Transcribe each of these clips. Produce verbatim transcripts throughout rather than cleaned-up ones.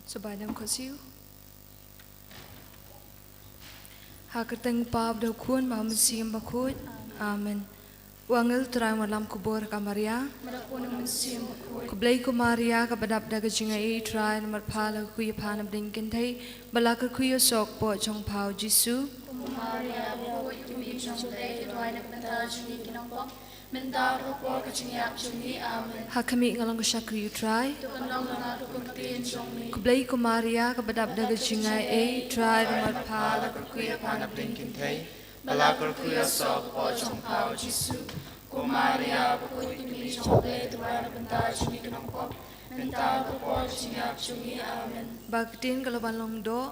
Sngewbha ïa ka jingkhuslai. Ha ka kyrteng u Kpa bad u Khun bad u Mynsiem Bakhuid. Amen. U angel u Trai u wan lam khubor ha ka Maria. Khublei ko Maria, kaba dap da ka jingaiei, u Trai u don bad pha, la kyrkhu ïa pha na pdeng ki kynthei, bad la kyrkhu ïa u soh u kpoh jong pha u Jisu. Mynta ha ka por ka jingïap jong ngi. Amen. Ha khmih, nga long ka shakri u Trai. To pynlong ïa nga kum ka ktien jong me. Khublei ko Maria, kaba dap da ka jingaiei, u Trai u don bad pha, la kyrkhu ïa pha na pdeng ki kynthei, bad la kyrkhu ïa u soh u kpoh jong pha u Jisu. Ko Maria bakhuid, ka kmie jong U Blei, duwai na ka bynta jong ngi ki nongpop, mynta bad ha ka por ka jingïap jong ngi. Amen. Ba ka ktien ka la wan long doh.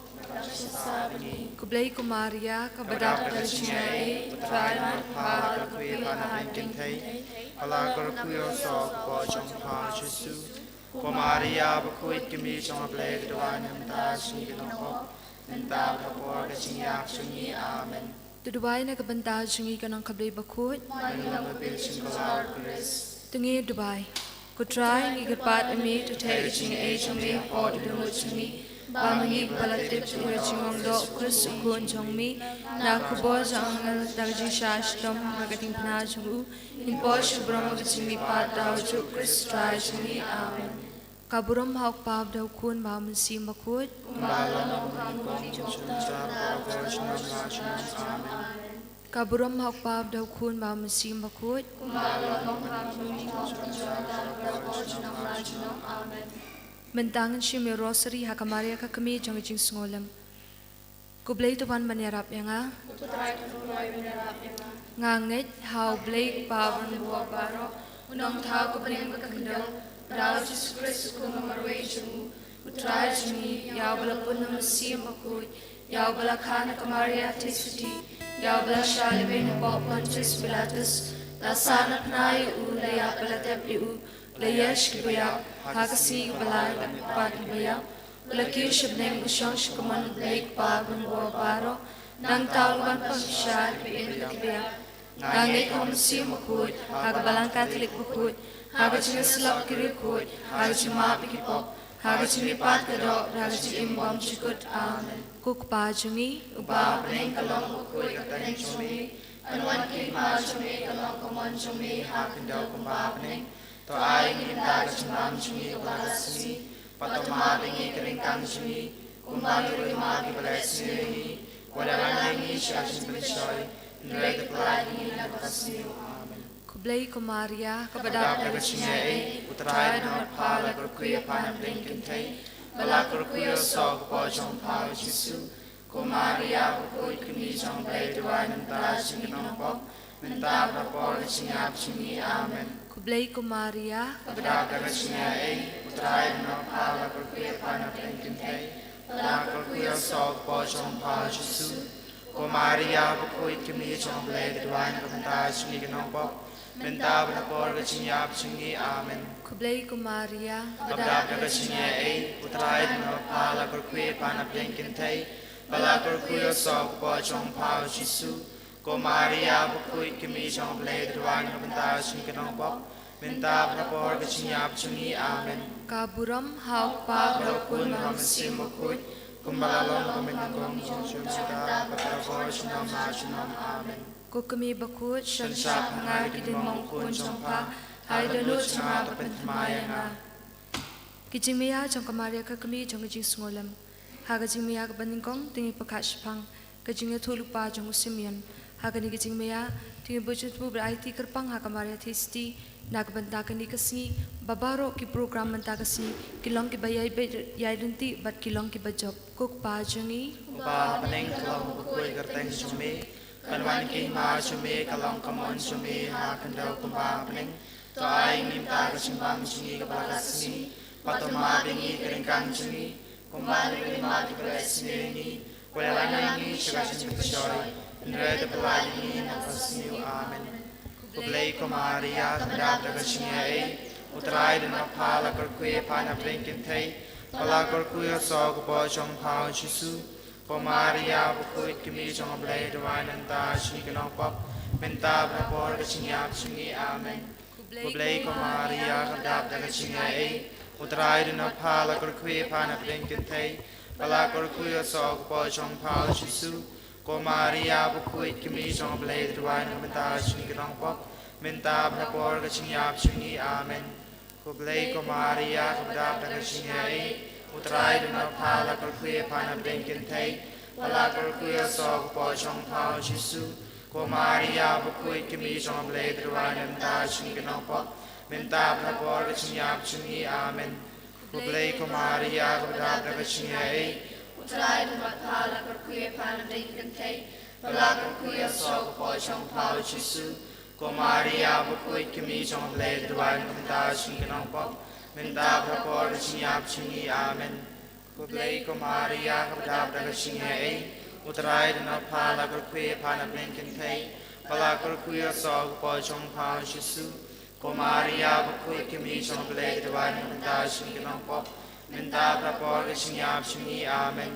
Khublei ko Maria, kaba dap da ka jingaiei, u Trai u don bad pha, la kyrkhu ïa pha na pdeng ki kynthei, bad la kyrkhu ïa u soh u kpoh jong pha u Jisu. Ko Maria bakhuid, ka kmie jong U Blei, to duwai na ka bynta jong ngi ki nongpop, mynta bad ha ka por ka jingïap jong ngi. Amen. To duwai na ka bynta jong ngi ki nongkhablei bakhuid. Ban ïoh ïa ka Khrist. To ngin duwai. Ko Trai, ngi kyrpad ïa me, to theh ïa ka jingaiei jong me hapoh ka dohnud jong ngi, ba ma ngi kiba la tip jingong doh u Khrist u Khun jong me, na ka khubor jong ki angel, da ka jingshah shitom ha ka diengphna jong u, ngin poi sha ka burom ka jingmihpat da u Jisu Khrist u Trai jong ngi. Amen. Ka burom ha U Kpa bad ha U Khun bad ha U Mynsiem Bakhuid. Kumba la long ha ka por jong U Noah. Amen. Ka burom ha U Kpa bad ha U Khun bad ha U Mynsiem Bakhuid. Kumba la long ha ka por jong U Noah. Amen. Mynta ngin shim ïa u Rosary ha ka Maria ka kmie jong ka jingsngewlem. Ko Blei, to wan ban ïarap ïa nga. Ko Trai, to wan ban ïarap ïa nga. Nga ngeit ha U Blei u Kpa uba don bad baroh, u Nongthaw ka bneng bad ka khyndew, bad ha u Jisu Khrist u Khun ba marwei jong u, u Trai jong ngi, ïa uba la pun na u Mynsiem Bakhuid, ïa uba la kha na ka Maria Theisotti, ïa uba la shah lehbeiñ hapoh Pontius Pilatus, la sah na pnai ïa u, la ïap bad la tep ïa u, la ïaid sha kiba ïap, ha ka sngi kaba lai la mihpat na kiba ïap, u la kiew sha bneng, u shong sha ka mon U Blei u Kpa uba don bad baroh, nangta u la wan ban bishar ïa kiba im bad kiba ïap. Nga ngeit ha u Mynsiem Bakhuid, ha ka Balang Katholik bakhuid, ha ka jingïasyllok ki riewkhuid, ha ka jingmap ïa ki pop, ha ka jingmihpat ka doh, ha ka jingim bymjukut. Amen. Ko Kpa jong ngi, uba ha bneng, ka long bakhuid ka kyrteng jong me, kan wan ka hima jong me, kan long ka mon jong me ha ka khyndew kumba ha bneng. To ai ïa ngi mynta ka jingbam jong ngi kaba la ka sngi, bad to map ïa ngi ki ryngkang jong ngi, kumba ngi ruh ngi map ïa kiba leh sniew ïa ngi. Wat la ïalang ïa ngi sha ka jingpynshoi, hynrei to pyllait ïa ngi na kaba sniew. Amen. Khublei ko Maria, kaba dap da ka jingaiei, u Trai u don bad pha, la kyrkhu ïa pha na pdeng ki kynthei, bad la kyrkhu ïa u soh u kpoh jong pha u Jisu. Ko Maria bakhuid, ka kmie jong U Blei, to duwai na ka bynta jong ngi ki nongpop, mynta bad ha ka por ka jingïap jong ngi. Amen. Khublei ko Maria, kaba dap da ka jingaiei, u Trai u don bad pha, la kyrkhu ïa pha na pdeng ki kynthei, bad la kyrkhu ïa u soh u kpoh jong pha u Jisu. Ko Maria bakhuid, ka kmie jong U Blei, to duwai na ka bynta jong ngi ki nongpop, mynta bad ha ka por ka jingïap jong ngi. Amen. Khublei ko Maria, kaba dap da ka jingaiei, u Trai u don bad pha, la kyrkhu ïa pha na pdeng ki kynthei, bad la kyrkhu ïa u soh u kpoh jong pha u Jisu. Ko Maria bakhuid, ka kmie jong U Blei, to duwai na ka bynta jong ngi ki nongpop, mynta bad ha ka por ka jingïap jong ngi. Amen. Ka burom ha U Kpa bad ha U Khun bad ha U Mynsiem Bakhuid, kumba la long ha ka mynnyngkong, mynta bad ha ka por junom la junom. Amen. Ko Kmie bakhuid, shon shap ha nga ïa ki diengmong u Khun jong pha, ha ka dohnud jong nga to pynthymmai ïa nga. Ki jingmaïa jong ka Maria ka kmie jong ka jingsngewlem. Ha ka jingmaïa kaba nyngkong to ngin pynkhat shaphang ka jingïathuhlypa jong u Simeon. Ha kane ka jingmaïa to ngin buh jingthmu bad aiti kyrpang ha ka Maria Theisotti na ka bynta kane ka sngi, ba baroh ki program mynta ka sngi ki long kiba ïai beit ïai ryntih bad ki long kiba jop. Ko Kpa jong ngi uba ha bneng, ka long bakhuid ka kyrteng jong me. Kan wan ka hima jong me, kan long ka mon jong me ha ka khyndew kumba ha bneng. To ai ïa ngi mynta ka jingbam jong ngi kaba la ka sngi, bad to map ïa ngi ki ryngkang jong ngi, kumba ngi ruh ngi map ïa kiba leh sniew ïa ngi. Wat la ïalang ïa ngi sha ka jingpynshoi, hynrei to pyllait ïa ngi na kaba sniew. Amen. Khublei ko Maria, kaba dap da ka jingaiei, u Trai u don bad pha, la kyrkhu ïa pha na pdeng ki kynthei, bad la kyrkhu ïa u soh u kpoh jong pha u Jisu. Ko Maria bakhuid, ka kmie jong U Blei, to duwai na ka bynta jong ngi ki nongpop, mynta bad ha ka por ka jingïap jong ngi. Amen. Khublei ko Maria, kaba dap da ka jingaiei, U Trai u don bad pha, la kyrkhu ïa pha na pdeng kynthei, bad la kyrkhu ïa u soh u kpoh jong pha, u Jisu. Ko Maria bakhuid, ka kmie jong U Blei, duwai na ka bynta jong ngi ki nongpop, mynta bad ha ka por ka jingïap jong ngi. Amen. Khublei ko Maria, kaba dap da ka jingaiei, U Trai u don bad pha, la kyrkhu ïa pha na pdeng kynthei, bad la kyrkhu ïa u soh u kpoh jong pha, u Jisu. Ko Maria bakhuid, ka kmie jong U Blei, duwai na ka bynta jong ngi ki nongpop, mynta bad ha ka por ka jingïap jong ngi. Amen. Khublei ko Maria, kaba dap da ka jingaiei, U Trai u don bad pha, la kyrkhu ïa pha na pdeng kynthei, bad la kyrkhu ïa u soh u kpoh jong pha, u Jisu. Ko Maria bakhuid, ka kmie jong U Blei, duwai na ka bynta jong ngi ki nongpop, mynta bad ha ka por ka jingïap jong ngi. Amen. Khublei ko Maria, kaba dap da ka jingaiei, U Trai u don bad pha, la kyrkhu ïa pha na pdeng kynthei, bad la kyrkhu ïa u soh u kpoh jong pha, u Jisu. Ko Maria bakhuid, ka kmie jong U Blei, duwai na ka bynta jong ngi ki nongpop, mynta bad ha ka por ka jingïap jong ngi. Amen.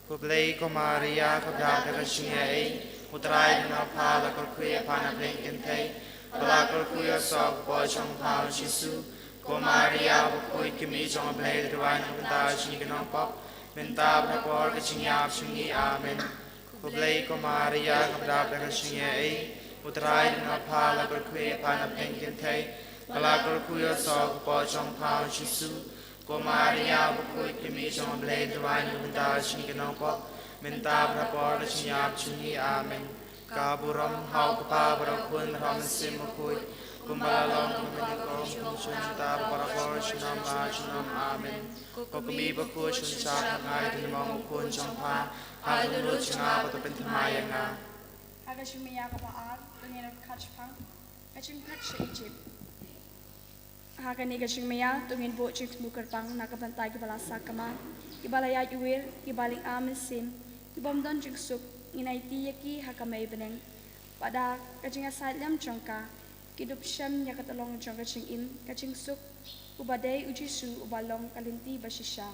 Khublei ko Maria, kaba dap da ka jingaiei, U Trai u don bad pha, la kyrkhu ïa pha na pdeng kynthei, bad la kyrkhu ïa u soh u kpoh jong pha, u Jisu. Ko Maria bakhuid, ka kmie jong U Blei, duwai na ka bynta jong ngi ki nongpop, mynta bad ha ka por ka jingïap jong ngi. Amen. Khublei ko Maria, kaba dap da ka jingaiei, U Trai u don bad pha, la kyrkhu ïa pha na pdeng kynthei, bad la kyrkhu ïa u soh u kpoh jong pha, u Jisu. Ko Maria bakhuid, ka kmie jong U Blei, duwai na ka bynta jong ngi ki nongpop, mynta bad ha ka por ka jingïap jong ngi. Amen. Ka burom ha U Kpa bad ha U Khun bad ha U Mynsiem Bakhuid, kumba la long, kumba dei, kumjuh, kumjuh, mynta bad barabor, junom la junom. Amen. Ko kmie bakhuid, shon shah, nga ai ïa ka ding jong U Khun jong pha ha ka dohnud jong nga bad to pynthymmai ïa nga. Ha ka jingmih ïa kaba ar to ngin ïaid khatphang, ka jingphet sha Ijipt. Ha kane ka jingmih ïa to ngin buh jingthmu kyrpang na ka bynta kiba la sakma, kiba la ïaid uwir, kiba lyngba mynsiem, kibym don jingsuk, ngin aiti ïa ki ha ka mei bneng. Bad da ka jingïasaid lem jong ka, ki dup shem ïa ka tyllong jong ka jingim, ka jingsuk, uba dei U Jisu, uba long ka lynti bashisha.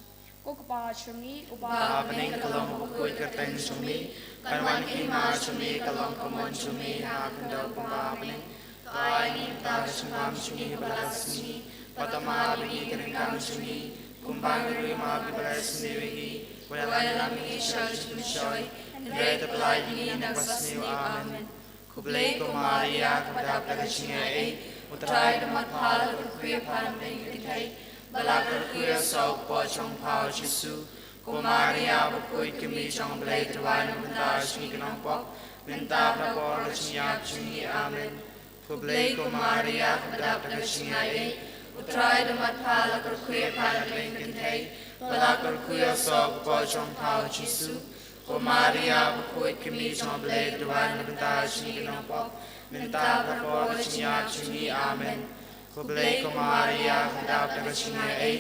Ko Kpa jong ngi uba ha bneng, ka long kaba khuid kyrteng jong me, kan wan ka hima jong me, kan long ka mon jong me ha ka khyndew kumba ha bneng. To ai ngi mynta ka jingbam jong ngi kaba la ka sngi, bad to map ïa ngi ki ryngkang jong ngi, kumba ngi ruh ngi map ïa kiba la isynei ïa ngi. Wat ïalam ïa ngi sha ka jingpynshoi, hynrei to pyllait ïa ngi na kaba sniew. Amen. Khublei ko Maria, kaba dap da ka jingaiei, U Trai u don bad pha, la kyrkhu ïa pha na pdeng ki kynthei, bad la kyrkhu ïa u soh u kpoh jong pha, u Jisu. Ko Maria bakhuid, ka kmie jong U Blei, to duwai na ka bynta jong ngi ki nongpop, mynta bad ha ka por ka jingïap jong ngi. Amen. Khublei ko Maria, kaba dap da ka jingaiei, U Trai u don bad pha, la kyrkhu ïa pha na pdeng ki kynthei, bad la kyrkhu ïa u soh u kpoh jong pha, u Jisu. Ko Maria bakhuid, ka kmie jong U Blei, to duwai na ka bynta jong ngi ki nongpop, mynta bad ha ka por ka jingïap jong ngi. Amen. Khublei ko Maria, kaba dap da ka jingaiei,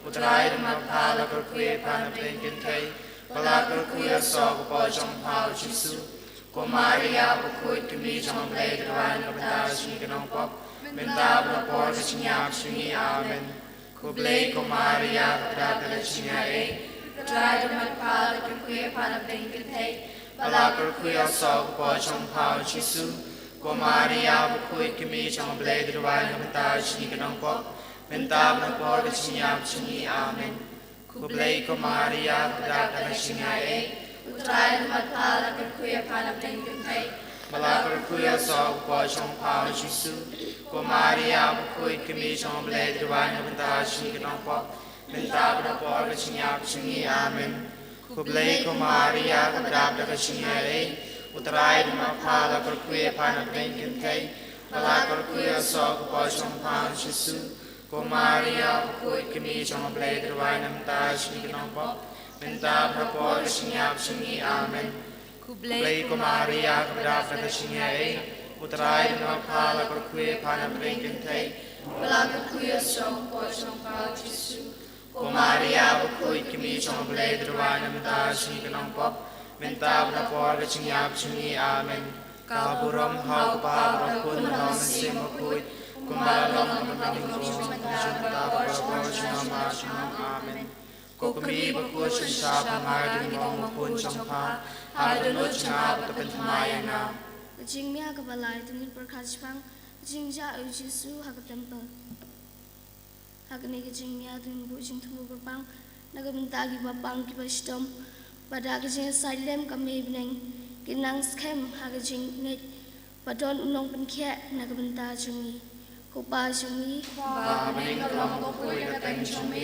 U Trai u don bad pha, la kyrkhu ïa pha na pdeng ki kynthei, bad la kyrkhu ïa u soh u kpoh jong pha, u Jisu. Ko Maria bakhuid, ka kmie jong U Blei, to duwai na ka bynta jong ngi ki nongpop, mynta bad ha ka por ka jingïap jong ngi. Amen. Khublei ko Maria, kaba dap da ka jingaiei, U Trai u don bad pha, la kyrkhu ïa pha na pdeng ki kynthei, bad la kyrkhu ïa u soh u kpoh jong pha, u Jisu. Ko Maria bakhuid, ka kmie jong U Blei, to duwai na ka bynta jong ngi ki nongpop, mynta bad ha ka por ka jingïap jong ngi. Amen. Khublei ko Maria, kaba dap da ka jingaiei, U Trai u don bad pha, la kyrkhu ïa pha na pdeng ki kynthei, bad la kyrkhu ïa u soh u kpoh jong pha, u Jisu. Ko Maria bakhuid, ka kmie jong U Blei, to duwai na ka bynta jong ngi ki nongpop, mynta bad ha ka por ka jingïap jong ngi. Amen. Khublei ko Maria, kaba dap da ka jingaiei, U Trai u don bad pha, la kyrkhu ïa pha na pdeng ki kynthei, bad la kyrkhu ïa u soh u kpoh jong pha, u Jisu. Ko Maria bakhuid, ka kmie jong U Blei, to duwai na ka bynta jong ngi ki nongpop, mynta bad ha ka por ka jingïap jong ngi. Amen. Khublei ko Maria, kaba dap da ka jingaiei, U Trai u don bad pha, la kyrkhu ïa pha na pdeng ki kynthei, bad la kyrkhu ïa u soh u kpoh jong pha, u Jisu. Ko Maria bakhuid, ka kmie jong U Blei, to duwai na ka bynta jong ngi ki nongpop, mynta bad ha ka por ka jingïap jong ngi. Amen. Ka burom ha U Kpa bad ha U Khun bad ha U Mynsiem Bakhuid, kumba la long, kumba dang long, kumjuh, mynta bad barabor, junom la junom. Amen. Ko kmie bakhuid, shon shah, nga ai ïa ka ding jong U Khun jong pha ha ka dohnud jong nga bad to pynthymmai ïa nga. Ka jingmih ïa kaba lai to ngin pyrkhat shaphang ka jingjah U Jisu ha ka templ. Ha kane ka jingmia to ngin buh jingthmu kyrpang na ka bynta kiba pang kiba shitom, ba da ka jingïasaid lem ka mei bneng kin nang skhem ha ka jingngeit ba don u nongpynkhiah na ka bynta jong ngi. Ko Pa jong ngi, ba ha bneng ka long ka khuid ka kyrteng jong me,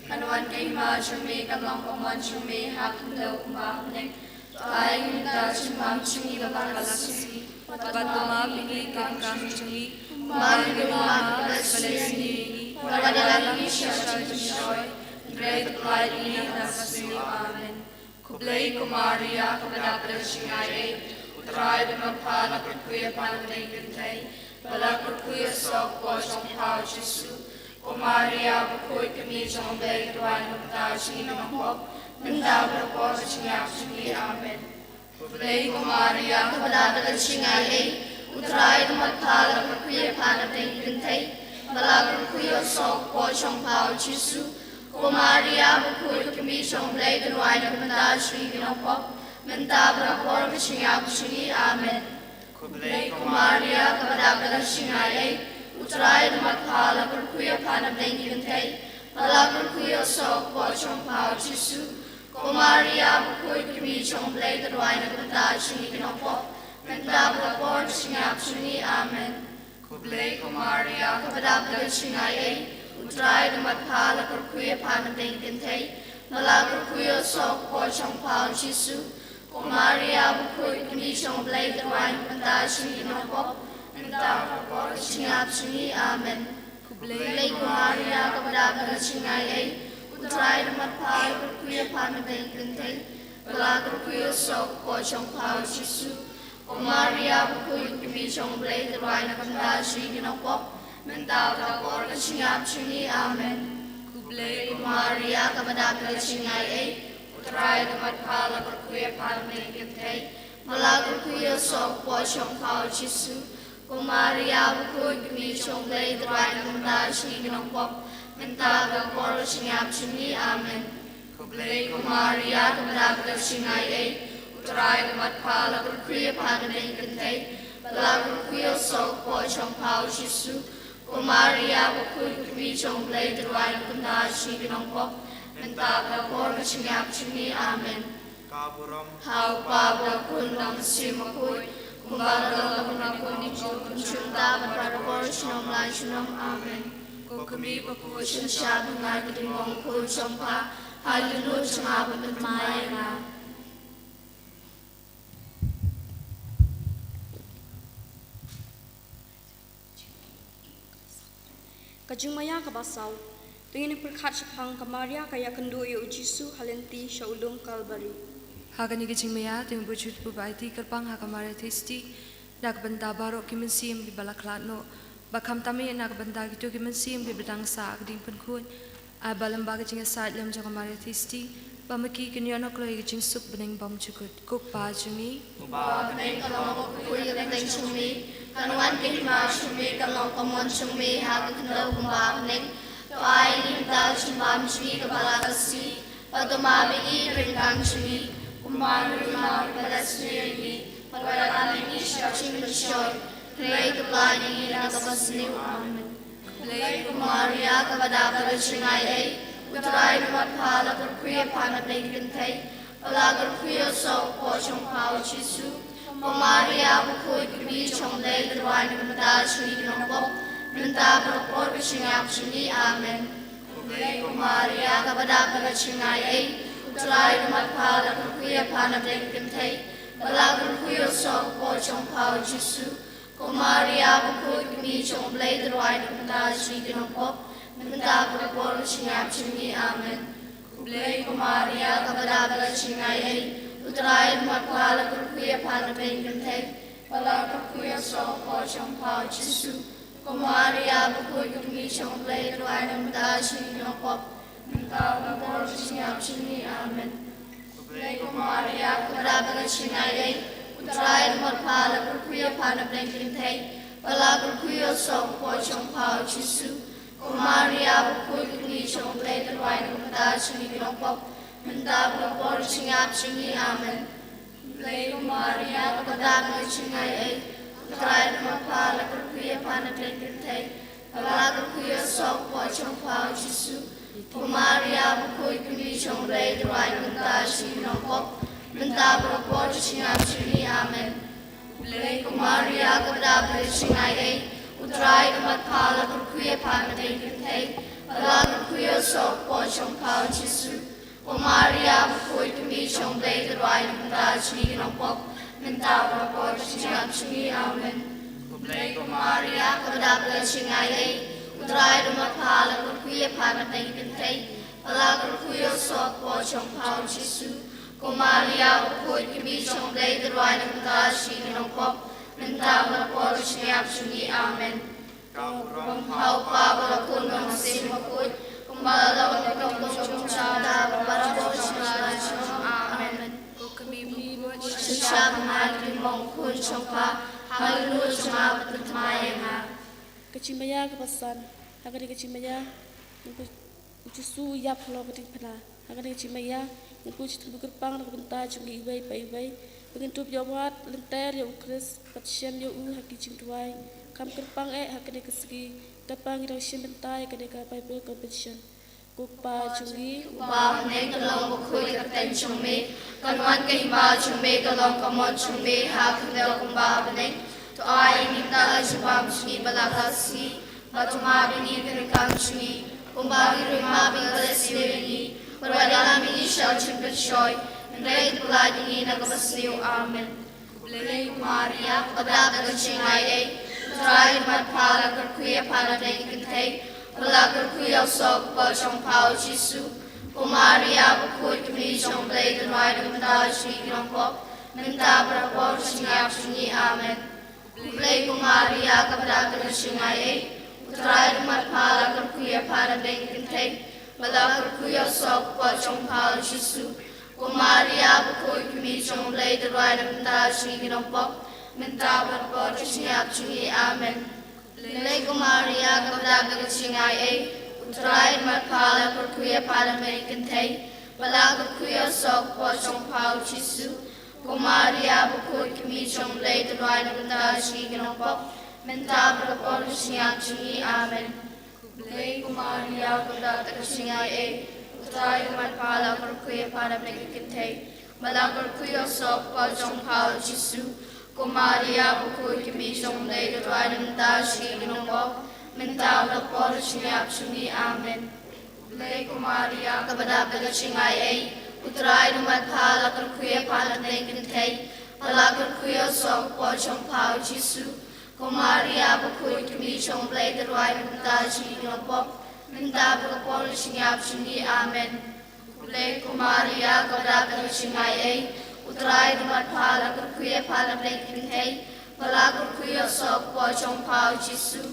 kan wan ka hima jong me, kan long ka mon jong me ha khyndew kumba ha bneng. To ai ngi mynta ka jingbam jong ngi kaba ha ka sngi, bad to map ïa ngi ka kam jong ngi, kumba ngi map ïa kiba leh sniew ïa ngi, bad wat ïalam ïa ngi sha ka jingpynshoi, hynrei to pynlait ïa ngi na ka sngi. Amen. Khublei ko Maria, kaba dap da ka jingaiei, U Trai u don bad pha, la kyrkhu ïa pha na pdeng ki kynthei, bad la kyrkhu ïa u soh ka kpoh jong pha u Jisu. Ko Maria bakhuid, ka kmie jong U Blei, to duwai na ka bynta jong ngi ki nongpop, mynta bad ha ka por ka jingïap jong ngi. Amen. Khublei ko Maria, kaba dap da ka jingaiei, U Trai u don bad pha, la kyrkhu ïa pha na pdeng ki kynthei, bad la kyrkhu ïa u soh ka kpoh jong pha u Jisu. Ko Maria bakhuid, ka kmie jong U Blei, to duwai na ka bynta jong ngi ki nongpop, mynta bad ha ka por ka jingïap jong ngi. Amen. Khublei ko Maria, kaba dap da ka jingaiei, U Trai u don bad pha, la kyrkhu ïa pha na pdeng ki kynthei, bad la kyrkhu ïa u soh ka kpoh jong pha u Jisu. Ko Maria bakhuid, ka kmie jong U Blei, to duwai na ka bynta jong ngi ki nongpop, mynta bad ha ka por ka jingïap jong ngi. Amen. Khublei ko Maria, kaba dap da ka jingaiei, U Trai u don bad pha, la kyrkhu ïa pha na pdeng ki kynthei, bad la kyrkhu ïa u soh ka kpoh jong pha u Jisu. Ko Maria bakhuid, ka kmie jong U Blei, to duwai na ka bynta jong ngi ki nongpop, mynta bad ha ka por ka jingïap jong ngi. Amen. Khublei ko Maria, kaba dap da ka jingaiei, U Trai u don bad pha, la kyrkhu ïa pha na pdeng ki kynthei, bad la kyrkhu ïa u soh ka kpoh jong pha u Jisu. Ko Maria bakhuid, ka kmie jong U Blei, to duwai na ka bynta jong ngi ki nongpop, mynta bad ha ka por ka jingïap jong ngi. Amen. Khublei ko Maria, kaba dap da ka jingaiei, U Trai u don bad pha, la kyrkhu ïa pha na pdeng ki kynthei, bad la kyrkhu ïa u soh ka kpoh jong pha u Jisu. Ko Maria bakhuid, ka kmie jong U Blei, to duwai na ka bynta jong ngi ki nongpop, mynta bad ha ka por ka jingïap jong ngi. Amen. Khublei ko Maria, kaba dap da ka jingaiei, U Trai u don bad pha, la kyrkhu ïa pha na pdeng ki kynthei, bad la kyrkhu ïa u soh ka kpoh jong pha u Jisu. Ko Maria bakhuid, ka kmie jong U Blei, to duwai na ka bynta jong ngi ki nongpop, mynta bad ha ka por ka jingïap jong ngi. Amen. Ka burom ha U Kpa bad ha U Khun bad ha U Mynsiem Bakhuid, kumba ka long, kumba ka long, kumjuh, kumjuh, mynta bad barabor, junom la junom. Amen. Ko kmie bakhuid, shim shah bynga ki diengphna khuid jong pha, ha ka dohnud jong nga ban pynthymmai ïa nga. Ka jingmaïa kaba saw. To ngin pyrkhat shaphang ka Maria ka ïakynduh ïa u Jisu ha lynti sha u lum Kalbari. Ha kane ka jingmaïa to ngin buh jingthmu bad aiti kyrpang ha ka Maria Theisotti na ka bynta baroh ki mynsiem kiba la khlad noh, bad khamtam eh na ka bynta kito ki mynsiem kiba dang sah ha ka diengpynkhuid. Ai ba lyngba ka jingïasaid lem jong ka Maria Theisotti, ba ma ki kin ïoh kloi ïa ka jingsuk bneng bymjukut. Ko Kpa jong ngi, uba ha bneng, ka long ka kyrteng jong me, kan wan ka hima jong me, kan long ka mon jong me ha ka khyndew kumba ha bneng. To ai ïa ngi mynta ka jingbam jong ngi kaba la ka sngi, bad to map ïa ngi ki ryngkang jong ngi, kumba ngi map ïa kiba leh sniew ïa ngi, bad wat ïalam ïa ngi sha ka jingpynshoi, hynrei to pynlait ïa ngi na kaba sniew. Amen. Khublei ko Maria, kaba dap da ka jingaiei, U Trai u don bad pha, la kyrkhu ïa pha na pdeng ki kynthei, bad la kyrkhu ïa u soh ka kpoh jong pha u Jisu. Ko Maria bakhuid, ka kmie jong U Blei, to duwai na ka bynta jong ngi ki nongpop, mynta bad ha ka por ka jingïap jong ngi. Amen. Khublei ko Maria, kaba dap da ka jingaiei, U Trai u don bad pha, la kyrkhu ïa pha na pdeng ki kynthei, bad la kyrkhu ïa u soh ka kpoh jong pha u Jisu. Ko Maria bakhuid, ka kmie jong U Blei, to duwai na ka bynta jong ngi ki nongpop, mynta bad ha ka por ka jingïap jong ngi. Amen. Khublei ko Maria, kaba dap da ka jingaiei, U Trai u don bad pha, la kyrkhu ïa pha na pdeng ki kynthei, bad la kyrkhu ïa u soh ka kpoh jong pha u Jisu. Ko Maria bakhuid, ka kmie jong U Blei, to duwai na ka bynta jong ngi ki nongpop, mynta bad ha ka por ka jingïap jong ngi. Amen. Khublei ko Maria, kaba dap da ka jingaiei, U Trai u don bad pha, la kyrkhu ïa pha na pdeng ki kynthei, bad la kyrkhu ïa u soh ka kpoh jong pha u Jisu. Ko Maria bakhuid, ka kmie jong U Blei, to duwai na ka bynta jong ngi ki nongpop, mynta bad ha ka por ka jingïap jong ngi. Amen. Khublei ko Maria, kaba dap da ka jingaiei, U Trai u don bad pha, la kyrkhu ïa pha na pdeng ki kynthei, Ba la kyrkhu ïa u soh u kpoh jong u Kpa u Jisu. Ko Maria bakhuid, ka kmie jong u Blei, to duwai na ka bynta jong ngi ki nongpop, mynta bad ha ka por jong ka jingïap jong ngi. Amen. Khublei ko Maria, kaba dap da ka jingaiei, U Trai u don bad pha, la kyrkhu ïa pha na pdeng ki kynthei, bad la kyrkhu ïa u soh u kpoh jong u Kpa u Jisu. Ko Maria bakhuid, ka kmie jong u Blei, to duwai na ka bynta jong ngi ki nongpop, mynta bad ha ka por jong ka jingïap jong ngi. Amen. Khublei ko Maria, kaba dap da ka jingaiei, U Trai u don bad pha, la kyrkhu ïa pha na pdeng ki kynthei, bad la kyrkhu ïa u soh u kpoh jong u Kpa u Jisu. Ko Maria bakhuid, ka kmie jong u Blei, to duwai na ka bynta jong ngi ki nongpop, mynta bad ha ka por jong ka jingïap jong ngi. Amen. Ka burom ha u Kpa bad ha u Khun bad ha u Mynsiem Bakhuid, kumba la long ha ka lyngkot jong ka jingdar, bad barabor sha la ka jong. Amen. Ko kmie bakhuid, shah ha nga ïa ka ktien mong u Khun jong pha, ha ka dohnud jong nga bad pynthymmai ïa nga. Ka jingmaïa kaba san. Ha kane ka jingmaïa, u Jisu u ïap halor ka diengphna. Ha kane ka jingmaïa, ngin buh jingthmu kyrpang na ka bynta jong ngi iwei pa iwei, ba ngin tup ïa u Wad, lynter ïa u Khrist, bad shem ïa u ha ki jingduwai. Kham kyrpang eh ha kane ka sngi, katba ngi dang shim bynta ïa kane ka Bible Compensation. Ko Kpa jong ngi uba ha bneng, ka long bakhuid ka kyrteng jong me, kan wan ka hima jong me, ka long ka mon jong me ha ka khyndew kumba ha bneng. To ai ïa ngi mynta ka jingbam jong ngi ba la ka sngi, bad to map ïa ngi ki riewkam jong ngi, kumba ngi ruh ngi map ïa kiba la sniew ïa ngi, bad wat ïalam ïa ngi sha ka jingpynshoi, hynrei to pyllait ïa ngi na kaba sniew. Amen. Khublei ko Maria, kaba dap da ka jingaiei, U Trai u don bad pha, la kyrkhu ïa pha na pdeng ki kynthei, bad la kyrkhu ïa u soh u kpoh jong u Kpa u Jisu. Ko Maria bakhuid, ka kmie jong u Blei, to duwai na ka bynta jong ngi ki nongpop, mynta bad ha ka por jong ka jingïap jong ngi. Amen. Khublei ko Maria, kaba dap da ka jingaiei, U Trai u don bad pha, la kyrkhu ïa pha na pdeng ki kynthei, bad la kyrkhu ïa u soh u kpoh jong u Kpa u Jisu. Ko Maria bakhuid, ka kmie jong u Blei, to duwai na ka bynta jong ngi ki nongpop, mynta bad ha ka por jong ka jingïap jong ngi. Amen. Khublei ko Maria, kaba dap da ka jingaiei, U Trai u don bad pha, la kyrkhu ïa pha na pdeng ki kynthei, bad la kyrkhu ïa u soh u kpoh jong u Kpa u Jisu. Ko Maria bakhuid, ka kmie jong u Blei, to duwai na ka bynta jong ngi ki nongpop, mynta bad ha ka por jong ka jingïap jong ngi. Amen. Khublei ko Maria, kaba dap da ka jingaiei, U Trai u don bad pha, la kyrkhu ïa pha na pdeng ki kynthei, bad la kyrkhu ïa u soh u kpoh jong u Kpa u Jisu. Ko Maria bakhuid, ka kmie jong u Blei, to duwai na ka bynta jong ngi ki nongpop, mynta bad ha ka por jong ka jingïap jong ngi. Amen. Khublei ko Maria, kaba dap da ka jingaiei, U Trai u don bad pha, la kyrkhu ïa pha na pdeng ki kynthei, bad la kyrkhu ïa u soh u kpoh jong u Kpa u Jisu. Ko Maria bakhuid, ka kmie jong u Blei, to duwai na ka bynta jong ngi ki nongpop, mynta bad ha ka por jong ka jingïap jong ngi. Amen. Khublei ko Maria, kaba dap da ka jingaiei, U Trai u don bad pha, la kyrkhu ïa pha na pdeng ki kynthei, bad la kyrkhu ïa u soh u kpoh jong u Kpa u Jisu.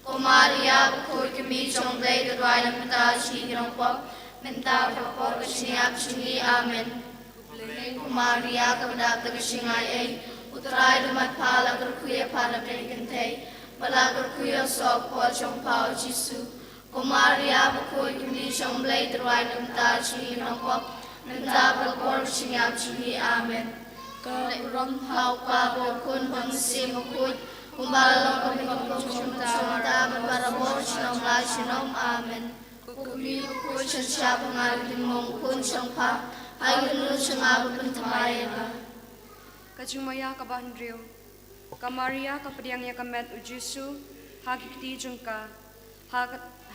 Ko Maria bakhuid, ka kmie jong u Blei, to duwai na ka bynta jong ngi ki nongpop, mynta bad ha ka por jong ka jingïap jong ngi. Amen. Khublei ko Maria, kaba dap da ka jingaiei, U Trai u don bad pha, la kyrkhu ïa pha na pdeng ki kynthei, bad la kyrkhu ïa u soh u kpoh jong u Kpa u Jisu. Ko Maria bakhuid, ka kmie jong u Blei, to duwai na ka bynta jong ngi ki nongpop, mynta bad ha ka por jong ka jingïap jong ngi. Amen. Ka burom ha u Kpa bad ha u Khun bad ha u Mynsiem Bakhuid, kumba la long ha ka lyngkot jong ka mynta bad barabor junom la junom. Amen. Ko kmie bakhuid, shah ha nga ïa ka ktien mong u Khun jong pha, ha ka dohnud jong nga bad pynthymmai ïa nga. Ka jingmaïa kaba hynriew. Ka Maria ka pdiang ïa ka met u Jisu ha ki kti jong ka. Ha,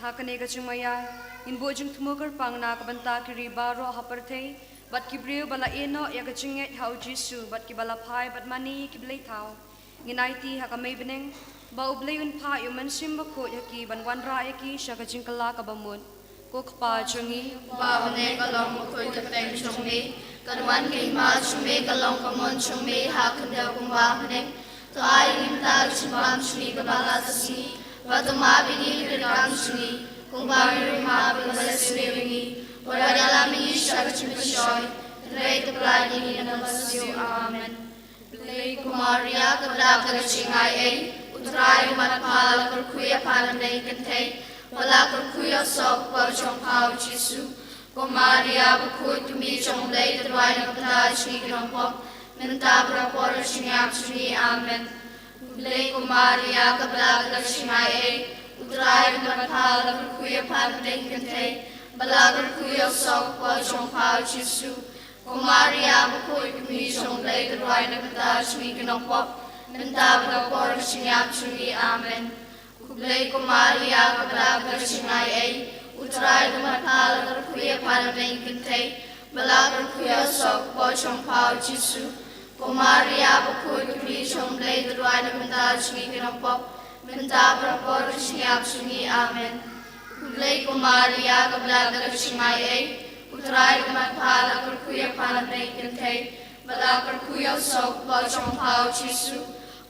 ha kane ka jingmaïa, ngin buh jingthmu kyrpang na ka bynta ki ri baroh ha pyrthei, bad ki briew ba la ïehnoh ïa ka jingngeit ha u Jisu, bad kiba la phai bad mane ïa ki bleithaw. Ngin aiti ha ka Mei bneng, ba u Blei un phah ïa u Mynsiem Bakhuid ha ki ban wanrah ïa ki sha ka jingkylla kaba mut. Ko Kpa jong ngi uba ha bneng, ka long bakhuid ka kyrteng jong me, kan wan ka hima jong me, kan long ka mon jong me ha khyndew kumba ha bneng. To ai ïa ngi mynta ka jingbam jong ngi kaba la ka sngi, bad to map ïa ngi ki riewkam jong ngi, kumba ngi ruh ngi map ïa kiba la sniew ïa ngi, bad wat ïalam ïa ngi sha ka jingpynshoi, hynrei to pyllait ïa ngi na kaba sniew. Amen. Khublei ko Maria, kaba dap da ka jingaiei, U Trai u don bad pha, la kyrkhu ïa pha na pdeng ki kynthei, bad la kyrkhu ïa u soh u kpoh jong pha u Jisu. Ko Maria bakhuid, ka kmie jong u Blei, to duwai na ka bynta jong ngi ki nongpop, mynta bad ha ka por jong ka jingïap jong ngi. Amen. Khublei ko Maria, kaba dap da ka jingaiei, U Trai da mat pha la kyrkhu ïa pha na pdeng kynthei, ba la kyrkhu ïa u soh u kpoh jong pha u Jisu. Ko Maria bakhuid, ka kmie jong U Blei, to duwai na ka bynta jong ngi ki nongpop, mynta bad ha ka por ka jingïap jong ngi. Amen. Khublei ko Maria, kaba dap da ka jingaiei, U Trai u don bad pha, la kyrkhu ïa pha na pdeng kynthei, ba la kyrkhu ïa u soh u kpoh jong pha u Jisu. Ko Maria bakhuid, ka kmie jong U Blei, to duwai na ka bynta jong ngi ki nongpop, mynta bad ha ka por ka jingïap jong ngi. Amen. Khublei ko Maria, kaba dap da ka jingaiei, U Trai u don bad pha, la kyrkhu ïa pha na pdeng kynthei, ba la kyrkhu ïa u soh u kpoh jong pha u Jisu.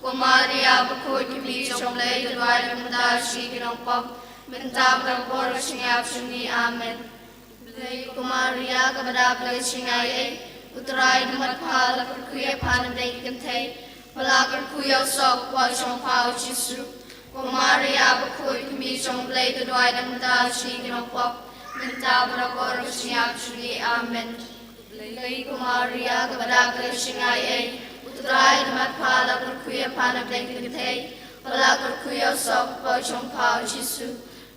Ko Maria bakhuid, ka kmie jong U Blei, to duwai na ka bynta jong ngi ki nongpop, mynta bad ha ka por ka jingïap jong ngi. Amen. Khublei ko Maria, kaba dap da ka jingaiei, U Trai u don bad pha, la kyrkhu ïa pha na pdeng kynthei, ba la kyrkhu ïa u soh u kpoh jong pha u Jisu. Ko Maria bakhuid, ka kmie jong U Blei, to duwai na ka bynta jong ngi ki nongpop, mynta bad ha ka por ka jingïap jong ngi. Amen. Khublei ko Maria, kaba dap da ka jingaiei, U Trai u don bad pha, la kyrkhu ïa pha na pdeng kynthei, ba la kyrkhu ïa u soh u kpoh jong pha u Jisu.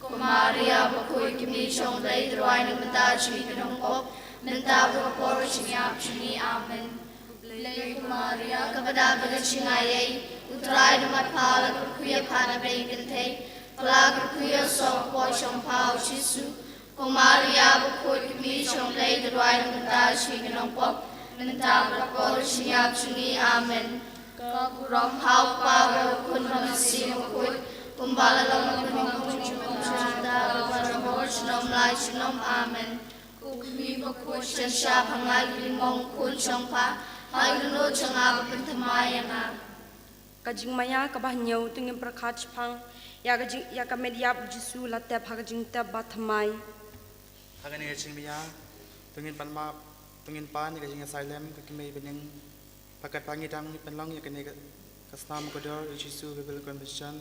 Ko Maria bakhuid, ka kmie jong U Blei, to duwai na ka bynta jong ngi ki nongpop, mynta bad ha ka por ka jingïap jong ngi. Amen. Khublei ko Maria, kaba dap da ka jingaiei, U Trai u don bad pha, la kyrkhu ïa pha na pdeng kynthei, ba la kyrkhu ïa u soh u kpoh jong pha u Jisu. Ko Maria bakhuid, ka kmie jong U Blei, to duwai na ka bynta jong ngi ki nongpop, mynta bad ha ka por ka jingïap jong ngi. Amen. Ka burom ha U Kpa bad ha U Khun bad ha U Mynsiem Bakhuid, kumba la long ha kaba nyngkong, junom, junom, junom, junom lai junom. Amen. Ko kmie bakhuid, jan shah pha nga ïa ki lymong khun jong pha, ha ïing jong nga ba pynthymmai ïa nga. Ka jingmaïa kaba hynñiew, to ngin pyrkhat shaphang ïa ka jing, ïa ka met ïap u Jisu la tep ha ka jingtep ba thymmai. Ha kane ka jingmaïa, to ngin pan map, to ngin pan ïa ka jingïasaid lem ka kmie bneng. Bad katba ngi dang pynlong ïa kane ka, ka snam kordor ïa u Jisu Revival Convention,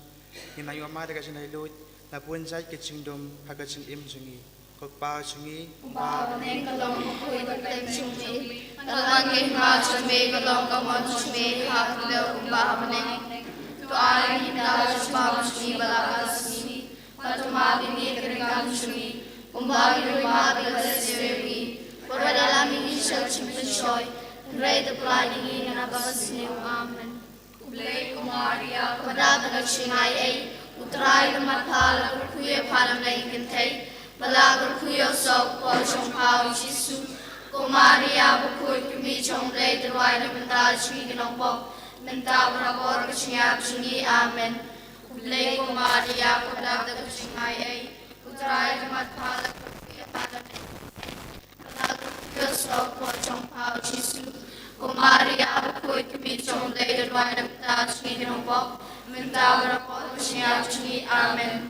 ngin ïa mad ïa ka jinglaitluid na bun jait ka jingdum ha ka jingim jong ngi. Ko Kpa jong ngi, kumba ha bneng, ka long ka kyrteng jong me, ka long ka hima jong me, ka long ka mon jong me ha pyrthei kumba ha bneng. To ai ïa ngi mynta u kam jong ngi ba la ka sngi. Bad to map ïa ngi ha ka jingkam jong ngi, kumba ngi ruh ngi map ïa kiba sniew ïa ngi. Wat ym pynïap ïa ngi sha ka jingpynshoi, hynrei to pyllait ïa ngi na kaba sniew. Amen. Khublei ko Maria, kaba dap da ka jingaiei, U Trai u don bad pha, la kyrkhu ïa pha na pdeng kynthei, ba la kyrkhu ïa u soh u kpoh jong pha u Jisu. Ko Maria bakhuid, ka kmie jong U Blei, to duwai na ka bynta jong ngi ki nongpop, mynta bad ha ka por ka jingïap jong ngi. Amen. Khublei ko Maria, kaba dap da ka jingaiei, U Trai u don bad pha, la kyrkhu ïa pha na pdeng kynthei, ba la kyrkhu ïa u soh u kpoh jong pha u Jisu. Ko Maria bakhuid, ka kmie jong U Blei, to duwai na ka bynta jong ngi ki nongpop, mynta bad ha ka por ka jingïap jong ngi. Amen.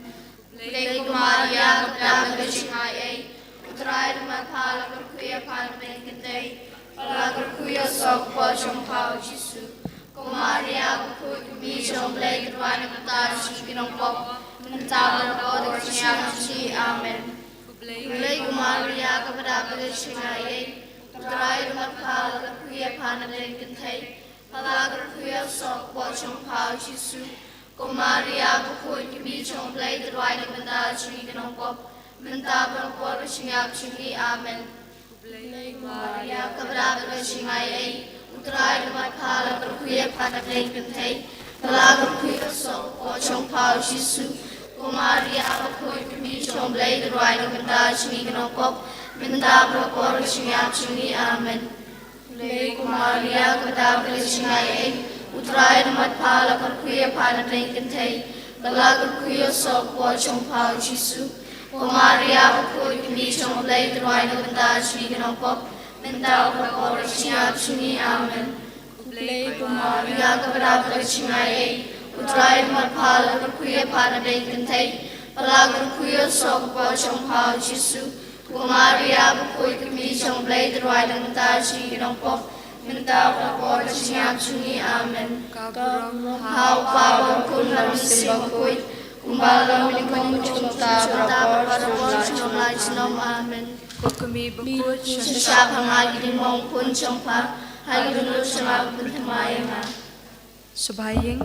Khublei ko Maria, kaba dap da ka jingaiei, U Trai u don bad pha, la kyrkhu ïa pha na pdeng kynthei, ba la kyrkhu ïa u soh u kpoh jong pha u Jisu. Ko Maria bakhuid, ka kmie jong U Blei, to duwai na ka bynta jong ngi ki nongpop, mynta bad ha ka por ka jingïap jong ngi. Amen. Khublei ko Maria, kaba dap da ka jingaiei, U Trai u don bad pha, la kyrkhu ïa pha na pdeng kynthei, ba la kyrkhu ïa u soh u kpoh jong pha u Jisu. Ko Maria bakhuid, ka kmie jong U Blei, to duwai na ka bynta jong ngi ki nongpop, mynta bad ha ka por ka jingïap jong ngi. Amen. Khublei ko Maria, kaba dap da ka jingaiei, U Trai u don bad pha, la kyrkhu ïa pha na pdeng kynthei, ba la kyrkhu ïa u soh u kpoh jong pha u Jisu. Ko Maria bakhuid, ka kmie jong U Blei, to duwai na ka bynta jong ngi ki nongpop, mynta bad ha ka por ka jingïap jong ngi. Amen. Khublei ko Maria, kaba dap da ka jingaiei, U Trai u don bad pha, la kyrkhu ïa pha na pdeng kynthei, ba la kyrkhu ïa u soh u kpoh jong pha u Jisu. Ko Maria bakhuid, ka kmie jong U Blei, to duwai na ka bynta jong ngi ki nongpop, mynta bad ha ka por ka jingïap jong ngi. Amen. Khublei ko Maria, kaba dap da ka jingaiei, U Trai u don bad pha, la kyrkhu ïa pha na pdeng kynthei, ba la kyrkhu ïa u soh u kpoh jong pha u Jisu. Ko Maria bakhuid, ka kmie jong U Blei, to duwai na ka bynta jong ngi ki nongpop, mynta bad ha ka por ka jingïap jong ngi. Amen. Ka burom ha U Kpa bad ha U Khun bad ha U Mynsiem Bakhuid, kumba la long ha kaba nyngkong, mynta bad ha ka por junom lai junom. Amen. Ko kmie bakhuid, sngap ha nga ïa ki lymong khun jong pha, ha ïing jong nga ba pynthymmai ïa nga. Sngewbha ïing.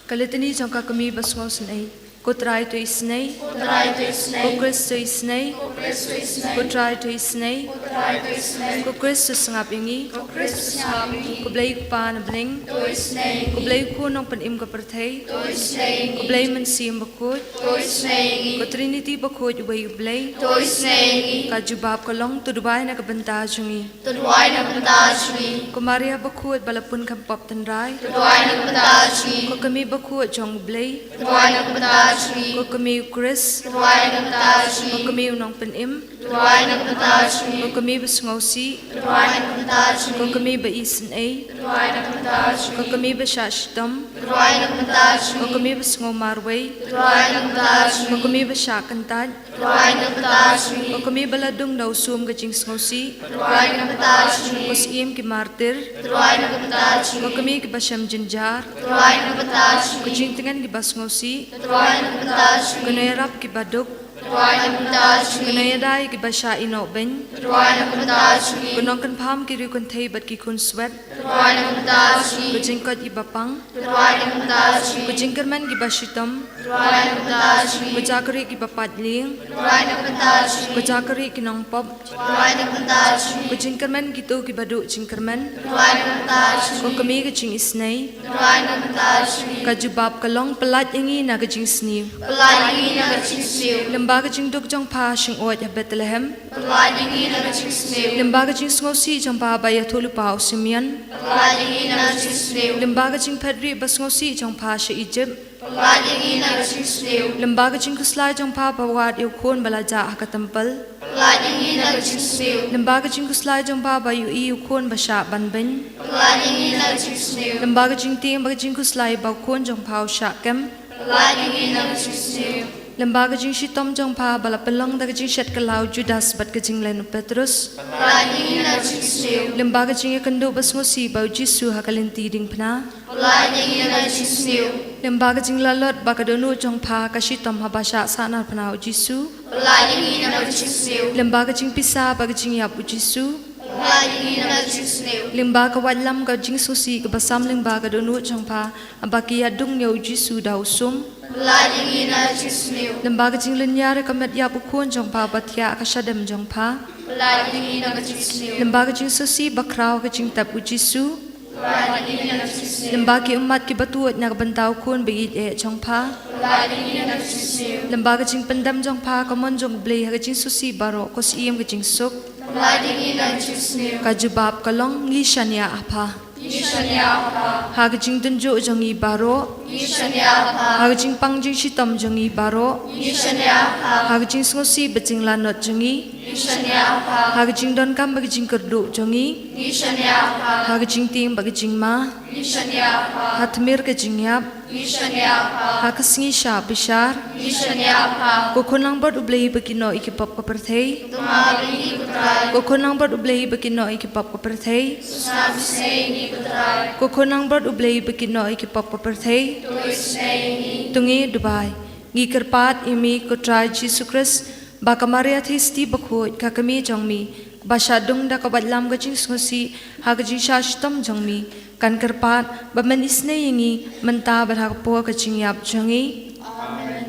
Ka Litany jong ka Kmie Basngewsynei. Ko Trai to isynei. Ko Trai to isynei. Ko Khrist to isynei. Ko Khrist to isynei. Ko Trai to isynei. Ko Trai to isynei. Ko Khrist to sngap ïa ngi. Ko Khrist to sngap ïa ngi. Ko Blei Kpa na bneng. To isynei ïa ngi. Ko Blei Khun Nongpynim ka pyrthei. To isynei ïa ngi. Ko Blei Mynsiem Bakhuid. To isynei ïa ngi. Ko Trinity Bakhuid uwei U Blei. To isynei ïa ngi. Ka jubab ka long to duwai na ka bynta jong ngi. To duwai na ka bynta jong ngi. Ko Maria Bakhuid ba la pun kham pop tynrai. To duwai na ka bynta jong ngi. Ko Kmie Bakhuid jong U Blei. To duwai na ka bynta jong ngi. Ko Kmie U Khrist. To duwai na ka bynta jong ngi. Ko Kmie U Nongpynim. To duwai na ka bynta jong ngi. Ko Kmie Basngewsih. To duwai na ka bynta jong ngi. Ko Kmie Baisynei. To duwai na ka bynta jong ngi. Ko Kmie Bashah Shitom. To duwai na ka bynta jong ngi. Ko Kmie Basngew Marwei. To duwai na ka bynta jong ngi. Ko Kmie Bashah Kyntait. To duwai na ka bynta jong ngi. Ko Kmie ba la dung da u sum ka jingsngewsih. To duwai na ka bynta jong ngi. Ko Syiem ki martir. To duwai na ka bynta jong ngi. Ko Kmie kiba shem jynjar. To duwai na ka bynta jong ngi. Ko jingtngen kiba sngewsih. To duwai na ka bynta jong ngi. Ko nongïarap kiba duk. To duwai na ka bynta jong ngi. Ko nongïada ïa kiba shah ïehnoh beiñ. To duwai na ka bynta jong ngi. Ko nongkynpham ki riewkynthei bad ki khun swet. To duwai na ka bynta jong ngi. Ko jingkoit kiba pang. To duwai na ka bynta jong ngi. Ko jingkyrmen kiba shitom. To duwai na ka bynta jong ngi. Ko jakri kiba pait lieng. To duwai na ka bynta jong ngi. Ko jakri ki nongpop. To duwai na ka bynta jong ngi. Ko jingkyrmen kito kiba duh jingkyrmen. To duwai na ka bynta jong ngi. Ko Kmie ka jingisynei. To duwai na ka bynta jong ngi. Ka jubab ka long, pyllait ïa ngi na ka jingsniew. Pyllait ïa ngi na ka jingsniew. Lyngba ka jingduk jong pha shyngoid ha Bethlehem. Pyllait ïa ngi na ka jingsniew. Lyngba ka jingsngewsih jong pha ba ïathuhlypa u Simeon. Pyllait ïa ngi na ka jingsniew. Lyngba ka jingphetrieh basngewsih jong pha sha Egypt. Pyllait ïa ngi na ka jingsniew. Lyngba ka jingkhuslai jong pha ba wad ïa u khun ba la jah ha ka templ. Pyllait ïa ngi na ka jingsniew. Lyngba ka jingkhuslai jong pha ba ïohi ïa u khun ba shah ban beiñ. Pyllait ïa ngi na ka jingsniew. Lyngba ka jingtieng bad ka jingkhuslai ba u khun jong pha u shah kem. Pyllait ïa ngi na ka jingsniew. Lyngba ka jingshitom jong pha ba la pynlong da ka jingshet kylla u Judas bad ka jinglen u Petrus. Pyllait ïa ngi na ka jingsniew. Lyngba ka jingïakynduh basngewsih ba u Jisu ha ka lynti diengphna. Pyllait ïa ngi na ka jingsniew. Lyngba ka jinglalot ba ka dohnud jong pha ka shitom haba shah sahnarphna u Jisu. Pyllait ïa ngi na ka jingsniew. Lyngba ka jingpisa bad ka jingïap u Jisu. Pyllait ïa ngi na ka jingsniew. Lyngba ka waitlam ka jingsngewsih kaba sam lyngba ka dohnud jong pha haba ki ïadung ïa u Jisu da u sum. Pyllait ïa ngi na ka jingsniew. Lyngba ka jinglynñiar ïa ka met ïap u khun jong pha ba thiah ha ka shadem jong pha. Pyllait ïa ngi na ka jingsniew. Lyngba ka jingsngewsih bakhraw ha ka jingtep u Jisu. Pyllait ïa ngi na ka jingsniew. Lyngba ki ummat kiba tuid na ka bynta u khun ba ïeit eh jong pha. Pyllait ïa ngi na ka jingsniew. Lyngba ka jingpyndem jong pha ha ka mon jong U Blei ha ka jingsngewsih baroh, ko Syiem ka jingsuk. Pyllait ïa ngi na ka jingsniew. Ka jubab ka long, ngi shaniah ha pha. Ngi shaniah ha pha. Ha ka jingdonjuh jong ngi baroh. Ngi shaniah ha pha. Ha ka jingpang jingshitom jong ngi baroh. Ngi shaniah ha pha. Ha ka jingsngewsih bad jinglanot jong ngi. Ngi shaniah ha pha. Ha ka jingdonkam bad ka jingkyrduh jong ngi. Ngi shaniah ha pha. Ha ka jingtieng bad ka jingma. Ngi shaniah ha pha. Ha tmier ka jingïap. Ngi shaniah ha pha. Ha ka sngi shah bishar. Ngi shaniah ha pha. Ko Khun langbrot U Blei ba kynnoh ïa ki pop ka pyrthei. To sngap ïa ngi ko Trai. Ko Khun langbrot U Blei ba kynnoh ïa ki pop ka pyrthei. To sngap bniah ïa ngi ko Trai. Ko Khun langbrot U Blei ba kynnoh ïa ki pop ka pyrthei. To isynei ïa ngi. To ngin duwai. Ngi kyrpad ïa me ko Trai Jisu Khrist, ba ka Maria Theisotti Bakhuid ka kmie jong me, ba shah dung da ka waitlam ka jingsngewsih ha ka jingshah shitom jong me, kan kyrpad ba men isynei ïa ngi mynta bad ha ka por ka jingïap jong ngi. Amen.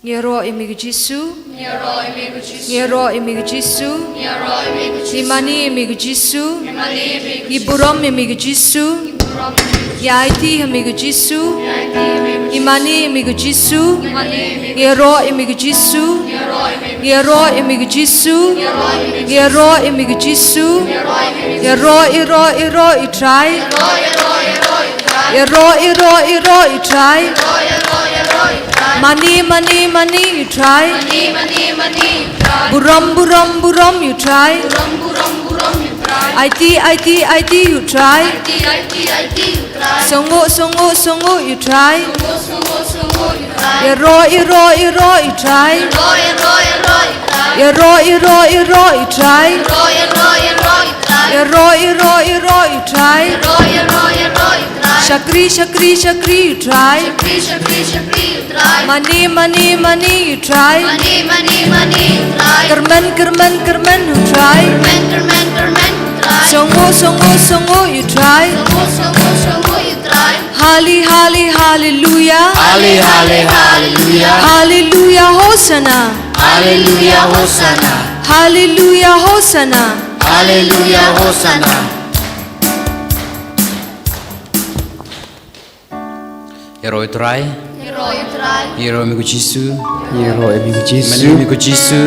Ngi ïaroh ïa me ko Jisu. Ngi ïaroh ïa me ko Jisu. Ngi ïaroh ïa me ko Jisu. Ngi ïaroh ïa me ko Jisu. Ngi mane ïa me ko Jisu. Ngi mane ïa me ko Jisu. Ngi burom ïa me ko Jisu. Ngi burom ïa me ko Jisu. Ngi aiti ha me ko Jisu. Ngi aiti ha me ko Jisu. Ngi mane ïa me ko Jisu. Ngi mane ïa me ko Jisu. Ngi ïaroh ïa me ko Jisu. Ngi ïaroh ïa me ko Jisu. Ngi ïaroh ïa me ko Jisu. Ngi ïaroh ïa me ko Jisu. Ngi ïaroh ïa me ko Jisu. Ïaroh, ïaroh, ïaroh ïa u Trai. Ïaroh, ïaroh, ïaroh ïa u Trai. Ïaroh, ïaroh, ïaroh ïa u Trai. Mane, mane, mane ïa u Trai. Mane, mane, mane ïa u Trai. Burom, burom, burom ïa u Trai. Burom, burom, burom ïa u Trai. Aiti, aiti, aiti ïa u Trai. Aiti, aiti, aiti ïa u Trai. Sngewnguh, sngewnguh, sngewnguh ïa u Trai. Sngewnguh, sngewnguh, sngewnguh ïa u Trai. Ïaroh, ïaroh, ïaroh ïa u Trai. Ïaroh, ïaroh, ïaroh ïa u Trai. Ïaroh, ïaroh, ïaroh ïa u Trai. Ïaroh, ïaroh, ïaroh ïa u Trai. Ïaroh, ïaroh, ïaroh ïa u Trai. Ïaroh, ïaroh, ïaroh ïa u Trai. Shakri, shakri, shakri ïa u Trai. Shakri, shakri, shakri ïa u Trai. Mane, mane, mane ïa u Trai. Mane, mane, mane ïa u Trai. Kyrmen, kyrmen, kyrmen ïa u Trai. Kyrmen, kyrmen, kyrmen ïa u Trai. Song wo, song wo, song wo, you try. Song wo, song wo, song wo, you try. Hali, hali, hallelujah. Hali, hali, hallelujah. Hallelujah, Hosanna. Hallelujah, Hosanna. Hallelujah, Hosanna. Hallelujah, Hosanna. Ïaroh ïa u Trai. Ïaroh ïa u Trai. Ïaroh ïa me ko Jisu. Ïaroh ïa me ko Jisu. Mane ïa me ko Jisu.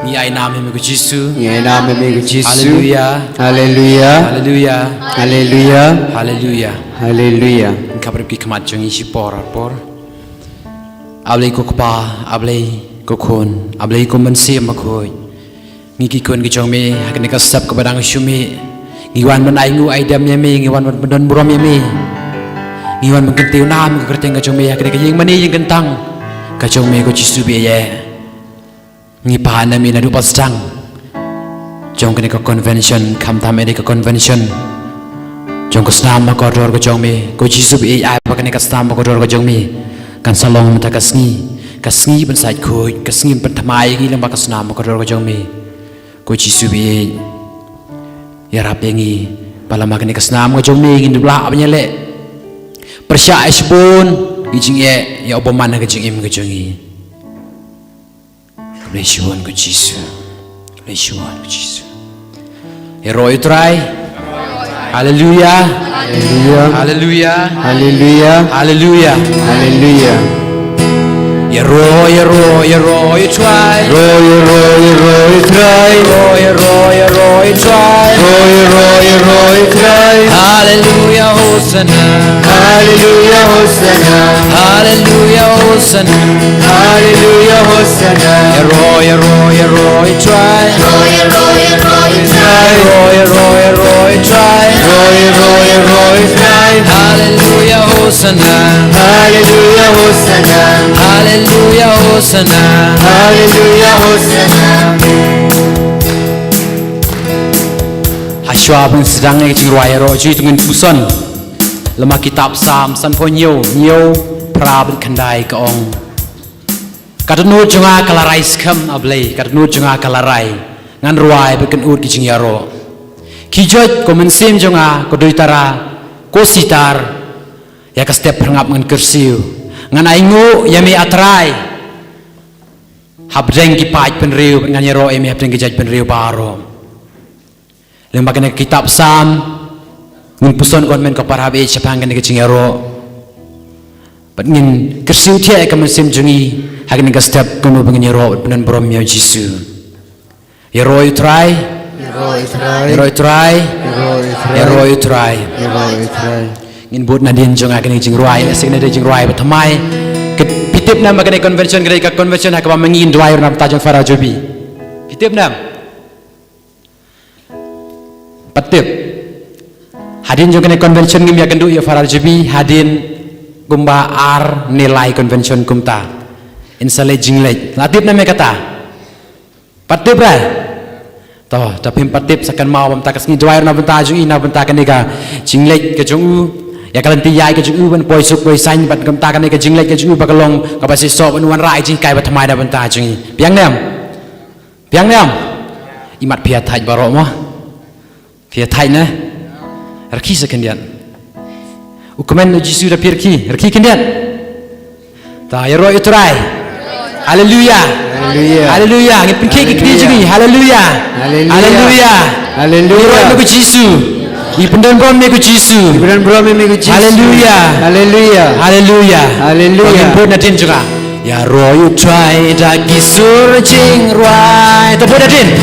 Ngi ai nam ïa me ko Jisu. Ngi ai nam ïa me ko Jisu. Haleluya. Haleluya. Haleluya. Haleluya. Haleluya. Haleluya. Ngin khapbrip ki khmat jong ngi shipor arpor. A Blei ko Kpa, A Blei ko Khun, A Blei ko Mynsiem Bakhuid. Ngi ki khun ki jong me, ha kane ka step kaba dang shu mih. Ngi wan ban ainguh aidem ïa me, ngi wan ban pyndonburom ïa me. Ngi wan ban kyntiew nam ïa ka kyrteng ka jong me, ha kane ka ïingmane ïingkyntang ka jong me ko Jisu baieit. Ngi pan ïa me naduh ba sdang jong kane ka convention, khamtam ïa ka convention jong ka snam bakordor ka jong me, ko Jisu baieit, ai ba kane ka snam bakordor ka jong me kan sa long mynta ka sngi, ka sngi ban sait khuid, ka sngi ban pynthymmai ïa ngi lyngba ka snam bakordor ka jong me. Ko Jisu baieit, ïarap ïa ngi, ba lama kane ka snam ka jong me ngin dup lah ban ïaleh pyrshah ïa shibun ki jingeh ïa u bymman ha ka jingim ka jong ngi. Khublei shibun ko Jisu. Khublei shibun ko Jisu. Ïaroh ïa u Trai. Haleluya. Haleluya. Haleluya. Haleluya. Haleluya. Haleluya. Ïaroh, ïaroh, ïaroh ïa u Trai. Ïaroh, ïaroh, ïaroh ïa u Trai. Ïaroh, ïaroh, ïaroh ïa u Trai. Ïaroh, ïaroh, ïaroh ïa u Trai. Haleluya, Hosanna. Haleluya, Hosanna. Haleluya, Hosanna. Haleluya, Hosanna. Ïaroh, ïaroh, ïaroh ïa u Trai. Ïaroh, ïaroh, ïaroh ïa u Trai. Ïaroh, ïaroh, ïaroh ïa u Trai. Ïaroh, ïaroh, ïaroh ïa u Trai. Haleluya, Hosanna. Haleluya, Hosanna. Haleluya, Hosanna. Haleluya, Hosanna. Hashwa ban sdang ïa ka jingrwai ïaroh jong ngi, to ngin puson lyngba kitab Salm sanphew hynñiew, hynñiew, phra bad khyndai, ka ong: Ka dohnud jong nga ka la rai skhem, A Blei, ka dohnud jong nga ka la rai. Ngan rwai bad kynnoh ki jingïaroh. Khie joit ko mynsiem jong nga, ko duitara, ko sitar, ïa ka step phyrngap ngan kyrsiew. Ngan ainguh ïa me, A Trai, hapdeng ki paid bynriew, bad ngan ïaroh ïa me hapdeng ki jaitbynriew baroh. Lyngba kane ka kitab Salm, ngin puson, ko hynmen ko para baieit, shaphang kane ka jingïaroh. Bad ngin kyrsiew thiah ïa ka mynsiem jong ngi ha kane ka step, kumno ba ngin ïaroh bad pyndonburom ïa u Jisu. Ïaroh ïa u Trai. Ïaroh ïa u Trai. Ïaroh ïa u Trai. Ïaroh ïa u Trai. Ïaroh ïa u Trai. Ngin bud nadien jong nga kane ka jingrwai, ïa, kane ka jingrwai bathymmai. Phi tip ne em ba kane ka convention, kane ka convention ha kaba ma ngi ngin duwai na bynta jong Father Jobi? Phi tip ne em? Pat tip. Hadien jong kane ka convention ngim ïakynduh ïa Father Jobi hadien kumba ar ne lai convention kumta. Ngin sa leit jingleit. La tip ne em ïa kata? Pat tip re? To, lada phim pat tip, sa kynmaw ba mynta ka sngi duwai na bynta jong i, na bynta kane ka jingleit ka jong u, ïa ka lynti ïaid ka jong u ban poi suk poi saiñ, bad kumta kane ka jingleit ka jong u ba kan long kaba shisha, ban wanrah ïa ka jinghikai bathymmai na bynta jong i. Biang ne em? Biang ne em? Imat phi ïa thait baroh mo. Phi ïa thait ne? Rkhie sa khyndiat. U kmen u Jisu da phi rkhie, rkhie khyndiat. Ta, ïaroh ïa u Trai. Haleluya. Haleluya. Haleluya. Ngin pynkhiah ki kti jong ngi. Haleluya. Haleluya. Haleluya. Haleluya. Ïaroh ïa me ko Jisu. Ngi pyndonburom ïa me ko Jisu. Ngi pyndonburom ïa me ko Jisu. Haleluya. Haleluya. Haleluya. Haleluya. Ngin bud nadien jong nga. Ïaroh ïa u Trai da ki sur jingrwai. To bud hadien.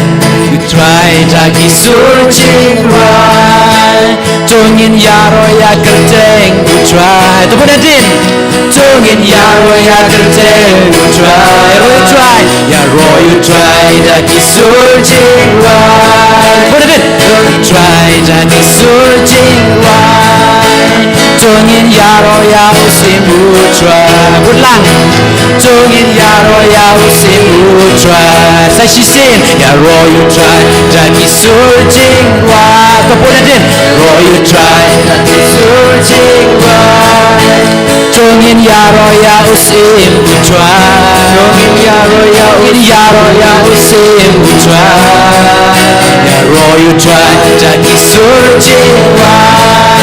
U Trai da ki sur jingrwai. To ngin ïaroh ïa ka kyrteng u Trai. To bud hadien. To ngin ïaroh ïa ka kyrteng u Trai. Ïaroh ïa u Trai. Ïaroh ïa u Trai da ki sur jingrwai. Bud hadien. U Trai da ki sur jingrwai. To ngin ïaroh ïa u syiem u Trai. Bud lang. To ngin ïaroh ïa u syiem u Trai. Sa shisien. Ïaroh ïa u Trai da ki sur jingrwai. To bud hadien. Ïaroh ïa u Trai da ki sur jingrwai. To ngin ïaroh ïa u syiem u Trai. To ngin ïaroh ïa u, ngin ïaroh ïa u syiem u Trai. Ïaroh U Trai, da ki sur jingwan.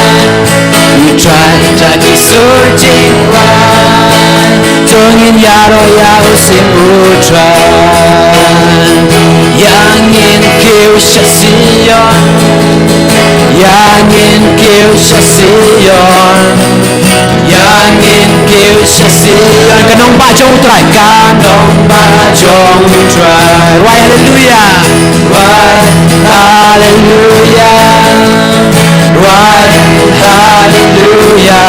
U Trai, da ki sur jingwan. To ngin ïaroh ïa u sim U Trai. Ïa ngin kiew sha Sion. Ïa ngin kiew sha Sion. Ïa ngin kiew sha Sion. Ka nongbah jong U Trai. Ka nongbah jong U Trai. Rwai haleluia. Rwai haleluia. Rwai haleluia.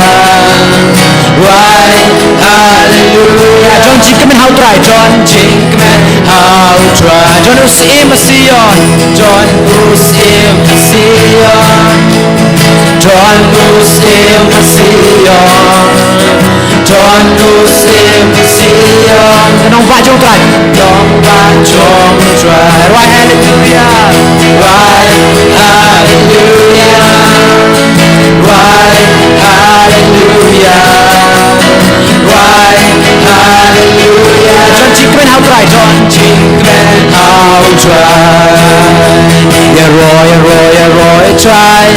Rwai haleluia. Don jingkmen ha U Trai. Don jingkmen ha U Trai. Don u syiem ha Sion. Don u syiem ha Sion. Don u syiem ha Sion. Don u syiem ha Sion. Ka nongbah jong U Trai. Nongbah jong U Trai. Rwai haleluia. Rwai haleluia. Rwai haleluia. Rwai haleluia. Don jingkmen ha U Trai. Don jingkmen ha U Trai. Ïaroh, ïaroh, ïaroh ïa U Trai.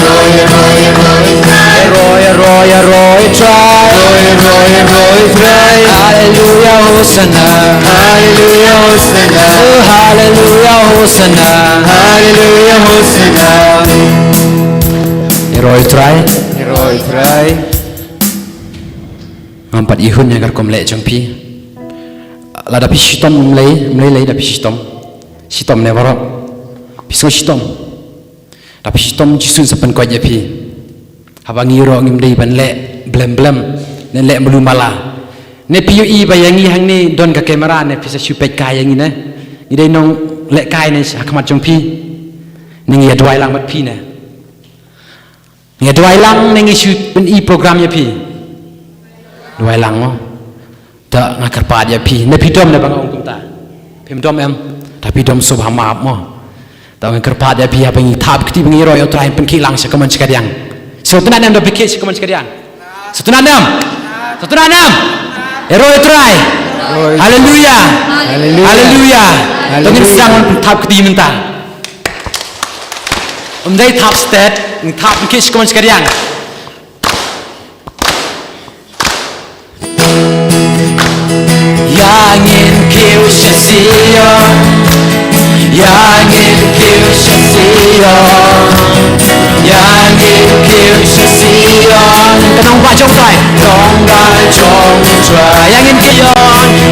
Ïaroh, ïaroh, ïaroh ïa U Trai. Haleluia, Hosanna. Haleluia, Hosanna. Oh, haleluia, Hosanna. Haleluia, Hosanna. Ïaroh ïa U Trai. Ïaroh ïa U Trai. Ngam pat ihun ïa ka rukom leh jong phi. Lada phi shitom, ym lei, ym lei lei da phi shitom. Shitom ne baroh. Phi sngew shitom. Da phi shitom, Jisu un sa pynkoit ïa phi. Haba ngi ïaroh ngim dei ban leh blem blem ne leh malu mala. Ne phi ïohi ba ïa ngi hangne don ka camera ne phi sa shu peit kai ïa ngi ne. Ngi dei nongleh kai ne ha khmat jong phi. Ne ngi ïa duwai lang bad phi ne. Ngi duwai lang ne ngi shu pyni program ïa phi. Duwai lang mo. Te nga kyrpad ïa phi. Ne phi dom ne ba nga ong kumta. Phim dom em. Te phi dom sngewbha map mo. Te nga kyrpad ïa phi haba ngi thap kti ba ngi ïaroh ïa U Trai, pynkhih lang sha kamon sha kadiang. Sngewtynnat em da phi khih sha kamon sha kadiang. Sngewtynnat em. Sngewtynnat em. Ïaroh ïa U Trai. Haleluia. Haleluia. Haleluia. Haleluia. To ngin sdang ban thap kti mynta. Ym dei thap stet, thap ngi kis kumne shi kadiang. Ïa ngin kiew sha Sion. Ïa ngin kiew sha Sion. Ïa ngin kiew sha Sion. Ka nongbah jong U Trai. Nongbah jong U Trai. Ïa ngin kiew.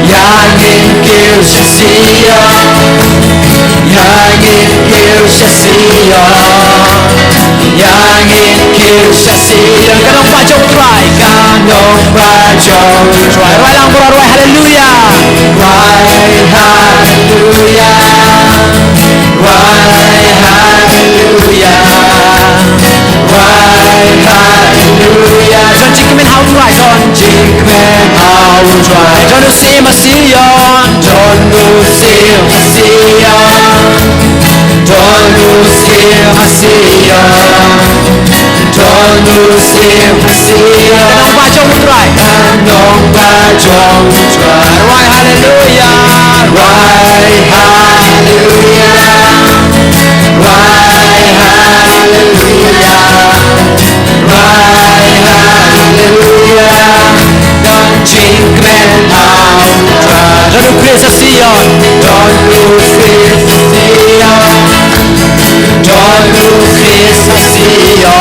Ïa ngin kiew sha Sion. Ïa ngin kiew sha Sion. Ïa ngin kiew sha Sion. Ka nongbah jong U Trai. Ka nongbah jong U Trai. Rwai lang baroh, rwai haleluia. Rwai haleluia. Rwai haleluia. Rwai haleluia. Don jingkmen ha U Trai, don jingkmen ha U Trai. Don u syiem ha Sion. Don u syiem ha Sion. Don u syiem ha Sion. Don u syiem ha Sion. Ka nongbah jong U Trai. Ka nongbah jong U Trai. Rwai haleluia. Rwai haleluia. Rwai haleluia. Rwai haleluia. Don jingkmen ha U Trai. Don u Khrist ha Sion. Don u Khrist ha Sion. Don u Khrist ha Sion.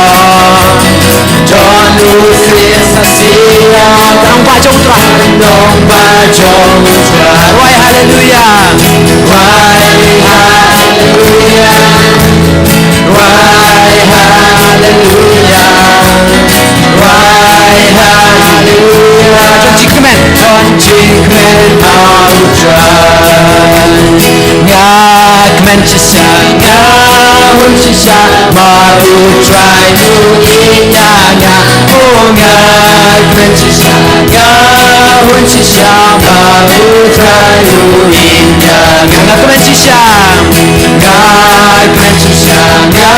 Don u Khrist ha Sion. Ka nongbah jong U Trai. Ka nongbah jong U Trai. Rwai haleluia. Rwai haleluia. Rwai haleluia. Rwai haleluia. Don jingkmen. Don jingkmen ha U Trai. Nga kmen shisha, nga hun shisha, ba U Trai u ïeit ïa nga. Oh, nga kmen shisha, nga hun shisha, ba U Trai u ïeit ïa nga. Nga kmen shisha, nga kmen shisha, nga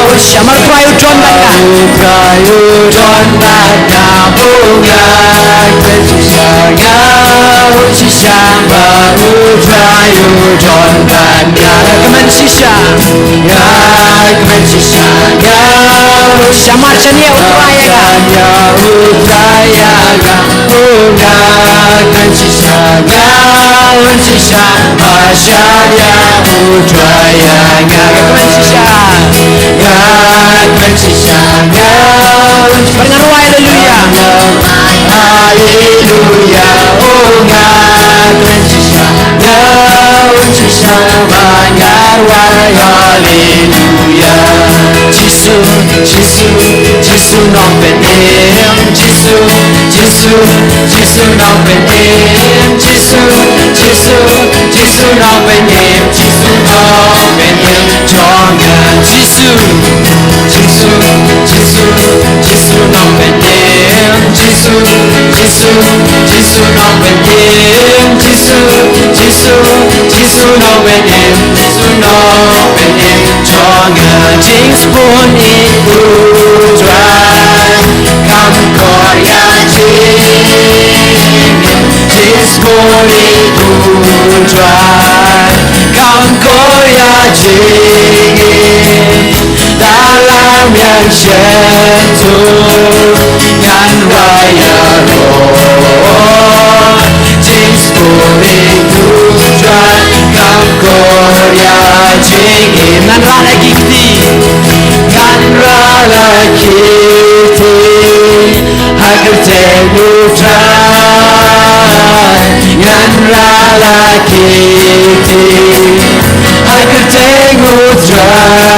hun shisha, ba U Trai u don bad nga. U Trai u don bad nga. Oh, nga kmen shisha, nga hun shisha, ba U Trai u don bad nga. Nga kmen shisha, nga Shabar shane, U Trai ïa nga. Kmen shisha. Kmen shisha. Bad ngan rwai haleluya. Haleluya, oh, nga kmen shisha, nga kmen shisha, ba nga rwai haleluya. Jisu, Jisu, Jisu Nongpynim, Jisu, Jisu, Jisu Nongpynim, Jisu, Jisu, Jisu Nongpynim, Jisu Nongpynim jong nga. Jisu, Jisu, Jisu, Jisu Nongpynim, Jisu, Jisu, Jisu Nongpynim, Jisu, Jisu, Jisu Nongpynim, Jisu Nongpynim jong nga. Jingsbun ïa U Trai, kam koit ïa jingim. Jingsbun ïa U Trai, kam koit ïa jingim. Da la ïeng shen tu ngan rwai ïaroh. Jingsbun ïa U Trai, kam koit ïa jingim. Ngan rah la ki kti, ngan rah la ki kti ha kyrteng U Trai. Ngan rah la ki kti ha kyrteng U Trai.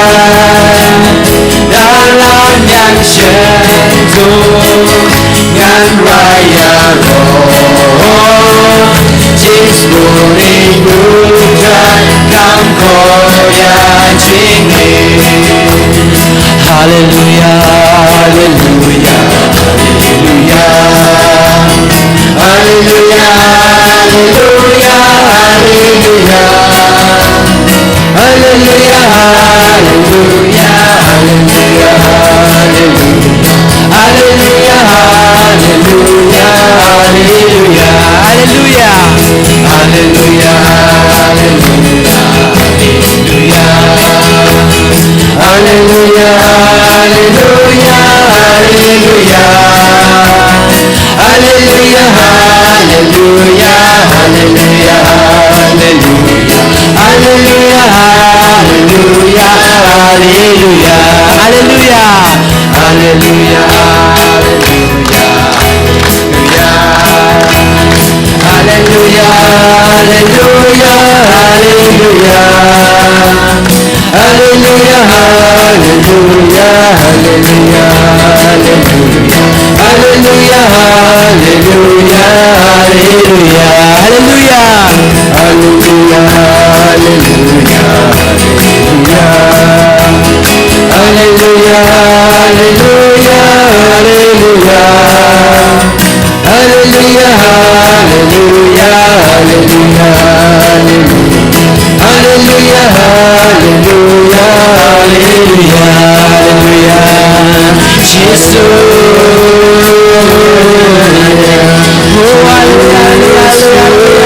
Da la ïeng shen tu ngan rwai ïaroh. Jingsbun ïa U Trai, kam koit ïa jingim. Haleluya, haleluya, haleluya. Haleluya, haleluya, haleluya. Haleluya, haleluya, haleluya, haleluya. Haleluya, haleluya, haleluya. Haleluya. Haleluya, haleluya, haleluya. Haleluya, haleluya, haleluya. Haleluya, haleluya, haleluya, haleluya. Haleluya, haleluya, haleluya. Haleluya, haleluya, haleluya. Haleluya, haleluya, haleluya. Haleluya, haleluya, haleluya, haleluya. Haleluya, haleluya, haleluya, haleluya. Haleluya, haleluya, haleluya, haleluya. Haleluya, haleluya, haleluya. Haleluya, haleluya, haleluya, haleluya. Haleluya, haleluya, haleluya, haleluya. Jisu. Oh, haleluya, haleluya, haleluya.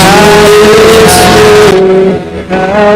Jisu, haleluya.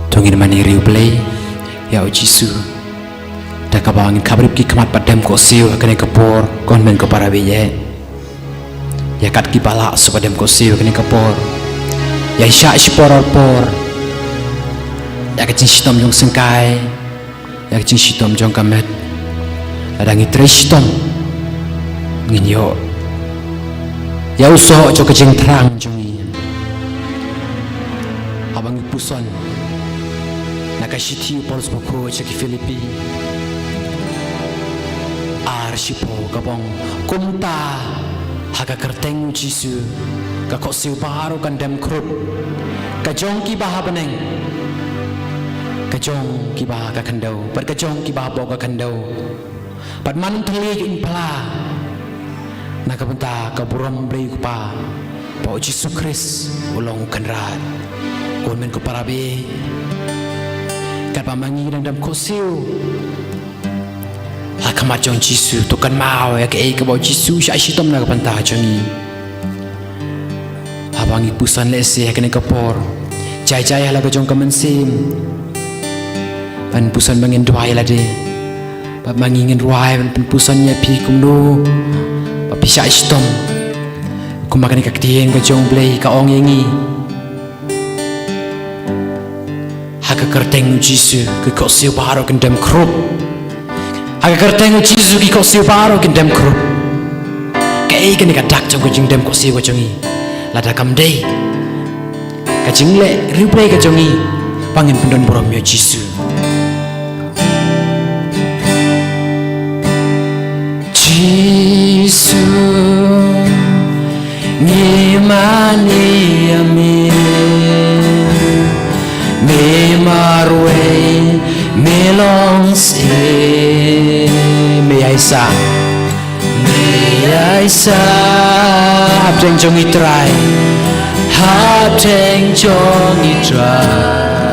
To ngin mane ïa u Blei, ïa u Jisu. Da kaba ngin khapbrip ki khmat bad dem ko siew ha kane ka por, ko hynmen ko para baieit. Ïa kat kiba lah shuh ba dem ko siew ha kane ka por. Ïa shah shipor ar por. Ïa ka jingshitom jong syngkai. Ïa ka jingshitom jong ka met. Lada ngi trei shitom, ngin ïoh ïa u soh jong ka jingthrang jong ngi. Haba ngi puson na ka shithi u Paulus bakhuid sha ki Philippi ar shiphew, ka ong kumta, ha ka kyrteng u Jisu, ka khohsiew baroh kan dem khrup, ka jong kiba ha bneng, ka jong kiba ha ka khyndew, bad ka jong kiba hapoh ka khyndew. Bad man un thylliej un phla na ka bynta ka burom Blei u Kpa, ba u Jisu Khrist u long u Kynrad. Ko hynmen ko para baieit, katba ma ngi dang dem khohsiew ha khmat jong u Jisu, to kynmaw ïa kaei kaba u Jisu u shah shitom na ka bynta jong ngi. Haba ngi puson lehse ha kane ka por, jai jai ha la ka jong ka mynsiem, ban puson ba ngin duwai lade. Bad ma ngi ngin duwai ban pynpuson ïa phi kumno ba phi shah shitom. Kumba kane ka ktien ka jong u Blei ka ong ïa ngi, ha ka kyrteng u Jisu ki khohsiew baroh kin dem khrup. Ha ka kyrteng u Jisu ki khohsiew baroh kin dem khrup. Kaei kane ka dak jong ka jingdem khohsiew ka jong ngi? Lada kam dei ka jingleh riewblei ka jong ngi ba ngin pyndon burom ïa u Jisu. Jisu, ngi mane ïa me, me marwei, me long seh, me ïaisah, me ïaisah hapdeng jong i Trai, hapdeng jong i Trai.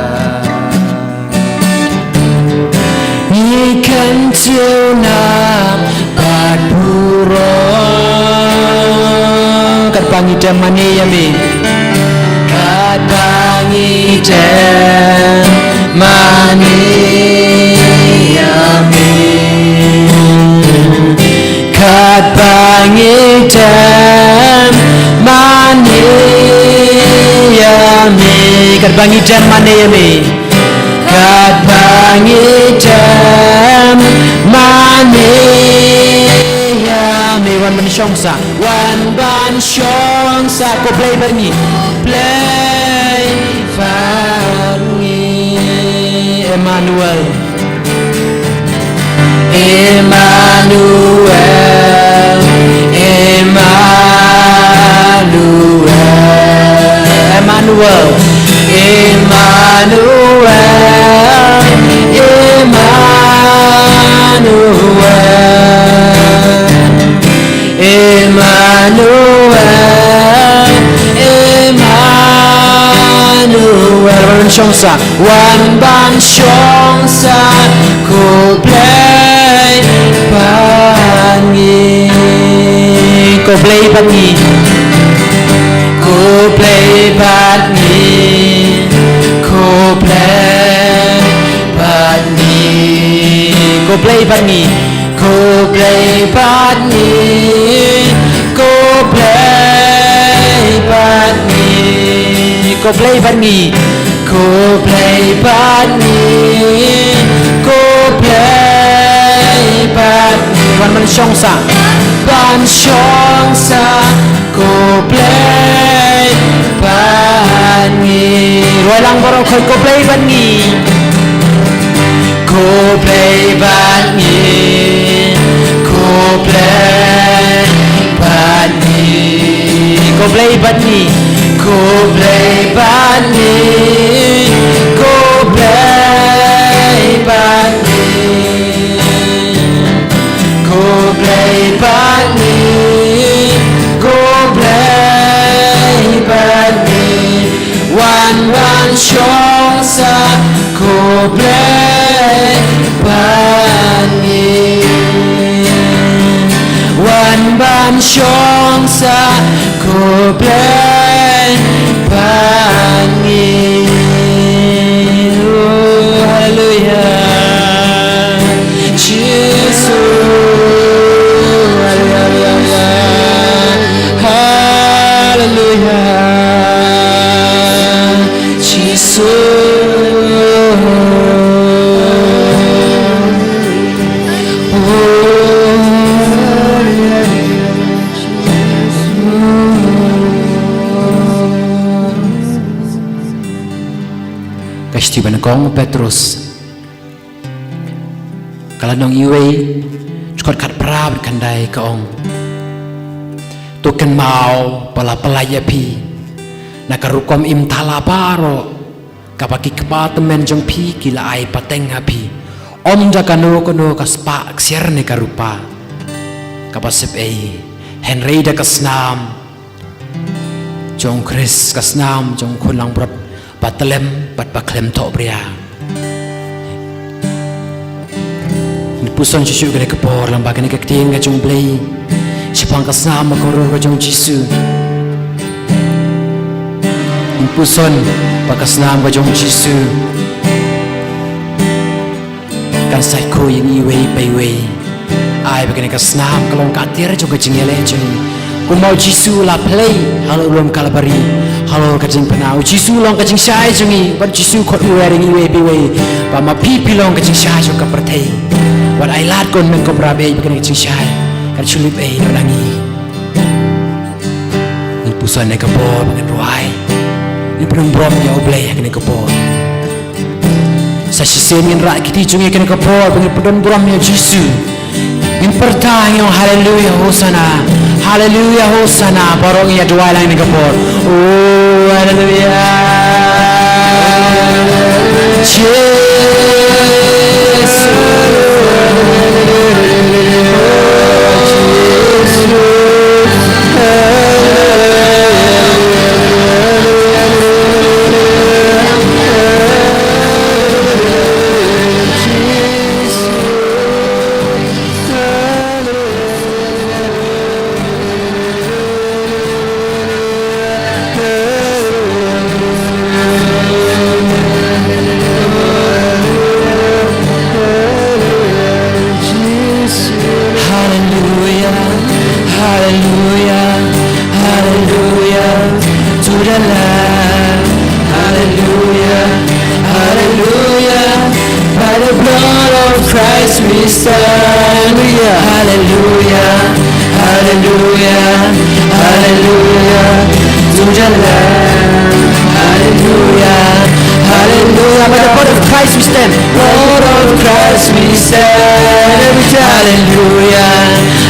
Ngi kyntiew nam bad burom. Katba ngi dem mane ïa me. Katba ngi dem mane ïa me. Katba ngi dem mane ïa me. Katba ngi dem mane ïa me. Katba ngi dem mane ïa me. Wan ban shong sah. Wan ban shong sah. Ko Blei bad ngi. Blei bad ngi. Emmanuel. Emmanuel, Emmanuel, Emmanuel, Emmanuel, Emmanuel. Emmanuel, Emmanuel. Wan ban shong sah, wan ban shong sah, ko Blei bad ngi. Ko Blei bad ngi. Ko Blei bad ngi. Ko Blei bad ngi. Ko Blei bad ngi. Ko Blei bad ngi, ko Blei bad ngi, ko Blei bad ngi, ko Blei bad ngi, ko Blei bad ngi. Wan ban shong sah, ban shong sah. Ko Blei bad ngi. Ruh lang baroh khoit, ko Blei bad ngi. Ko Blei bad ngi. Ko Blei bad ngi. Ko Blei bad ngi. Ko Blei bad ngi. Ko Blei bad ngi. Ko Blei bad ngi, ko Blei bad ngi, wan ban shong sah, ko Blei bad ngi, wan ban shong sah, ko Blei bad ngi. Oh, haleluya. Jisu. Haleluya. Haleluya. Jisu. Oh. Ka shithi ba nyngkong Petros, ka lynnong iwei, dkhot khatphra bad khyndai ka ong: To kynmaw ba la pyllait ïa phi na ka rukom im thala baroh, kaba ki kpa tymmen jong phi ki la ai pateng ha phi, ym da kano kano ka spah ksiar ne ka rupa kaba sep ei, hynrei da ka snam jong Khrist, ka snam jong u khun langbrot ba tlem bad ba khlem thohbria. Ngin puson shuh shuh kane ka por lyngba kane ka ktien ka jong U Blei shaphang ka snam bakordor ka jong U Jisu. Ngin puson ba ka snam ka jong U Jisu kan sait khuid ïa ngi iwei pa iwei. Ai ba kane ka snam ka long ka tiar jong ka jingïaleh jong ngi. Kumba U Jisu u la pynleit halor u lum Kalbari, halor ka jingpynah, U Jisu u long ka jingshai jong ngi, bad U Jisu u khot wer ïa ngi iwei pa iwei ba ma phi phi long ka jingshai jong ka pyrthei. Wat ai lad ko, men ko para bad ba kane ka jingshai kan shu lip ei na ngi. Ngin puson ha kane ka por ba ngin rwai, ngin pynbor ïa U Blei ha kane ka por. Sa shisien ngin rah kti jong ngi ha kane ka por ba ngin pynbor ïa U Jisu. Ngin pyrta, ngin ong haleluya, hosana, haleluya, hosana. Baroh ngin ïa duwai lang ha kane ka por. Oh, haleluya. Jisu. Hallelujah, hallelujah, hallelujah to the Lamb. Hallelujah, hallelujah, by the blood of Christ we stand. Hallelujah, hallelujah, hallelujah to the Lamb. Hallelujah, hallelujah, by the blood of Christ we stand. Blood of Christ we stand. Hallelujah,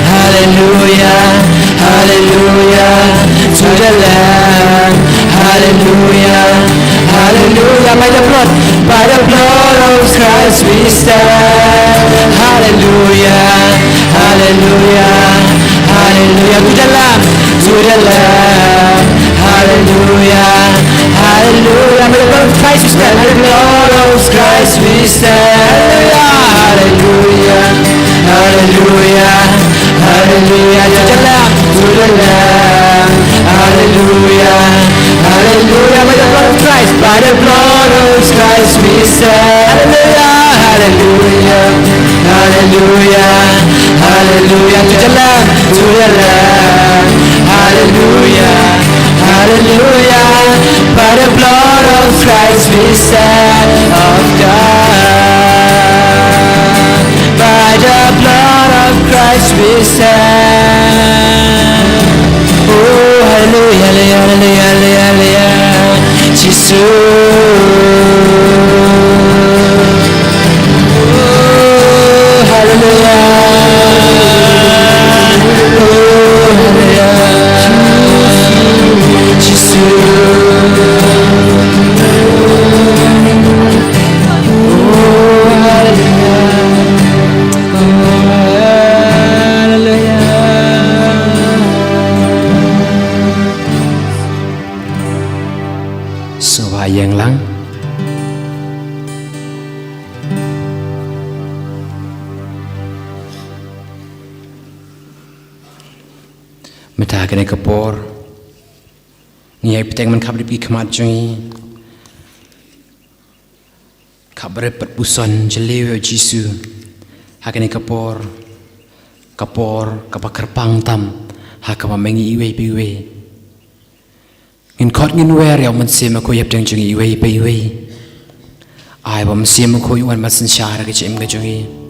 hallelujah, hallelujah to the Lamb. Hallelujah, hallelujah, by the blood, by the blood of Christ we stand. Hallelujah, hallelujah, hallelujah to the Lamb, to the Lamb. Hallelujah, hallelujah, by the blood of Christ we stand. By the blood of Christ we stand. Hallelujah, hallelujah, hallelujah, hallelujah to the Lamb, to the Lamb. Hallelujah, hallelujah, by the blood of Christ, by the blood of Christ we stand. Hallelujah, hallelujah, hallelujah, hallelujah to the Lamb, to the Lamb. Hallelujah, hallelujah, by the blood of Christ we stand, of God. By the blood of Christ we stand. Oh, hallelujah, hallelujah, hallelujah, hallelujah, Jisu. Oh, hallelujah. Oh, hallelujah. Jisu. Oh, hallelujah. Oh, hallelujah. Sngewbha ïeng lang. Mynta ha kane ka por, ngi ïai bteng ban khapbrip ki khmat jong ngi, khapbrip bad puson jylliew ïa U Jisu ha kane ka por, ka por kaba kyrpang tam ha kaba ma ngi iwei pa iwei. Ngin khot ngin wer ïa U Mynsiem Bakhuid hapdeng jong ngi iwei pa iwei. Ai ba U Mynsiem Bakhuid un wan synshar ha ka jingim ka jong ngi.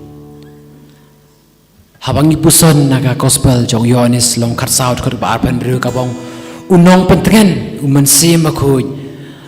Haba ngi puson na ka Gospel jong u Ïoannis lynnong khatsaw dkhot ba arphew hynriew, kaba ong, u nongpyntngen, U Mynsiem Bakhuid,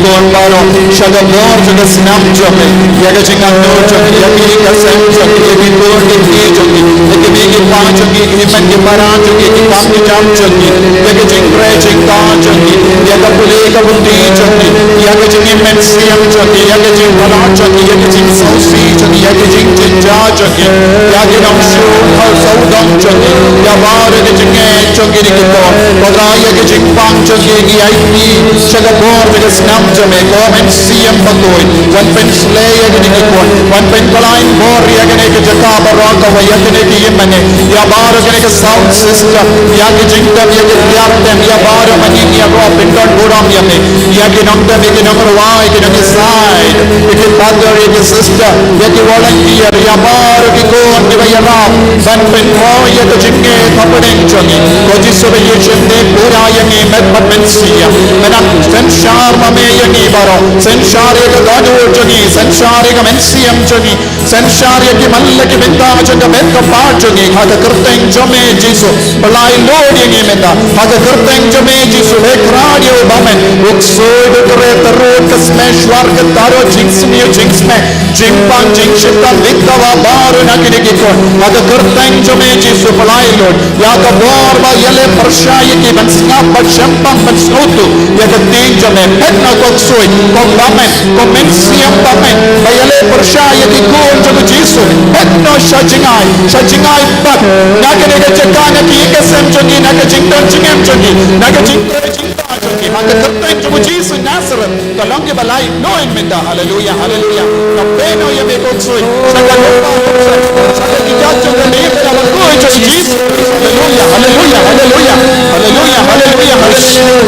Khun baroh, sha ka bor jong ka snam jong me, ïa ka jingangnud jong me, ïa ki ïing ki sem jong me, ïa ki khun ki kti jong me, ïa ki mei ki pa jong me, ki hynmen ki para jong me, ki kam ki jam jong me, ïa ka jingtrei jingktah jong me, ïa ka pule ka puthi jong me, ïa ka jingim mynsiem jong me, ïa ka jingpynlong jong me, ïa ka jingsngewsih jong me, ïa ka jingjynjar jong me, ïa ki nongshun ha u sawdong jong me, ïa baroh ki jingngeit jong me, ki dei ki bor, Kynrad ïa ka jingpang jong me, ngi aiti sha ka bor jong ka snam jong me, ko Mynsiem Bakhuid, wan pynsleh ïa kine ki khun, wan pynkylla bor ïa kane ka jaka baroh kawei, ïa kine ki hynmen, ïa baroh kine ki sound system, ïa ki jingtem, ïa ki tiar tem, ïa baroh ma ngi ïa baroh pyndon burom ïa me, ïa ki nongtem, ïa ki nongrwai, ïa ki nongïasaid, ïa ki pastor, ïa ki sister, ïa ki volunteer, ïa baroh ki khun kiba ïarap ban pynmih ïa ka jingngeit hapdeng jong ngi. Ko Jisu ba ïeit, shim pura ïa ngi, met bad mynsiem. Mynta synshar ma me ïa ngi baroh, synshar ïa ka dohnud jong ngi, synshar ïa ka mynsiem jong ngi, synshar ïa ki man la ki bynta jong ka met ka phad jong ngi, ha ka kyrteng jong me Jisu. Pyllait lut ïa ngi mynta, ha ka kyrteng jong me Jisu. Leh khraw ïa u bymman, u ksuid, u trei, u tarud, ka smesh, war ka tarud, jingsniew jingsmeh, jingpang jingshit, ka lynti, ka wah baroh na kine ki khun, ha ka kyrteng jong me Jisu. Pyllait lut ïa ka bor ba ïaleh pyrshah ïa ki ban sngap, ban shemphang, ban sngewthuh ïa ka ktien jong me. Phet noh ko ksuid, ko bymman, ko mynsiem bymman ba ïaleh pyrshah ïa ki khun jong u Jisu. Phet noh sha jngai, sha jngai pat na kane ka jaka, na ki ïing ki sem jong ngi, na ka jingdon jingem jong ngi, na ka jingtrei jingktah jong ngi, ha ka kyrteng jong u Jisu Nasareth. Ka long kaba laitluid mynta. Haleluia, haleluia. Nga pynpaw ïa me ko ksuid, sha ka lyngba jong ka, sha ka jingïaid jong ka, ha ka kyrteng jong u Jisu. Haleluia, haleluia, haleluia. Haleluia, haleluia, haleluia.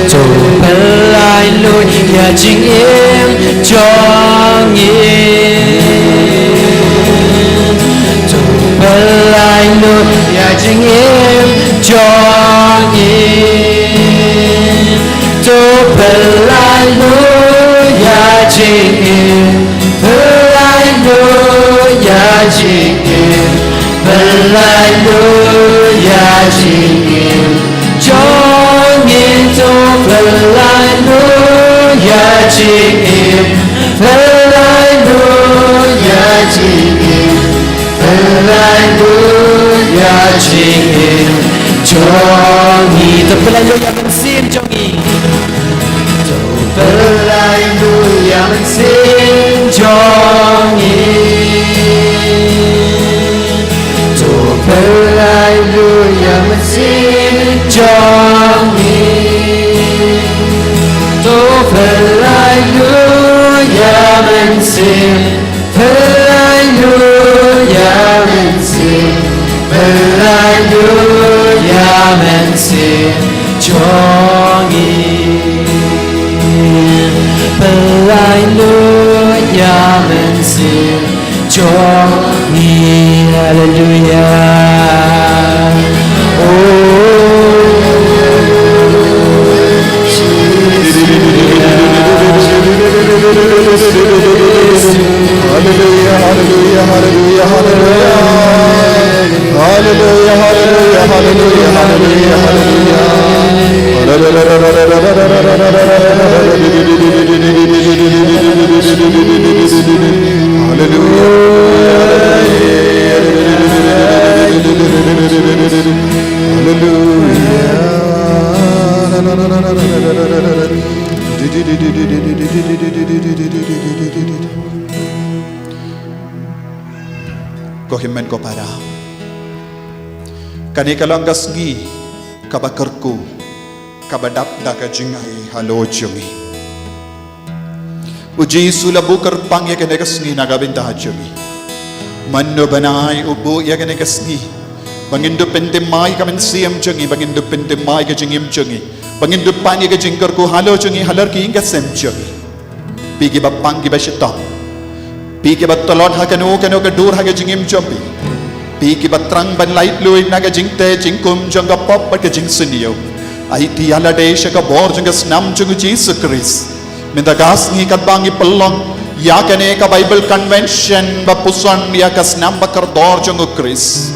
To pyllait lut ïa jingim jong ngi. To pyllait lut ïa jingim jong ngi. To pyllait lut ïa jingim. Pyllait lut ïa jingim. Pyllait lut ïa jingim jong ngi. To pyllait lut ïa jingim. Pyllait lut ïa jingim. Pyllait lut ïa jingim jong ngi. To pyllait lut ïa mynsiem jong ngi. To pyllait lut ïa mynsiem jong ngi. To pyllait lut ïa mynsiem jong ngi. To pyllait lut ïa mynsiem. Pyllait lut ïa mynsiem, pyllait lut ïa mynsiem jong ngi. Pyllait lut ïa mynsiem jong ngi. Haleluia. Oh. Haleluia, haleluia, haleluia, haleluia. Haleluia, haleluia, haleluia, haleluia, haleluia. Haleluia. Haleluia. Ko hynmen ko para, kane ka long ka sngi kaba kyrkhu, kaba dap da ka jingai halor jong ngi. U Jisu la buh kyrpang ïa kane ka sngi na ka bynta jong ngi. Mano ban ai u buh ïa kane ka sngi ba ngin dup pynthymmai ka mynsiem jong ngi, ba ngin dup pynthymmai ka jingim jong ngi, ba ngin dup pan ïa ka jingkyrkhu halor jong ngi, halor ki ïing ki sem jong ngi. Phi kiba pang kiba shitom, phi kiba tlot ha kano kano ka dur ha ka jingim jong phi, phi kiba thrang ban laitluid na ka jingteh jingkum jong ka pop bad ka jingsniew, aiti ïa lade sha ka bor jong ka snam jong u Jisu Khrist. Mynta ka sngi katba ngi pynlong ïa kane ka Bible Convention ba puson ïa ka snam ba kordor jong U Khrist,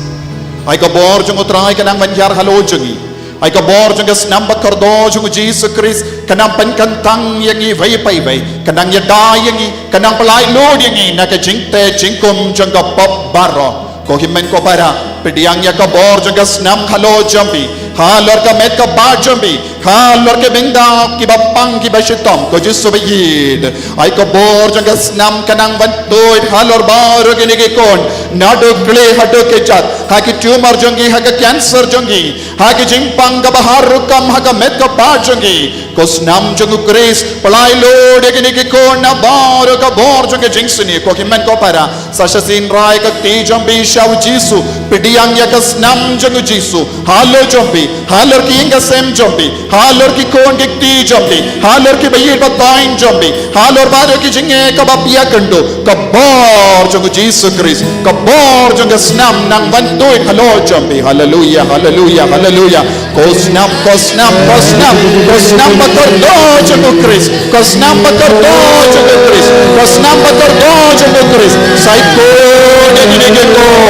ai ka bor jong U Trai ka nang ban hiar halor jong ngi. Ai ka bor jong ka snam ba kordor jong U Jisu Khrist ka nang pynkyntang ïa ngi iwei pa iwei, ka nang ïada ïa ngi, ka nang pyllait lut ïa ngi na ka jingteh jingkhum jong ka pop baroh. Ko hynmen ko para, pdiang ïa ka bor jong ka snam halor jong phi, halor ka met ka ba jong phi, halor ki bynta kiba pang kiba shitom, ko Jisu ba ïeit. Ai ka bor jong ka snam ka nang ban tuid halor baroh kine ki khun, naduh khleh haduh kjat, ha ki tumor jong ki, ha ka cancer jong ki, ha ki jingpang kaba har rukom ha ka met ka ba jong ki. Ko snam jong U Khrist, pyllait lut ïa kine ki khun na baroh ka bor jong ka jingsniew. Ko hynmen ko para, sa shisien rai ka kti jong phi sha U Jisu, pdiang ïa ka snam jong U Jisu halor jong phi, halor ki ïing ki sem jong phi, halor ki khun ki kti jong phi, halor ki ba ïeit ba thaiñ jong phi, halor baroh ki jingeh kaba phi ïakynduh, ka bor jong U Jisu Khrist, ka bor jong ka snam nang ban tuid halor jong phi. Haleluia, haleluia, haleluia. Ko snam, ko snam, ko snam, ko snam ba kordor jong U Khrist, ko snam ba kordor jong U Khrist, ko snam ba kordor jong U Khrist. Sa ïakut ïa kine ki khun,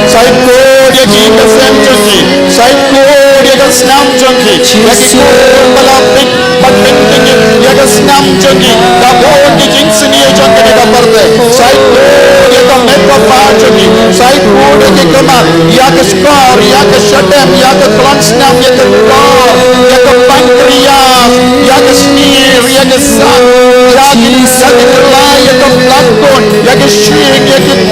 sa ïakut ïa ki ïing ki sem jong ki, sa ïakut ïa ka snam jong ki, ïa ki khun ba la peit bad peit ïa ka snam jong ki, da bun ki jingsniew jong kane ka pyrthei. Sa ïakut ïa ka met ka ba jong ki, sa ïakut ïa ki khmat, ïa ka shkor, ïa ka shadem, ïa ka khlangsnam, ïa ka kor, ïa ka pancreas, ïa ka snier, ïa ka san, ïa ki, ïa ki khlai, ïa ka platkut, ïa ki shing, ïa ki tip,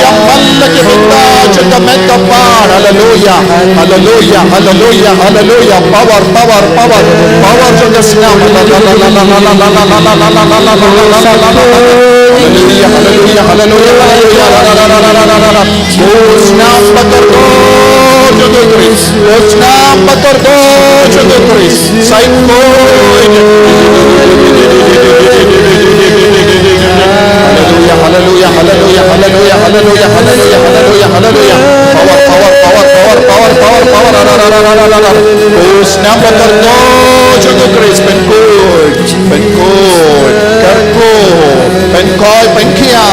ïa man la ki bynta jong ka met ka ba. Haleluia, haleluia, haleluia, haleluia. Power, power, power, power jong ka snam. Haleluia, haleluia, haleluia, haleluia, haleluia. Ko snam ba kordor jong U Khrist, ko snam ba kordor jong U Khrist. Sa ïakut. Haleluia, haleluia, haleluia, haleluia, haleluia, haleluia, haleluia. Power, power, power, power, power, power, power. Ko snam ba kordor jong U Khrist, pynkhuid, pynkhuid, kyrkhu, pynkoit, pynkhia.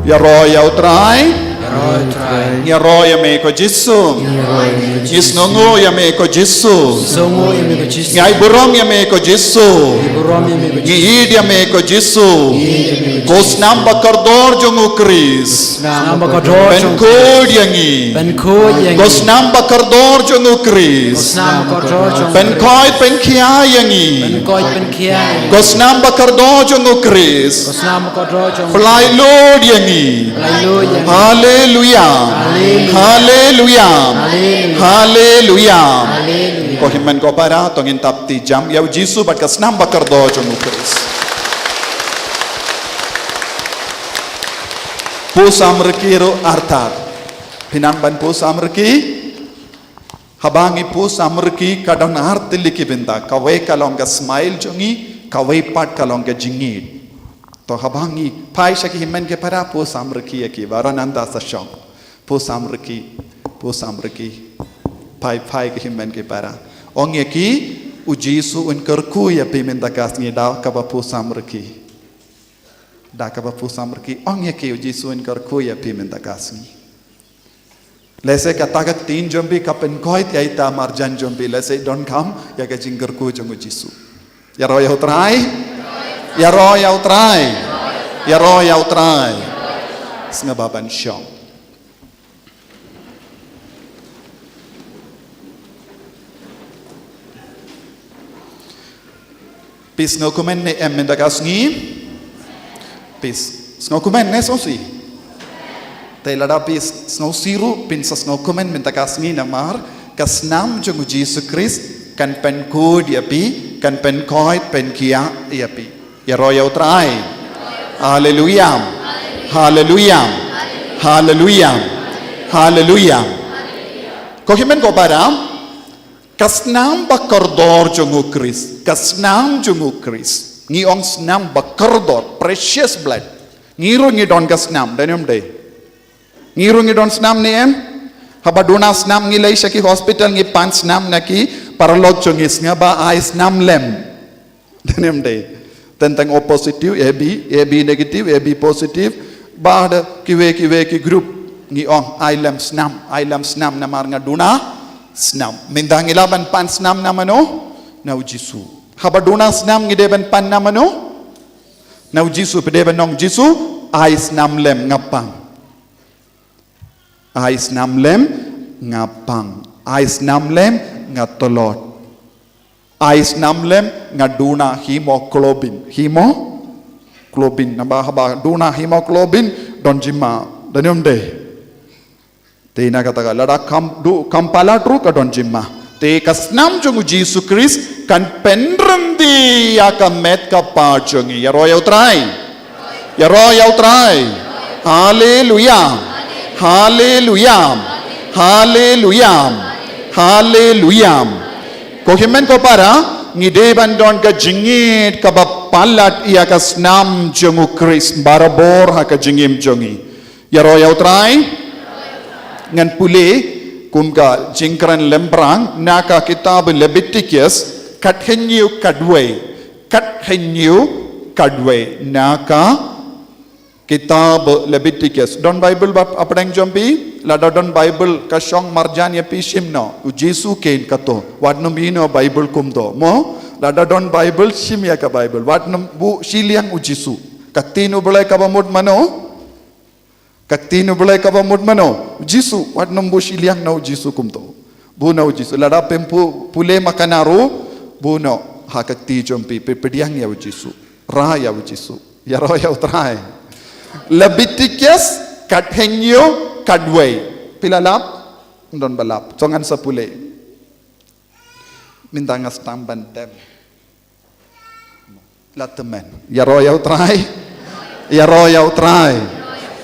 Ïaroh ïa U Trai. Ïaroh ïa U Trai. Ïaroh ïa me ko Jisu. Ïaroh ïa me ko Jisu. Ngi sngewnguh ïa me ko Jisu. Ngi sngewnguh ïa me ko Jisu. Ngi ai burom ïa me ko Jisu. Ngi ai burom ïa me ko Jisu. Ngi ïeit ïa me ko Jisu. Ngi ïeit ïa me ko Jisu. Ko snam ba kordor jong U Khrist. Snam ba kordor jong U Khrist. Pynkhuid ïa ngi. Pynkhuid ïa ngi. Ko snam ba kordor jong U Khrist. Ko snam ba kordor jong U Khrist. Pynkoit pynkhia ïa ngi. Pynkoit pynkhia ïa ngi. Ko snam ba kordor jong U Khrist. Ko snam ba kordor jong U Khrist. Pyllait lut ïa ngi. Pyllait lut ïa ngi. Haleluia. Haleluia. Haleluia. Haleluia. Haleluia. Haleluia. Ko hynmen ko para, to ngin tap ti jam ïa U Jisu bad ka snam ba kordor jong U Khrist. Pur samrkhie ruh artat. Phi nang ban pur samrkhie? Haba ngi pur samrkhie ka don artylli ki bynta, kawei ka long ka smile jong ngi, kawei pat ka long ka jingïeit. To haba ngi phai sha ki hynmen ki para, pur samrkhie ïa ki baroh nangta sa shong. Pur samrkhie, pur samrkhie. Phai, phai ki hynmen ki para. Ong ïa ki, U Jisu un kyrkhu ïa phi mynta ka sngi da kaba pur samrkhie. Da kaba pur samrkhie, ong ïa ki, U Jisu un kyrkhu ïa phi mynta ka sngi. Lehse kata ka ktien jong phi ka pynkoit ïa ita marjan jong phi, lehse i donkam ïa ka jingkyrkhu jong U Jisu. Ïaroh ïa U Trai. Ïaroh ïa U Trai. Ïaroh ïa U Trai. Sngewbha ban shong. Phi sngewkmen ne em mynta ka sngi? Phi sngewkmen ne sngewsih? Te lada phi sngewsih ruh phin sa sngewkmen mynta ka sngi namar ka snam jong U Jisu Khrist kan pynkhuid ïa phi, kan pynkoit pynkhia ïa phi. Ïaroh ïa U Trai. Haleluia. Haleluia. Haleluia. Haleluia. Ko hynmen ko para, ka snam ba kordor jong U Khrist, ka snam jong U Khrist. Ngi ong snam ba kordor, precious blood. Ngi ruh ngi don ka snam, don ne em dei? Ngi ruh ngi don snam ne em? Haba duna snam ngi leit sha ki hospital ngi pan snam na ki paralok jong ngi, sngewbha ai snam lem. Don ne em dei? Teng teng O positive, A B, A B negative, A B positive. Bad kiwei kiwei ki group ngi ong ai lem snam, ai lem snam namar nga duna snam. Mynta ngi lah ban pan snam na mano? Na u Jisu. Haba duna snam ngi dei ban pan na mano? Na u Jisu. Phi dei ban ong, Jisu, ai snam lem nga pang. Ai snam lem nga pang. Ai snam lem nga tlot. Ai snam lem nga duna hemoglobin. Hemoglobin. Naba haba duna hemoglobin don jingma. Don ne em dei? Te na kata ka lada kam du kam palat ruh ka don jingma. Te ka snam jong u Jisu Khrist kan pynrem ïa ka met ka phad jong ngi. Ïaroh ïa u Trai. Ïaroh ïa u Trai. Haleluya. Haleluya. Haleluya. Haleluya. Ko hynmen ko para, ngi dei ban don ka jingngeit kaba palat ïa ka snam jong u Khrist barabor ha ka jingim jong ngi. Ïaroh ïa u Trai. Ngan pule kum ka jingkren lyngba na ka kitab Leviticus, khathynñiew khatwei. Khathynñiew khatwei na ka kitab Leviticus. Don Bible ba hapdeng jong phi? Lada don Bible ka shong marjan ïa phi shim noh. U Jisu kein kato. Wat nym ïehnoh Bible kumto. Mo, lada don Bible shim ïa ka Bible. Wat nym buh shiliang u Jisu. Ka ktien u Blei kaba mut mano? Ka ktien u Blei kaba mut mano? U Jisu. Wat nym buh shiliang na u Jisu kumto. Buh na u Jisu. Lada phim pu-, pule ma ka na ruh, buh noh ha ka kti jong phi, phi pdiang ïa u Jisu. Rah ïa u Jisu. Ïaroh ïa u Trai. Leviticus khathynñiew khatwei. Phi la lap? Don ba lap. To ngan sa pule. Mynta nga sdang ban dem. La tymmen. Ïaroh ïa u Trai. Ïaroh ïa u Trai.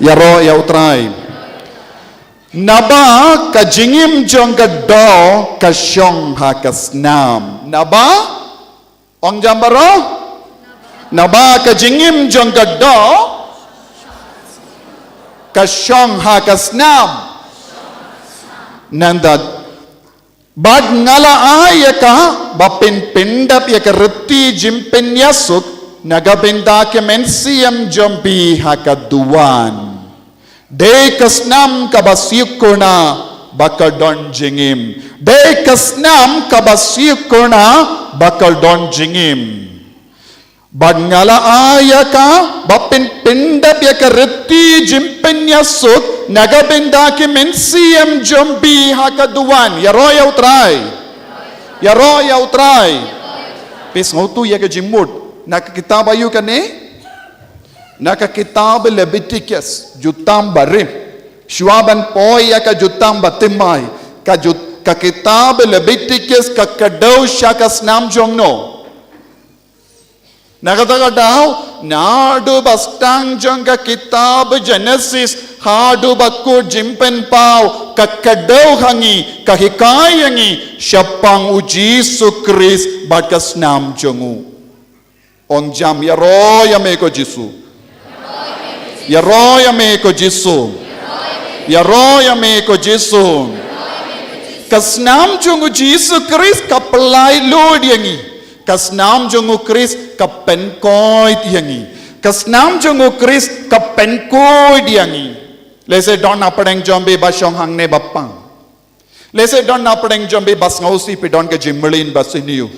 Ïaroh ïa u Trai. Naba ka jingim jong ka doh ka shong ha ka snam. Naba? Ong jam baroh. Naba ka jingim jong ka doh ka shong ha ka snam. Nangta bad nga la ai ïa ka ba phin pyndep ïa ka riti jingpynïasuk na ka bynta ki mynsiem jong phi ha ka duwan. Dei ka snam kaba syiekuna ba ka don jingim. Dei ka snam kaba syiekuna ba ka don jingim. Bad nga la ai ïa ka ba phin pyndep ïa ka riti jingpynïasuk na ka bynta ki mynsiem jong phi ha ka duwan. Ïaroh ïa u Trai. Ïaroh ïa u Trai. Phi sngewthuh ïa ka jingmut na ka kitab aïu kane? Na ka kitab Leviticus, Jutang Barim. Shuwa ban poi ïa ka Jutang Bathymmai, ka jut-, ka kitab Leviticus ka kdew sha ka snam jong no? Na kata ka daw, naduh ba sdang jong ka kitab Genesis haduh ba kut Jingpynpaw, ka kdew ha ngi, ka hikai ha ngi shaphang u Jisu Khrist bad ka snam jong u. Ong jam, ïaroh ïa me ko Jisu. Ïaroh ïa me ko Jisu. Ïaroh ïa me ko Jisu. Ka snam jong u Jisu Khrist ka pynlait luid ïa ngi. Ka snam jong u Khrist ka pynkoit ïa ngi. Ka snam jong u Khrist ka pynkoit ïa ngi. Lehse don na pdeng jong phi ba shong hangne ba pang. Lehse don na pdeng jong phi ba sngewsih phi don ka jingmlien ba sniew.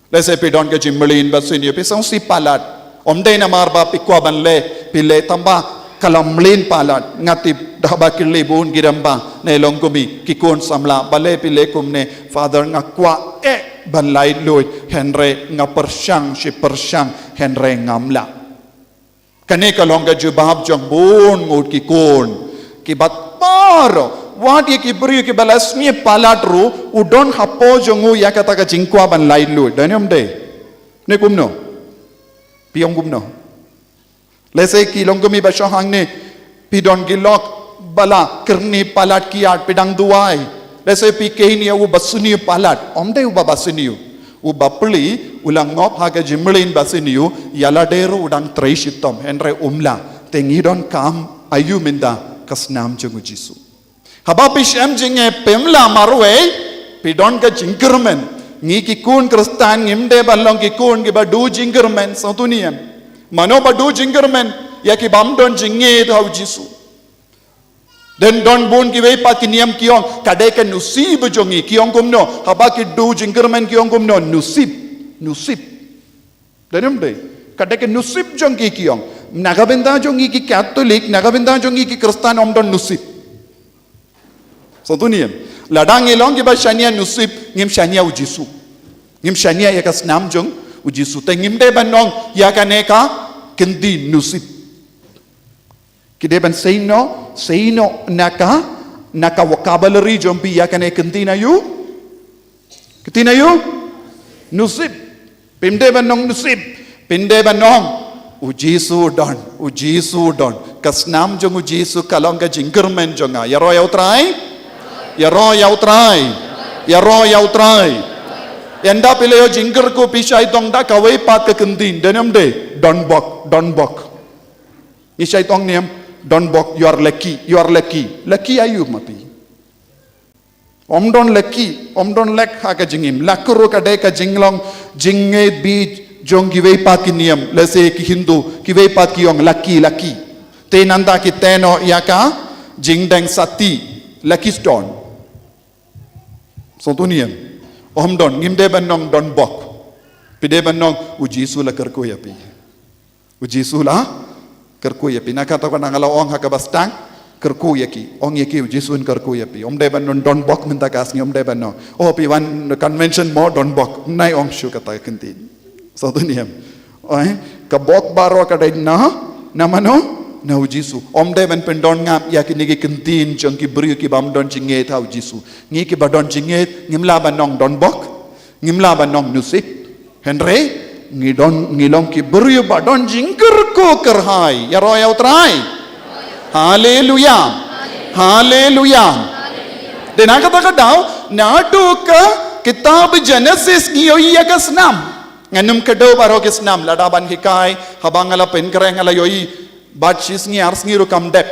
Lehse phi don ka jingmlien ba sniew, phi sngewsih palat. Ym dei namar ba phi kwah ban leh, phi leh tang ba ka la mlien palat. Nga tip da ba kylli bun ki rangbah ne longkmie, ki khun samla, balei phi leh kumne, Father, nga kwah eh ban lait luid, hynrei nga pyrshang shi pyrshang, hynrei ngam lah. Kane ka long ka jubab jong bun ngut ki khun. Ki bat baroh, wat ïa ki briew kiba la sniew palat ruh, u don hapoh jong u ïa kata ka jingkwah ban lait luid. Don ne ym dei? Ne kumno? Phi ong kumno? Lehse ki longkmie ba shong hangne, phi don ki lok ba la kyrni palat kiad, phi dang duwai. Lehse phi khein ïa u ba sniew palat. Ym dei u ba, ba sniew. U bapli u la ngop ha ka jingmlien ba sniew, ïa lade ruh u dang trei shitom, hynrei um lah. Te ngi donkam aïu mynta ka snam jong u Jisu? Haba phi shem jingeh phim lah marwei, phi don ka jingkyrmen. Ngi ki khun Khristan ngim dei ban long ki khun kiba duh jingkyrmen, sngewthuh ne em. Mano ba duh jingkyrmen? Ïa ki bym don jingngeit ha u Jisu. Don, don bun kiwei pat ki niam ki ong, ka dei ka nusib jong ngi, ki ong kumno? Haba ki duh jingkyrmen ki ong kumno? Nusib, nusib. Don ne em dei? Ka dei ka nusib jong ki, ki ong. Na ka bynta jong ngi ki Katholik, na ka bynta jong ngi ki Khristan ym don nusib. Sngewthuh ne em? Lada ngi long kiba shaniah nusib, ngim shaniah u Jisu. Ngim shaniah ïa ka snam jong u Jisu. Te ngim dei ban ong ïa kane ka kyntien nusib. Ki dei ban sei noh, sei noh na ka, na ka vocabulary jong phi ïa kane ka kyntien aïu? Ka kyntien aïu? Nusib. Phim dei ban ong nusib. Phin dei ban ong u Jisu u don, u Jisu u don. Ka snam jong u Jisu ka long ka jingkyrmen jong nga. Ïaroh ïa u Trai. Ïaroh ïa u Trai. Ïaroh ïa u Trai. Ynda phi la ïoh jingkyrkhu phi shait ong da kawei pat ka kyntien. Don ne em dei? Donbok, donbok. Ngi shait ong ne em? Donbok, you are lucky, you are lucky. Lucky aïu ma phi? Ym don lucky, ym don luck ha ka jingim. Luck ruh ka dei ka jinglong jingngeit beit jong kiwei pat ki niam, lehse ki Hindu, kiwei pat ki ong lucky, lucky. Te nangta ki teh noh ïa ka jingdeng sati, lucky stone. Sngewthuh ne em? Ym don, ngim dei ban ong donbok. Phi dei ban ong u Jisu u la kyrkhu ïa phi. U Jisu u la kyrkhu ïa phi. Na kata ka daw nga la ong ha kaba sdang, kyrkhu ïa ki. Ong ïa ki u Jisu un kyrkhu ïa phi. Ym dei ban ong donbok mynta ka sngi, ym dei ban ong. Oh, phi wan convention mo donbok. Ym nai ong shuh kata ka kyntien. Sngewthuh ne em? Oi, ka bok baroh ka dei na, na mano? Na u Jisu. Ym dei ban pyndon ngam ïa kine ki kyntien jong ki briew ki bym don jingngeit ha u Jisu. Ngi kiba don jingngeit, ngim lah ban ong donbok, ngim lah ban ong nusib. Hynrei ngi don, ngi long ki briew ba don jingkyrkhu kyrhai. Ïaroh ïa u Trai. Haleluya. Haleluya. Te na kata ka daw, naduh ka kitab Genesis ngi ïohi ïa ka snam. Ngan ym kdew baroh ki snam, lada ban hikai, haba nga la pynkhreh nga la ïohi bad shi sngi ar sngi ruh kam dep.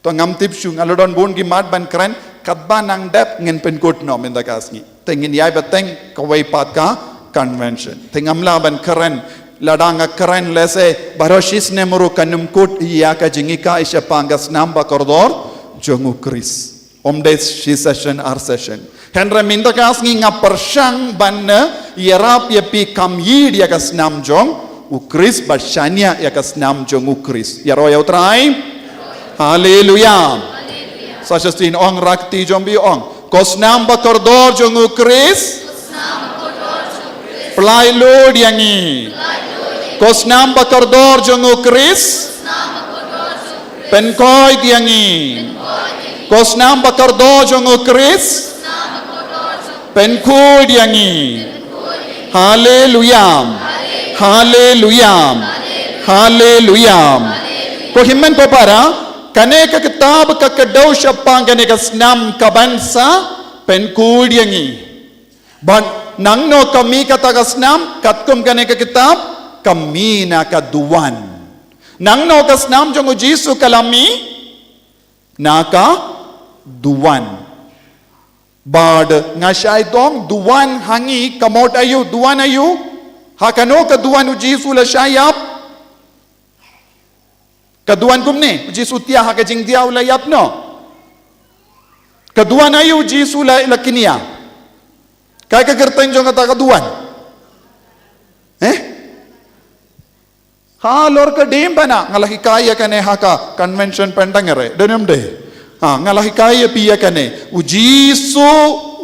To ngam tip shuh, nga la don bun ki mat ban kren, katba nang dep ngin pynkut noh mynta ka sngi. Te ngin ïai bteng kawei pat ka convention. Te ngam lah ban kren, lada nga kren lehse baroh shi snem ruh kan ym kut ïa ka jinghikai shaphang ka snam ba kordor jong u Khrist. Ym dei shi session ar session. Hynrei mynta ka sngi nga pyrshang ban ïarap ïa phi kam ïeit ïa ka snam jong u Khrist, bad shaniah ïa ka snam jong u Khrist. Ïaroh ïa u Trai. Haleluya. Sa shisien ong, rakti jong phi ong. Ko snam ba kordor jong u Khrist, pyllait lut ïa ngi. Ko snam ba kordor jong u Khrist, pynkhuid ïa ngi. Ko snam ba kordor jong u Khrist, pynkhuid ïa ngi. Haleluya. Haleluya. Haleluya. Ko hynmen ko para, kane ka kitab ka kdew shaphang kane ka snam kaban sa pynkhuid ïa ngi. Bad nangno ka mih kata ka snam, katkum kane ka kitab, ka mih na ka duwan. Nangno ka snam jong u Jisu ka la mih? Na ka duwan. Bad nga shait ong duwan ha ngi ka mut aïu, duwan aïu? Ha kano ka duwan u Jisu u la shah ïap? Ka duwan kumne, u Jisu thiah ha ka jingthiah u la ïap noh. Ka duwan aïu u Jisu u la, la kñia? Kaei ka kyrteng jong kata ka duwan? Eh? Halor ka diengphna, nga la hikai ïa kane ha ka convention Pantangare, don ne em dei? Ha, nga la hikai ïa phi ïa kane. U Jisu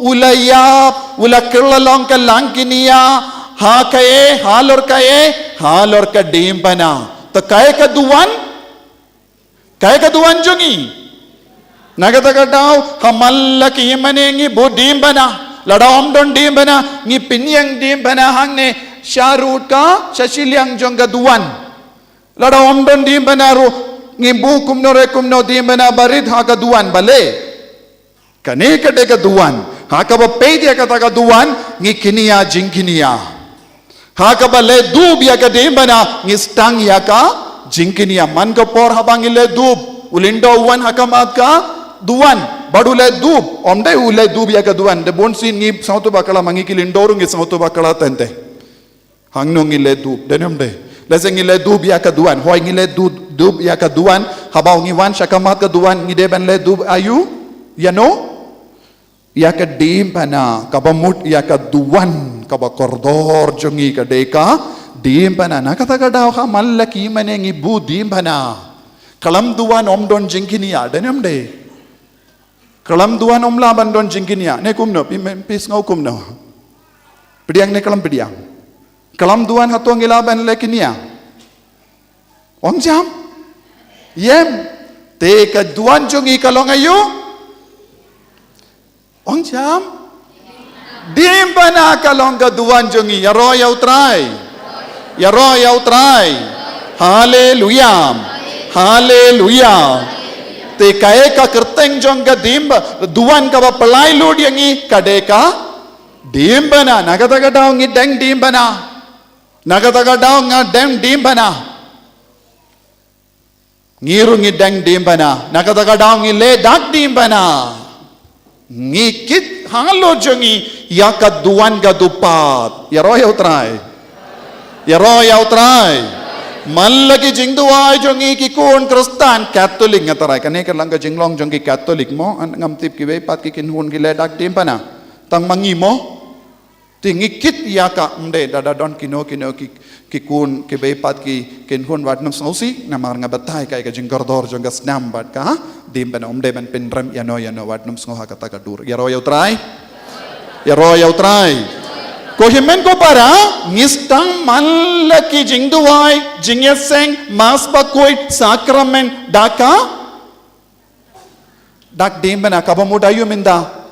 u la ïap, u la kylla long ka langkñia, ha kaei, halor kaei, halor ka diengphna. Te kaei ka duwan? Kaei ka duwan jong ngi? Na kata ka daw, ha man la ki ïingmane ngi bud diengphna. Lada ym don diengphna, ngi pynïeng diengphna hangne, sha rud ka, sha shiliang jong ka duwan. Lada ym don diengphna ruh, ngi buh kumno re kumno diengphna barit ha ka duwan balei? Kane ka dei ka duwan. Ha kaba peit ïa kata ka duwan, ngi kñia jingkñia. Ha kaba leh dup ïa ka diengphna, ngi sdang ïa ka Jingkñia man ka por haba ngi leh dup, u lyngdoh u wan ha khmat ka duwan, bad u leh dup, ym dei u leh dup ïa ka duwan, da bun sien ngi sngewthuh bakla, ma ngi ki lyngdoh ruh ngi sngewthuh bakla teng teng. Hangno ngi leh dup, dei ne ym dei? Lehse ngi leh dup ïa ka duwan, hooid ngi leh dup, dup ïa ka duwan, haba ngi wan sha khmat ka duwan, ngi dei ban leh dup ïa u, ïa no? Ïa ka diengphna, kaba mut ïa ka duwan, kaba kordor jong ngi ka dei ka diengphna. Na kata ka daw ha man la ki mane ngi buh diengphna. Khlem duwan ym don jingkñia, dei ne ym dei? Khlem duwan ym lah ban don jingkñia. Ne kumno, phi, phi sngew kumno? Pdiang ne khlem pdiang? Khlem duwan hato ngi lah ban leh kñia? Ong jam? Ym. Te ka duwan jong ngi ka long aïu? Ong jam? Diengphna ka long ka duwan jong ngi. Ïaroh ïa u Trai. Ïaroh ïa u Trai. Haleluya. Haleluya. Te kaei ka kyrteng jong ka dieng, duwan kaba pynlait lut ïa ngi, ka dei ka diengphna. Na kata ka daw ngi deng diengphna. Na kata ka daw nga deng diengphna. Ngi ruh ngi deng diengphna. Na kata ka daw ngi leh dak diengphna. Ngi kit halor jong ngi ïa ka duwan ka dupat. Ïaroh ïa u Trai. Ïaroh ïa u Trai. Man la ki jingduwai jong ngi ki khun Khristan Katholik, nga tharai kane ka long ka jinglong jong ki Katholik mo, ngam tip kiwei pat ki khun ki leh dak diengphna. Tang ma ngi mo. Te ngi kit ïa ka, ym dei, da, da don kino kino ki, ki khun, kiwei pat ki, ki khun wat nym sngewsih, namar nga batai kaei ka jingkordor jong ka snam bad ka diengphna, ym dei ban pynrem ïano ïano, wat nym sngew ha kata ka dur. Ïaroh ïa u Trai. Ïaroh ïa u Trai. Ko hynmen ko para, ngi sdang man la ki jingduwai, jingïaseng, Mass bakhuid, sakramen, da ka dak diengphna, kaba mut aïu mynta?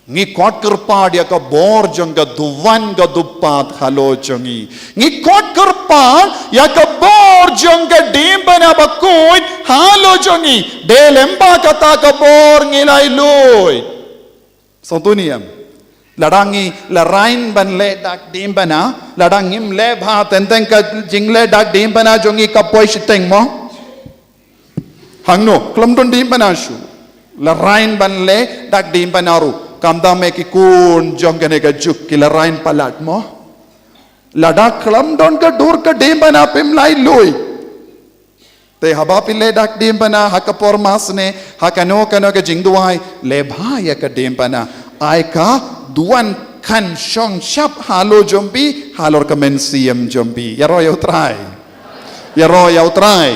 Ngi khot kyrpad ïa ka bor jong ka duwan ka dupat halor jong ngi. Ngi khot kyrpad ïa ka bor jong ka diengphna bakhuid halor jong ngi. Dei lem ba kata ka bor ngi la ïoh. Sngewthuh ne em? Lada ngi la raiñ ban leh dak diengphna, lada ngim leh bha teng teng ka jingleh dak diengphna jong ngi ka poi shiteng mo. Hangno, khlem don diengphna shuh. La raiñ ban leh dak diengphna ruh. Khamtam eh ki khun jong kane ka juk ki la raiñ palat mo. Lada khlem don ka dur ka diengphna phim lah ïoh. Te haba phi leh dak diengphna ha ka por Mass ne ha kano kano ka jingduwai, leh bha ïa ka diengphna. Ai ka duwan kan shong shap halor jong phi, halor ka mynsiem jong phi. Ïaroh ïa u Trai. Ïaroh ïa u Trai.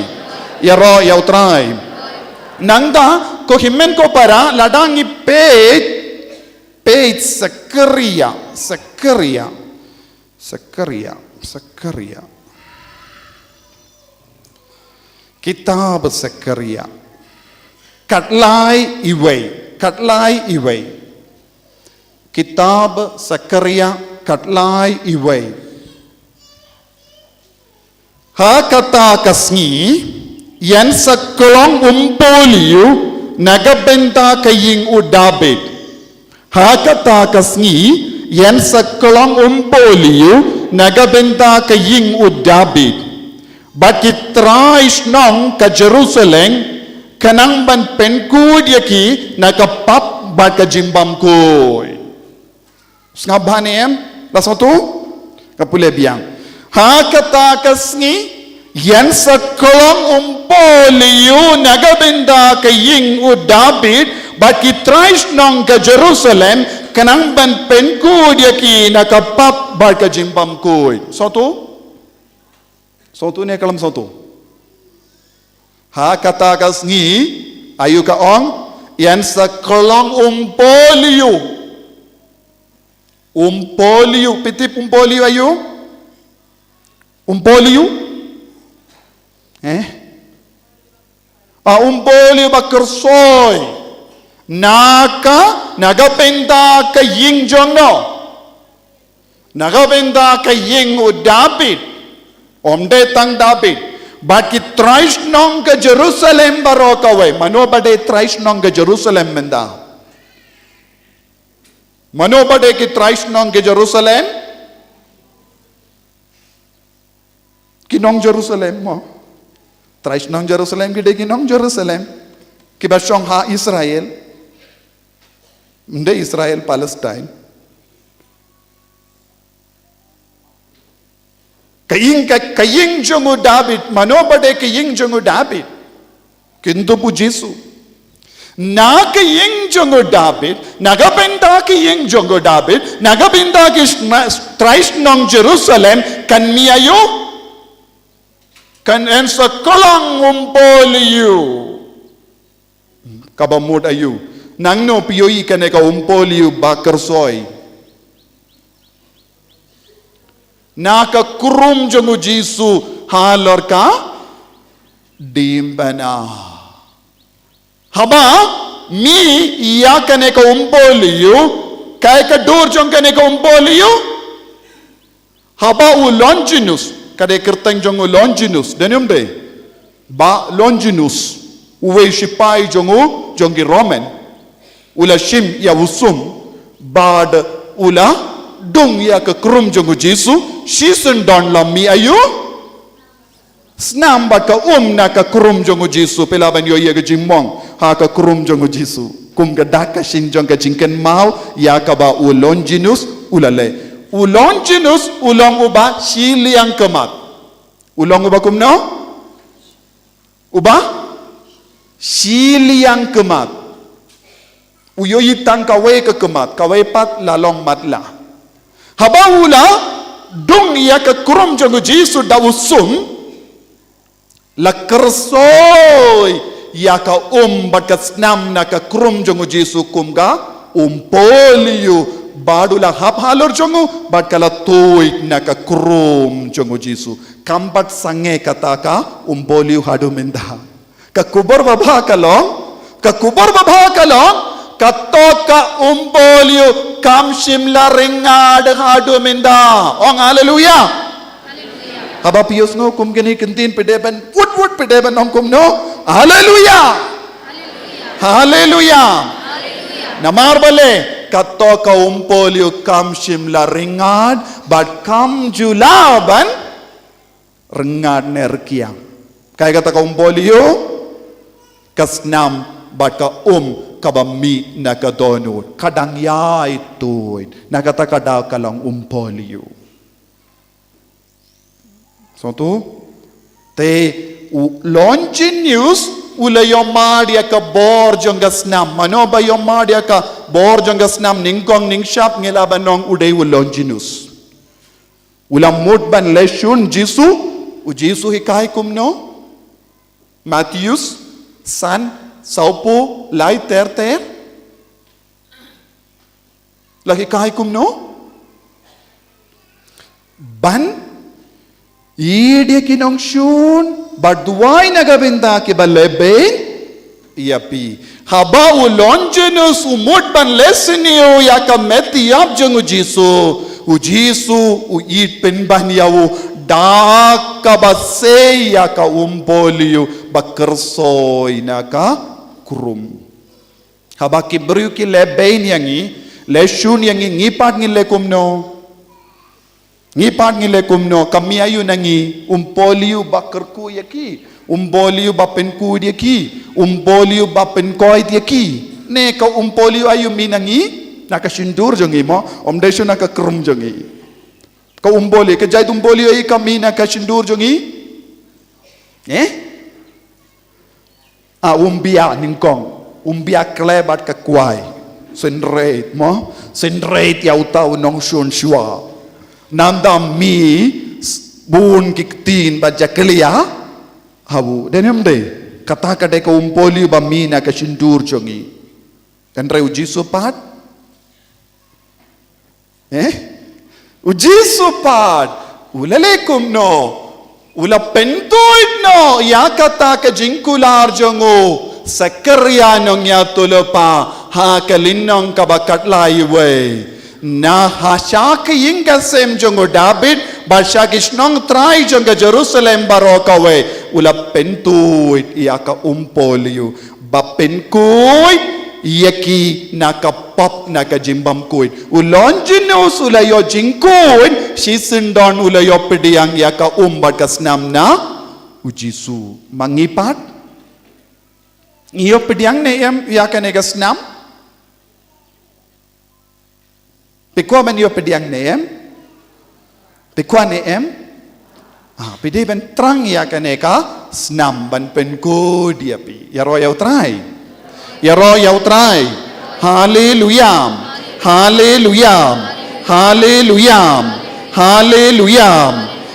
Ïaroh ïa u Trai. Nangta, ko hynmen ko para, lada ngi peit, peit Sakaria, Sakaria, Sakaria, Sakaria. Kitab Sakaria. Khatlai iwei, khatlai iwei. Kitab Sakaria khatlai iwei. Ha kata ka sngi, ïan sa khlong umpohliew na ka bynta ka ïing u Dabid. Ha kata ka sngi, ïan sa khlong umpohliew na ka bynta ka ïing u Dabid. Bad ki trai shnong ka Jerusalem, khnang ban pynkhuid ïa ki na ka pap bad ka jingbymkhuid. Sngap bha ne em, la sngewthuh? Nga pule biang. Ha kata ka sngi, ïan sa khlong umpohliew na ka bynta ka ïing u Dabid, bad ki trai shnong ka Jerusalem, khnang ban pynkhuid ïa ki na ka pap bad ka jingbymkhuid. Sngewthuh? Sngewthuh ne khlem sngewthuh? Ha kata ka sngi, aïu ka ong, ïan sa khlong umpohliew. Umpohliew, phi tip umpohliew aïu? Umpohliew? Eh? A umpohliew ba kyrsoi. Na ka, na ka bynta ka ïing jong no. Na ka bynta ka ïing u Dabid. Ym dei tang Dabid. Bad ki trai shnong ka Jerusalem baroh kawei. Mano ba dei trai shnong ka Jerusalem mynta? Mano ba dei ki trai shnong ka Jerusalem? Ki nong Jerusalem mo. Trai shnong Jerusalem ki dei ki nong Jerusalem. Kiba shong ha Israel. Ym dei Israel Palestine. Ka ïing ka, ka ïing jong u David, mano ba dei ka ïing jong u David? Kyndup u Jisu. Na ka ïing jong u David, na ka bynta ka ïing jong u David, na ka bynta ki shna-, trai shnong Jerusalem, kan mih aïu? Kan yn sa khlong umpohliew. Kaba mut aïu? Nangno phi ïohi kane ka umpohliew ba kyrsoi? Na ka krum jong u Jisu halor ka diengphna. Haba mih ïa kane ka umpohliew, kaei ka dur jong kane ka umpohliew? Haba u Longinus, ka dei kyrteng jong u Longinus, dei ne ym dei? Bah Longinus, uwei u shipai jong u, jong ki Roman, u la shim ïa u sum, bad u la dung ïa ka krum jong u Jisu, shisien don la mih aïu? Snam bad ka um na ka krum jong u Jisu, phi lah ban ïohi ïa ka jingmong ha ka krum jong u Jisu. Kum ka dak ka shin jong ka jingkynmaw ïa kaba u Longinus u la leh. U Longinus u long uba shiliang khmat. U long uba kumno? Uba shiliang khmat. U ïohi tang kawei ka khmat, kawei pat la long matlah. Haba u la dung ïa ka krum jong u Jisu da u sum, la kyrsoi ïa ka um bad ka snam na ka krum jong u Jisu kum ka umpohliew, bad u la hap halor jong u, bad ka la tuid na ka krum jong u Jisu. Kam pat sangeh kata ka umpohliew haduh mynta. Ka khubor babha ka long, ka khubor babha ka long, kato ka umpohliew kam shym la ryngad haduh mynta. Ong haleluya. Haba phi ïohsngew kum kine ki ktien phi dei ban wut wut, phi dei ban ong kumno? Haleluya. Haleluya. Namar balei? Kato ka umpohliew kam shym la ryngad bad kam ju lah ban ryngad ne rkiang. Kaei kata ka umpohliew? Ka snam bad ka um kaba mih na ka dohnud. Ka dang ïai tuid. Na kata ka daw ka long umpohliew. Sngewthuh? Te u Longinus u la ïohmad ïa ka bor jong ka snam. Mano ba ïohmad ïa ka bor jong ka snam? Nyngkong nyngshap ngi lah ban ong u dei u Longinus. U la mut ban leh shun Jisu, u Jisu hikai kumno? Mathaios san, sawphew lai ter ter. La hikai kumno? Ban ïeit ïa ki nongshun, bad duwai na ka bynta kiba lehbeiñ ïa phi. Haba u Longinus u mut ban leh sniew ïa ka met ïap jong u Jisu, u Jisu u ïeit pynban ïa u da kaba sei ïa ka umpohliew ba kyrsoi na ka krum. Haba ki briew ki lehbeiñ ïa ngi, leh shun ïa ngi, ngi pat ngi leh kumno? Ngi pat ngi leh kumno? Ka mih aïu na ngi? Umpohliew ba kyrkhu ïa ki, umpohliew ba pynkuid ïa ki, umpohliew ba pynkoit ïa ki. Ne ka umpohliew aïu mih na ngi? Na ka shyntur jong ngi mo, ym dei shuh na ka krum jong ngi. Ka umpohliew, ka jait umpohliew aïu ka mih na ka shyntur jong ngi? Eh? Ah, umbia nyngkong, umbia khleh bad ka kwai. Synreit mo, synreit ïa uta u nongshun shuwa. Nangta mih bun ki ktien bad jakhlia ha u. Dei ne ym dei? Kata ka dei ka umpohliew ba mih na ka shyntur jong ngi. Hynrei u Jisu pat, eh? U Jisu pat u la leh kumno? U la pyntuid noh ïa kata ka jingkular jong u Sakaria nongïathuhlypa ha ka lynnong kaba khatlai wei. Na ha sha ka ïing ka sem jong u David bad sha ki shnong trai jong ka Jerusalem baroh kawei, u la pyntuid ïa ka umpohliew ba pynkuid ïa ki na ka pop, na ka jingbymkhuid. U lon jynus u la ïoh jingkhuid, shisien don u la ïoh pdiang ïa ka um bad ka snam na u Jisu. Ma ngi pat, ngi ïoh pdiang ne em ïa kane ka snam? Phi kwah ban ïoh pdiang ne em? Phi kwah ne em? Ah, phi dei ban thrang ïa kane ka snam ban pynkhuid ïa phi. Ïaroh ïa U Trai. Ïaroh ïa U Trai. Haleluya. Haleluya. Haleluya. Haleluya.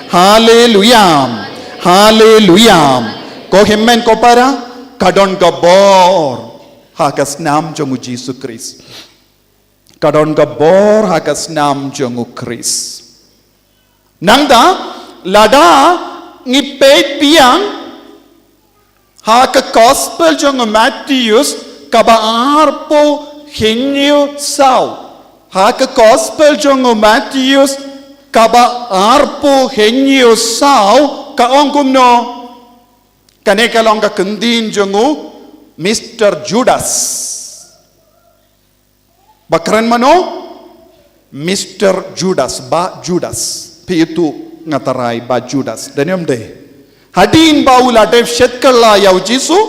Haleluya. Haleluya. Ko hynmen ko para, ka don ka bor ha ka snam jong u Jisu Khrist. Ka don ka bor ha ka snam jong u Khrist. Nangta, lada ngi peit biang ha ka gospel jong u Mathaios kaba arphew hynñiew saw. Ha ka gospel jong u Mathaios kaba arphew hynñiew saw, ka ong kumno? Kane ka long ka ktien jong u Mister Judas. Ba kren mano? Mister Judas, Bah Judas. Phi ïathuh nga tharai Bah Judas. Dei ne ym dei? Hadien ba u la dep shet kylla ïa u Jisu,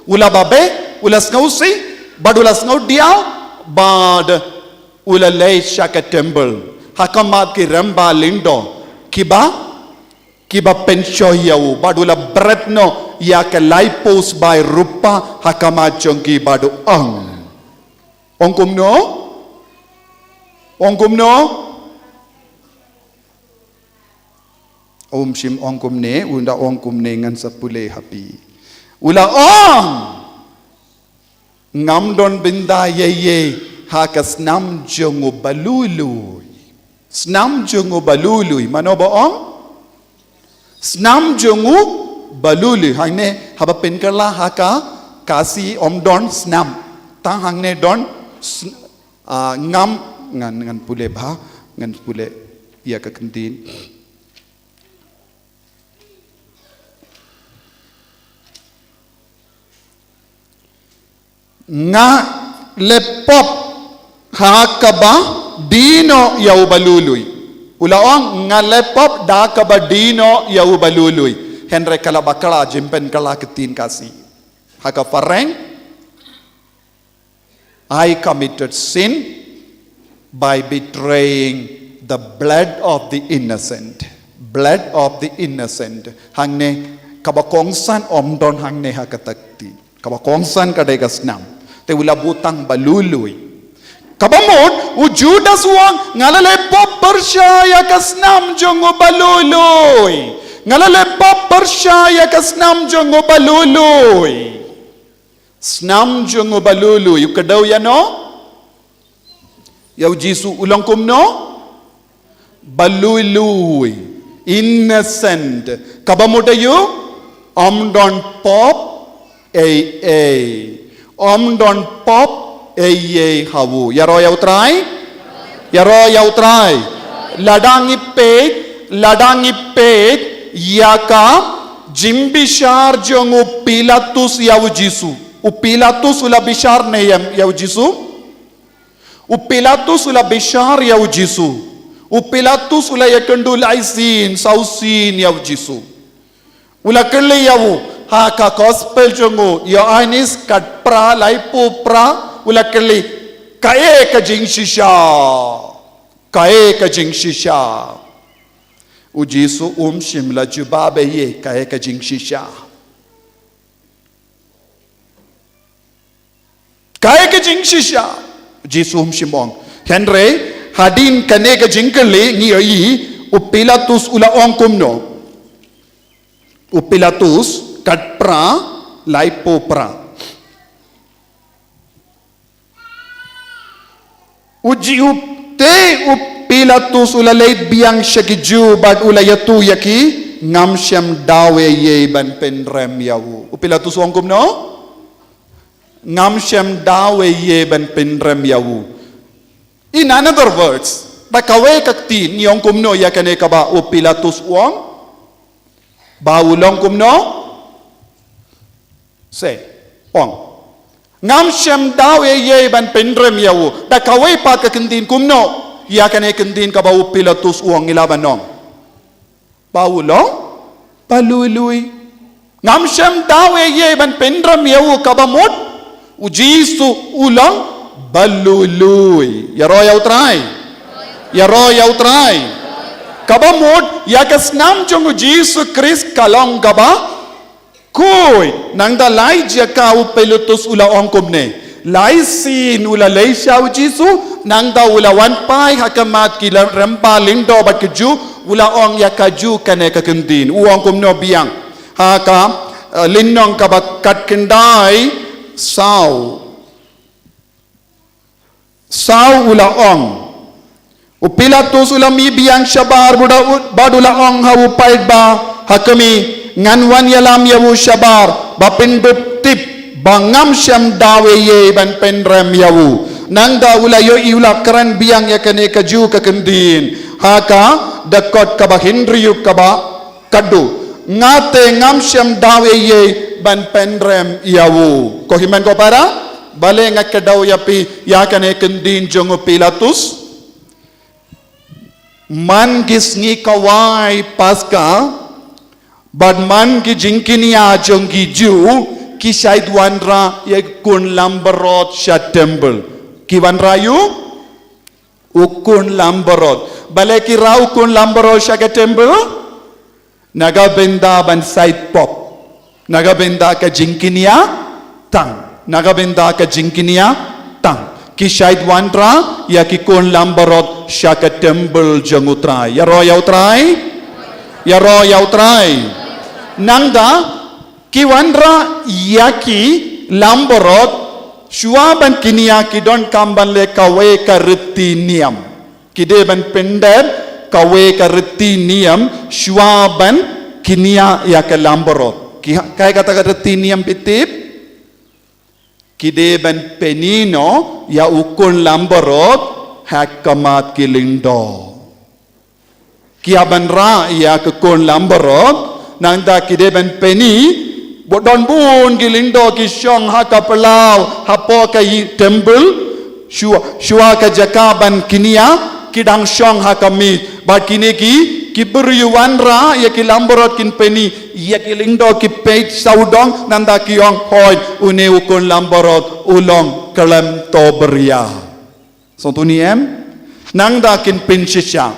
u la babe, u la sngewsih, bad u la sngewdiaw, bad u la leit sha ka temple. Ha khmat ki rymba lyngdoh, kiba, kiba pynshoi ïa u, bad u la bret noh ïa ka laiphew sbai rupa ha khmat jong ki bad u ong. Ong kumno? Ong kumno? Um shym ong kumne, u da ong kumne ngan sa pule ha phi. U la ong, ngam don bynta ei ei ha ka snam jong u ba lui lui. Snam jong u ba lui lui. Mano ba ong? Snam jong u ba lui lui. Hangne haba pynkylla ha ka Khasi ym don snam. Tang hangne don sn-, ah, ngam, ngan, ngan pule bha, ngan pule ïa ka ktien. Nga la pop ha kaba die noh ïa u ba lui lui. U la ong, nga la pop da kaba die noh ïa u ba lui lui. Hynrei ka la bakla jingpynkylla ktien Khasi. Ha ka phareng, I committed sin by betraying the blood of the innocent. Blood of the innocent. Hangne, kaba kongsan ym don hangne ha kata ka ktien. Kaba kongsan ka dei ka snam. Te u la buh tang ba lui lui. Kaba mut, u Judas u ong, nga la la pop pyrshah ïa ka snam jong u ba lui lui. Nga la la pop pyrshah ïa ka snam jong u ba lui lui. Snam jong u ba lui lui, u kdew ïano? Ïa u Jisu. U long kumno? Ba lui lui. Innocent. Kaba mut aïu? Ym don pop ei ei. Ym don pop ei ei ha u. Ïaroh ïa u Trai? Ïaroh ïa u Trai. Lada ngi peit, lada ngi peit ïa ka jingbishar jong u Pilatus ïa u Jisu. U Pilatus u la bishar ne em ïa u Jisu? U Pilatus u la bishar ïa u Jisu. U Pilatus u la ïakynduh lai sien, saw sien ïa u Jisu. U la kylli ïa u, ha ka gospel jong u Ïoannis khatphra, laiphew phra, u la kylli, kaei ka jingshisha? Kaei ka jingshisha? U Jisu um shym la jubab ei ei, kaei ka jingshisha? Kaei ka jingshisha? Jisu um shym ong. Hynrei, hadien kane ka jingkylli ngi ïohi, u Pilatus u la ong kumno? U Pilatus khatphra, laiphew phra. U Jisu, te u Pilatus u la leit biang sha ki Jiw bad u la ïathuh ïa ki, ngam shym daw ei ei ban pynrem ïa u. U Pilatus u ong kumno? Ngam shym daw ei ei ban pynrem ïa u. In another words, da kawei ka ktien ngi ong kumno ïa kane kaba u Pilatus u ong? Ba u long kumno? Say, ong. Ngam shem daw ei ei ban pynrem ïa u. Da kawei pat ka kyntien kumno? Ïa kane kyntien kaba u Pilatus u ong, ngi lah ban ong ba u long ba lui lui. Ngam shem daw ei ei ban pynrem ïa u, kaba mut u Jisu u long ba lui lui. Ïaroh ïa u Trai. Ïaroh ïa u Trai. Kaba mut ïa ka snam jong u Jisu Khrist ka long kaba khuid. Nangta lai jaka u Pilatus u la ong kumne. Lai sien u la leit sha u Jisu, nangta u la wan phai ha khmat ki la rymba lyngdoh bad ki Jiw, u la ong ïa ki Jiw kane ka kyntien. U ong kumno biang? Ha ka, eh, lynnong kaba khatkhyndai saw. Saw u la ong. U Pilatus u la mih biang shabar bad u la ong ha u paidbah, ha khmih, ngan wan ïalam ïa u shabar, ba phin dup tip ba ngam shem daw ei ei ban pynrem ïa u. Nangta u la ïohi, u la kren biang ïa kane ka Jiw ka kyntien ha ka dkhot kaba hynriew kaba khatduh. Nga te ngam shem daw ei ei ban pynrem ïa u. Ko hynmen ko para, balei nga kdew ïa phi ïa kane ka kyntien jong u Pilatus? Man ki sngi khawai Paska bad man ki jingkñia jong ki Jiw, ki shait wanrah ïa u khun lambarot sha temple. Ki wanrah ïa u khun lambarot. Balei ki rah u khun lambarot sha ka temple? Na ka bynta ban sait pop. Na ka bynta ka jingkñia tang. Na ka bynta ka jingkñia tang. Ki shait wanrah ïa ki khun lambarot sha ka temple jong u Trai. Ïaroh ïa u Trai. Ïaroh ïa u Trai. Nangta ki wanrah ïa ki lambarot, shuwa ban kñia ki donkam ban leh kawei ka riti niam. Ki dei ban pyndep kawei ka riti niam shuwa ban kñia ïa ka lambarot. Ki ha-, kaei kata ka riti niam, phi tip? Ki dei ban pyni noh ïa u khun lambarot ha khmat ki lyngdoh. Ki hap ban rah ïa ka khun lambarot, nangta ki dei ban pyni, ba don bun ki lyngdoh ki shong ha ka phyllaw hapoh ka temple, shuwa, shuwa ka jaka ban kñia, ki dang shong ha ka miej. Bad kine ki, ki briew wanrah ïa ki lambarot kin pyni ïa ki lyngdoh, ki peit sawdong, nangta ki ong, hooid, une u khun lambarot u long khlem to bria. Sngewthuh ne em? Nangta kin pynshisha,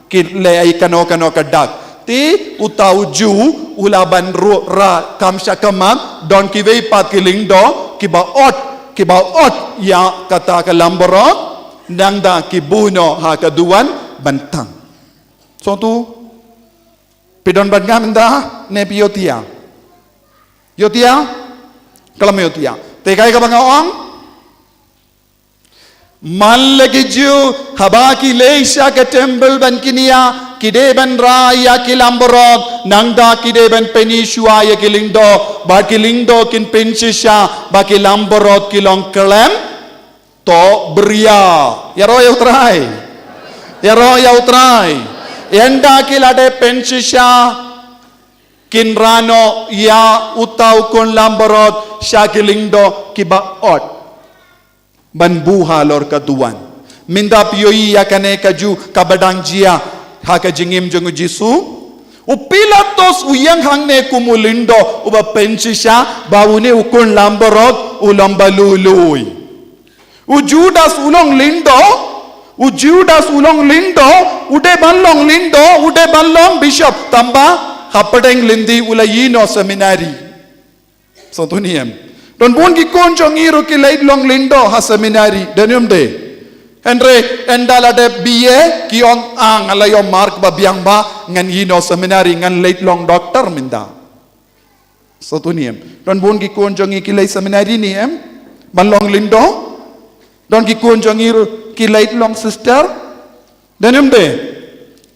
kin leh ïa kano kano ka dak. Te uta u Jiw u lah ban rah kam sha khmat, don kiwei pat ki lyngdoh kiba ot, kiba ot ïa kata ka lambarot, nangta ki buh noh ha ka duwan ban thang. Sngewthuh? Phi don bad nga mynta ne phi ïohthiah? Ïohthiah? Khlem ïohthiah. Te kaei kaba nga ong? Man la ki Jiw, haba ki leit sha ka temple ban kñia, ki dei ban rah ïa ki lambarot, nangta ki dei ban pyni shuwa ïa ki lyngdoh, ba ki lyngdoh kin pynshisha ba ki lambarot ki long khlem to bria. Ïaroh ïa u Trai. Ïaroh ïa u Trai. Ynda ki la dep pynshisha, kin rah noh ïa uta u khun lambarot sha ki lyngdoh kiba ot ban buh halor ka duwan. Mynta phi ïohi ïa kane ka Jiw kaba dang jia ha ka jingim jong u Jisu. U Pilatus u ïeng hangne kum u lyngdoh uba pynshisha ba une u khun lambarot u long ba lui lui. U Judas u long lyngdoh, u Judas u long lyngdoh, u dei ban long lyngdoh, u dei ban long bishop, tangba hapdeng lynti u la ïehnoh seminari. Sngewthuh ne em? Don bun ki khun jong ngi ruh ki leit long lyngdoh ha seminari, dei ne ym dei? Hynrei ynda la dep B A ki ong, ah, nga la ïoh mark ba biang ba ngan ïehnoh seminari, ngan leit long doktor mynta. Sngewthuh ne em? Don bun ki khun jong ngi ki leit seminari ne em? Ban long lyngdoh. Don ki khun jong ngi ruh ki leit long sister. Dei ne ym dei?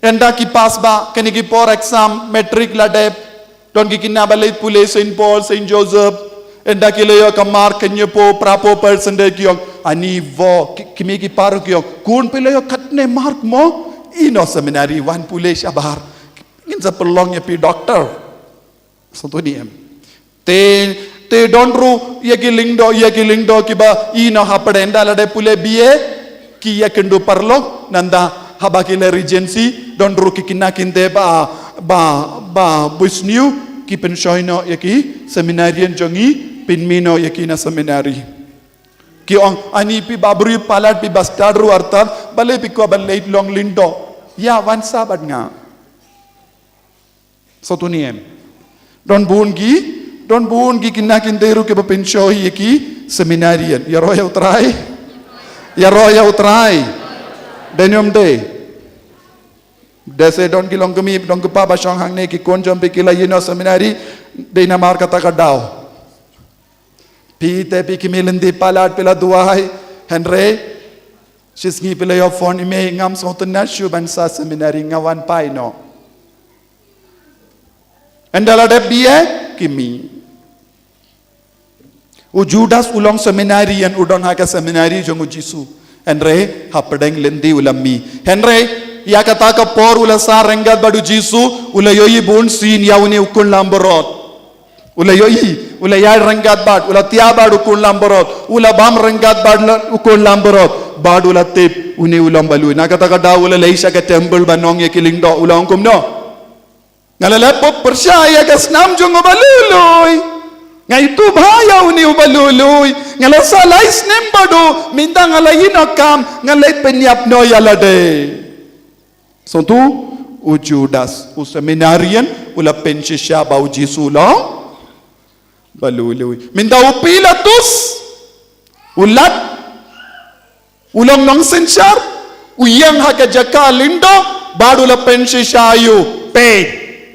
Ynda ki pass ba kine ki por exam matric la dep, don ki kine ba leit pule Saint Paul, Saint Joseph. Ynda ki la ïoh ka mark khyndai phew, phra phew percent, ki ong, ani vo, ki, ki mei ki pa ruh ki ong, khun, phi la ïoh katne mark mo? Ïehnoh seminari, wan pule shabar. Ngin sa pynlong ïa phi doktor. Sngewthuh ne em? Te Te don ruh ïa ki lyngdoh, ïa ki lyngdoh kiba ïehnoh hapdeng, ynda la dep pule B A ki ïakynduh paralok, nangta haba ki leh Regency don ruh ki khynnah khyntei ba, ba, ba bunsniew, ki pynshoi noh ïa ki seminarian jong ngi, pynmih noh ïa ki na seminari. Ki ong, ani phi ba briew palat, phi ba stad ruh artat, balei phi kwah ban leit long lyngdoh? Ïa wan sah bad nga. Sngewthuh ne em? Don bun ki, don bun ki khynnah khyntei ruh kiba pynshoi ïa ki seminarian. Ïaroh ïa U Trai. Ïaroh ïa U Trai. Dei ne ym dei? Dei se don ki longkmie, don ki kpa ba shong hangne, ki khun jong phi ki la ïehnoh seminari, dei namar kata ka daw. Phi te phi khmih lynti palat, phi la duwai, hynrei shisngi phi la ïoh phone, i mei, ngam sngewtynnat shuh ban sah seminari, nga wan phai noh. Ynda la dep B A, khmih. U Judas u long seminarian, u don ha ka seminari jong U Jisu. Hynrei hapdeng lynti u la mih. Hynrei ïa kata ka por u la sah ryngkat bad U Jisu, u la ïohi bunsien ïa une u khun langbrot. U la ïohi, u la ïaid ryngkat bad, u la thiah bad u khun langbrot, u la bam ryngkat bad la, u khun langbrot, bad u la tip une u long ba lui. Na kata ka daw u la leit sha ka temple ban ong ïa ki lyngdoh, u la ong kumno? Nga la leh pop pyrshah ïa ka snam jong u ba lui lui. Nga ïathuh bha ïa une u ba lui lui. Nga la sah lai snem bad u, mynta nga la ïehnoh kam, nga la pynïap noh ïa lade. Sngewthuh, u Judas, u seminarian, u la pynshisha ba U Jisu u long ba lui lui. Mynta u Pilatus, u Lat, u long nongsynshar, u ïeng ha ka jaka lyngdoh, bad u la pynshisha ïa u, peit,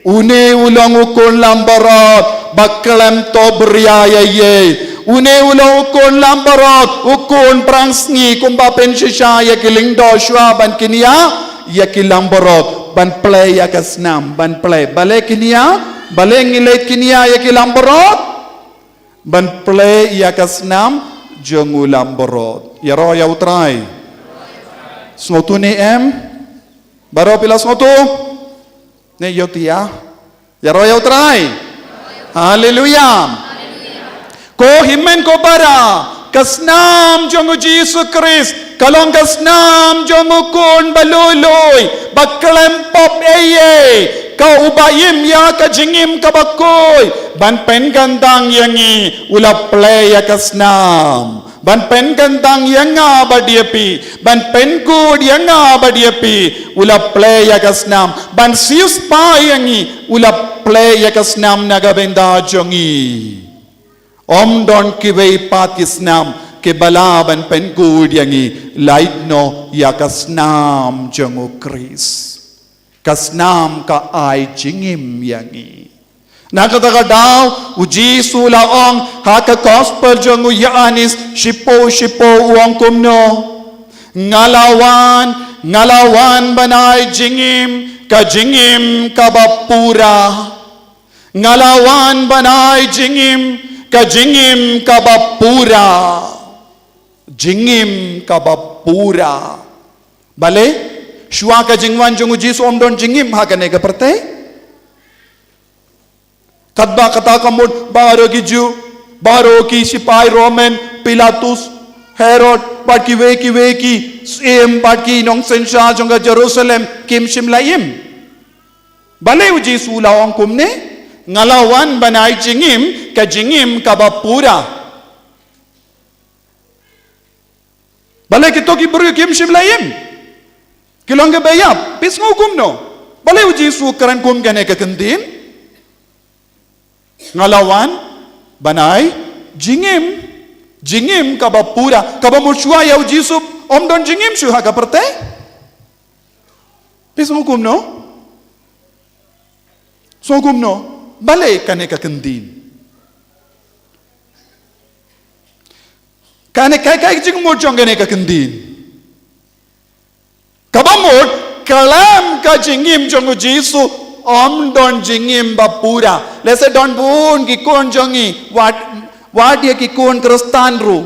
une u long u khun langbrot ba khlem thohbria ïa ei. Une u long u khun langbrot, u khun phrangsngi, kumba pynshisha ïa ki lyngdoh shuwa ban kynïa ïa ki langbrot, ban plie ïa ka snam, ban plie. Balei kynïa? Balei ngi leit kynïa ïa ki langbrot? Ban plie ïa ka snam jong u langbrot. Ïaroh ïa U Trai. Sngewthuh ne em? Baroh phi la sngewthuh? Ne ïoh tia. Ïaroh ïa U Trai. Haleluia. Ko hynmen ko para, ka snam jong U Jisu Khrist ka long ka snam jong u khun ba lui lui, ba khlem pop ei ei, ka uba im ïa ka jingim kaba khuid, ban pynkyntang ïa ngi u la plie ïa ka snam. Ban pynkyntang ïa nga bad ïa phi, ban pynkhuid ïa nga bad ïa phi, u la plie ïa ka snam. Ban siew spah ïa ngi, u la plie ïa ka snam na ka bynta jong ngi. Ym don kiwei pat ki snam kiba lah ban pynkhuid ïa ngi, lait noh ïa ka snam jong U Khrist. Ka snam ka ai jingim ïa ngi. Na kata ka daw, U Jisu u la ong ha ka gospel jong u Ïoannis, shiphew shiphew u ong kumno? Nga la wan, nga la wan ban ai jingim, ka jingim kaba pura. Nga la wan ban ai jingim, ka jingim kaba pura. Jingim kaba pura. Balei? Shuwa ka jingwan jong U Jisu ym don jingim ha kane ka pyrthei. Katba kata ka mut baroh ki Jiw, baroh ki sipai Roman, Pilatus, Herod, bad kiwei kiwei ki syiem, bad ki nongsynshar jong ka Jerusalem, kim shym la im. Balei U Jisu u la ong kumne? Nga la wan ban ai jingim, ka jingim kaba pura. Balei kito ki briew kim shym la im? Ki long kiba ïap. Phi sngew kumno? Balei U Jisu u kren kum kane ka kyntien? Nga la wan ban ai jingim, jingim kaba pura. Kaba mut shuwa ïa U Jisu ym don jingim shuh ha ka pyrthei. Phi sngew kumno? Sngew kumno? Balei kane ka kyntien? Kane ka, ka jingmut jong kane ka kyntien. Kaba mut, khlem ka jingim jong U Jisu ym don jingim ba pura. Lehse don bun ki khun jong ngi, wat, wat ïa ki khun Khristan ruh.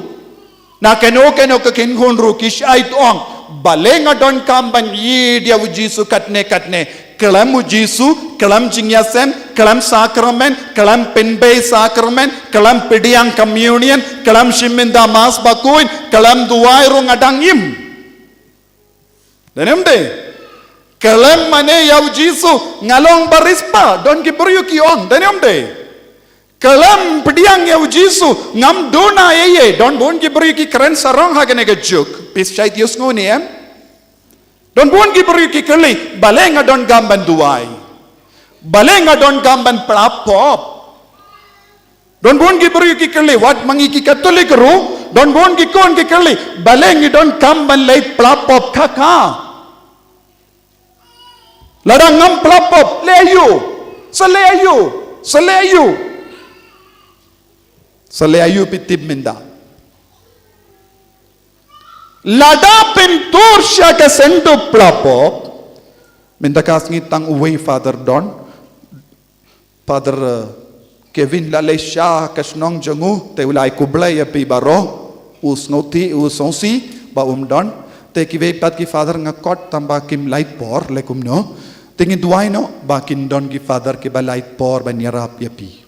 Na kano kano ka kynhun ruh ki shait ong, balei nga donkam ban ïeit ïa U Jisu katne katne. Khlem U Jisu, Khlem jingïaseng, khlem sakramen, khlem pynbeit sakramen, khlem pdiang communion, khlem shim ïa ka Mass bakhuid, khlem duwai ruh nga dang im. Dang im de. Khlem mane ïa u Jisu, nga long ba riewspah, don ki briew ki ong, dang im de. Khlem pdiang ïa u Jisu, ngam duna ïa ïa, don bun ki briew ki kren sarong ha kane ka juk, phi shait ïohsngew ne em? Don bun ki briew ki kylli, balei nga donkam ban duwai? Balei nga donkam ban pla pop? Don bun ki briew ki kylli, wat ma ngi ki Katolik ruh, don bun ki khun ki kylli, balei ngi donkam ban leit pla pop kaka? Lada ngam pla pop, leh aïu? Sa leh aïu? Sa leh aïu? Sa leh aïu phi tip mynta? Lada pyntur sha ka senduk pla pop, mynta ka sngi tang uwei Father don, Father, eh, Kevin la leit sha ka shnong jong u, te u la ai khublei ïa phi baroh, u sngewthuh, u sngewsih ba um don, te kiwei pat ki Father nga khot tang ba kim lait por, leh kumno, te ngin duwai noh ba kin don ki Father kiba lait por ban ïarap ïa phi.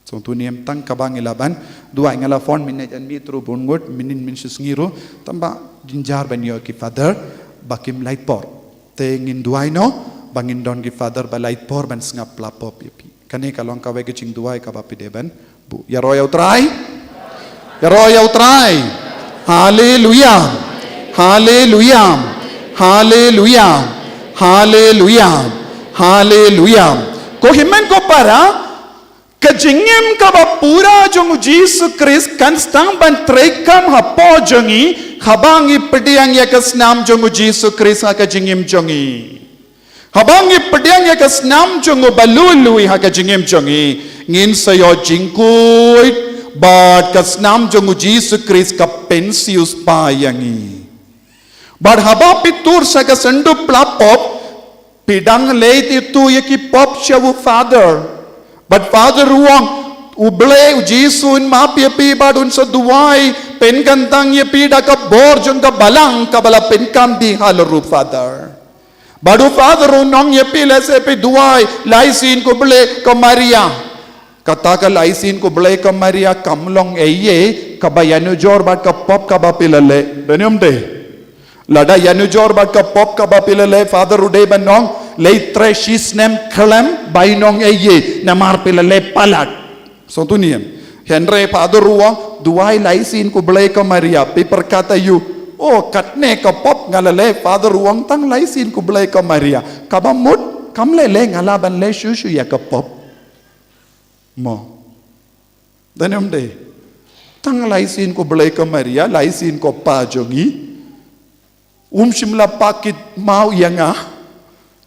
Sngewthuh ne em? Tang kaba ngi lah ban duwai, nga la phone mynne janmiet ruh bun ngut, mynnin mynshisngi ruh, tang ba jynjar ban ïoh ki Father ba kim lait por. Te ngin duwai noh ba ngin don ki Father ba lait por ban sngap pla pop ïa phi. Kane ka long kawei ka jingduwai kaba phi dei ban buh. Ïaroh ïa u Trai. Ïaroh ïa u Trai. Haleluia. Haleluia. Haleluia. Haleluia. Haleluia. Ko hynmen ko para, ka jingim kaba pura jong u Jisu Khrist kan sdang ban treikam hapoh jong ngi, haba ngi pdiang ïa ka snam jong u Jisu Khrist ha ka jingim jong ngi. Haba ngi pdiang ïa ka snam jong u Bahlul Lui ha ka jingim jong ngi, ngin sa ïoh jingkhuid, bad ka snam jong u Jisu Khrist ka pynsiewspah ïa ngi. Bad haba phi tur sha ka senduk pla pop, phi dang leit ïathuh ïa ki pop sha u Father. Bad Father u ong, U Blei, u Jisu un map ïa phi bad un sa duwai pynkyntang ïa phi da ka bor jong ka Balang kaba la pynkham dih halor u Father. Bad u Father un ong ïa phi, lehse phi duwai, La Isyn Khublei ko Maria. Kata ka La Isyn Khublei ko Maria kam long ei ei kaba ïanujor bad ka pop kaba phi la leh. Dang im de. Lada ïanujor bad ka pop kaba phi la leh, Father u dei ban ong, leit trei shi snem khlem bainong ei ei, namar phi la leh palat. Sngewthuh ne em? Hynrei Father u ong, duwai La Isyn Khublei ko Maria, phi pyrkhat aïu? O, katne ka pop nga la leh, Father u ong tang La Isyn Khublei ko Maria. Kaba mut, kam leh leh nga lah ban leh shuh shuh ïa ka pop. Mo. Dang im de. Tang La Isyn Khublei ko Maria, La Isyn ko Pa jong ngi. Um shym la pah kit maw ïa nga.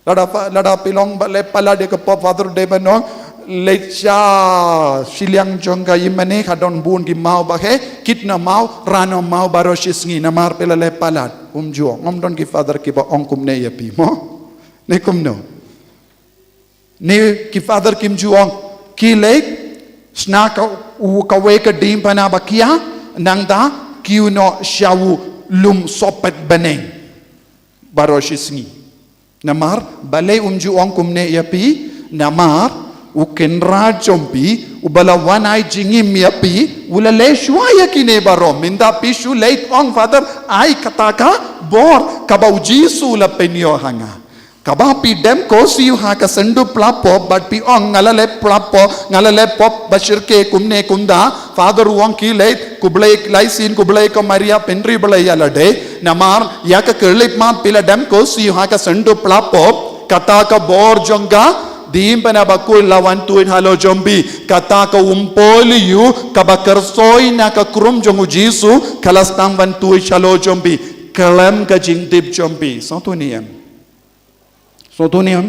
Lada pa, lada phi long ba leh palat ïa ka pop, Father u dei ban ong, leit sha shiliang jong ka ïingmane, ka don bun ki maw ba heh, kit noh maw, rah noh maw baroh shi sngi, namar phi la leh palat. Um ju ong, ngam don ki Father kiba ong kumne ïa phi mo. Ne kumno? Ne ki Father kim ju ong, khie leit shna ka, u, kawei ka diengphna ba khia, nangta kiew noh sha u lum sohpet bneng baroh shi sngi. Namar balei um ju ong kumne ïa phi? Namar u Kynrad jong phi uba la wan ai jingim ïa phi u la leh shuwa ïa kine baroh. Mynta phi shu leit ong, Father, ai kata ka bor kaba u Jisu u la pynïoh ha nga. Kaba phi dem ko siew ha ka senduk pla pop bad phi ong, nga la leh pla pop, nga la leh pop ba shyrkhei kumne kumda, Father u ong, khie leit, Khublei, La Isyn Khublei ko Maria, pynriewblei ïa lade. Namar ïa ka khyllipmat phi la dem ko siew ha ka senduk pla pop, kata ka bor jong ka diengphna bakhuid la wan tuid halor jong phi, kata ka Umpohliew kaba kyrsoi na ka krum jong u Jisu ka la sdang wan tuid halor jong phi khlem ka jingtip jong phi. Sngewthuh ne em? Sngewthuh ne em?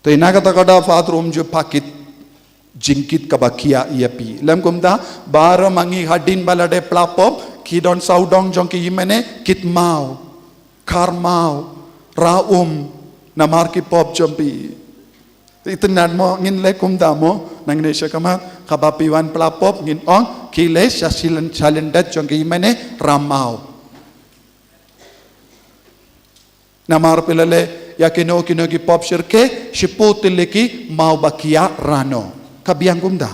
Te na kata ka daw Father um ju pah kit jingkit kaba khia ïa phi. Lym kumta, baroh ma ngi hadien ba la dep pla pop, ki don sawdong jong ki ïingmane, kit maw, khar maw, rah um, namar ki pop jong phi. Itynnad mo, ngin leh kumta mo, nangne shakhmat, haba phi wan pla pop, ngin ong, khie leit sha shilyndet jong ki ïingmane, rah maw. Namar phi la leh ïa kino kino ki pop shirke, shiphew tylli ki maw ba ki ïa rano. Ka biang kumta.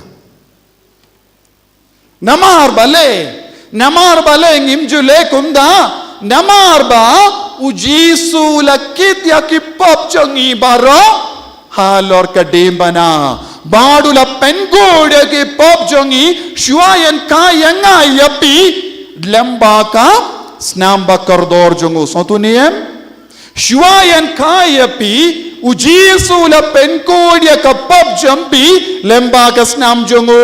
Namar balei, namar balei ngim ju leh kumta, namar ba u Jisu u la kit ïa ki pop jong ngi baroh halor ka diengphna. Bad u la pynkhuid ïa ki pop jong ngi, shuwa ïa ka ïa nga ïa phi, lyngba ka snam ba kordor jong u. Sngewthuh ne em? Shuwa ïa ka ïa phi, u Jisu u la pynkhuid ïa ka pop jong phi lyngba ka snam jong u.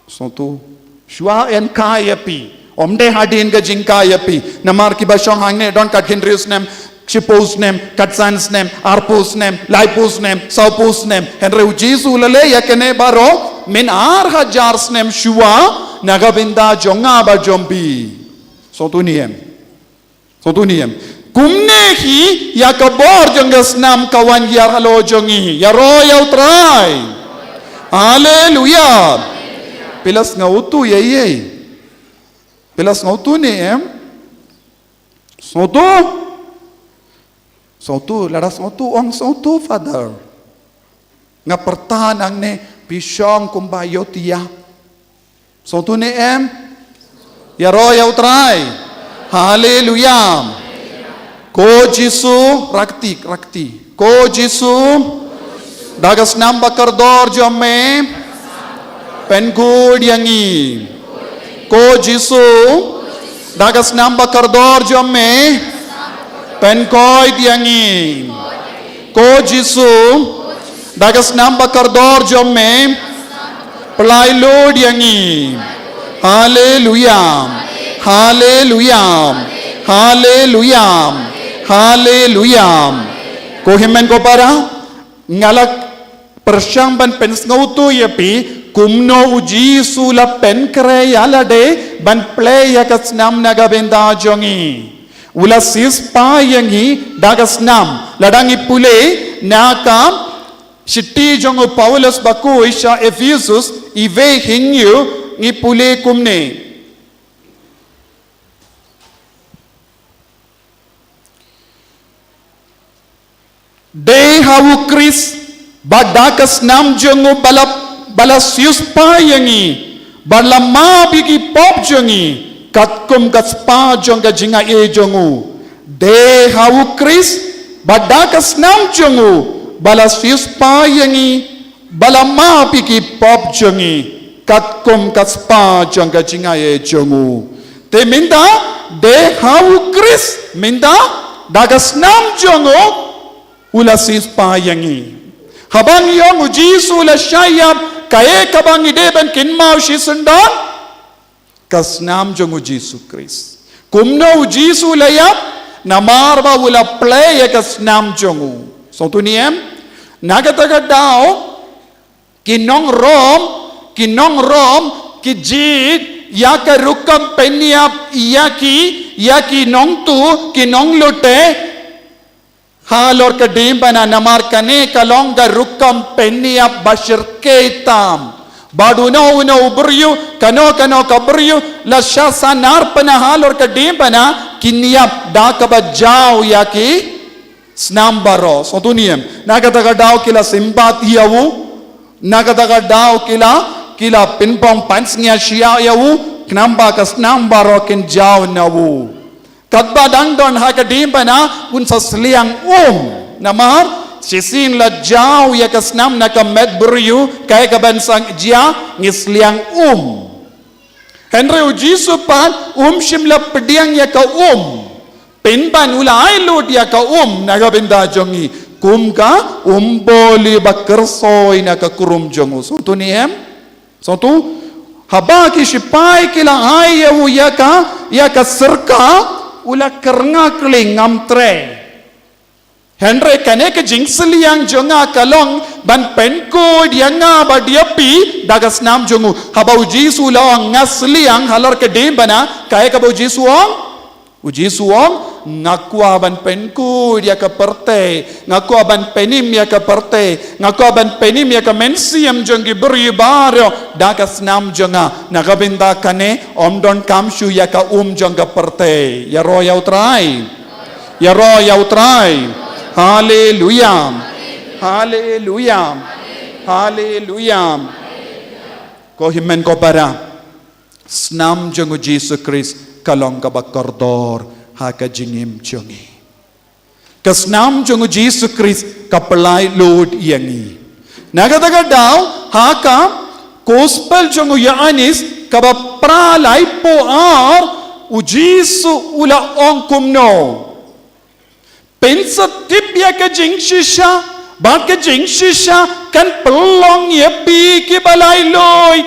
Sngewthuh. Shuwa ïa ka ïa phi. Ym dei hadien ka jingkha ïa phi. Namar kiba shong hangne don kat hynriew snem, shiphew snem, kat san snem, arphew snem, laiphew snem, sawphew snem. Hynrei u Jisu u la leh ïa kane baroh, mynta ar hajar snem shuwa, na ka bynta jong nga bad jong phi. Sngewthuh ne em? Sngewthuh ne em? Kumne hi ïa ka bor jong ka snam ka wan ïa halor jong ngi. Ïaroh ïa u Trai. Haleluia. Phi la sngewthuh ïa ei? Phi la sngewthuh ne em? Sngewthuh? Sngewthuh, lada sngewthuh, ong sngewthuh, Father. Nga pyrta nangne, phi shong kumba ïohthiah. Sngewthuh ne em? Ïaroh ïa u Trai. Haleluia. Ko Jisu, rakti, rakti. Ko Jisu, da ka snam ba kordor jong me, pynkhuid ïa ngi. Ko Jisu, da ka snam ba kordor jong me, pynkhuid ïa ngi. Ko Jisu, da ka snam ba kordor jong me, pyllait lut ïa ngi. Haleluia. Haleluia. Haleluia. Haleluia. Ko hynmen ko para, nga la pyrshang ban pynsngewthuh ïa phi, kumno u Jisu u la pynkhreh ïa lade, ban plie ïa ka snam na ka bynta jong ngi. U la siewspah ïa ngi da ka snam. Lada ngi pule na ka shithi jong u Paulus bakhuid sha Ephesus, iwei hynñiew, ngi pule kumne. Dei ha u Khrist, ba da ka snam jong u ba la, ba la siewspah ïa ngi, ba la map ïa ki pop jong ngi, katkum ka spah jong ka jingai jong u. Dei ha u Khrist, ba da ka snam jong u, ba la siewspah ïa ngi, ba la map ïa ki pop jong ngi, katkum ka spah jong ka jingai jong u. Te mynta, dei ha u Khrist, mynta, da ka snam jong u, u la siewspah ïa ngi. Haba ngi ong u Jisu u la shah ïap, kaei kaba ngi dei ban kynmaw shisyndon? Ka snam jong u Jisu Khrist. Kumno u Jisu u la ïap? Namar ba u la plie ïa ka snam jong u. Sngewthuh ne em? Na kata ka daw, ki nong Rom, ki nong Rom, ki jied ïa ka rukom pynïap ïa ki, ïa ki nongtuh, ki nonglute. Halor ka diengphna namar kane ka long ka rukom pynïap ba shyrkhei tam. Bad uno uno u briew, kano kano ka briew, la shah sahnarphna halor ka diengphna, kin ïap da kaba jaw ïa ki snam baroh. Sngewthuh ne em? Na kata ka daw ki la sympat ïa u. Na kata ka daw ki la, ki la pynpong pansngiat shyiah ïa u. Khnang ba ka snam baroh kin jaw na u. Katba dang don ha ka diengphna un sa sliang um. Namar shisien la jaw ïa ka snam na ka met briew, kaei kaban sa jia, ngi sliang um. Hynrei u Jisu pat um shym la pdiang ïa ka um. Pynban u la ai lut ïa ka um na ka bynta jong ngi. Kum ka umbul ba kyrsoi na ka khrum jong u. Sngewthuh ne em? Sngewthuh, haba ki shipai ki la ai ïa u ïa ka, ïa ka syrkha, u la kyrngah kling, ngam treh. Hynrei kane ka jingsliang jong nga ka long ban pynkhuid ïa nga bad ïa phi da ka snam jong u. Haba u Jisu u la ong nga sliang halor ka diengphna, kaei kaba u Jisu u ong? U Jisu u ong, nga kwah ban pynkhuid ïa ka pyrthei, nga kwah ban pynim ïa ka pyrthei, nga kwah ban pynim ïa ka mynsiem jong ki briew baroh da ka snam jong nga. Na ka bynta kane, ym donkam shuh ïa ka um jong ka pyrthei. Ïaroh ïa u Trai. Ïaroh ïa U Trai. Haleluya. Haleluya. Haleluya. Ko hynmen ko para, snam jong U Jisu Khrist ka long kaba kordor ha ka jingim jong ngi. Ka snam jong U Jisu Khrist ka pynlait luid ïa ngi. Na kata ka daw, ha ka Gospel jong u Ïoannis kaba phra, laiphew ar, U Jisu u la ong kumno: Pynsa tip ïa ka jingshisha, bad ka jingshisha kan pynlong ïa phi kiba laitluid.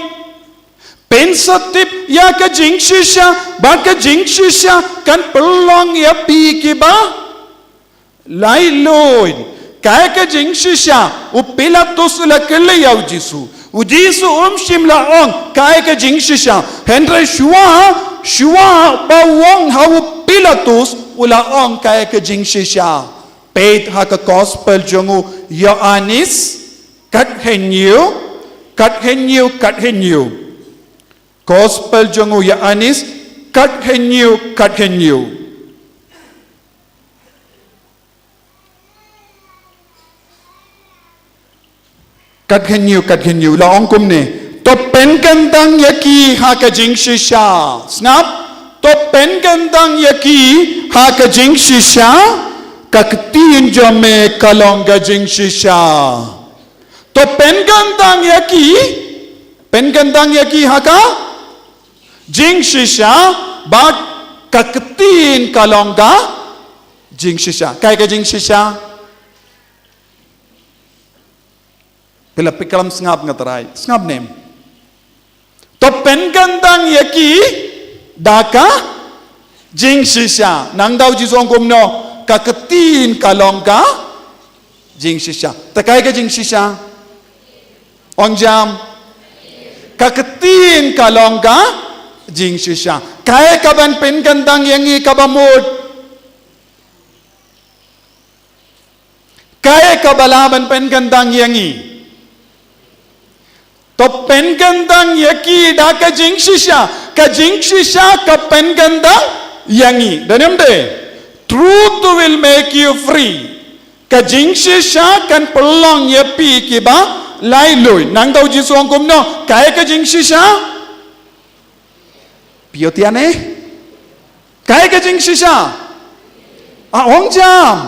Pynsa tip ïa ka jingshisha, bad ka jingshisha kan pynlong ïa phi kiba laitluid. Kaei ka jingshisha? U Pilatus u la kylli ïa U Jisu. U Jisu um shym la ong kaei ka jingshisha. Hynrei shuwa, shuwa ba u ong ha u Pilatus, u la ong kaei ka jingshisha. Peit ha ka Gospel jong u Ïoannis, kat hynñiew, kat hynñiew, kat hynñiew. Gospel jong u Ïoannis, kat hynñiew, kat hynñiew. Kat hynñiew, kat hynñiew, la ong kumne: To pynkyntang ïa ki ha ka jingshisha. Sngap. To pynkyntang ïa ki ha ka jingshisha, ka ktien jong me ka long ka jingshisha. To pynkyntang ïa ki, pynkyntang ïa ki ha ka jingshisha, bad ka ktien ka long ka jingshisha. Kaei ka jingshisha? Phi la pyrkhat sngap, nga trai. Sngap ne em? To pynkyntang ïa ki da ka jingshisha. Nangta U Jisu u ong kumno? Ka ktien ka long ka jingshisha. Te kaei ka jingshisha? Ong jam. Ka ktien ka long ka jingshisha. Kaei kaban pynkyntang ïa ngi kaba mut? Kaei kaba lah ban pynkyntang ïa ngi? To pynkyntang ïa ki da ka jingshisha. Ka jingshisha ka pynkyntang ïa ngi. Don ne em de? Truth will make you free. Ka jingshisha kan pynlong ïa phi kiba laitluid. Nangta U Jisu u ong kumno? Kaei ka jingshisha? Phi ïohi ane? Kaei ka jingshisha? Ah, ong jam.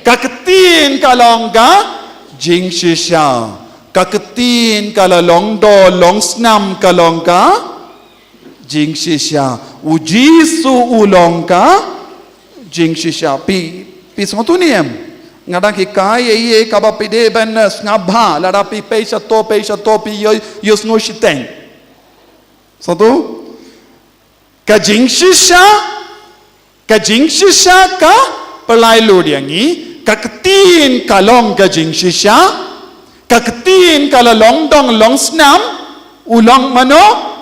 Ka ktien ka long ka jingshisha. Ka ktien ka la long doh long snam ka long ka jingshisha. U Jisu u long ka jingshisha. Phi, phi sngewthuh ne em? Nga dang hikai ïa ïa kaba phi dei ban, eh, sngap bha. Lada phi pei sha to, pei sha to, phi ïoh, ïohsngew shiteng. Satu. Ka jingshisha, ka jingshisha ka pynlait luid ïa ngi, ka ktien ka long ka jingshisha, ka ktien ka la long doh long snam, u long mano?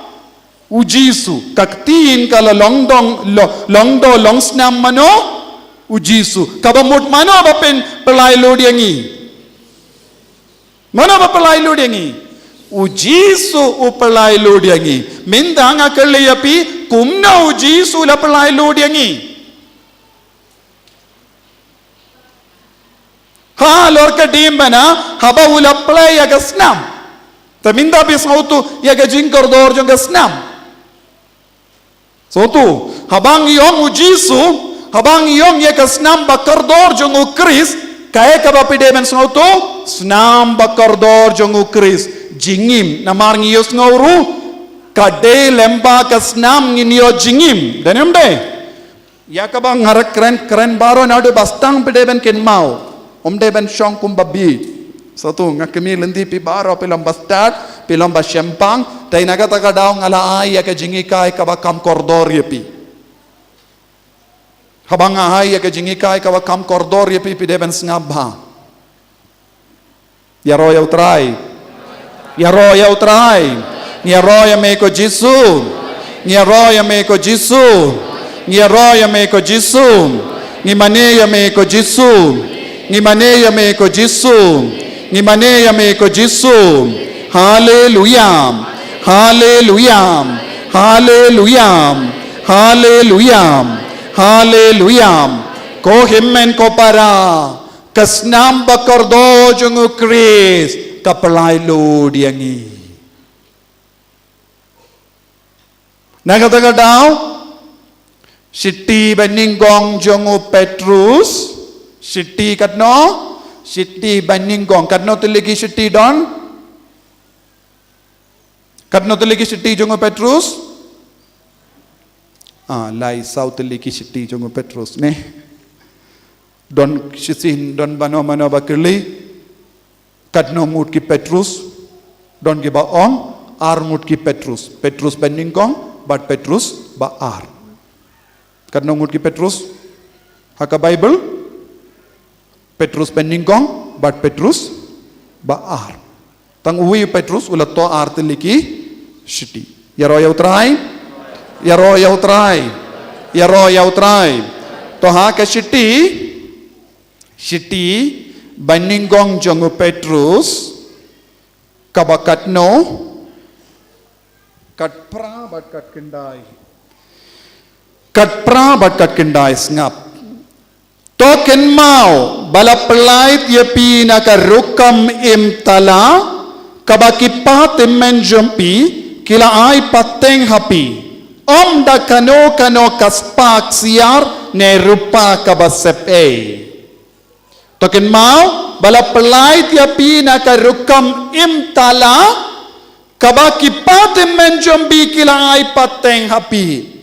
U Jisu. Ka ktien ka la long doh, lo-, long doh long snam mano? U Jisu. Kaba mut mano ba pyn-, pynlait luid ïa ngi? Mano ba pynlait luid ïa ngi? U Jisu u pynlait luid ïa ngi. Mynta nga kylli ïa phi, kumno U Jisu u la pynlait luid ïa ngi? Halor ka diengphna, haba u la plie ïa ka snam. Te mynta phi sngewthuh ïa ka jingkordor jong ka snam. Sngewthuh, haba ngi ong U Jisu, haba ngi ong ïa ka snam ba kordor jong U Khrist, kaei kaba phi dei ban sngewthuh? Snam ba kordor jong U Khrist. Jingim, namar ngi ïohsngew ruh, ka dei lyngba ka snam ngin ïoh jingim. Don ne em de? Ïa kaba nga kren, kren baroh naduh ba sdang phi dei ban kynmaw. Ym dei ban shong kum ba bieit. Sngewthuh, nga kyrmen lynti phi baroh, phi long ba stad, phi long ba shemphang, te na kata ka daw nga la ai ïa ka jinghikai kaba kham kordor ïa phi. Haba nga ai ïa ka jinghikai kaba kham kordor ïa phi, phi dei ban sngap bha. Ïaroh ïa U Trai. Ïaroh ïa U Trai. Ngi ïaroh ïa me ko Jisu. Ngi ïaroh ïa me ko Jisu. Ngi ïaroh ïa me ko Jisu. Ngi mane ïa me ko Jisu. Ngi mane ïa me ko Jisu. Ngi mane ïa me ko Jisu. Haleluya. Haleluya. Haleluya. Haleluya. Haleluya. Ko hynmen ko para, ka snam ba kordor jong u Khrist ka pynlait lut ïa ngi. Na kata ka daw, shithi ba nyngkong jong u Petrus, shithi katno, shithi ba nyngkong, katno tylli ki shithi don? Katno tylli ki shithi jong u Petrus? Ah, lai saw tylli ki shithi jong u Petrus ne. Don shisien don mano mano ba kylli. Katno ngut ki Petrus? Don kiba ong ar ngut ki Petrus. Petrus ba nyngkong bad Petrus ba ar. Katno ngut ki Petrus ha ka Bible? Petrus ba nyngkong bad Petrus ba ar. Tang uwei u Petrus u la thoh ar tylli ki shithi. Ïaroh ïa u Trai. Ïaroh ïa u Trai. Ïaroh ïa u Trai. To ha ka shithi, shithi ba nyngkong jong u Petrus, kaba katno, katphra bad katkhyndai. Katphra bad katkhyndai, sngap. To kynmaw ba la pynlait ïa phi na ka rukom im tala, kaba ki kpa tymmen jong phi ki la ai pateng ha phi, ym da kano kano ka spah ksiar ne rupa kaba sep ei. To kynmaw ba la pynlait ïa phi na ka rukom im tala, kaba ki kpa tymmen jong phi ki la ai pateng ha phi.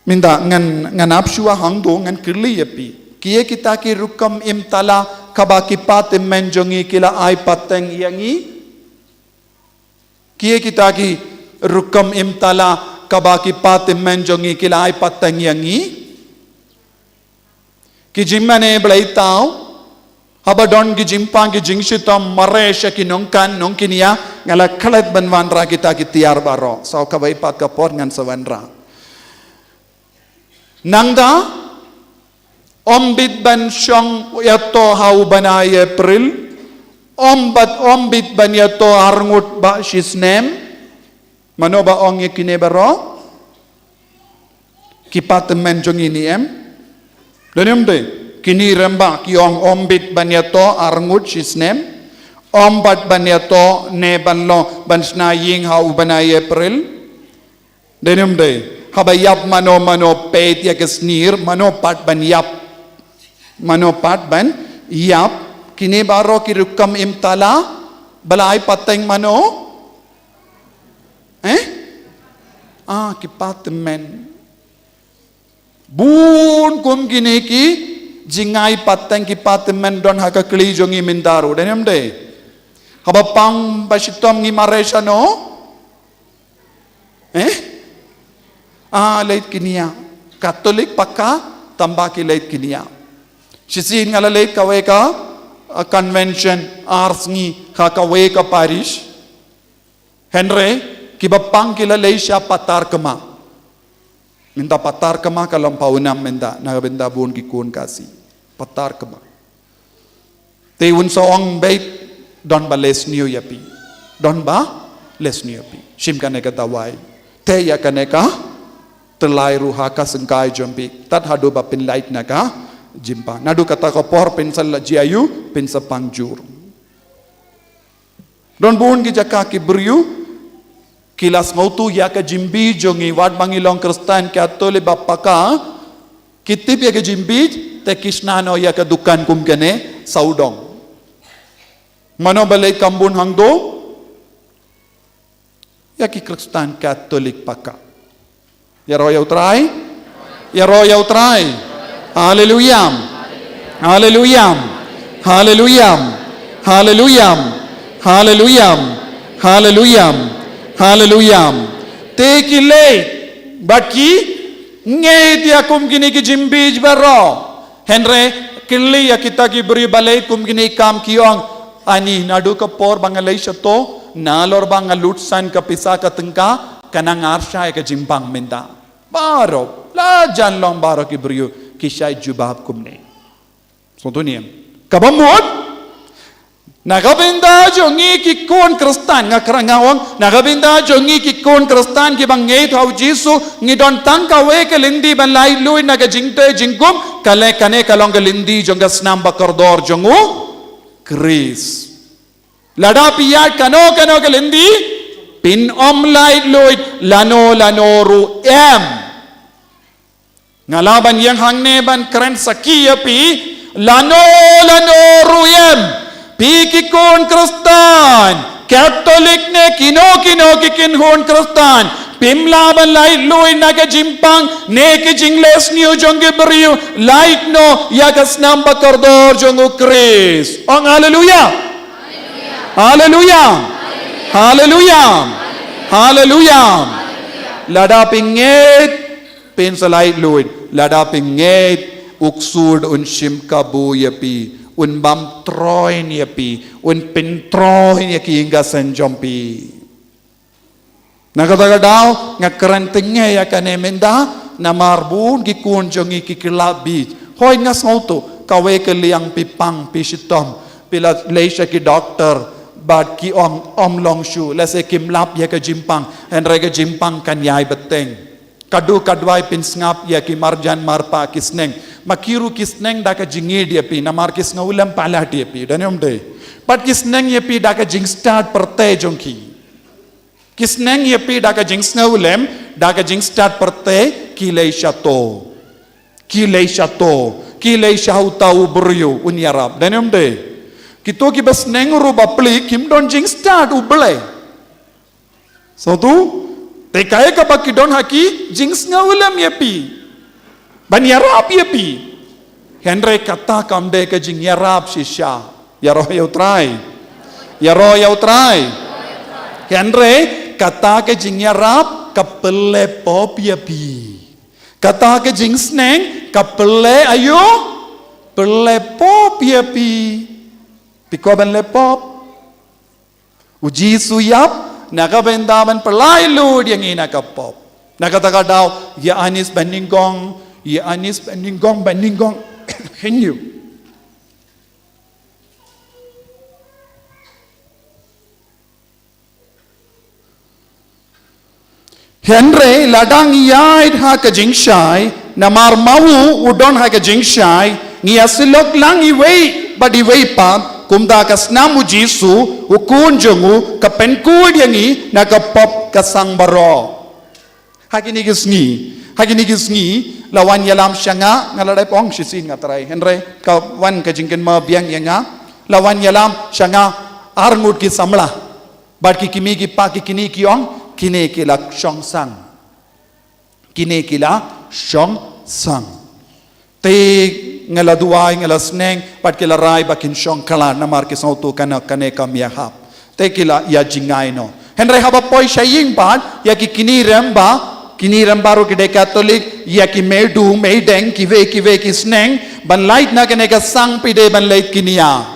Mynta ngan, ngan ap shuwa hangto, ngan kylli ïa phi. Kiei kita ki rukom im tala kaba ki kpa tymmen jong ngi ki la ai pateng ïa ngi? Kiei kita ki rukom im tala kaba ki kpa tymmen jong ngi ki la ai pateng ïa ngi? Ki jingmane Blei, thaw haba don ki jingpang ki jingshitom mareh sha ki nongkan nongkñia, nga la klet ban wanrah kita ki tiar baroh. Saw kawei pat ka por ngan sa wanrah. Nangta, ym bit ban shong ïa to ha u bnai April, ym bit, ym bit ban ïa to ar ngut ba shi snem. Mano ba ong ïa kine baroh? Ki kpa tymmen jong ngi ne em? Don ne ym dei? Kine rem ba ki ong ym bit ban ïa to ar ngut shi snem, ym bit ban ïa to ne ban long ban shna ïing ha u bnai April. Dei ne ym dei? Haba ïap mano mano peit ïa ka snier, mano pat ban ïap? Mano pat ban ïap? Kine baroh ki rukom im tala ba la ai pateng mano? Eh? Ah, ki kpa tymmen. Bun kum kine ki jingai pateng ki kpa tymmen don ha ka kli jong ngi mynta ruh. Dei ne ym dei? Haba pang ba shitom ngi mareh shano? Eh? Ah, leit kñia. Katholik paka, tang ba ki leit kñia. Shisien nga la leit kawei ka, ah, convention ar sngi ha kawei ka parish. Hynrei kiba pang ki la leit sha Patarkma. Mynta Patarkma ka long pawnam mynta, na ka bynta bun ki khun Khasi. Patarkma. Te un sa ong beit, don ba leh sniew ïa phi. Don ba leh sniew ïa phi. Shim kane ka dawai. Te ïa kane ka tyllai ruh ha ka syngkai jong phi. Tad haduh ba phin lait na ka jingpang. Naduh kata ka por phin sa la jia ïa u, phin sa pang jur. Don bun ki jaka ki briew ki la sngewthuh ïa ka jingbieit jong ngi, wat ba ngi long Khristan Katholik ba paka, ki tip ïa ka jingbieit, te ki shna noh ïa ka dukan kum kane sawdong. Mano ba leh kam bun hangto? Ïa ki Khristan Katholik paka. Ïaroh ïa u Trai. Ïaroh ïa u Trai. Haleluya. Haleluya. Haleluya. Haleluya. Haleluya. Haleluya. Haleluya. Te ki leit bad ki ngeit ïa kum kine ki jingbieit baroh. Hynrei kylli ïa kita ki briew ba leit kum kine ki kam, ki ong, ani naduh ka por ba nga leit shato, nalor ba nga lut san ka pisa ka tyngka, ka nang arshai ka jingpang mynta. Baroh, la jan long baroh ki briew ki shait jubab kumne. Sngewthuh ne em? Kaba mut, Na ka bynta jong ngi ki khun Khristan, nga kren nga ong, na ka bynta jong ngi ki khun Khristan kiba ngeit ha u Jisu, ngi don tang kawei ka lynti ban laitluid na ka jingtei jingkum, ka leh kane ka long ka lynti jong ka snam ba kordor jong u Khrist. Lada phi ïaid kano kano ka lynti, phin ym laitluid lano lano ruh em. Nga lah ban ïeng hangne ban kren sakhi ïa phi, lano lano ruh em. Phi ki khun Khristan, Katholik ne kino kino ki khun Khristan, phim lah ban laitluid na ka jingpang ne ka jingleh sniew jong ki briew, lait noh ïa ka snam ba kordor jong u Khrist. Ong haleluya. Haleluya. Haleluya. Haleluya. Lada phi ngeit, phin sa laitluid. Lada phi ngeit, u ksuid un shim kabu ïa phi, un bam troin ïa phi, un pyntroin ïa ki ïing ka sem jong phi. Na kata ka daw, nga kren tyngngew ïa kane mynta, namar bun ki khun jong ngi ki kylla bit. Hooid nga sngewthuh, kawei ka liang phi pang phi shitom, phi la leit sha ki doktor, bad ki ong ym long shuh, lehse kim lap ïa ka jingpang, hynrei ka jingpang kan ïai bteng. Ka duh ka duwai phin sngap ïa ki marjan marpa ki sneng. Ma ki ruh ki sneng da ka jingïeit ïa phi, namar ki sngewlem palat ïa phi, dei ne ym dei? Bad ki sneng ïa phi da ka jingstad pyrthei jong ki. Ki sneng ïa phi da ka jingsngewlem, da ka jingstad pyrthei, ki leit shato. Ki leit shato, ki leit sha uta u briew un ïarap, dei ne ym dei? Kito kiba sneng ruh bapli kim don jingstad U Blei. Sngewthuh? Te kaei kaba ki don ha ki, jingsngewlem ïa phi. Ban ïarap ïa phi. Hynrei kata kam dei ka jingïarap shisha. Ïaroh ïa U Trai. Ïaroh ïa U Trai. Hynrei kata ka jingïarap ka pynleh pop ïa phi. Kata ka jingsneng ka pynleh aïu? Pynleh pop ïa phi. Phi kwah ban leh pop? U Jisu u ïap na ka bynta ban pyllait lut ïa ngi na ka pop. Na kata ka daw, ïa anis ba nyngkong, ïa anis ba nyngkong, ba nyngkong. Hynñiew. Hynrei lada ngi ïaid ha ka jingshai, namar ma u u don ha ka jingshai, ngi ïasyllok lang iwei bad iwei pat, kumta ka snam U Jisu, U Khun jong u, ka pynkhuid ïa ngi na ka pop ka sang baroh. Ha kine ki sngi, ha kine ki sngi, la wan ïalam sha nga, nga la dep ong shisien nga trai, hynrei ka wan ka jingkynmaw biang ïa nga, la wan ïalam sha nga ar ngut ki samla. Bad ki kmie ki kpa ki kine ki ong, kine ki la shong sang. Kine ki la shong sang. Te nga la duwai, nga la sneng, bad ki la rai ba kin shong khlad namar ki sngewthuh kane, kane kam ïahap. Te ki la ïa jngai noh. Hynrei haba poi sha ïing pat, ïa ki kynrem ba, kynrem baroh ki dei Katholik, ïa ki meidu, meideng, kiwei kiwei ki sneng, ban leit na kane ka sang phi dei ban leit kñia.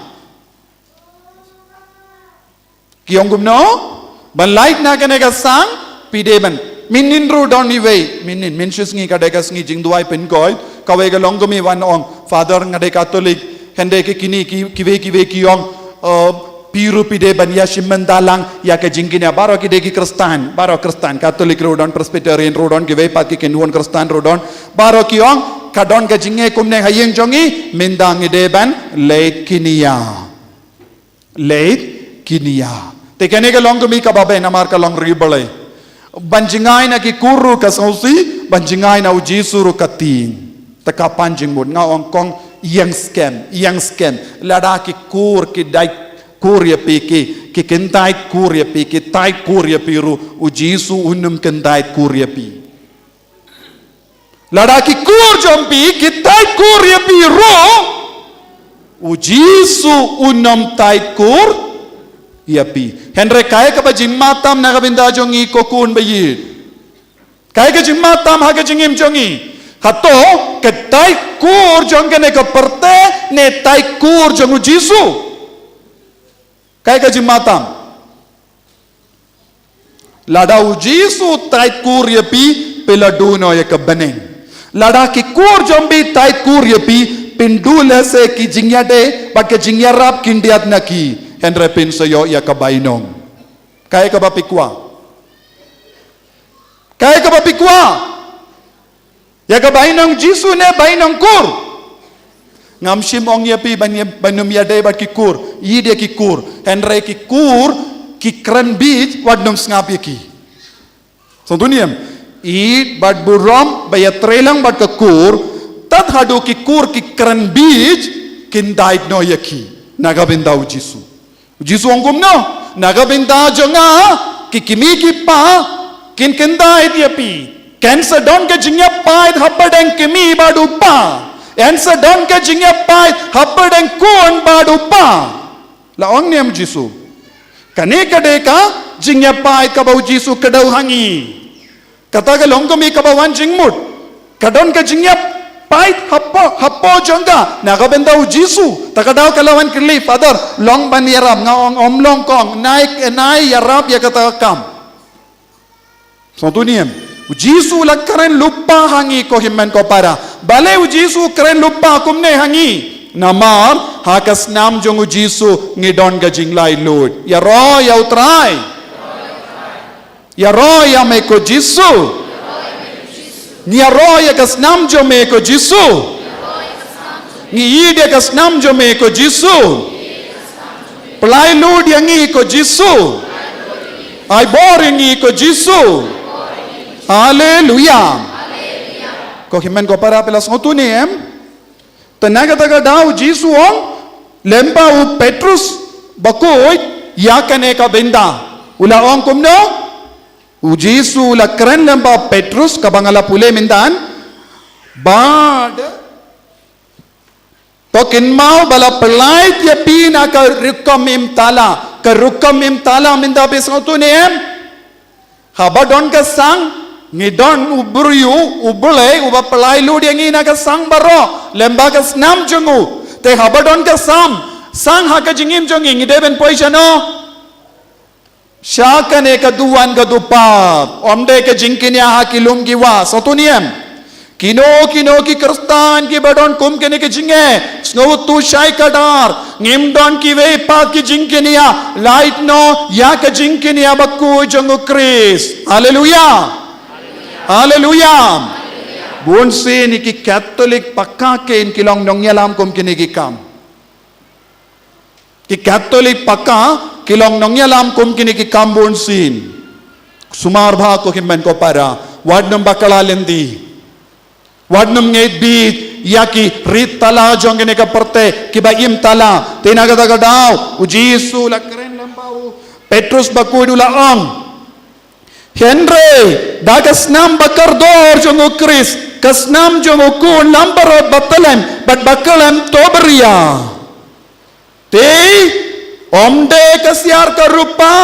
Ki ong kumno? Ban leit na kane ka sang, phi dei ban. Mynnin ruh don iwei, mynnin, mynshisngi ka dei ka sngi jingduwai pynkoit, kawei ka longkmie wan ong, Father nga dei Katholik, hynrei ki kine ki, kiwei kiwei ki ong, eh, phi ruh phi dei ban ïashim bynta lang, ïa ka jingkñia, baroh ki dei ki Khristan, baroh Khristan, Katholik ruh don, Presbyterian ruh don, kiwei pat ki kynhun Khristan ruh don, baroh ki ong, ka don ka jingeh kumne ha ïing jong ngi, mynta ngi dei ban leit kñia. Leit kñia. Te kane ka long kmie kaba bha namar ka long ri Blei. Ban jngai na ki kur ruh ka sngewsih, ban jngai na U Jisu ruh ka tieng. Te ka pan jingmut nga ong kong ïeng skhem, ïeng skhem. Lada ki kur ki dait kur ïa phi ki, ki kyntait kur ïa phi, ki tait kur ïa phi ruh, U Jisu un ym kyntait kur ïa phi. Lada ki kur jong phi ki tait kur ïa phi ruh, U Jisu un ym tait kur ïa phi. Hynrei kaei kaba jingma tam na ka bynta jong ngi ko khun ba ïeit. Kaei ka jingma tam ha ka jingim jong ngi. Hato ka tait kur jong kane ka pyrthei ne tait kur jong U Jisu. Kaei ka jingma tam. Lada U Jisu tait kur ïa phi, phi la duh noh ïa ka bneng. Lada ki kur jong phi tait kur ïa phi, phin duh lehse ki jingïadei bad ki jingïarap khyndiat na ki. Hynrei phin sa ïoh ïa ka bainong. Kaei kaba phi kwah? Kaei kaba phi kwah? Ïa ka bainong Jisu ne bainong kur? Ngam shym ong ïa phi ban ïa, ban ym ïadei bad ki kur. Ïeit ïa ki kur. Hynrei ki kur ki kren bieit wat nym sngap ïa ki. Sngewthuh ne em? Ïeit bad burom ba ïatrei lang bad ka kur, tad haduh ki kur ki kren bieit, kin dait noh ïa ki na ka bynta u Jisu. U Jisu u ong kumno? Na ka bynta jong nga, ki kmie ki kpa kin kyndait ïa phi. Kan sa don ka jingïapait hapdeng kmie bad u kpa. Kan sa don ka jingïapait hapdeng khun bad u kpa. La ong ne em u Jisu? Kane ka dei ka jingïapait kaba u Jisu u kdew ha ngi. Kata ka long kum kaba wan jingmut. Ka don ka jingïapait hapoh, hapoh jong ka na ka bynta u Jisu. Ta ka daw ka la wan kylli, Father, long ban ïarap? Nga ong, ym long kong, nai, nai ïarap ïa kata ka kam. Sngewthuh ne em? U Jisu u la kren lypa ha ngi, ko hynmen ko para. Balei u Jisu u kren lypa kumne ha ngi? Namar ha ka snam jong u Jisu ngi don ka jinglaitluid. Ïaroh ïa u Trai. Ïaroh ïa me, ko Jisu. Ngi ïaroh ïa ka snam jong me, ko Jisu. Ngi ïeit ïa ka snam jong me, ko Jisu. Pyllait luid ïa ngi, ko Jisu. Ai bor ïa ngi, ko Jisu. Haleluia. Ko hynmen ko para, phi la sngewthuh ne em? Te na kata ka daw u Jisu u ong lyngba u Petrus bakhuid ïa kane ka bynta. U la ong kumno? U Jisu u la kren lyngba u Petrus, kaba nga la pule mynta, bad to kynmaw ba la pyllait ïa phi na ka rukom im tala. Ka rukom im tala mynta phi sngewthuh ne em? Haba don ka sang, ngi don u briew, u Blei, uba pyllait luid ïa ngi na ka sang baroh lyngba ka snam jong u. Te haba don ka sang, sang ha ka jingim jong ngi, ngi dei ban poi shano? Sha kane ka duwan ka dupap. Ym dei ka jingkñia ha ki lum ki wah. Sngewthuh ne em? Kino kino ki Khristan kiba don kum kine ki jingeh, sngewthuh shai kdar. Ngim don kiwei pat ki jingkñia. Lait noh ïa ka jingkñia bakhuid jong u Khrist. Haleluia. Haleluia. Bunsien ïa ki Katholik paka kein ki long nongïalam kum kine ki kam. Ki Katholik paka ki long nongïalam kum kine ki kam bunsien. Sumar bha ko hynmen ko para, wat nym bakla lynti. Wat nym ngeit bieit ïa ki rit tala jong kane ka pyrthei kiba im tala. Te na kata ka daw u Jisu u la kren lyngba u Petrus bakhuid, u la ong, hynrei da ka snam bakordor jong u Khrist, ka snam jong u Khun, lam baroh ba tyllem bad ba kyllem to bria. Te ym dei ka siar ka rupa,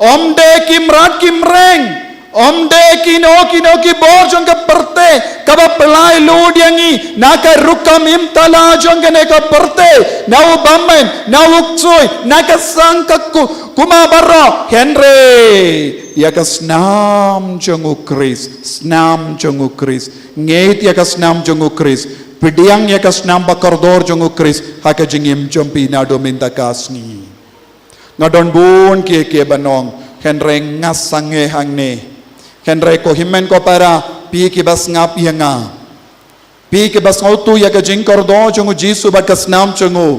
ym dei ki mrad ki mreng, ym dei kino kino ki bor jong ka pyrthei kaba pyllait luid ïa ngi na ka rukom im tala jong kane ka pyrthei, na u bymmen, na u ksuid, na ka sang ka ku-, kumba baroh, hynrei ïa ka snam jong u Khrist, snam jong u Khrist. Ngeit ïa ka snam jong u Khrist. Pdiang ïa ka snam bakordor jong u Khrist ha ka jingim jong phi naduh mynta ka sngi. Nga don bun kiei kiei ban ong, hynrei nga sangeh hangne. Hynrei ko hynmen ko para, phi kiba sngap ïa nga, phi kiba sngewthuh ïa ka jingkordor jong u Jisu bad ka snam jong u,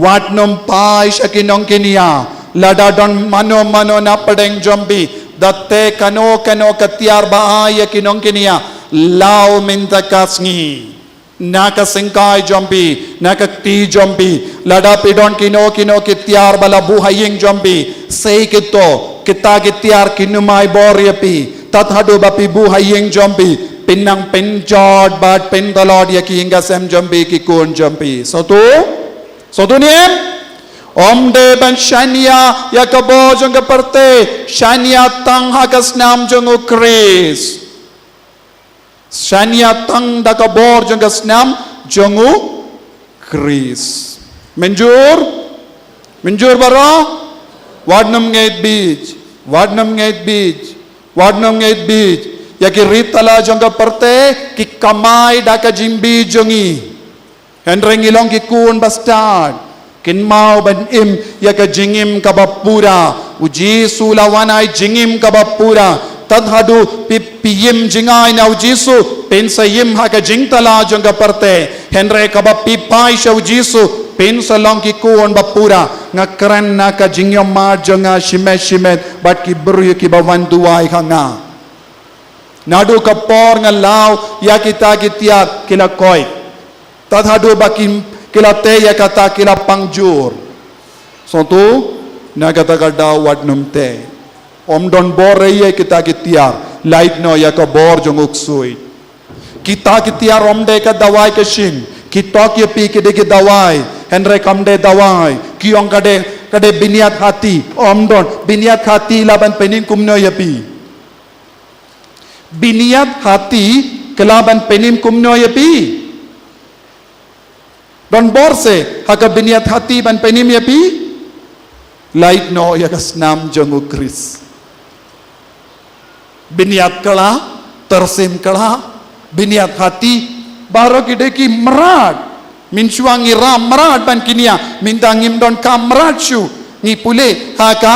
wat nym phai sha ki nongkñia. Lada don mano mano na pdeng jong phi, da teh kano kano ka tiar ba ai ïa ki nongkñia, law mynta ka sngi. Na ka syngkai jong phi, na ka kti jong phi, lada phi don kino kino ki tiar ba la buh ha ïing jong phi, sei kito, kita ki tiar kin ym ai bor ïa phi. Tad haduh ba phi buh ha ïing jong phi, phin nang pynjot bad pyntlot ïa ki ïing ka sem jong phi, ki khun jong phi. Sngewthuh? Sngewthuh ne em? Ym dei ban shaniah ïa ka bor jong ka pyrthei, shaniah tang ha ka snam jong u Khrist. Shaniah tang da ka bor jong ka snam jong u Khrist. Mynjur? Mynjur baroh? Wat nym ngeit bieit. Wat nym ngeit bieit. Wat nym ngeit bieit. Ïa ki rit tala jong ka pyrthei ki kamai da ka jingbieit jong ngi. Hynrei ngi long ki khun bastad. Kynmaw ban im ïa ka jingim kaba pura. U Jisu la wan ai jingim kaba pura. Tad haduh phi, phi im jngai na u Jisu, phin sa im ha ka jingtala jong ka pyrthei. Hynrei haba phi phai sha u Jisu, phin sa long ki khun ba pura. Nga kren na ka jingïohmad jong nga shimet shimet bad ki briew kiba wan duwai ha nga. Naduh ka por nga law ïa kita ki tiar, ki la koit. Tad haduh ba ki, ki la tei ïa kata, ki la pang jur. Sngewthuh, na kata ka daw wat nym tei. Ym don bor ei ïa kita ki tiar, lait noh ïa ka bor jong u ksuid. Kita ki tiar ym dei ka dawai ka shin. Ki tok ïa phi ki dei ki dawai, hynrei kam dei dawai. Ki ong ka dei, ka dei bniat hati. Ym don, bniat hati lah ban pynïeng kumno ïa phi? Bniat hati ka lah ban pynïeng kumno ïa phi? Don bor se ha ka bniat hati ban pynïeng ïa phi? Lait noh ïa ka snam jong u Khrist. Bniat khlaiñ, tyrsim khlaiñ, bniat hati, baroh ki dei ki mrad. Mynshuwa ngi rah mrad ban kñia, mynta ngim donkam mrad shuh. Ngi pule ha ka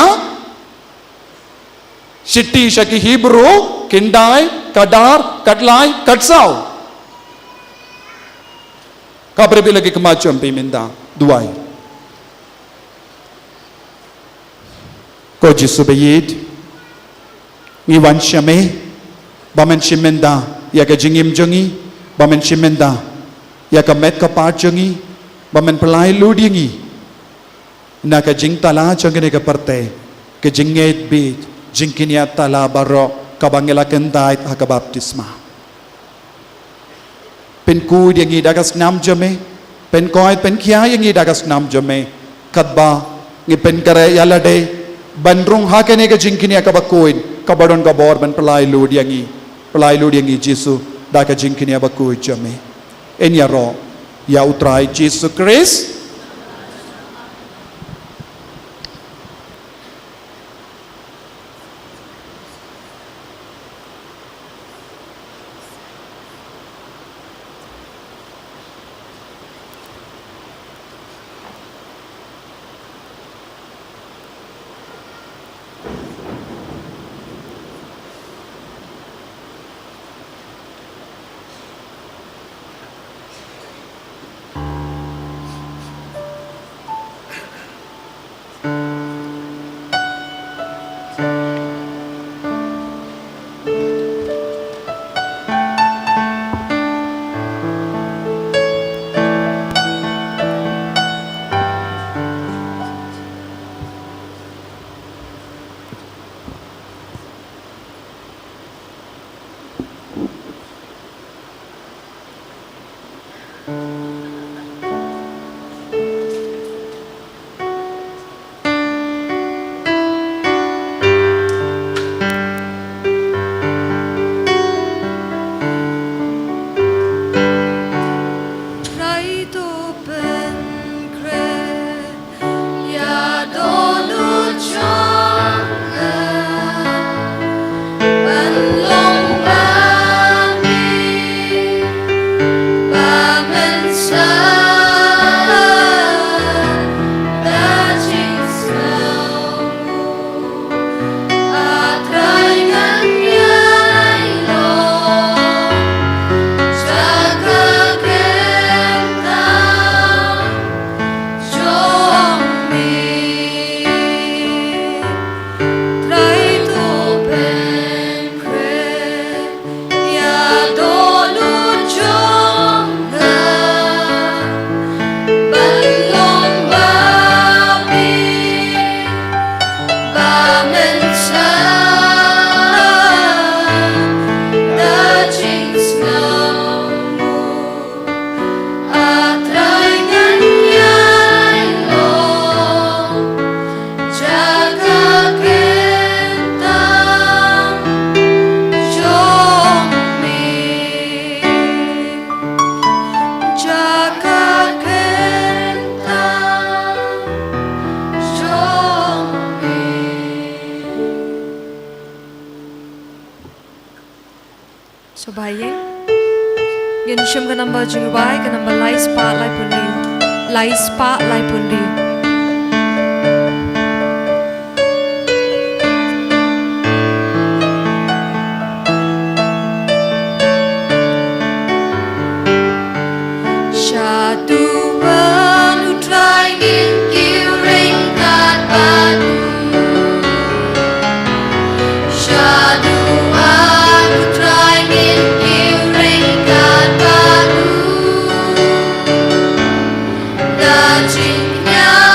Shithi sha ki Hebru, khyndai, khatar, khatlai, khatsaw. Kaba bit la ki khmat jong phi mynta, duwai. Ko Jisu ba ïeit, ngi wan sha me, ba men shim mynta ïa ka jingim jong ngi, ba men shim mynta ïa ka met ka phad jong ngi, ba men pynlait lut ïa ngi na ka jingtala jong kane ka pyrthei, ka jingngeit beit, jingkñia tala baroh kaba ngi la kyntait ha ka baptisma. Pynkhuid ïa ngi da ka snam jong me, pynkoit pynkhia ïa ngi da ka snam jong me, katba ngi pynkhreh ïa lade ban rung ha kane ka jingkñia kaba khuid, kaba don ka bor ban pynlait lut ïa ngi, pynlait lut ïa ngi Jisu, da ka jingkñia ba khuid jong me. Yn ïaroh ïa u Trai Jisu Khrist. Trai to pynkhreh ïa dohnud jong nga ban long ba mih ba mynstad da jingsngew. A Trai ngan ïai long sha ka kyrteng jong me. Trai to pynkhreh ïa dohnud jong nga ban long ba mih ba mynstad da jingsngew. A Trai ngan ïai long sha ka kyrteng jong me. Sha ka kyrteng jong me. Sngewbha ïa ngin shim ka number jingduwai, ka number lai spah laiphew hynriew. lai spah laiphew hynriew. Shaduh U Trai, ngin kiew ryngkat bad u. Shaduh U Trai, ngin kiew ryngkat bad u. Da jingkñia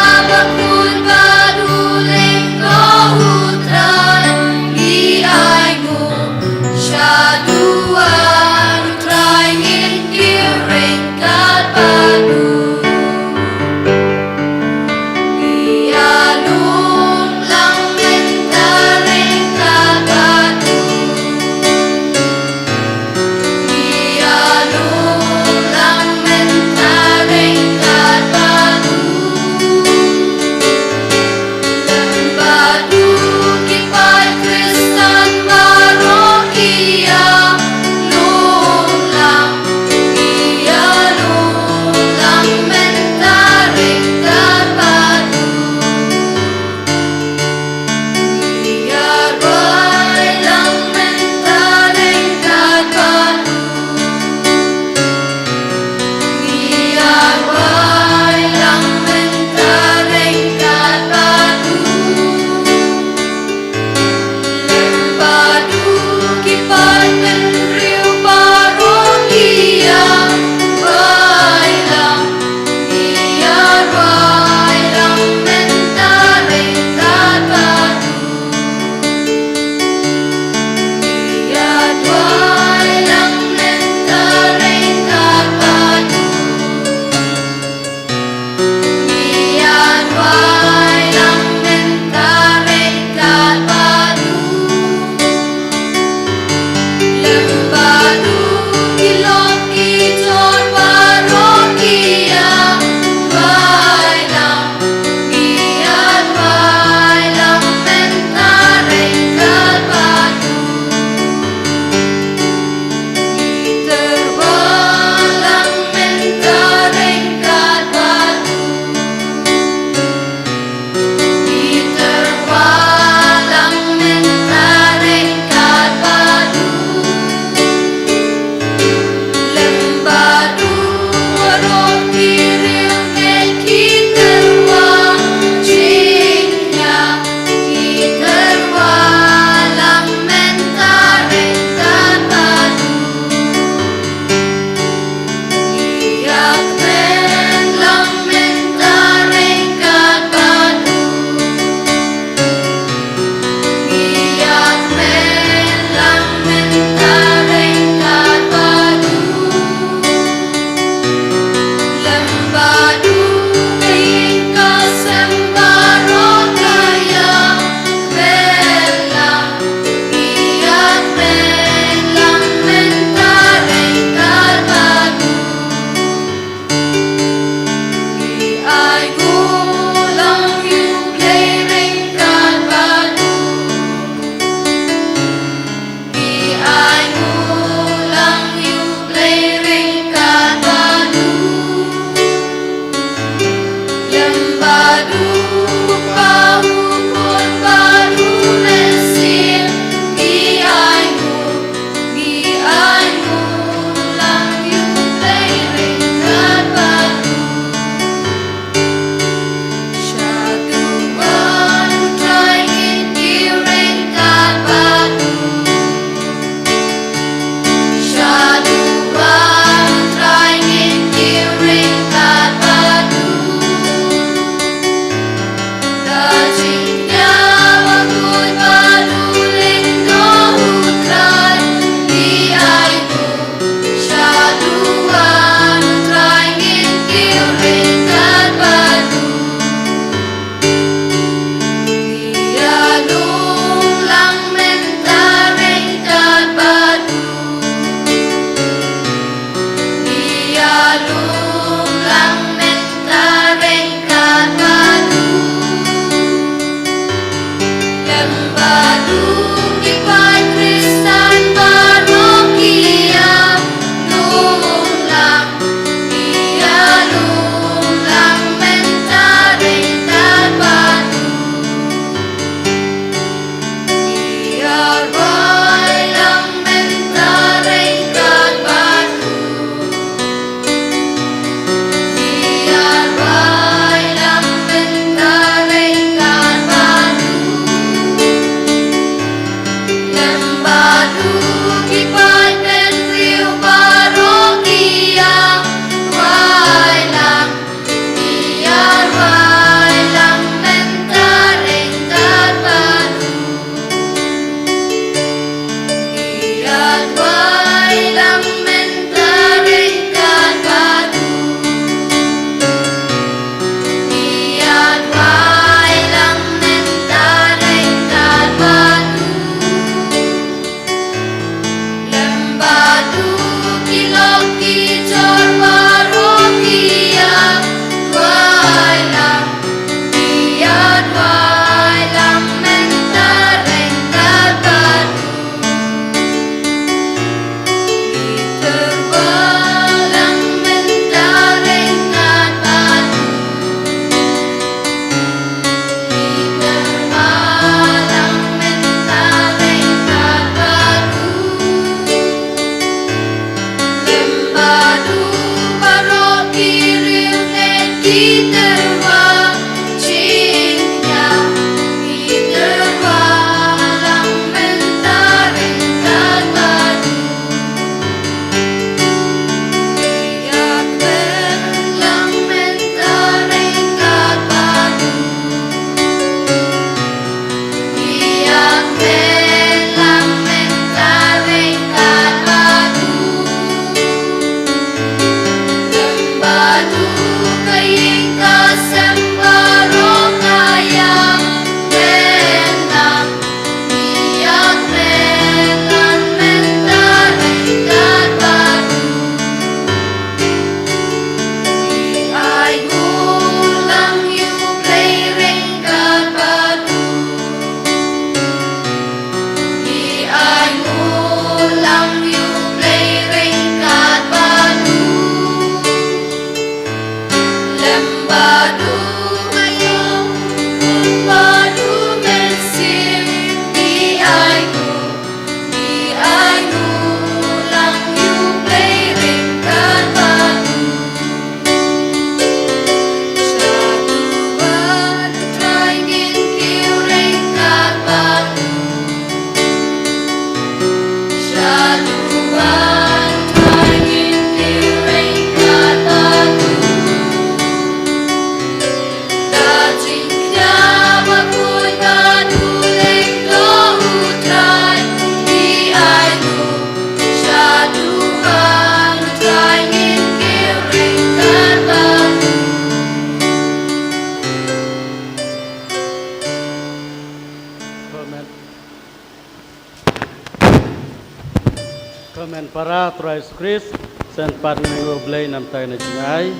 Para Trai Jisu Khrist, shen pat ngin ïanguh ïa U Blei namar ka jingaiei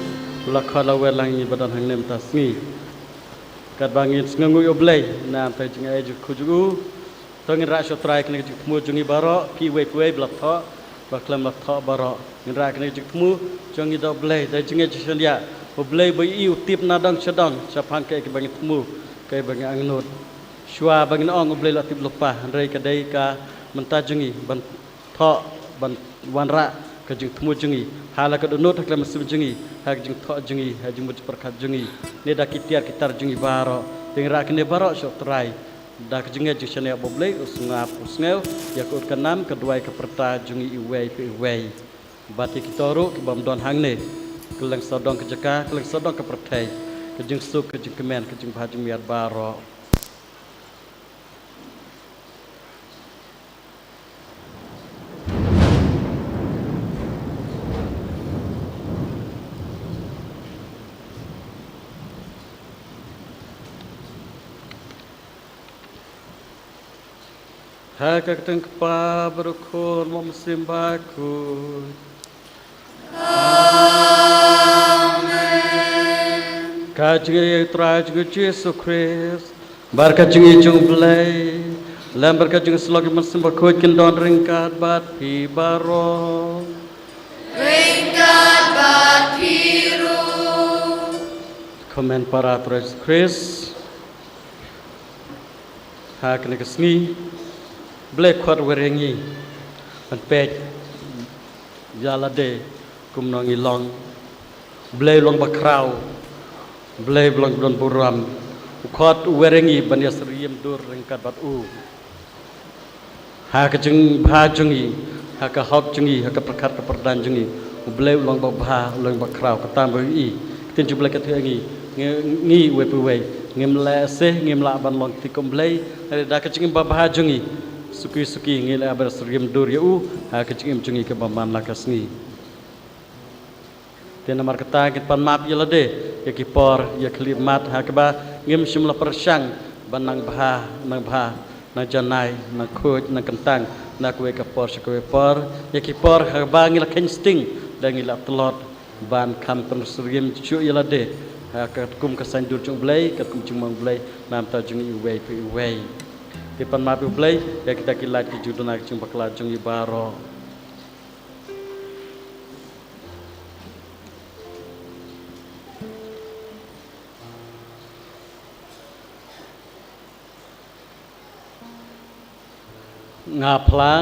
ba la khot la wer lang ïa ngi ba don hangne mynta ka sngi. Katba ngin sngewnguh ïa U Blei namar ka jingaiei jong U, to ngin rah sha U Trai kane ka jingthmu jong ngi baroh, kiwei kiwei ba la thoh, ba khlem la thoh baroh. Ngin rah kane ka jingthmu jong ngi da U Blei, da ka jingngeit jingshaniah. U Blei ba u tip nadong shadong shaphang kaei kaba ngi thmu, kaei ba ngi angnud. Shuwa ba ngin ong U Blei la tip lypa, hynrei ka dei ka bynta jong ngi ban thoh, ban wanrah ka jingthmu jong ngi ha la ka dohnud ha ka mynsiem jong ngi, ha ka jingthoh jong ngi, ha ka jingmut jingpyrkhat jong ngi, ne da ki tiar ki tar jong ngi baroh. Te ngin rah kine baroh sha U Trai da ka jingngeit jingshaniah ba U Blei u sngap u sngew ïa ka ut ka nam, ka duwai ka pyrta jong ngi iwei pa iwei. Bad ïa kito ruh ki bym don hangne, kylleng sawdong ka jaka, kylleng sawdong ka pyrthei, ka jingsuk, ka jingkmen, ka jingbha jingmiat baroh. Ha ka kyrteng U Kpa bad U Khun bad U Mynsiem Bakhuid. Amen. Ka jingïeit U Trai jong ngi U Jisu Khrist, bad ka jingïeit jong U Blei, lem bad ka jingïasyllok U Mynsiem Bakhuid kin don ryngkat bad phi baroh. Ryngkat bad phi ruh. Kmen para Trai Jisu Khrist. Ha kane ka sngi, Blei khot wer ïa ngi ban peit ïa lade kumno ngi long. Blei u long bakhraw, Blei u long ba don burom. U khot u wer ïa ngi ban ïasyriem dur ryngkat bad u. Ha ka jingbha jong ngi, ha ka hok jong ngi, ha ka pyrkhat ka pyrdan jong ngi, U Blei u long ba bha, u long ba khraw, kata ba u ïohi. Ka ktien jong U Blei ka ïathuh ïa ngi, ngi, ngi uwei pa uwei, ngim leh seh, ngim lah ban long kti kum Blei. Hynrei da ka jingim ba bha jong ngi, suki suki ngi lah ban syriem dur ïa u ha ka jingim jong ngi kaba man la ka sngi. Te namar kata ngin pan map ïa lade ïa ki por, ïa ki khyllipmat ha kaba ngim shym la pyrshang ban nang bha, nang bha, nang janai, nang khuid, nang kyntang na kawei ka por sha kawei por. Ïa ki por ha kaba ngi la kheiñ sting, lada ngi la tlot ban kham pynsyriem shuh ïa lade ha ka kum ka saiñdur jong U Blei, ka kum jingmong U Blei na ka bynta jong ngi iwei pa iwei. Te pan map ïa U Blei ïa kita ki lait ki jingduna ki jingbakla jong ngi baroh. Nga phla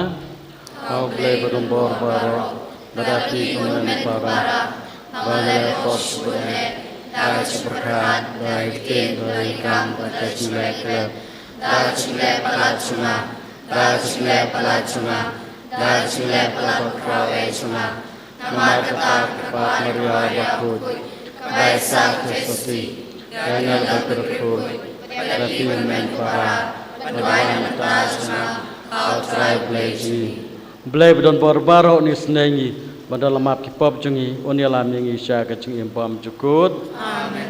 ha U Blei ba don bor baroh, bad ha phi ko hynmen ko para, ba nga la pop shuh ne, da ka jingpyrkhat, da ka jingïathuh, da ka jingkam, bad da ka jingleh khlem, da ka jingleh palat jong nga, da ka jingleh palat jong nga, da ka jingleh palat bakhraw eh jong nga. Namar kata ka kyrpad Maria bakhuid, kaba ïasah kyrpad ïa ngi kiba kyrkhu, bad ïa phi ko hynmen ko para, bad wan na ka bynta jong nga ha U Trai Blei jong ngi. Blei ba don bor baroh un isynei ïa ngi, bad da la map ki pop jong ngi, un ïalam ïa ngi sha ka jingim bymjukut. Amen.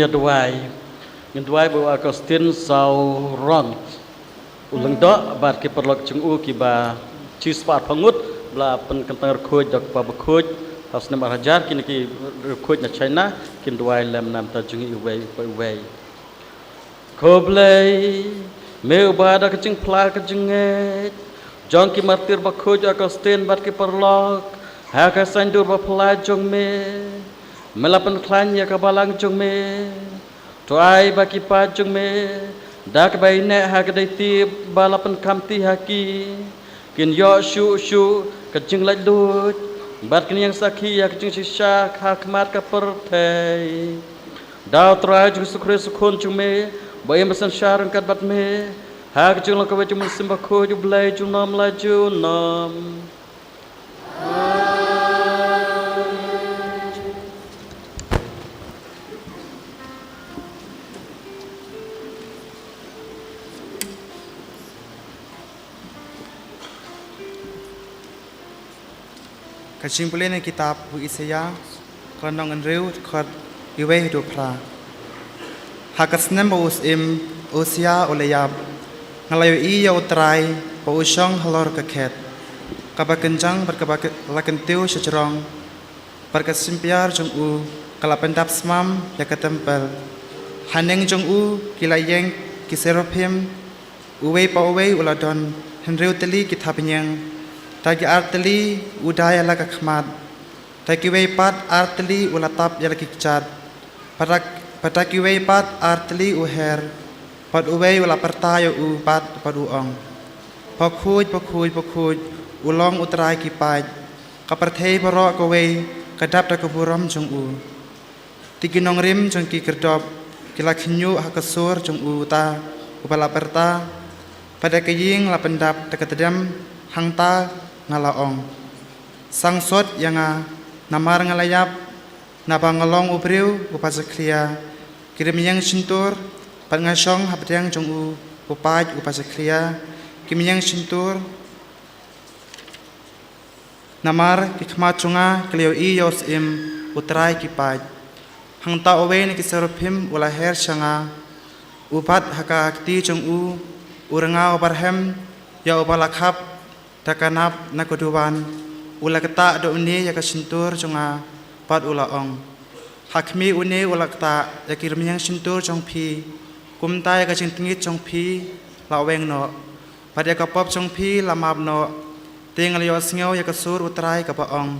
Ngin duwai. Ngin duwai ba u Augustine Sawrong, u lyngdoh bad ki paralok jong u kiba chispah arphew ngut ba la pynkyntang riewkhuid da u Kpa Bakhuid ha u snem ar hajar, kine ki riewkhuid na China kin duwai lem namar jong ngi iwei pa iwei. Ko Blei, me uba da ka jingphla ka jingngeit jong ki martir bakhuid u Augustine bad ki paralok ha ka saiñdur baphylla jong me, me la pynkhlaiñ ïa ka balang jong me. To ai ba ki paid jong me, da kaba ïaineh ha ka dei tip ba la pynkamti ha ki, kin ïoh shuh shuh ka jinglaitluid bad kin ïeng sakhi ïa ka jingshisha ha khmat ka pyrthei. Da U Trai jong ngi Jisu Khrist, U Khun jong me, ba im bad synshar ryngkat bad me ha ka jinglong kaba ïeit jong U Mynsiem Bakhuid, U Blei junom la junom. Ka jingpule na kitab u Isaïah, ka lynnong hynriew, dkhot iwei haduh phra. Ha ka snem ba u syiem u Usia u la ïap, nga la ïohi ïa U Trai ba u shong halor ka khet kaba kynjang bad kaba la kyntiew shajrong, bad ka shynbiar jong u ka la pyndap smam ïa ka templ. Haneng jong u ki la ïeng ki seraphim, uwei pa uwei u la don hynriew tylli ki thapniang. Da ki ar tylli u dai ïa la ka khmat, da kiwei pat ar tylli u la tap ïa la ki kjat, bad da kiwei pat ar tylli u her. Bad uwei u la pyrta ïa u pat bad u ong: Bakhuid, bakhuid, bakhuid u long U Trai ki paid. Ka pyrthei baroh kawei ka dap da ka burom jong u. Te ki nongrim jong ki khyrdop ki la khynñiuh ha ka sur jong uta uba la pyrta, bad ïa ka ïing la pyndap da ka tdem. Hangta nga la ong: Sangsot ïa nga, namar nga la ïap, naba nga long u briew uba jakhlia. Ki rmiang shyntur bad nga shong hapdeng jong u, u paid uba jakhlia. Ki miang shyntur, namar ki khmat jong nga ki la ïohi ïa u Syiem, U Trai ki paid. Hangta uwei na ki seraphim u la her sha nga, u bat ha ka kti jong u, u rnga uba rhem ïa uba la khap da ka nap na ka duwan. U la ktah da une ïa ka shyntur jong nga bad u la ong: Ha khmih, une u la ktah ïa ki rmiang shyntur jong phi. Kumta ïa ka jingtngit jong phi la weng noh, bad ïa ka pop jong phi la map noh. Te nga la ïohsngew ïa ka sur U Trai kaba ong: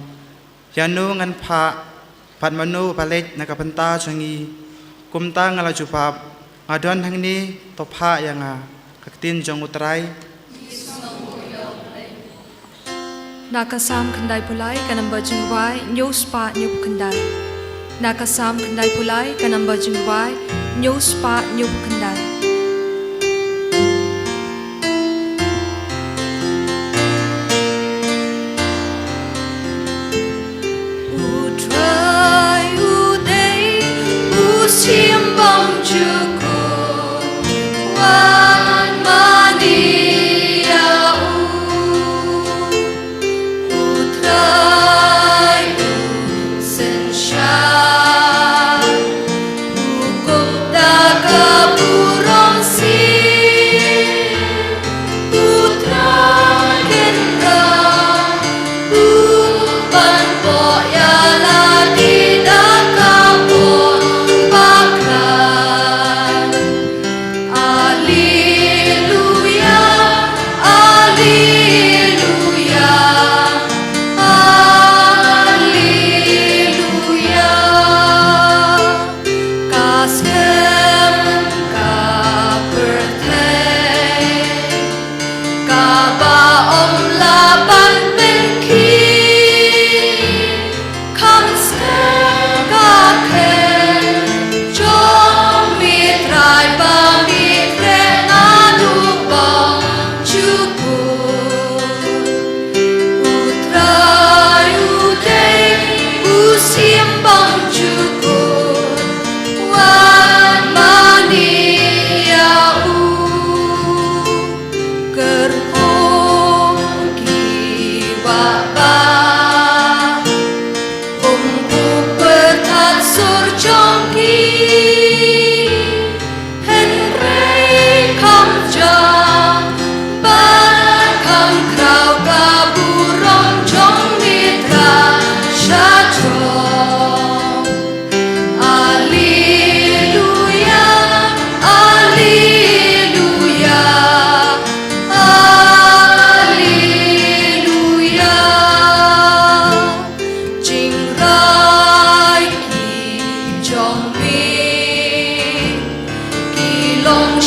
Ïano ngan phah, bad mano uba leit na ka bynta jong ngi? Kumta nga la jubab: Nga don hangne, to phah ïa nga. Ka ktien jong U Trai. Na ka Salm khyndaiphew lai, ka number jingduwai hynñiew spah hynñiewphew khyndai. Na ka Salm khyndaiphew lai, ka number jingduwai hynñiew spah hynñiewphew khyndai. U Trai u dei u symbai jong u, wan mane ïa u. U Trai u synshar, u kup da ka burom.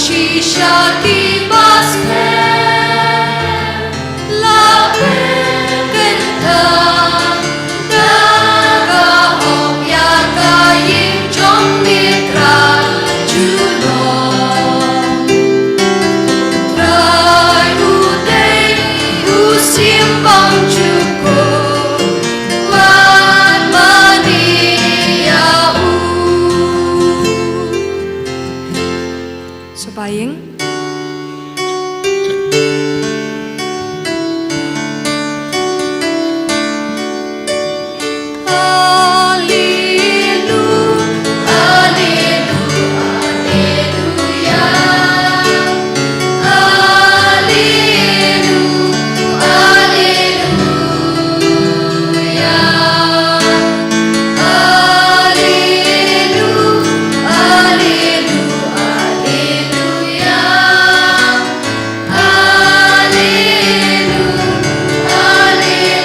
Shisha ki bas la kenta da ka hok ya ka ïing jong Mitra Julong. Trai u dei u Simbang Jukut, mat mane ïa u. Sa ba ïeng. Alleluia, alleluia, alleluia, alleluia. Alleluia, alleluia, alleluia. Alleluia, alleluia.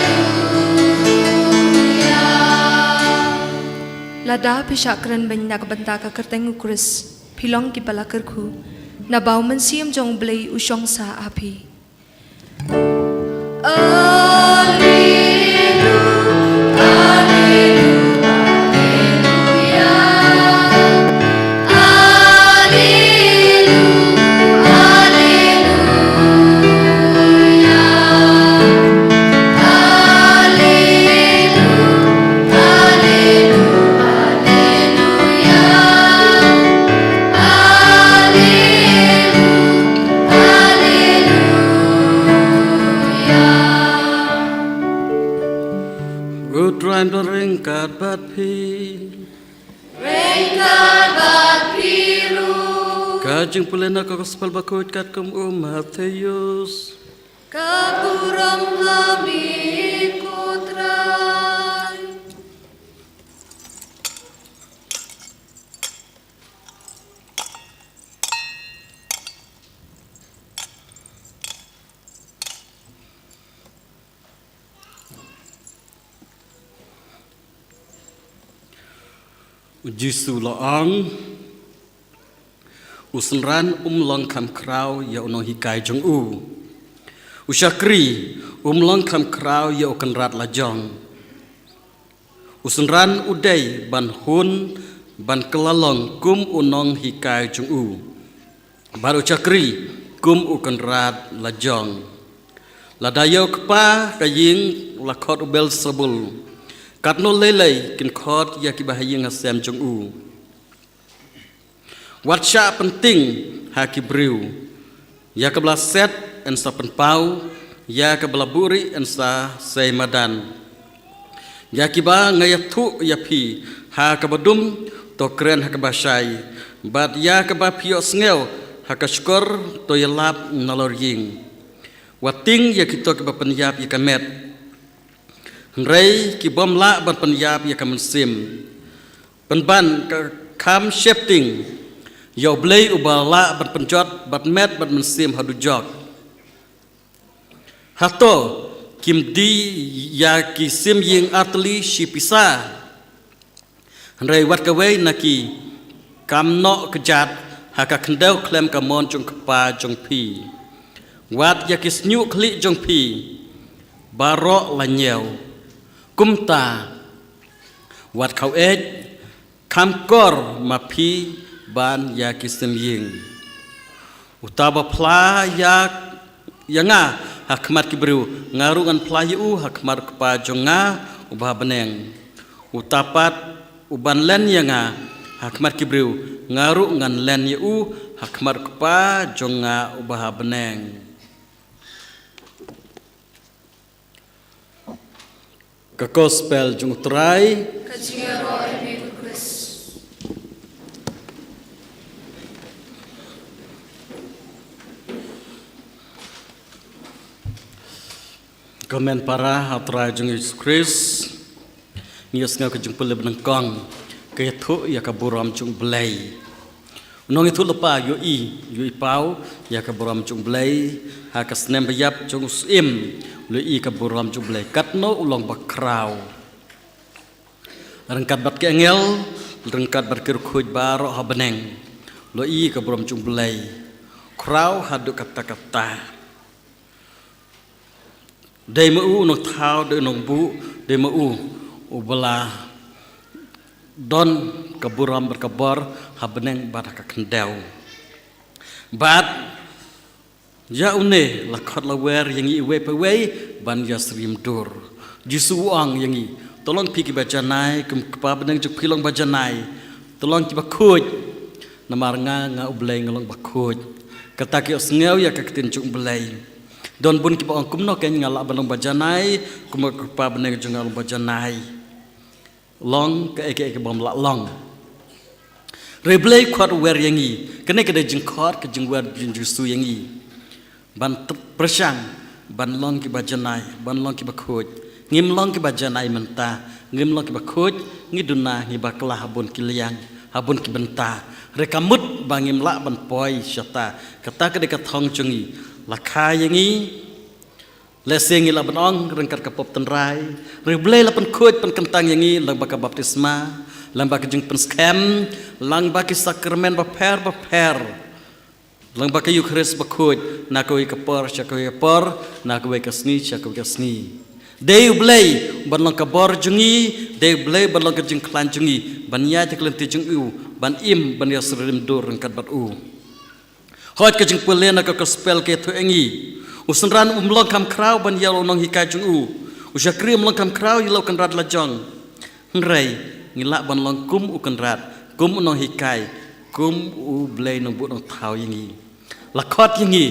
Lada phi shah kren beiñ na ka bynta ka kyrteng u Khrist, phi long kiba la kyrkhu, naba u Mynsiem jong u Blei u shong sah ha phi. Alleluia. U Trai un ryngkat bad phi. Ryngkat bad phi ruh. Ka jingpule na ka Gospel bakhuid katkum u Mathaios. Ka burom ha me ko Trai. U Jisu u la ong, u synran um long kham khraw ïa u nonghikai jong u. U shakri um long kham khraw ïa u kynrad lajong. U synran u dei ban hun, ban kylla long kum u nonghikai jong u, bad u shakri kum u kynrad lajong. Lada ïa u kpa ka ïing la khot u Belsebul, katno lei lei kin khot ïa kiba ha ïing ha sem jong u. Wat shah pynting ha ki briew. Ïa kaba la set yn sa pynpaw, ïa kaba la buhrieh yn sa sei madan. Ïa kiba nga ïathuh ïa phi ha kaba dum, to kren ha kaba shai, bad ïa kaba phi ïohsngew ha ka shkor, to ïalap nalor ïing. Wat ting ïa kito kiba pynïap ïa ka met, hynrei ki bym lah ban pynïap ïa ka mynsiem. Pynban ka kham sheptieng ïa U Blei uba lah ban pynjot bad met bad mynsiem haduh jok. Hato kim die ïa ki sim ïing artylli shi pisa? Hynrei wat kawei na ki kam noh kjat ha ka khyndew khlem ka mon jong u Kpa jong phi. Wat ïa ki shñiuh khlieh jong phi baroh la ñiew. Kumta wat khaw-eit kham kor ma phi ban ïa ki sim ïing. Uta ba phla ïa, ïa nga ha khmat ki briew, nga ruh ngan phla ïa u ha khmat u Kpa jong nga uba ha bneng. Uta pat uban len ïa nga ha khmat ki briew, nga ruh ngan len ïa u ha khmat u Kpa jong nga uba ha bneng. Ka Gospel jong U Trai. Ka jingïaroh ïa me ko Khrist. Ko hynmen para ha U Trai jong ngi Jisu Khrist, ngi ïohsngew ka jingpule banyngkong, ka ïathuh ïa ka burom jong U Blei. U nongïathuhlypa u ïohi, u ïohi paw ïa ka burom jong U Blei, ha ka snem ba ïap jong u syiem, u la ïohi ka burom jong U Blei, katno u long bakhraw. Ryngkat bad ki angel, ryngkat bad ki riewkhuid baroh ha bneng. Lo i ka burom jong U Blei. Khraw haduh katta katta. Dei ma u u nongthaw, dei u nongbuh, dei ma u uba la don ka burom bad ka bor ha bneng bad ha ka khyndew. Bad ïa une la khot la wer ïa ngi iwei pa iwei ban ïasyriem dur. Jisu u ong ïa ngi, to long phi kiba janai, kum u Kpa bneng jong phi long ba janai. To long kiba khuid, namar nga, nga U Blei nga long ba khuid. Kata ki ïohsngew ïa ka ktien jong U Blei. Don bun kiba ong, kumno kein nga lah ban long ba janai, kum u Kpa bneng jong nga long ba janai. Long kaei kaei kaba ym lah long. Hynrei U Blei u khot wer ïa ngi. Kane ka dei jingkhot, ka jingwer jong Jisu ïa ngi. Ban t-, pyrshang ban long kiba janai, ban long kiba khuid. Ngim long kiba janai mynta, ngim long kiba khuid, ngi duna, ngi bakla ha bun ki liang, ha bun ki bynta. Hynrei ka mut ba ngim lah ban poi shata. Kata ka dei ka thong jong ngi. La kha ïa ngi. Lehse ngi lah ban ong ryngkat ka pop tynrai. Hynrei U Blei la pynkhuid pynkyntang ïa ngi lyngba ka baptisma, lyngba ka jingpynskhem, lyngba ki sakramen bapher bapher. Lyngba ka Eukharist bakhuid, na kawei ka por sha kawei ka por, na kawei ka sngi sha kawei ka sngi. Dei U Blei ban long ka bor jong ngi, dei U Blei ban long ka jingkhlaiñ jong ngi, ban ïaid ha ka lynti jong u, ban im, ban ïasyriem dur ryngkat bad u. Hooid, ka jingpule na ka gospel ka ïathuh ïa ngi, u synran um long kham khraw ban ïa u nonghikai jong u. U shakri um long kham khraw ïa la u kynrad la jong. Hynrei ngi lah ban long kum u kynrad, kum u nonghikai, kum U Blei nongbuh nongthaw ïa ngi. La khot ïa ngi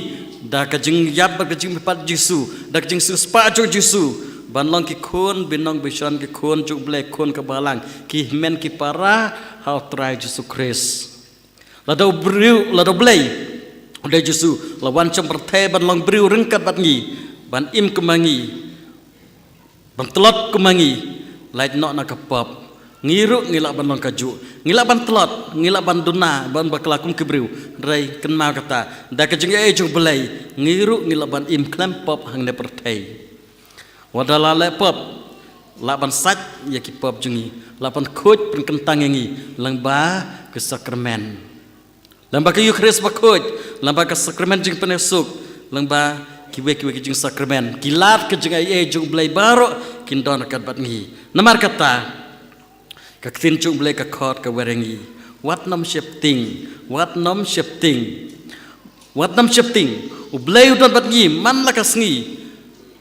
da ka jingïap bad ka jingmihpat Jisu, da ka jingsiewspah jong Jisu, ban long ki khun binong bishon, ki khun jong U Blei, khun ka balang, ki hynmen ki para ha U Trai Jisu Khrist. Lada u briew, lada U Blei, U Blei Jisu la wan sha pyrthei ban long briew ryngkat bad ngi, ban im kum ma ngi, ban tlot kum ma ngi, lait noh na ka pop. Ngi ruh ngi lah ban long kajuh, ngi lah ban tlot, ngi lah ban duna, ban bakla kum ki briew. Hynrei kynmaw kata, da ka jingaiei jong U Blei, ngi ruh ngi lah ban im khlem pop hangne pyrthei. Wat la leh pop, lah ban sait ïa ki pop jong ngi, lah ban khuid pynkyntang ïa ngi lyngba ki sakramen. Lyngba ka Eukharist bakhuid, lyngba ka sakramen jingpynïasuk, lyngba kiwei kiwei ki jingsakramen, ki lad ka jingaiei jong U Blei baroh kin don ryngkat bad ngi. Namar kata, ka ktien jong U Blei ka khot ka wer ïa ngi, wat nym sheptieng, wat nym sheptieng. Wat nym sheptieng, U Blei u don bad ngi man la ka sngi.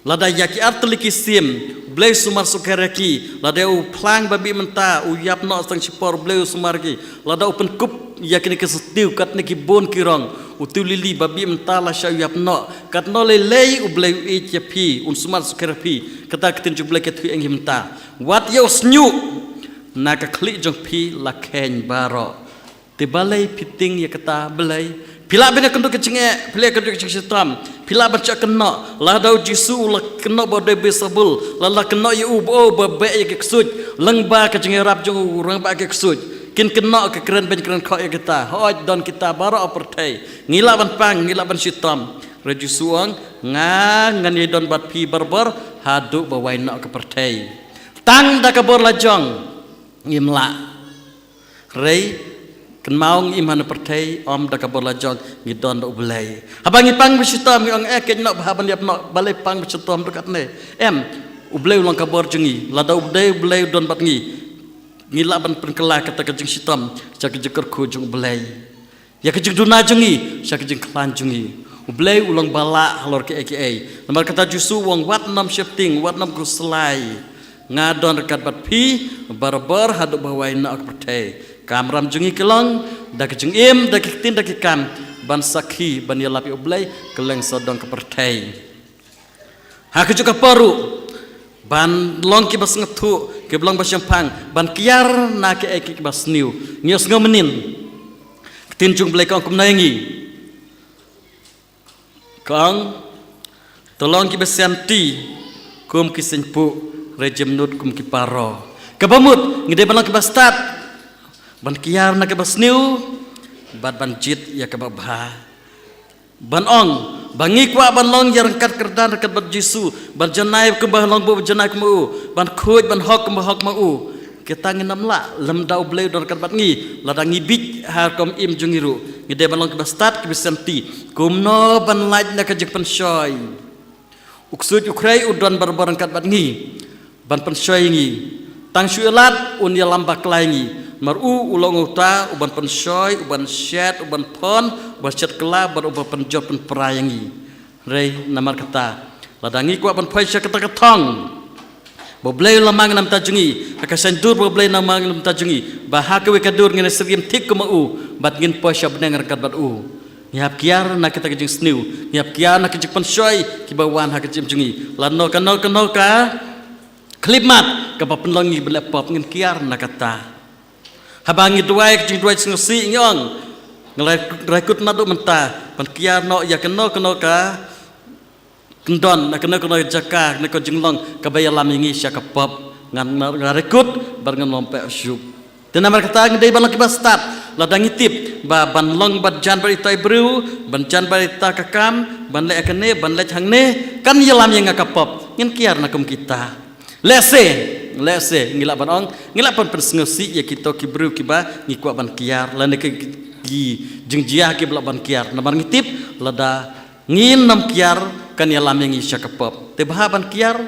Lada ïa ki artylli ki siem U Blei u sumar sukher ïa ki, lada u phlang ba bih mynta, u ïap noh tang shipor, U Blei u sumar ki. Lada u pynkup ïa kine ki stiew katne ki bun ki rong, u tiew lili ba bih mynta la shah ïap noh. Katno lei lei U Blei u ïeit ïa phi, un sumar sukher ïa phi. Kata ka ktien jong U Blei ka ïathuh ïa ngi mynta. Wat ïa u shñiuh, na ka khlieh jong phi la kheiñ baroh. Te balei phi tieng ïa kata, balei? Phi lah ban ïakynduh ka jingeh, phi lah ïakynduh ka jingshitom, phi lah ban shah kynnoh. Lada u Jisu u la kynnoh bad u Beelzebul, la la kynnoh ïa u ba u ba beh ïa ki ksuid, lyngba ka jingïarap jong u rangbah ki ksuid. Kin kynnoh ki kren beiñ kren khoh ïa kita. Hooid, don kita baroh ha pyrthei. Ngi lah ban pang, ngi lah ban shitom. Hynrei Jisu u ong, nga ngan ïadon bad phi barabor haduh ba wai noh ka pyrthei. Tang da ka bor la jong ngim lah. Hynrei kynmaw, ngi im ha kane ka pyrthei ym da ka bor la jong, ngi don da U Blei. Haba ngi pang ba shitom ngi ong, eh, keiñ noh bha ban ïap noh, balei pang ba shitom ruh katne. Em, U Blei u long ka bor jong ngi, lada U Blei, U Blei u don bad ngi, ngi lah ban pynkylla kata ka jingshitom sha ka jingkyrkhu jong U Blei. Ïa ka jingduna jong ngi sha ka jingkhlaiñ jong ngi. U Blei u long ba lah halor kiei kiei. Namar kata Jisu u ong, wat nym sheptieng, wat nym khuslai. Nga don ryngkat bad phi barabor haduh ba wai noh ka pyrthei. Kamram jong ngi ka long da ka jingim, da ki ktien, da ki kam, ban sakhi, ban ïalap ïa U Blei kylleng sawdong ka pyrthei. Ha kajuh ka por ruh, ban long kiba sngewthuh, kiba long ba shemphang, ban kiar na kiei kiei kiba sniew. Ngi ïohsngew mynnin, ka ktien jong U Blei ka ong kumne ïa ngi. Ka ong, to long kiba sianti kum ki seiñpuh, hynrei jemnud kum ki paro. Kaba mut, ngi dei ban long kiba stad, ban kiar na kaba sniew, bad ban jied ïa kaba bha. Ban ong ba ngi kwah ban long ïa ryngkat kyrdan ryngkat bad Jisu, ban janai kumba long ba u janai kum ma u, ban khuid ban hok kumba hok ma u. Kita ngin ym lah lymda U Blei u don ryngkat bad ngi, lada ngi bieit ha ka rukom im jong ngi ruh. Ngi dei ban long kiba stad, kiba sianti. Kumno ban lait na ka jingpynshoi. U ksuid u khrei u don barabor ryngkat bad ngi ban pynshoi ïa ngi. Tang shu ïalad un ïalam bakla ïa ngi. Namar u u long uta uban pynshoi, uban shet, uban phon, uban shet kylla bad uban pynjot pynpra ïa ngi. Hynrei namar kata, lada ngi kwah ban poi sha kata ka thong ba U Blei u la mang na ka bynta jong ngi, ha ka shyntur ba U Blei u la mang na ka bynta jong ngi, ba ha kawei ka dur ngin ïa syriem thik kum u bad ngin poi sha bneng ryngkat bad u. Ngi hap kiar na kata ka jingsniew, ngi hap kiar na ka jingpynshoi kiba wan ha ka jingim jong ngi. Lano kano kano ka khyllipmat kaba pynlong ïa ngi ban leh pop, ngin kiar na kata. Haba ngi duwai ka jingduwai sngewsih, ngi ong, nga la rai kut naduh mynta ban kiar noh ïa kano kano ka kyndon, na kano kano ka jaka, na ka jinglong kaba ïalam ïa ngi sha ka pop. Ngan, nga rai kut bad ngan ym pep shuh. Te namar kata ngi dei ban long kiba stad. Lada ngi tip ba ban long bad jan bad ita i briew, ban jan bad ita ka kam, ban leh kane, ban leh hangne, kan ïalam ïa nga ka pop, ngin kiar na kum kita. Lehse, lehse ngi lah ban ong, ngi lah ban pynsngewsih ïa kito ki briew kiba ngi kwah ban kiar, lane ki, ki jingjia kiba lah ban kiar. Namar ngi tip lada ngin ym kiar, kan ïalam ïa ngi sha ka pop. Te bha ban kiar.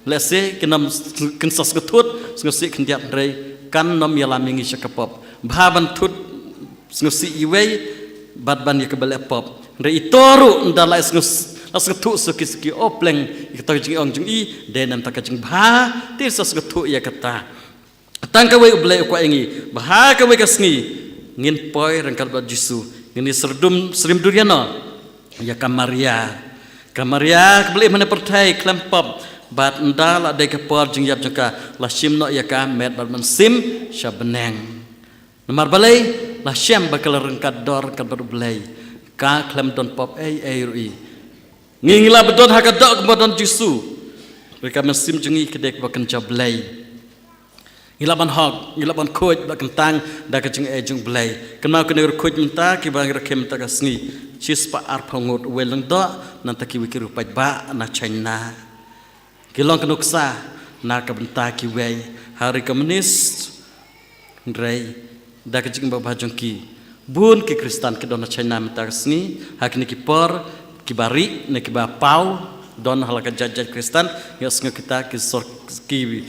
Lehse kin ym, kin sa sngewthuh sngewsih khyndiat, hynrei kan ym ïalam ïa ngi sha ka pop. Bha ban thuh sngewsih iwei bad ban ïa kaba leh pop. Hynrei ito ruh ynda la sngewthuh suki suki, o pleng, ïa kata ka jingong jong i dei na ka bynta ka jingbha, te sa sngewthuh ïa kata. Tang kawei U Blei u kwah ïa ngi ba ha kawei ka sngi ngin poi ryngkat bad Jisu. Ngin ïa syriem, syriem dur ïano? Ïa ka Maria. Ka Maria kaba la ïoh ban pyrthei khlem pop, bad ynda la dei ka por jingïap jong ka, la shim noh ïa ka met bad mynsiem sha bneng. Namar balei? La shem ba ka la ryngkat dor ryngkat bad U Blei. Ka khlem don pop ei ei ruh i. Ngi, ngi lah ban don ha ka doh kaba don Jisu. Hynrei ka mynsiem jong ngi ka dei kaba kynja Blei. Ngi lah ban hok, ngi lah ban khuid, ban kyntang da ka jingaiei jong U Blei. Kynmaw kine ki riewkhuid mynta kiba ngi rakhe mynta ka sngi, shispah arphew ngut, uwei lyngdoh, nangta kiwei ki riewpaidbah ba na China. Ki long ka nuksa na ka bynta kiwei ha ri communist. Hynrei da ka jingim babha jong ki, bun ki Khristan ki don ha China mynta ka sngi, ha kine ki por kiba rieh ne kiba paw, don ha la ka jait jait Khristan. Ngi sngew kita ki sor-, ki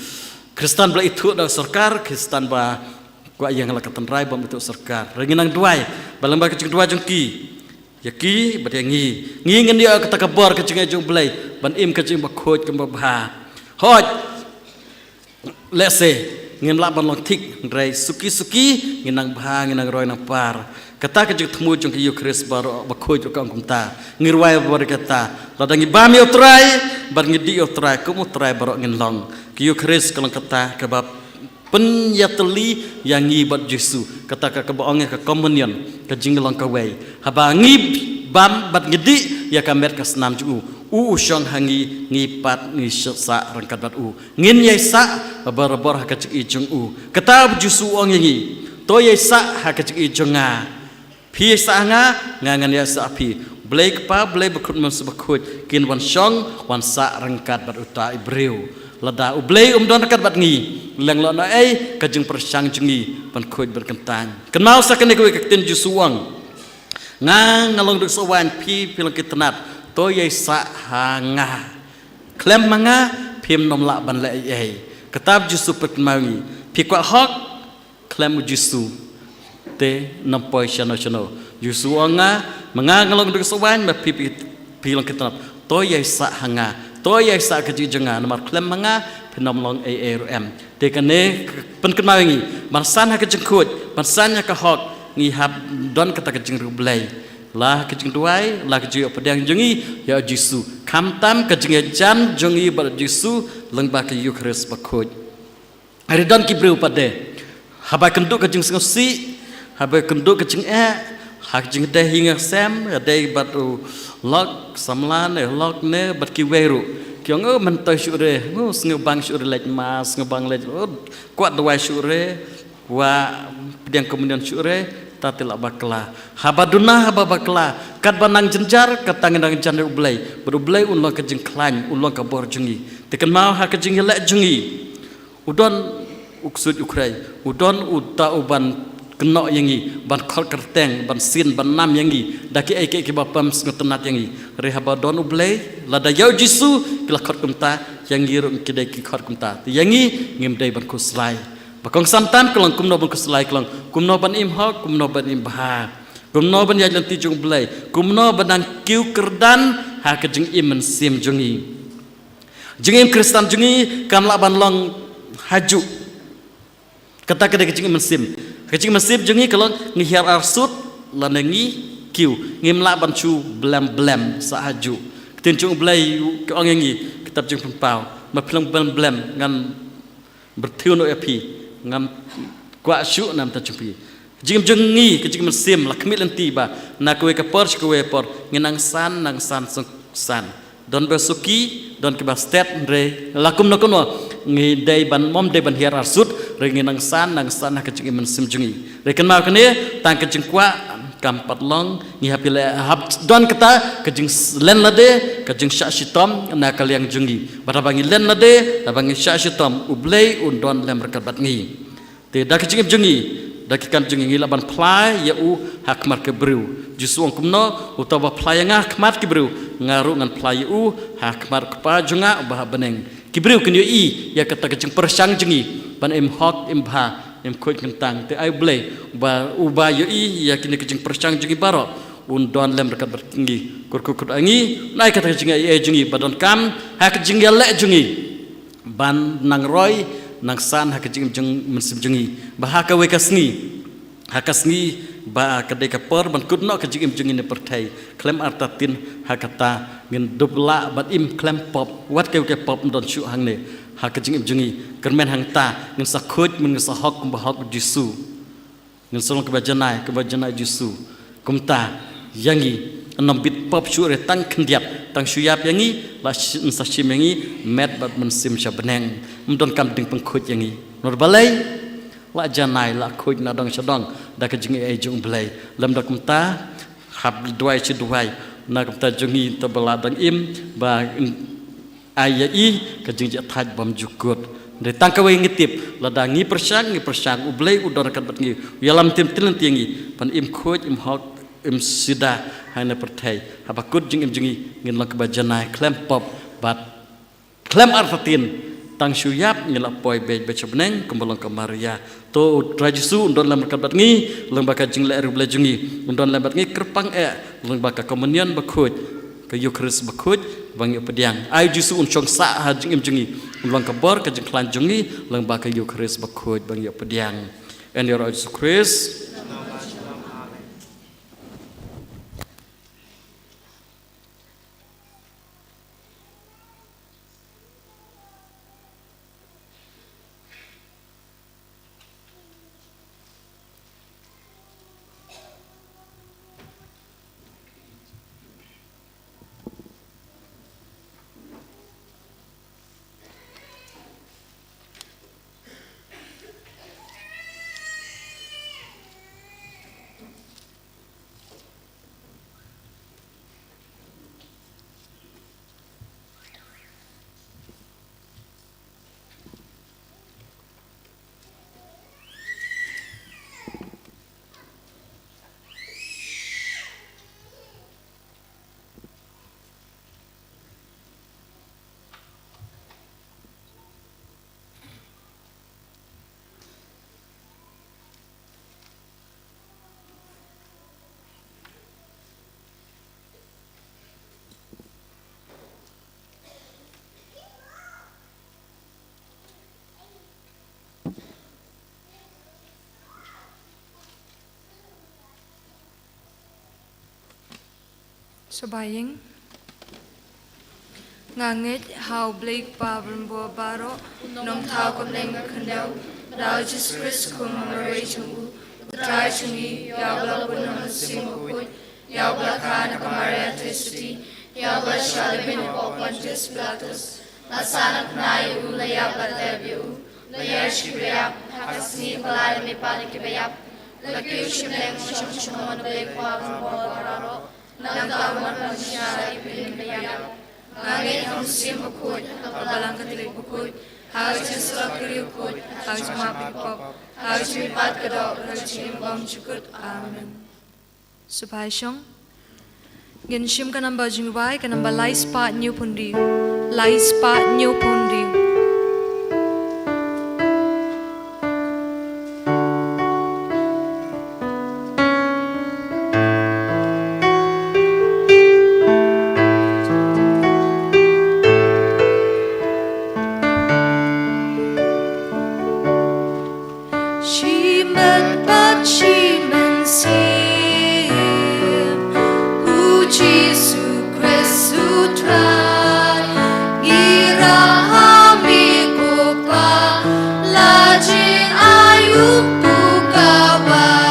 Khristan ba la ithuh da sorkar, Khristan ba kwah ïeng ha la ka tynrai bym ithuh sorkar. Hynrei ngi nang duwai ba lyngba ka jingduwai jong ki, ïa ki bad ïa ngi, ngi ngin ïoh kata ka bor ka jingaiei jong U Blei ban im ka jingim bakhuid kaba bha. Hooid, lehse ngim lah ban long thik, hynrei suki suki ngin nang bha, ngin nang roi nang par. Kata ka jingthmu jong ka Eukharist baroh, bakhuid ruh ka ong kumta. Ngi rwai baroh kata, lada ngi bam ïa U Trai bad ngi dih ïa U Trai, kum U Trai baroh ngin long. Ka Eukharist ka long kata kaba pynïatylli ïa ngi bad Jisu. Kata ka, kaba ong ïa ka communion, ka jinglong kawei. Haba ngi bam bad ngi dih ïa ka met ka snam jong u, u u shong ha ngi, ngi pat ngi sah ryngkat bad u. Ngin ïai sah barabor ha ka jingïeit jong u. Kata ba Jisu u ong ïa ngi, to ïai sah ha ka jingïeit jong nga. Phi ïai sah ha nga, nga ngan ïai sah ha phi. Blei Kpa, Blei Bakhuid, Mynsiem Bakhuid kin wan shong, wan sah ryngkat bad uta i briew. Lada U Blei um don ryngkat bad ngi, leng noh ei ei ka jingpyrshang jong ngi ban khuid ban kyntang. Kynmaw sa kane kawei ka ktien Jisu u ong, nga nga long duk soh waiñ, phi phi long ki tnat, to ïai sah ha nga. Khlem ma nga phim nym lah ban leh ei ei. Kata ba Jisu u pynkynmaw ïa ngi, phi kwah hok, khlem u Jisu te nym poi shano shano. Jisu u ong, nga, ma nga nga long duk soh waiñ, ma phi phi phi long ki tnat, to ïai sah ha nga, to ïai sah ha ka jingïeit jong nga, namar khlem ma nga phin nym long ei ei ruh em. Te kane ka pynkynmaw ïa ngi ban san ha ka jingkhuid, ban san ha ka hok, ngi hap don kata ka jingriewblei. La ha ka jingduwai, la ha ka jingïoh pdiang jong ngi ïa u Jisu. Khamtam ka jingïajan jong ngi bad u Jisu lyngba ka Eukharist bakhuid. Hynrei don ki briew pat de, haba ïakynduh ka jingsngewsih, haba ïakynduh ka jingeh, ha ka jingdei ha ïing ha sem, ïadei bad u lok samla ne lok ne bad kiwei ruh, ki ong, o, myntoi shuh re, o, sngewbang shuh re leit mass, sngewbang leit, o, kwah duwai shuh re, kwah pdiang communion shuh re, ta te lah bakla. Haba duna, haba bakla, katba nang jynjar, kata ngi nang jan ïa U Blei bad U Blei un long ka jingkhlaiñ, un long ka bor jong ngi. Te kynmaw ha ka jingïaleh jong ngi, u don u ksuid u khrei, u don uta uban noh ïa ngi, ban khot kyrteng, ban sin, ban nam ïa ngi da kiei kiei kiba pom sngewtynnat ïa ngi. Hynrei haba don U Blei, lada ïa U Jisu ki la khot kumta, ïa ngi ruh ki dei ki khot kumta. Te ïa ngi ngim dei ban khuslai. Ba kongsan tam ka long kumno ban khuslai, ka long kumno ban im hok, kumno ban im bha, kumno ban ïaid lynti jong U Blei, kumno ban nang kiew kyrdan ha ka jingim mynsiem jong ngi. Jingim Khristan jong ngi kam lah ban long hajuh. Kata ka dei ka jingim mynsiem. Ka jingim mynsiem jong ngi ka long ngi hiar arsut lane ngi kiew. Ngim lah ban shu blem blem sah hajuh. Ka ktien jong U Blei ka ong ïa ngi, ka kitab Jingpynpaw, ma phi long blem blem ngan pyrthiw noh ïa phi, ngam kwah shuh na bynta jong phi. Ka jingim jong ngi, ka jingim mynsiem, la khmih lynti ba na kawei ka por sha kawei ka por, ngin nang san, nang san, san, san. Don ba suki, don kiba stet, hynrei la kumno kumno, ngi dei ban, ym dei ban hiar arsut, hynrei ngin nang san, nang san ha ka jingim mynsiem jong ngi. Hynrei kynmaw kane, tang ka jingkwah kam pat long, ngi hap ïaleh, hap don kata ka jinglen lade, ka jingshah shitom na ka liang jong ngi. Bad haba ngi len lade, haba ngi shah shitom, U Blei un don lem ryngkat bad ngi. Te da ka jingim jong ngi, da ki kam jong ngi, ngi lah ban phla ïa u ha khmat ki briew. Jisu ong kumno, uta uba phla ïa nga ha khmat ki briew, nga ruh ngan phla ïa u ha khmat Kpa jong nga uba ha bneng. Ki briew kin ïohi ïa kata ka jingpyrshang jong ngi ban im hok, im bha, im khuid kyntang. Te ai U Blei ba uba ïohi ïa kine ki jingpyrshang jong ngi baroh, un don lem ryngkat bad ngi. Kyrkhu kyrdoh ïa ngi, un ai kata ka jingaiei jong ngi ba donkam ha ka jingïaleh jong ngi ban nang roi, nang san ha ka jingim jong mynsiem jong ngi. Ba ha kawei ka sngi, ha ka sngi ba ka dei ka por ban kut noh ka jingim jong ngi na pyrthei, khlem artatien ha kata ngin dup lah ban im khlem pop, wat kawei ka pop ym don shuh hangne ha ka jingim jong ngi. Kyrmen hangta ngin sa khuid, ngin sa hok kumba hok U Jisu. Ngin sa long kiba janai, kiba janai Jisu. Kumta ïa ngi, ym bit pop shuh re tang khyndiat, tang shu ïap ïa ngi, la shi-, ngin sa shim ïa ngi met bad mynsiem sha bneng. Ym donkam ding pynkhuid ïa ngi. Namar balei? La janai, la khuid na dong sha dong da ka jingaiei jong U Blei. Lymda kumta, hap duwai shi duwai. Na ka bynta jong ngi, to ba la dang im, ba ai ïa i ka jingjahthait bymjukut. Hynrei tang kawei ngi tip, lada ngi pyrshang, ngi pyrshang, U Blei u don ryngkat bad ngi, u ïalam tim tylli ïa ngi ban im khuid, im hok, im sida ha kane ka pyrthei. Haba kut jingim jong ngi, ngin long kiba janai khlem pop bad khlem artatien. Tang shu ïap ngin la poi beit beit sha bneng kumba long ka Maria. To U Trai Jisu un don lem ryngkat bad ngi lyngba ka jingleh riewblei jong ngi, un don lem bad ngi kyrpang eh lyngba ka komunion bakhuid, ka Eukharist bakhuid ba ngi ïoh pdiang. Ai U Jisu un shong sah ha jingim jong ngi, un long ka bor ka jingkhlaiñ jong ngi lyngba ka Eukharist bakhuid ba ngi ïoh pdiang. Ïa ngi ïaroh Jisu Khrist. Shaba ïeng. Nga ngeit ha U Blei Kpa Briew Baroh, u nongthaw ka bneng ka khyndew, da U Jisu Khrist u khun marwei jong u, U Trai jong ngi, ïa uba la bun ha u Mynsiem Bakhuid, ïa uba la kha na ka Maria Theisotti, ïa uba la shah leh beiñ hapoh Pontius Pilatus, la sah na ka bnai, ïa u la ïap, la tep, ïa u la ïaishah ïa ki baïap, ha ka sngi ba lai la mihpat na ki baïap, la kiew sha bneng, la shong sha ka mon U Blei Kpa Briew Baroh. Nangta u wan ban pynshai ïa ki briew kiba ïap. Nga ngeit ha u Mynsiem Bakhuid, ha ka Balang Katholik bakhuid, ha ka jingïasyllok ki riewkhuid, ha ka jingmap ïa ki pop. Ha ka jingmihpat ka doh, ka jingim bymjukut. Amen. Sngewbha shong. Ngin shim ka namba jingrwai, ka namba lai spah hynñiew phew hynriew. Lai spah hynñiew phew hynriew. Shimet bad shi mynsiem, u Jisu Khrist u Trai, ngi rah ha me ko Pa, la jin ai u pukawai.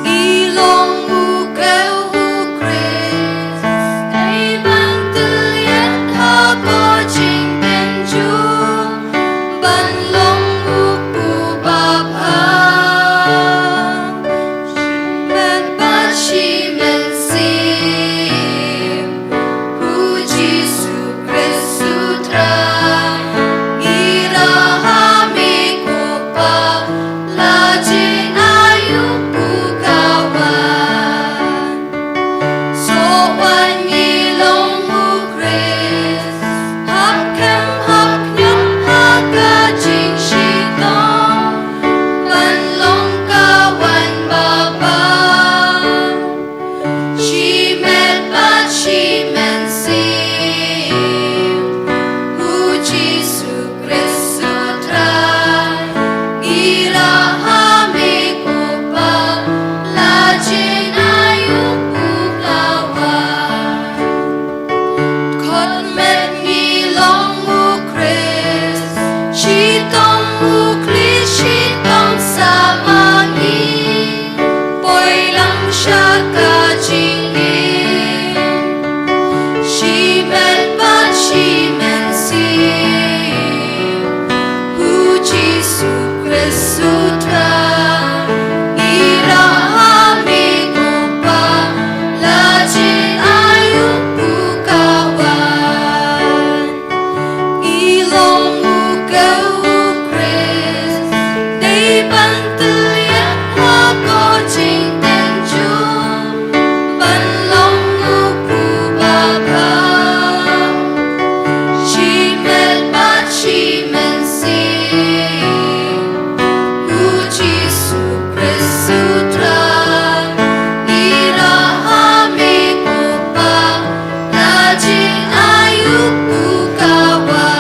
Ngi long u kew u Khrist, dei ban tylliat ha ko jingpynjur, ban long u pukawai. Shimet bad shi mynsiem, u Jisu Khrist u Trai, ngi rah ha me ko Pa, la jin ai u pukawai. Soh wan ngi long u Khrist, hap kem hap ñiom ha ka jingshitom, ban long ka wan babha. Shimet bad shi mynsiem, u Jisu Khrist u Trai, ngi rah ha me ko Pa, la jin ai u pukawai. Khot met ngi long u Khrist, shitom u khlieh shitom sa ma ngi, poi lang sha ka jingim. Shimet bad shi mynsiem, u Jisu Khrist u Trai, ngi rah ha me ko Pa, la jin ai u pukawai. Ngi long u kew u Khrist, dei ban tylliat ha ko jingpynjur, ban long u pukawai. Shimet bad shi mynsiem, u Jisu Khrist u Trai, ngi rah ha me ko Pa, la jin ai u pukawai.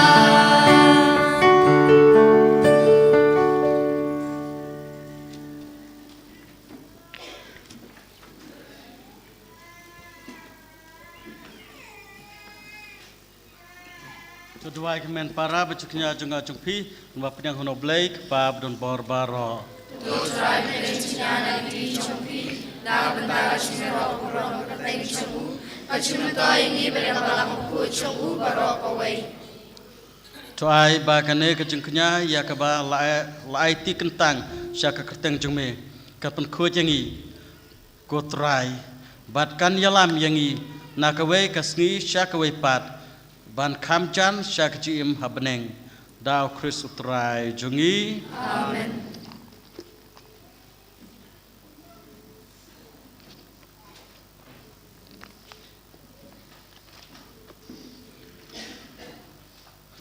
To duwai ïa ki hynmen para bad ki jingkñia jong nga jong phi, naba pdiang hano Blei, Kpa badonbor baroh. To Trai, pynjynjar na ki kti jong phi, na ka bynta ka jingïaroh burom ka kyrteng jong u, ka jingmyntoi ïa ngi bad ïa ka balang bakhuid jong u baroh kawei. To ai ba kane ka jingkñia ïa kaba la ai, la aiti kyntang sha ka kyrteng jong me, kan pynkhuid ïa ngi, ko Trai, bad kan ïalam ïa ngi na kawei ka sngi sha kawei pat, ban kham jan sha ka jingim ha bneng. Da U Khrist U Trai jong ngi. Amen.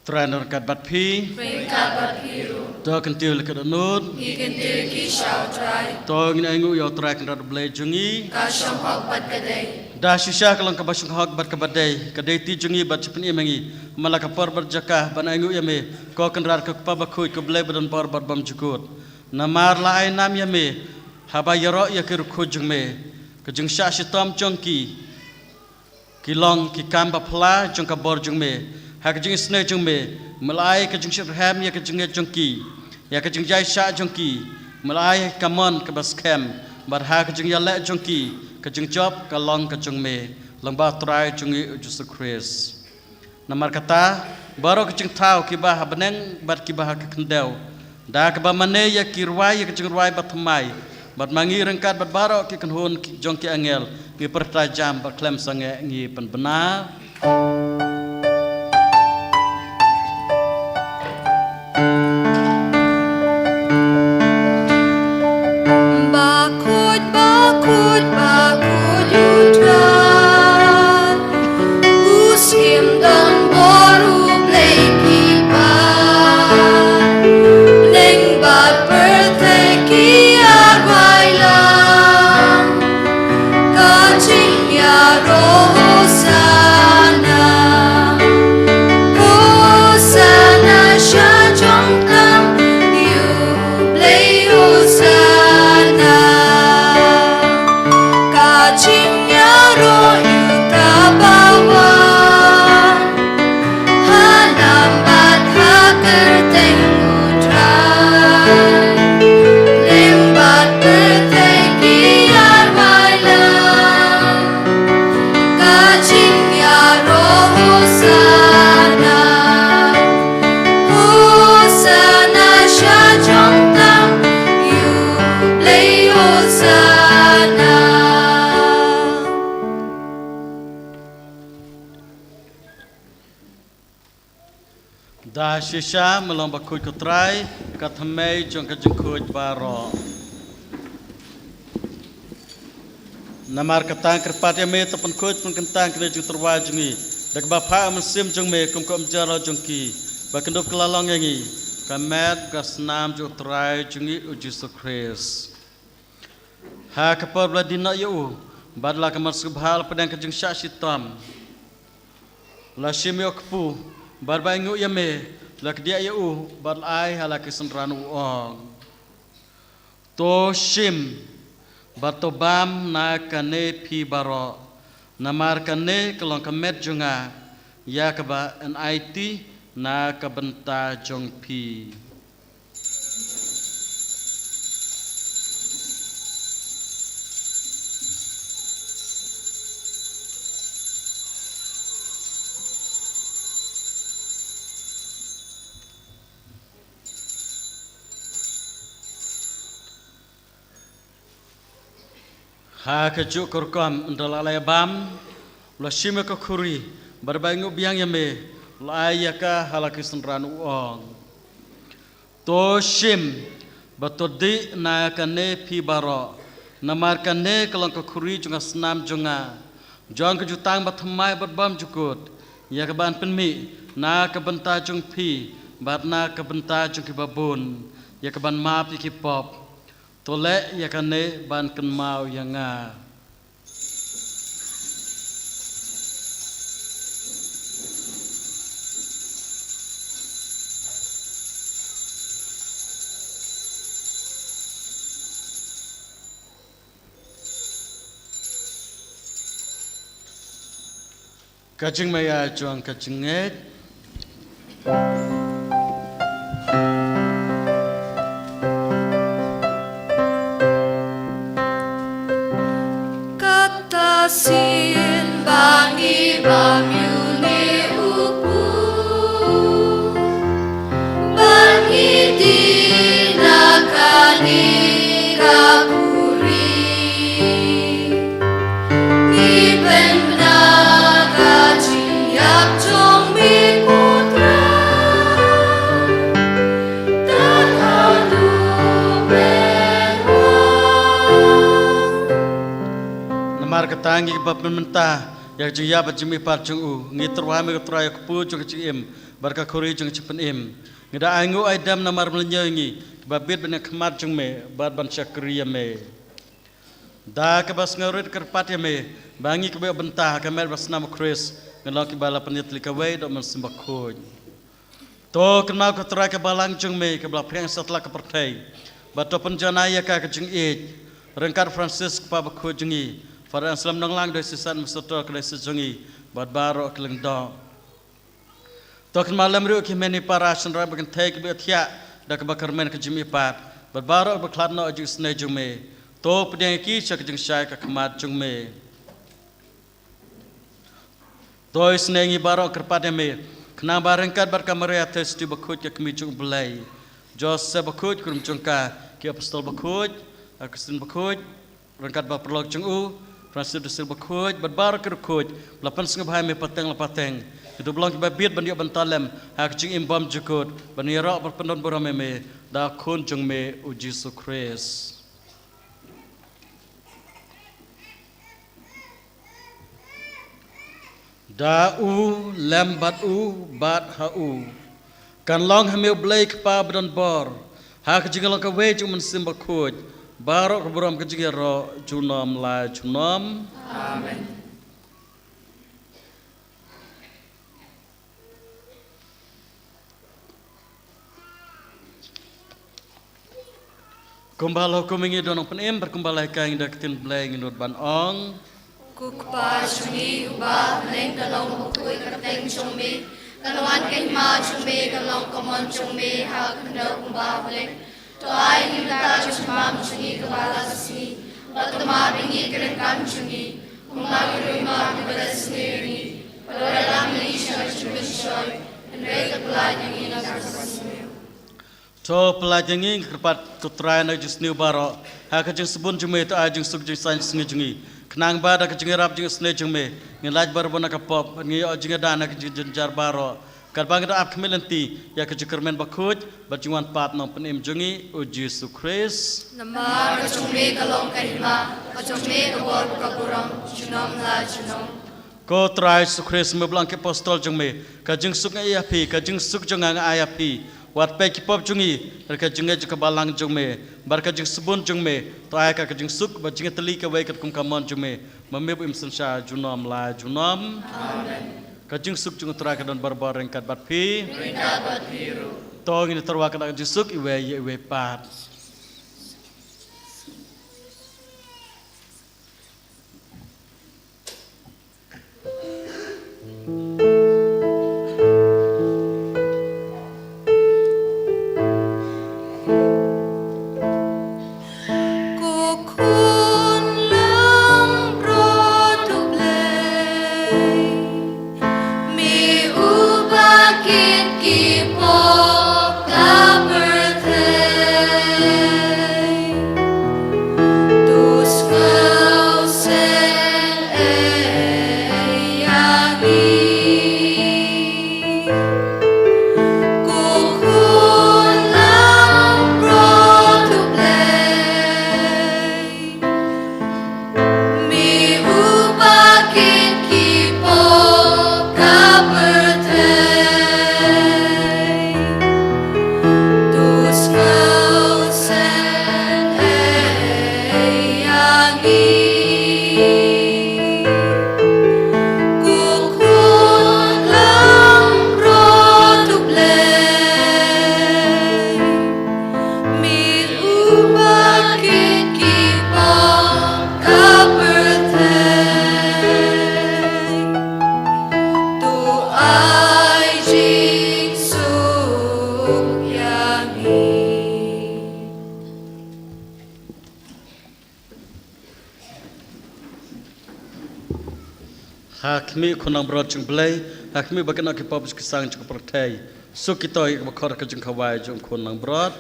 Trai un ryngkat bad phi. Ryngkat bad phi ruh. To kyntiew ïa ki dohnud. Ngi kyntiew ïa ki sha U Trai. To ngin ainguh ïa U Trai Kynrad U Blei jong ngi. Ka shong hok bad ka dei. Da shisha ka long kaba shong hok bad kaba dei. Ka dei ti jong ngi bad jingpynim ïa ngi. Namar la ka por bad jaka ban ainguh ïa me, ko Kynrad, ko Kpa bakhuid, ko Blei badonbor bad bymjukut. Namar la ai nam ïa me haba ïaroh ïa ki riewkhuid jong me. Ka jingshah shitom jong ki ki long ki kam ba phylla jong ka bor jong me. Ha ka jingisynei jong me, me la ai ka jingshitrhem ïa ka jingngeit jong ki, ïa ka jingïaishah jong ki. Me la ai ka mon kaba skhem, bad ha ka jingïaleh jong ki, ka jingjop ka long ka jong me, lyngba U Trai jong ngi U Jisu Khrist. Namar kata, baroh ki jingthaw kiba ha bneng bad kiba ha ka khyndew, da kaba mane ïa ki rwai ïa ka jingrwai bathymmai, bad ma ngi ryngkat bad baroh ki kynhun ki jong ki angel, ngi pyrta jam bad khlem sangeh ngi pynbna. Ta shisha, me long bakhuid ko Trai, ka thymmei jong ka jingkhuid baroh. Namar kata nga kyrpad ïa me, to pynkhuid pynkyntang kine ki jingtyrwa jong ngi da kaba phah mynsiem jong me kum ka umjar jong ki, ba kin dup kylla long ïa ngi ka met ka snam jong u Trai jong ngi u Jisu Khrist. Ha ka por ba la die noh ïa u, bad la ka mon sngewbha la pdiang ka jingshah shitom, la shim ïa u kpu, bad ba ainguh ïa me, la kdiah ïa u, bad la ai ha la ki synran, u ong: To shim bad to bam na kane phi baroh, namar kane ka long ka met jong nga, ïa kaba yn aiti na ka bynta jong phi. Ha kajuh ka rukom, ynda la ïa bam, u la shim ïa ka khuri, bad ba ainguh biang ïa me, u la ai ïa ka ha la ki synran, u ong: To shim bad to dih na kane phi baroh, namar kane ka long ka khuri jong ka snam jong nga, jong ka jutang bathymmai bad bymjukut, ïa kaba yn pynmih na ka bynta jong phi bad na ka bynta jong kiba bun, ïa kaban map ïa ki pop. To leh ïa kane ban kynmaw ïa nga. Ka jingmaïa jong ka jingngeit. Kata sien ba ngi bam ïa une u kpu, ba ngi dih na kane ka khuri. Ngi pynbna ka jingïap jong me ko Trai, tad haduh pynwan. Namar kata ngi bam mynta ïa ka jingïap bad jingmihpat jong u, ngi tyrwa ha me ko Trai ïa u kpu jong ka jingim bad ka khuri jong ka jingpynim. Ngi da ainguh aidem namar mynta ïa ngi kiba bit ban ïa ka khmat jong me bad ban shakri ïa me. Da kaba sngewrit kyrpad ïa me ba ngi kiba ïoh bynta ha ka met bad snam u Khrist, ngin long kiba la pynïatylli kawei da u Mynsiem Bakhuid. To kynmaw ko Trai ka balang jong me kaba la pdiang satlak ka pyrthei, bad to pynjanai ïa ka ka jingïeit ryngkat Francis u kpa bakhuid jong ngi, Father Anselm Nonglang, Diocesan Administrator ka Diocese jong ngi, bad baroh ki lyngdoh. To kynmaw lem ruh ki hynmen ki para shynrang ba kynthei kiba ïohthiah da kaba kyrmen ka jingmihpat, bad baroh kiba khlad noh ha ka jingisynei jong me. To pdiang ïa ki sha ka jingshai ka khmat jong me. To isynei ngi baroh kyrpad ïa me, khnang ba ryngkat bad ka Maria Theisotti bakhuid ka Kmie jong u Blei, Joseph bakhuid ka rum jong ka, ki Apostol bakhuid, Augustine bakhuid, ryngkat bad paralok jong u, Francis de Sales bakhuid, bad baroh ki riewkhuid ba la pynsngewbha ïa me pateng la pateng, kin dup long kiba bit ban ïoh bynta lem ha ka jingim bymjukut, ban ïaroh ban pyndonburom ïa me da u Khun jong me u Jisu Khrist. Da u, lem bad u, bad ha u, kan long ha me u Blei Kpa badonbor, ha ka jinglong kawei jong u Mynsiem Bakhuid, baroh ka burom ka jingïaroh junom la junom. Amen. Kumba la hukum ïa ngi da u Nongpynim, bad kumba la hikai ïa ngi da ka ktien Blei, ngin nud ban ong: Ko Kpa jong ngi uba ha bneng, ka long bakhuid ka kyrteng jong me, ka long ka hima jong me, ka long ka mon jong me ha ka khyndew kumba ha bneng. To ai ïa ngi mynta ka jingbam jong ngi kaba la ka sngi, bad to map ïa ngi ki ryngkang jong ngi, kumba ngi ruh ngi map ïa kiba la isynei ïa ngi, bad wat ïalam ïa ngi sha ka jingpynshoi, hynrei to pyllait ïa ngi na ka kaba sniew. To pyllait ïa ngi, ngi kyrpad ko Trai, na ka jingsniew baroh, ha ka jingsbun jong me to ai jingsuk jingsaiñ sngi jong ngi, khnang ba da ka jingïarap jingisynei jong me, ngin lait barabor na ka pop, bad ngin ïoh jingïada na ka jingjynjar baroh. Katba ngi da ap khmih lynti ïa ka jingkyrmen bakhuid bad jingwan pat Nongpynim jong ngi, u Jisu Khrist. Namar ka jong me ka long ka hima, ka jong me ka bor bad ka burom, junom la junom. Ko Trai Jisu Khrist, me ba la ong ki apostol jong me, ka jingsuk nga ai ïa phi, ka jingsuk jong nga nga ai ïa phi. Wat peit ki pop jong ngi, hynrei ka jingngeit jong ka balang jong me, bad ka jingsbun jong me, Trai, ka, ka jingsuk bad jingïatylli kawei kat kum ka mon jong me, ma me bad u Mynsiem Sha, junom la junom. Amen. Ka jingsuk jong u Trai ka don barabor ryngkat bad phi. Ryngkat bad phi ruh. To ngin ïatyrwa ka dak jingsuk iwei ïa iwei pat. Ko Khun langbrot U Blei, me uba kit ki pop ka pyrthei, to sngewsih ïa ngi. Ko Khun langbrot U Blei, me uba kit ki pop ka pyrthei, to sngewsih ïa ngi. Ko Khun langbrot U Blei, me uba kit ki pop ka pyrthei, to ai jingsuk ïa ngi. Ha khmih Khun langbrot jong U Blei, ha khmih ba kynnoh ki pop ki sang jong ka pyrthei. Suk kito ïa kaba khot ka jingkhawai jong Khun langbrot.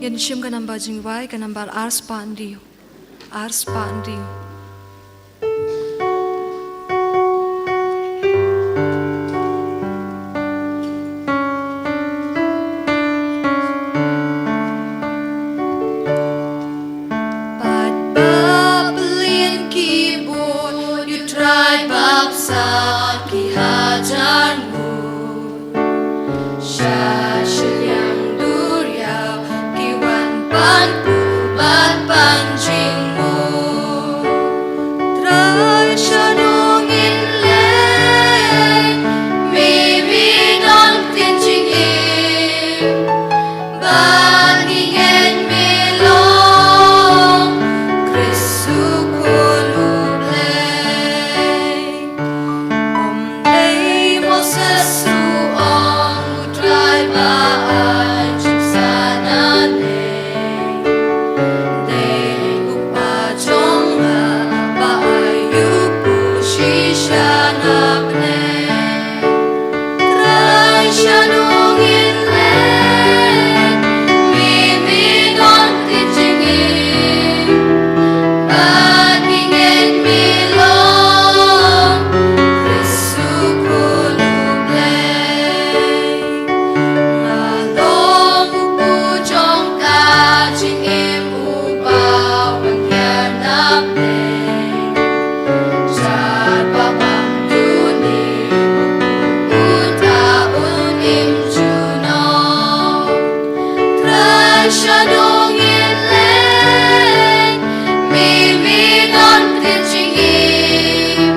Ngin shim ka namba jingwai, ka namba ar spah hynriew. Ar spah hynriew. Bad ba byllion ki bun, U Trai bapsa ki hajar ngut. Sha shiliang duriaw ki wan pan pub bad pan jingmut. Trai, shano ngin leit, me me don ktien jingim. Bad ngi ngeit me long Khrist U Khun U Blei. Ym dei Moses u ong, U Trai ba ai jingsan nangne. Dei u Kpa jong nga ba ai u pule shisha na bneng. Trai, shano ngin leit, me me don ktien jingim. Bad ngi ngeit me long Khrist U Khun U Blei. Nga long u kpu jong ka jingim, uba wan hiar na bneng. Jar ba bang duni, uta un im junom. Trai, shano ngin leit, me me don ktien jingim.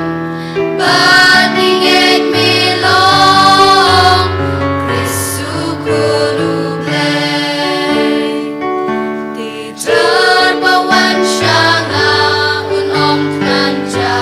Bad ngi ngeit me long Khrist U Khun U Blei. Te jar ba wan sha nga un ym thngan ja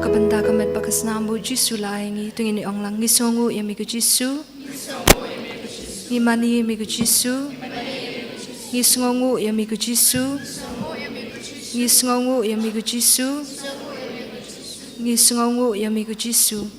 Ka bynta ka met bad ka snam ba u Jisu la ai ïa ngi, to ngin ong lang: Ngi sngewnguh ïa me ko Jisu. Ngi mane ïa me ko Jisu. Ngi sngewnguh ïa me ko Jisu. Ngi sngewnguh ïa me ko Jisu. Ngi sngewnguh ïa me ko Jisu.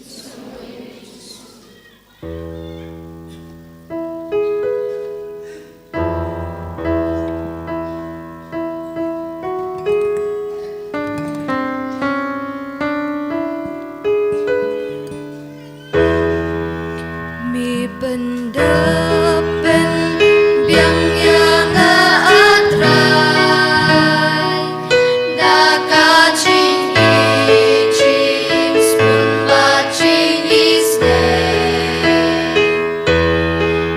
Me pyndap pynbiang ïa nga, A Trai, da ka jingïeit, jingsngewbha, jingisynei.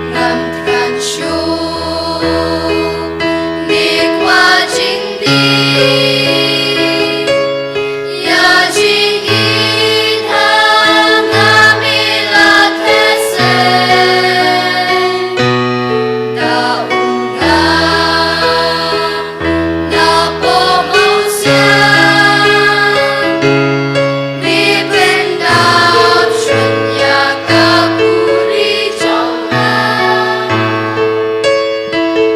Ngam than shuh, me kwah jingdie, ïa jingïeit ha nga me la theh seh. Da u nga na poh mawsiang, me pyndap shun ïa ka khuri jong nga.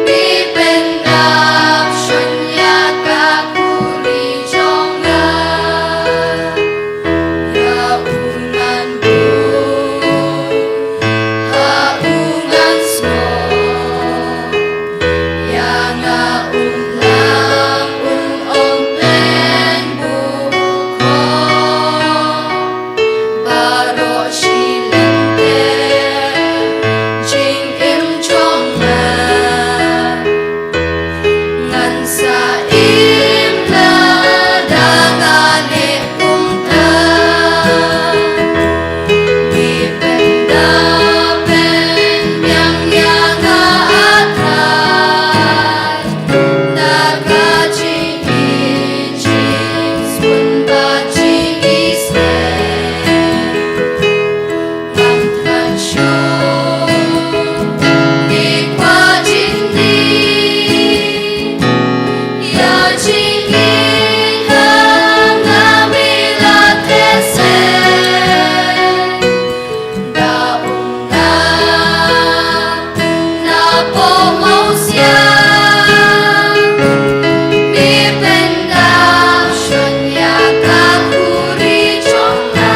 Me pyndap shun ïa ka khuri jong nga. Ïa u ngan buh, ha u ngan sngew, ïa nga um lang, um ong pynbun khot. Baroh shi lynter jingim jong nga, ngan sa im lada nga leh kumta. Me pyndap pynbiang ïa nga, A Trai, da ka jingïeit, jingsngewbha, jingisynei. Ngam than shuh, me kwah jingdie, ïa jingïeit ha nga me la theh seh. Da u nga na poh mawsiang, me pyndap shun ïa ka khuri jong nga.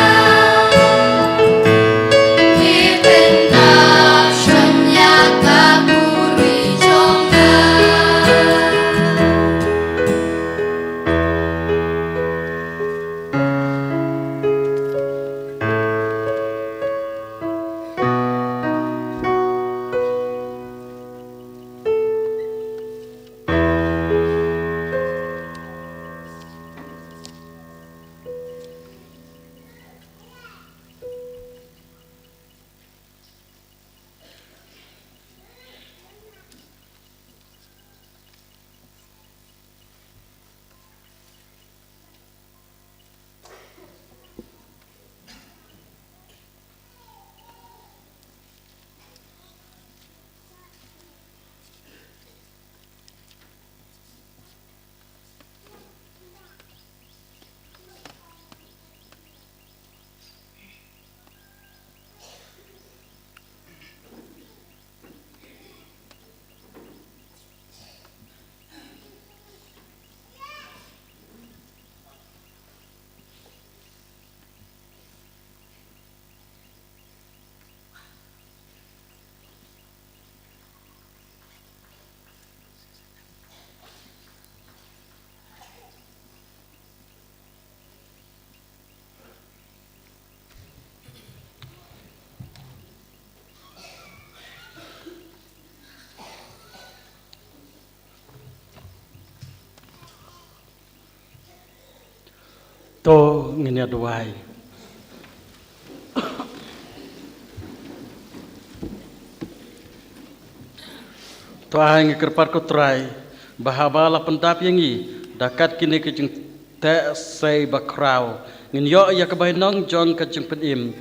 Me pyndap shun ïa ka khuri jong nga. To ngin ïa duwai. To ai ngi kyrpad ko Trai, ba haba la pyndap ïa ngi da kat kine ki jingteh sei bakhraw, ngin ïoh ïa ka bainong jong ka jingpynim,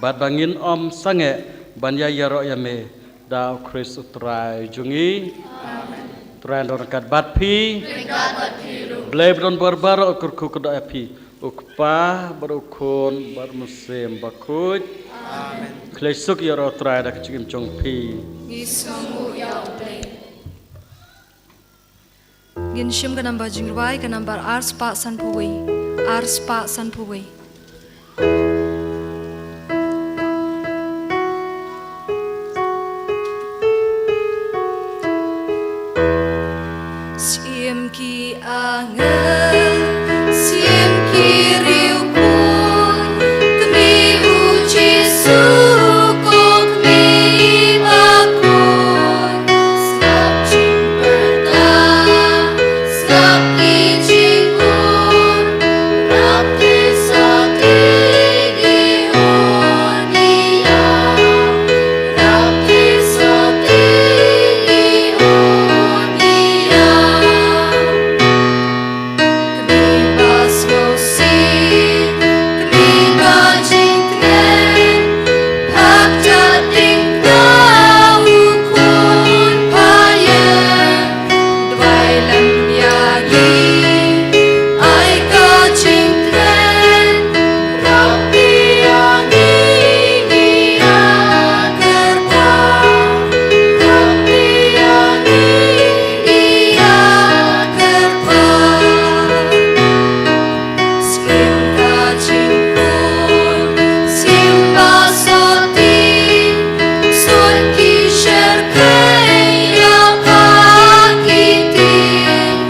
bad ba ngin ym sangeh ban ïa ïaroh ïa me, da u Khrist u Trai jong ngi. Amen. Trai un don ryngkat bad phi. Ryngkat bad phi ruh. Blei ba don bor baroh u kyrkhu kyrdoh ïa phi. U Kpa bad u Khun bad u Mynsiem Bakhuid. Amen. Khublei suk ïa u Trai da ka jingim jong phi. Ngi sngewbha ïa u Blei. Ngin shim ka nambar jingrwai, ka nambar ar spah sanphew wei, ar spah sanphew wei. Shim ki angel, shim ki riewkhuid, kmie u Jisu ko kmie bakhuid. Sngap jingpyrta, sngap ki jingkut, rap te sa te i un i ïa. Kmie ba sngewsih, kmie ba jingkmen, hap da ding da u khun phaïen, duwai lem ïa ngi, ai ka jingkmen, rap ïa ngi, ngi ïa kyrpad, rap ïa ngi, ngi ïa kyrpad. Sngewbha jingkhuid, sngewbha sotti, sut ki sher khei ïa ka ki ting.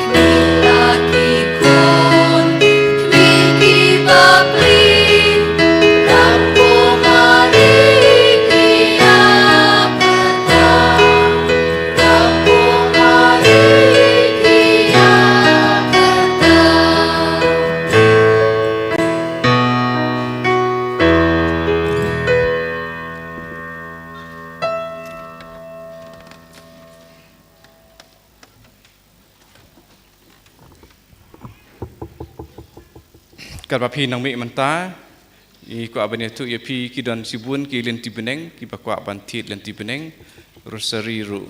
Kmie la ki khun, kmie ki bapli, rap ko mari ki ïa kyrpad. Katba phi nang mih mynta, ngi kwah ban ïathuh ïa phi ki don shibun ki lynti bneng, kiba kwah ban thied lynti bneng, rosary ruh.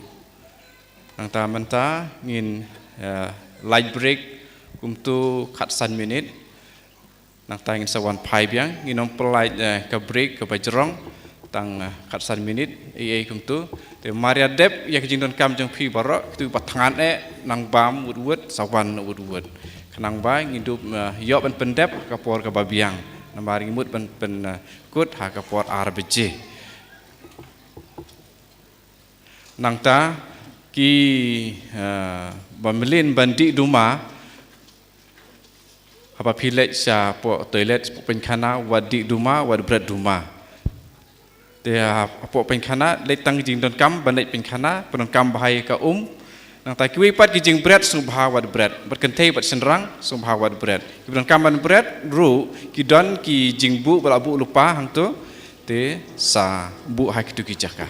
Nangta mynta ngin, eh, lait break kumto khatsan minit. Nangta ngin sa wan phai biang, ngin ym pynlait, eh, ka break kaba jrong, tang, eh, khatsan minit, ei ei kumto. Te mar ïa dep ïa ka jingdonkam jong phi baroh, kito ba thngan eh, nang bam wut wut, sa wan wut wut. Khnang ba ngin dup, eh, ïoh ban pyndep ka por kaba biang. Namar ngi mut ban pyn, eh, kut ha ka por ar baje. Nangta ki, eh, ba mlien ban dih duma, haba phi leit shapoh toilet, shapoh pynkhana, wat dih duma, wat bret duma. Te hapoh pynkhana, leit tang jingdonkam ban leit pynkhana, pyndonkam bha ïa ka um. Nangta kiwei pat ki jingbret sngewbha wat bret, bad kynthei bad shynrang sngewbha wat bret. Kiba donkam ban bret ruh, ki don ki jingbuh ba la buh lypa hangto, te sa buh ha kito ki jaka.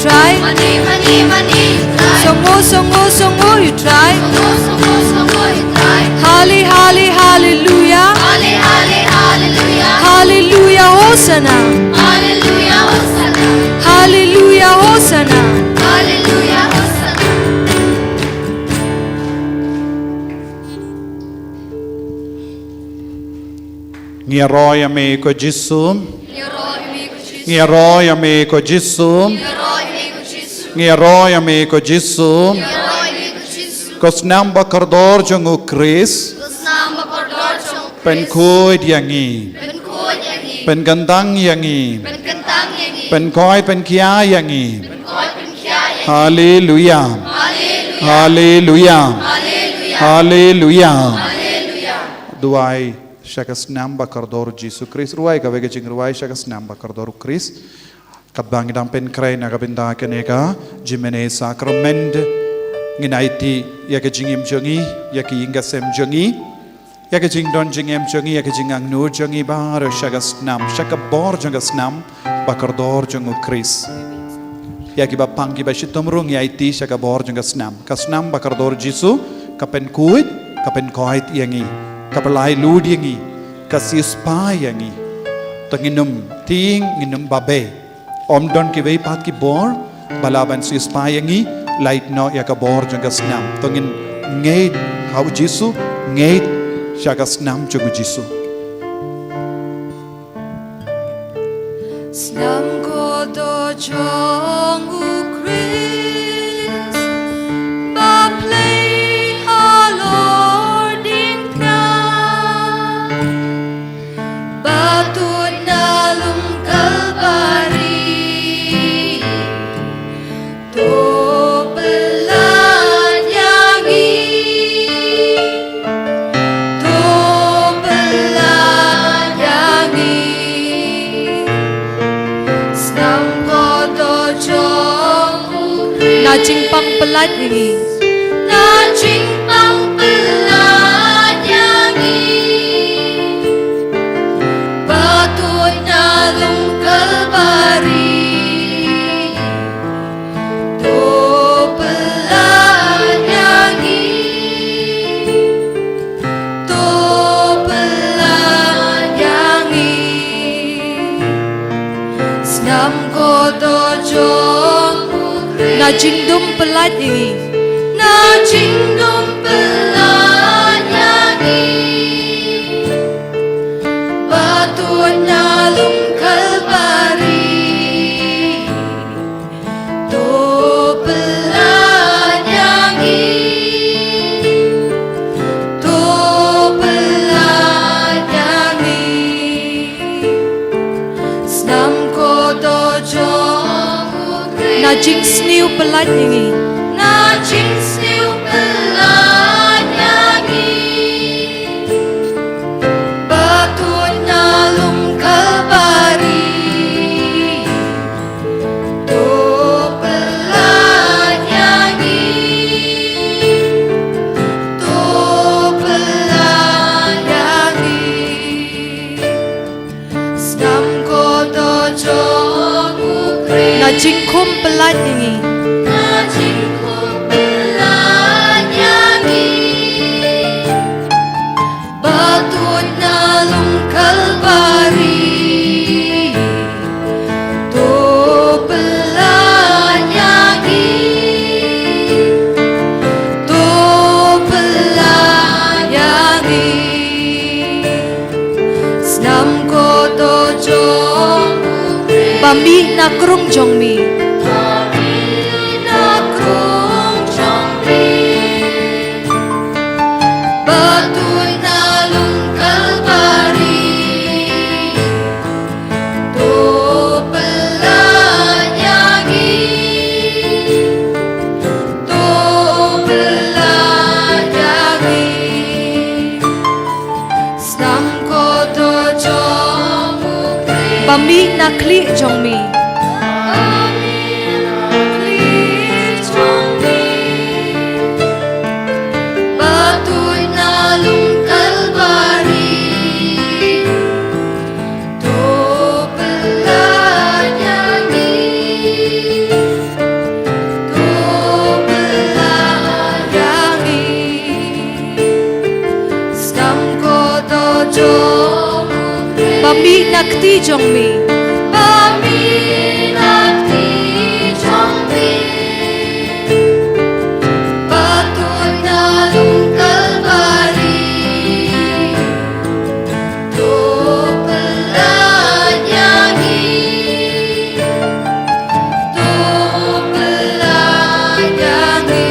Try. Money, money, money, you try. Songo, songo, songo, you try. Songo, songo, songo, you try. Holly, holly, hallelujah. Holly, holly, hallelujah. Hallelujah, Hosanna. Hallelujah, Hosanna. Hallelujah, Hosanna. Hallelujah, Hosanna. Ngi ïaroh ïa me ko Jisu. Ngi ïaroh ïa me ko Jisu. Ngi ïaroh ïa me ko Jisu. Ngi ïaroh ïa me ko Jisu. Ngi ïaroh ïa me ko Jisu. Ngi ïaroh ïa me ko Jisu. Ko snam ba kordor jong u Khrist. Ko snam ba kordor jong u Khrist. Pynkhuid ïa ngi. Pynkhuid ïa ngi. Pynkyntang ïa ngi. Pynkyntang ïa ngi. Pynkhuid pynkhia ïa ngi. Pynkhuid pynkhia ïa ngi. Haleluya. Haleluya. Haleluya. Haleluya. Haleluya. Haleluya. Duwai sha ka snam ba kordor Jisu Khrist. Rwai kawei ka jingrwai sha ka snam ba kordor Khrist. Katba ngi dang pynkhreh na ka bynta kane ka jingmane sakrament, ngin aiti ïa ka jingim jong ngi, ïa ka ïing ka sem jong ngi, ïa ka jingdon jingem jong ngi, ïa ka jingangnud jong ngi baroh sha ka snam, sha ka bor jong ka snam ba kordor jong u Khrist. Ïa kiba pang kiba shitom ruh ngi aiti sha ka bor jong ka snam. Ka snam ba kordor Jisu ka pynkhuid, ka pynkhuid ïa ngi, ka pynlait lut ïa ngi, ka siewspah ïa ngi. To ngin ym tieng, ngin ym babe. Ym don kiwei pat ki bor ba lah ban siewspah ïa ngi, lait noh ïa ka bor jong ka snam. To ngin ngeit ha u Jisu, ngeit sha ka snam jong u Jisu. Snam kordor jong u Khrist, ba plie halor diengphna, ba tuid na lum Kalbari, to pynlait ïa ngi. To pynlait ïa ngi. Snam kordor jong u Khrist. Na jingpang pynlait ïa ngi. Na jingpang pynlait ïa ngi. Ba tuid na lum Kalbari. To pynlait ïa ngi. To pynlait ïa ngi. Snam kordor jong u Khrist. Na jingdum pynlait ïa ngi. Na jingdum pynlait ïa ngi. Ba tuid na lum Kalbari. To pynlait ïa ngi. To pynlait ïa ngi. Snam kordor jong u Khrist. Na jingsniew pynlait ïa ngi. Na jingsniew pynlait ïa ngi. Ba tuid na lum Kalbari. To pynlait ïa ngi. To pynlait ïa ngi. Snam kordor jong u Khrist. Na jingkhum pynlait ïa ngi. Na jingkhum pynlait ïa ngi. Ba tuid na lum Kalbari. To pynlait ïa ngi. To pynlait ïa ngi. Snam kordor jong u Khrist. Ba mih na krung jong mi. Ba mih na krung jong mi. Ba tuid na lum Kalbari. To pynlait ïa ngi. To pynlait ïa ngi. Snam kordor jong u Khrist. Ba mih na khlieh jong mi. Ba mih na khlieh jong mi. Ba tuid na lum Kalbari. To pynlait ïa ngi. Ba mih na kti jong me. Ba mih na kti jong me. Ba tuid na lum Kalbari. To pynlait ïa ngi. To pynlait ïa ngi.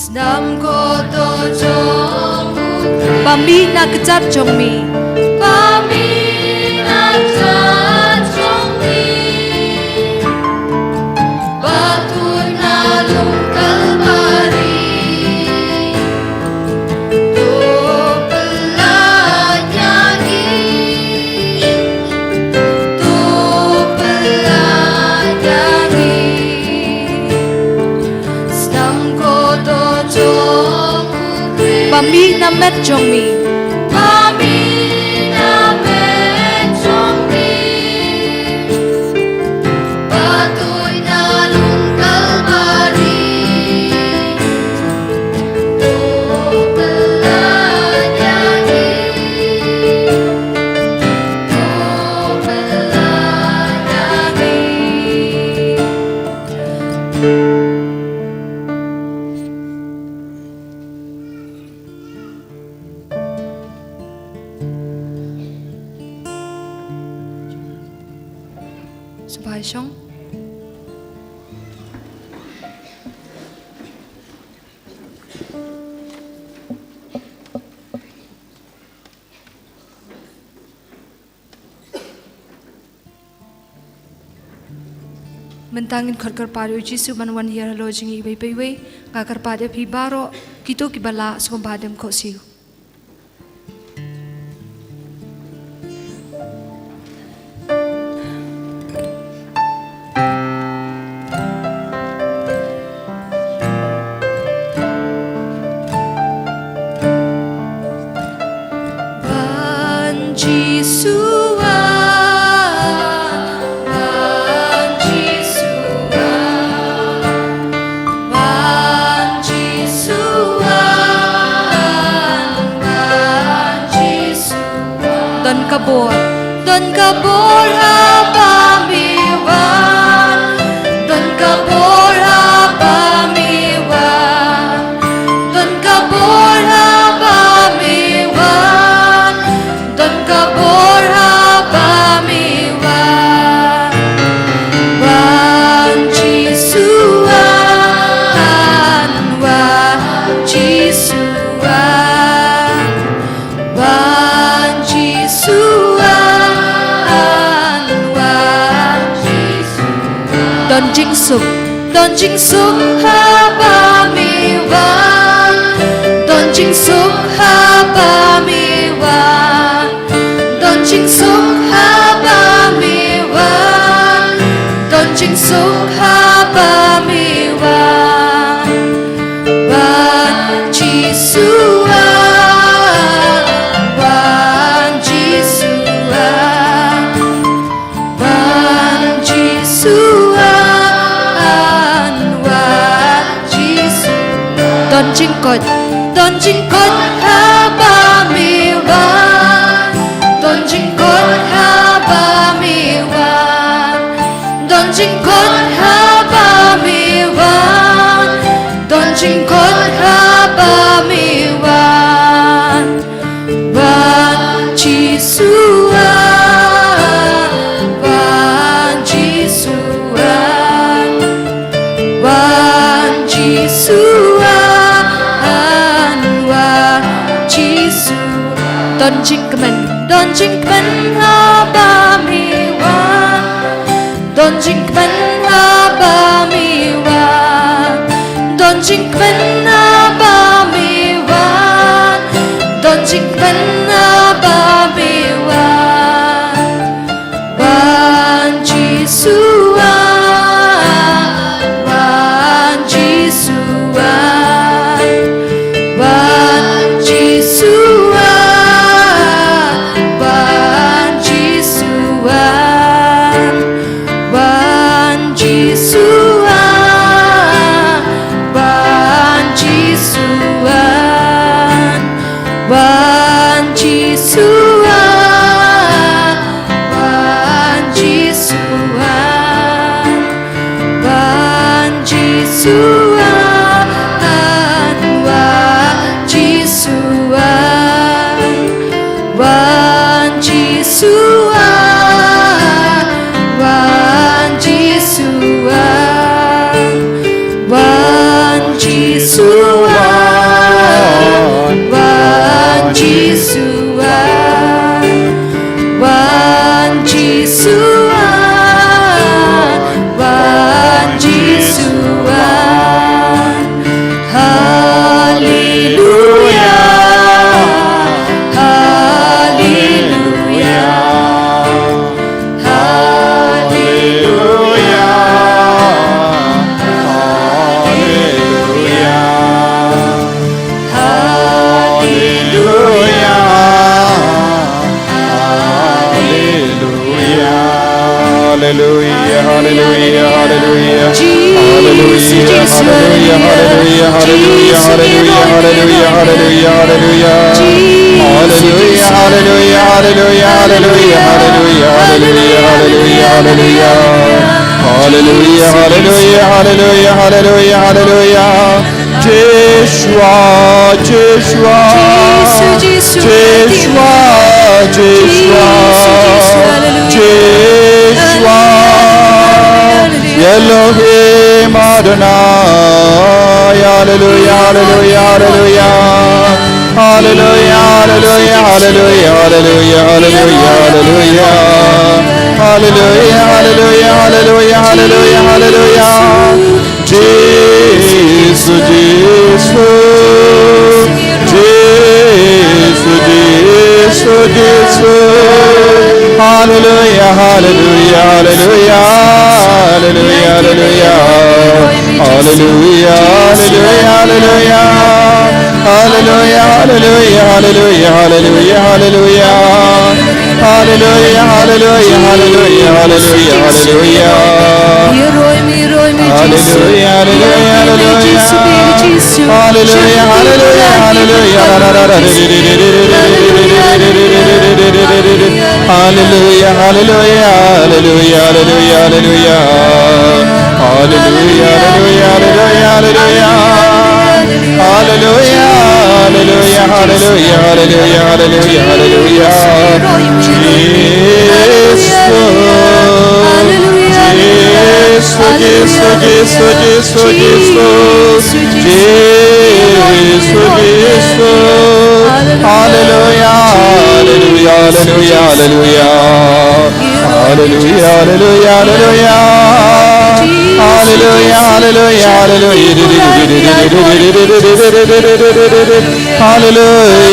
Snam kordor jong u Khrist. Ba mih na kjat jong me. Ba mih na kjat jong me. Ba tuid na lum Kalbari. To pynlait ïa ngi. To pynlait ïa ngi. Snam kordor jong u Khrist. Ba mih na met jong me. Ba mih na met jong me. Ba tuid na lum Kalbari. To pynlait ïa ngi. To pynlait ïa ngi. Sngewbha shong. Mynta ngin khot kyrpad ïa u Jisu ban wan hiar halor jong ngi iwei pa iwei. Nga kyrpad ïa phi baroh kito kiba lah sngewbha dem khohsiew. Wan Jisu wan, wan Jisu wan, wan Jisu wan, wan Jisu wan. Don ka bor, don ka bor haba me wan. Don ka bor haba me wan. Don ka bor haba me wan. Don ka bor haba me wan. Wan Jisu wan, wan Jisu wan. Wan Jisu wan, wan Jisu wan. Don jingsuk, don jingsuk haba me wan. Don jingsuk haba me wan. Don jingsuk haba me wan. Don jingsuk haba me wan. Wan Jisu wan, wan Jisu wan. Wan Jisu wan, wan Jisu wan. Don jingkoit, don jingkoit haba me wan. Don jingkoit haba me wan. Don jingkoit haba me wan. Don jingkoit haba me wan. Wan Jisu wan, wan Jisu wan. Wan Jisu wan, wan Jisu wan. Don jingkmen, don jingkmen haba me wan. Don jingkmen haba me wan. Don jingkmen haba me wan. Don jingkmen haba me wan. Wan Jisu wan, wan Jisu wan. Wan Jisu wan, wan Jisu wan. Wan Jisu wan, wan Jisu wan. Wan Hallelujah, hallelujah, hallelujah, hallelujah. Hallelujah, hallelujah, hallelujah, hallelujah, hallelujah, hallelujah, hallelujah, hallelujah, hallelujah, hallelujah. Hallelujah, hallelujah, hallelujah, hallelujah, hallelujah. Jeshua, Jeshua, Jeshua, Jeshua, Jeshua. Elohim Adonai. Hallelujah, hallelujah, hallelujah. Hallelujah, hallelujah, hallelujah, hallelujah, hallelujah, hallelujah. Hallelujah, hallelujah, hallelujah, hallelujah, hallelujah. Jisu, Jisu, Jisu, Jisu, Jisu. Hallelujah, hallelujah, hallelujah, hallelujah, hallelujah. Hallelujah, hallelujah, hallelujah. Hallelujah, hallelujah, hallelujah, hallelujah, hallelujah. Hallelujah, hallelujah, hallelujah, hallelujah, hallelujah. Hallelujah, hallelujah, hallelujah. Hallelujah, hallelujah, hallelujah. Hallelujah, hallelujah, hallelujah, hallelujah, hallelujah. Hallelujah, hallelujah, hallelujah, hallelujah. Hallelujah, hallelujah, hallelujah, hallelujah, hallelujah, hallelujah. Jisu, Jisu, Jisu, Jisu, Jisu, Jisu. Jisu, Jisu. Hallelujah, hallelujah, hallelujah, hallelujah. Hallelujah, hallelujah, hallelujah. Hallelujah, hallelujah, hallelujah. Hallelujah,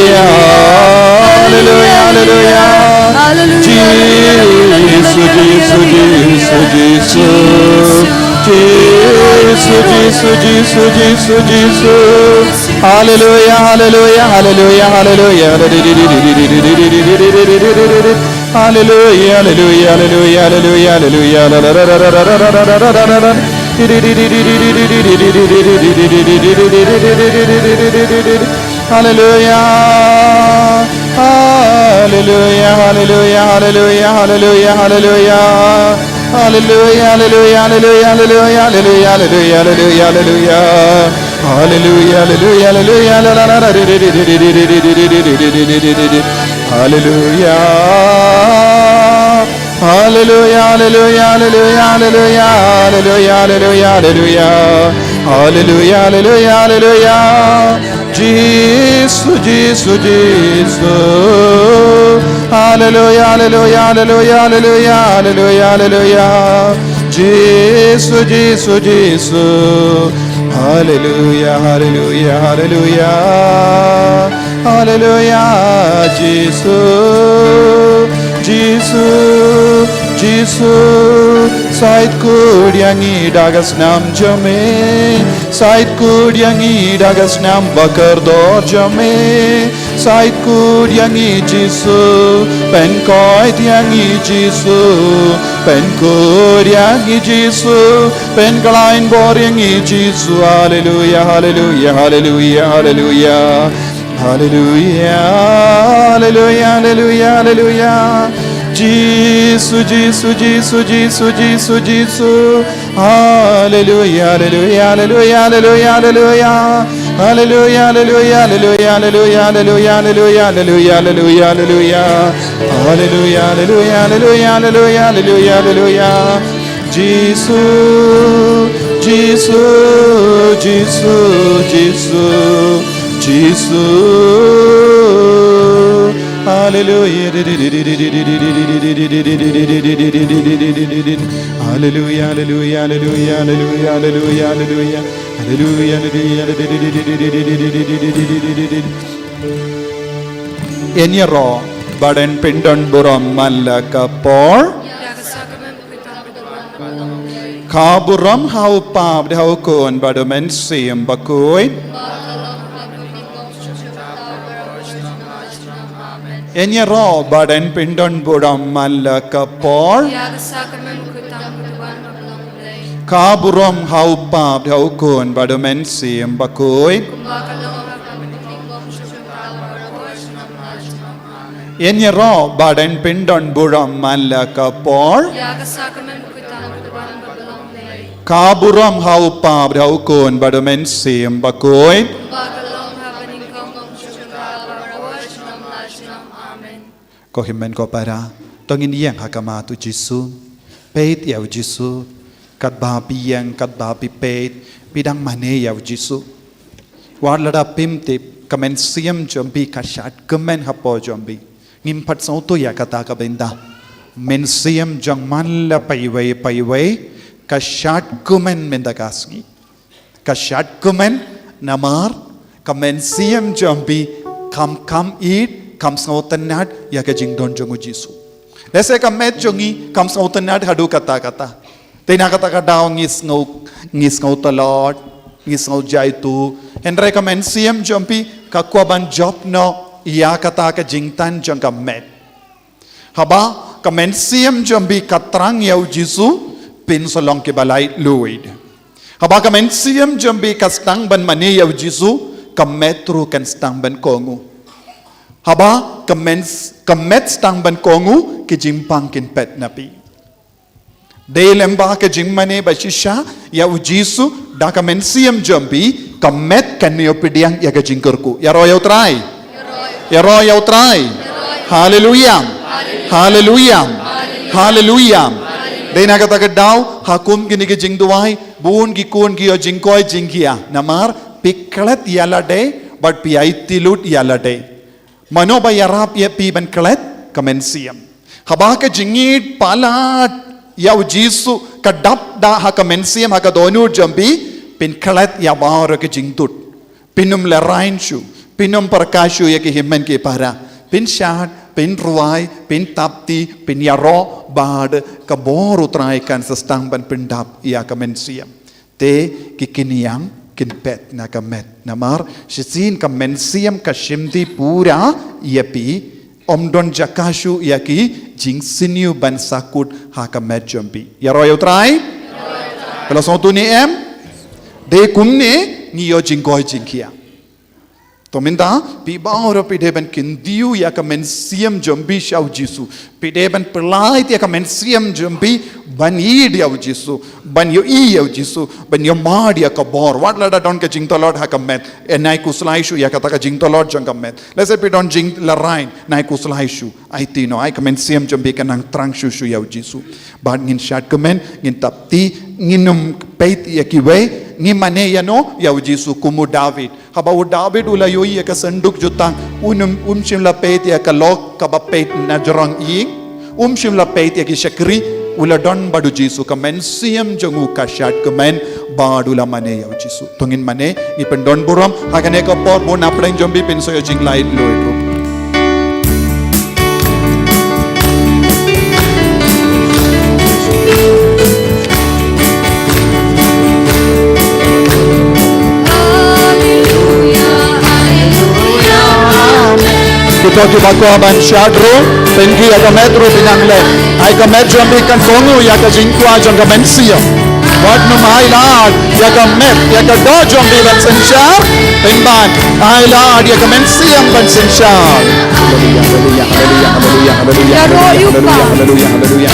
hallelujah, hallelujah. Jisu, Jisu, Jisu, Jisu. Jisu, Jisu, Jisu, Jisu, Jisu. Hallelujah, hallelujah, hallelujah, hallelujah. Hallelujah, hallelujah, hallelujah, hallelujah, hallelujah, hallelujah. Hallelujah. Hallelujah, hallelujah, hallelujah, hallelujah, hallelujah, hallelujah. Hallelujah, hallelujah, hallelujah, hallelujah, hallelujah, hallelujah, hallelujah. Hallelujah, hallelujah, hallelujah, hallelujah. Hallelujah. Hallelujah, hallelujah, hallelujah, hallelujah, hallelujah, hallelujah, hallelujah. Hallelujah, hallelujah, hallelujah. Jisu, Jisu, Jisu. Hallelujah, hallelujah, hallelujah, hallelujah, hallelujah, hallelujah. Jisu, Jisu, Jisu. Hallelujah, hallelujah, hallelujah. Hallelujah, Jisu, Jisu, Jisu. Sa ïeit kut ïa ngi da ka snam jong me. Sa ïeit kut ïa ngi da ka snam ba kordor jong me. Sa ïeit kut ïa ngi Jisu, pynkoit ïa ngi Jisu, pynkut ïa ngi Jisu, pynkylla bor ïa ngi Jisu. Hallelujah, hallelujah, hallelujah, hallelujah. Hallelujah, hallelujah, hallelujah, hallelujah. Jisu, Jisu, Jisu, Jisu, Jisu, Jisu. Hallelujah, hallelujah, hallelujah, hallelujah, hallelujah. Hallelujah, hallelujah, hallelujah, hallelujah, hallelujah, hallelujah, hallelujah, hallelujah. Hallelujah, hallelujah, hallelujah, hallelujah, hallelujah, hallelujah. Jisu, Jisu, Jisu, Jisu, Jisu. Hallelujah. Hallelujah, hallelujah, hallelujah, hallelujah, hallelujah, hallelujah, hallelujah. Hallelujah, hallelujah. Yn ïaroh bad yn pyndon burom man la ka por. Ka burom ha u Kpa bad ha u Khun bad u Mynsiem Bakhuid. Yn ïaroh bad yn pyndon burom man la ka por. Ka burom ha u Kpa bad ha u Khun bad u Mynsiem Bakhuid. Kumba ka long ha ka bynta ka bym jubab baroh shi nang la shi nang. Amen. Ïaroh bad yn pyndon burom man la ka por. Ïa ka sakramen bakhuid tang ka ban ba long lei. Ka burom ha u Kpa bad ha u Khun bad u Mynsiem Bakhuid. Kumba ka long ha ka bynta ka bym jubab baroh shi nang la shi nang. Amen. Ko hynmen ko para, to ngin ïeng ha khmat u Jisu. Peit ïa u Jisu, katba phi ïeng, katba phi peit, phi dang mane ïa u Jisu. Wat lada phim tip, ka mynsiem jong phi ka shad kmen hapoh jong phi. Ngim pat sngewthuh ïa kata ka bynta. Mynsiem jong man la paiwei paiwei, ka shad kmen mynta ka sngi. Ka shad kmen namar ka mynsiem jong phi kam, kam ïeit, kam sngewtynnad ïa ka jingdon jong u Jisu. Lehse ka met jong ngi kam sngewtynnad haduh katta katta. Te na kata ka daw ngi sngew, ngi sngew tlot, ngi sngew jaituh. Hynrei ka mynsiem jong phi ka kwah ban jop noh ïa kata ka jingtan jong ka met. Haba ka mynsiem jong phi ka thrang ïa u Jisu, phin sa long kiba laitluid. Haba ka mynsiem jong phi ka sdang ban mane ïa u Jisu, ka met ruh kan sdang ban kohnguh. Haba ka mens-, ka met sdang ban kohnguh, ki jingpang kin peit na phi. Dei lem ba ka jingmane ba shisha ïa u Jisu da ka mynsiem jong phi, ka met kan ïoh pdiang ïa ka jingkyrkhu. Ïaroh ïa u Trai. Ïaroh ïa u Trai. Haleluia. Haleluia. Haleluia. Dei na kata ka daw, ha kum kine ki jingduwai, bun ki khun ki ïoh jingkoit jingkhiah. Namar phi klet ïa lade, bad phi aiti lut ïa lade. Mano ba ïarap ïa phi ban klet? Ka mynsiem. Haba ka jingïeit palat ïa u Jisu ka dap da ha ka mynsiem, ha ka dohnud jong phi, phin klet ïa baroh ki jingtut. Phin ym lehrain shuh, phin ym pyrkhat shuh ïa ki hynmen ki para. Phin shad, phin rwai, phin thapti, phin ïaroh bad ka bor u Trai kan sa sdang ban pyndap ïa ka mynsiem. Te ki khñiang kin peit na ka met. Namar shisien ka mynsiem ka shimti pura ïa phi, ym don jaka shuh ïa ki jingsniew ban sahkut ha ka met jong phi. Ïaroh ïa u Trai. Phi la sngewthuh ne em? Dei kumne ngi ïoh jingkoit jingkhiah. To mynta, phi baroh phi dei ban kyntiew ïa ka mynsiem jong phi sha u Jisu. Phi dei ban pyllait ïa ka mynsiem jong phi ban ïeit ïa u Jisu, ban ïohi ïa u Jisu, ban ïohmad ïa ka bor. Wat lada don ka jingtlot ha ka met, eh, nai khuslai shuh ïa kata ka jingtlot jong ka met. Lehse phi don jinglehrain, nai khuslai shuh. Aiti noh, ai ka mynsiem jong phi kan nang thrang shuh shuh ïa u Jisu. Bad ngin shad kmen, ngin thapti, ngin ym peit ïa kiwei, ngin mane ïano? Ïa u Jisu. Kum u David. Haba u David u la ïohi ïa ka synduk jutang, un ym, um shym la peit ïa ka lok kaba peit na jrong ïing, um shym la peit ïa ki shakri, u la don bad u Jisu. Ka mynsiem jong u ka shad kmen bad u la mane ïa u Jisu. To ngin mane, ngin pyndon burom ha kane ka por, bun na pdeng jong phi phin sa ïoh jinglaitluid ruh. Kito kiba kwah ban shad ruh, pynkhih ïa ka met ruh phin nang leh. Ai ka met jong phi kan kohnguh ïa ka jingkwah jong ka mynsiem. Wat nym ailad ïa ka met, ïa ka doh jong phi ban synshar, pynban ailad ïa ka mynsiem ban synshar. Haleluya, haleluya, haleluya, haleluya, haleluya, haleluya, haleluya, haleluya.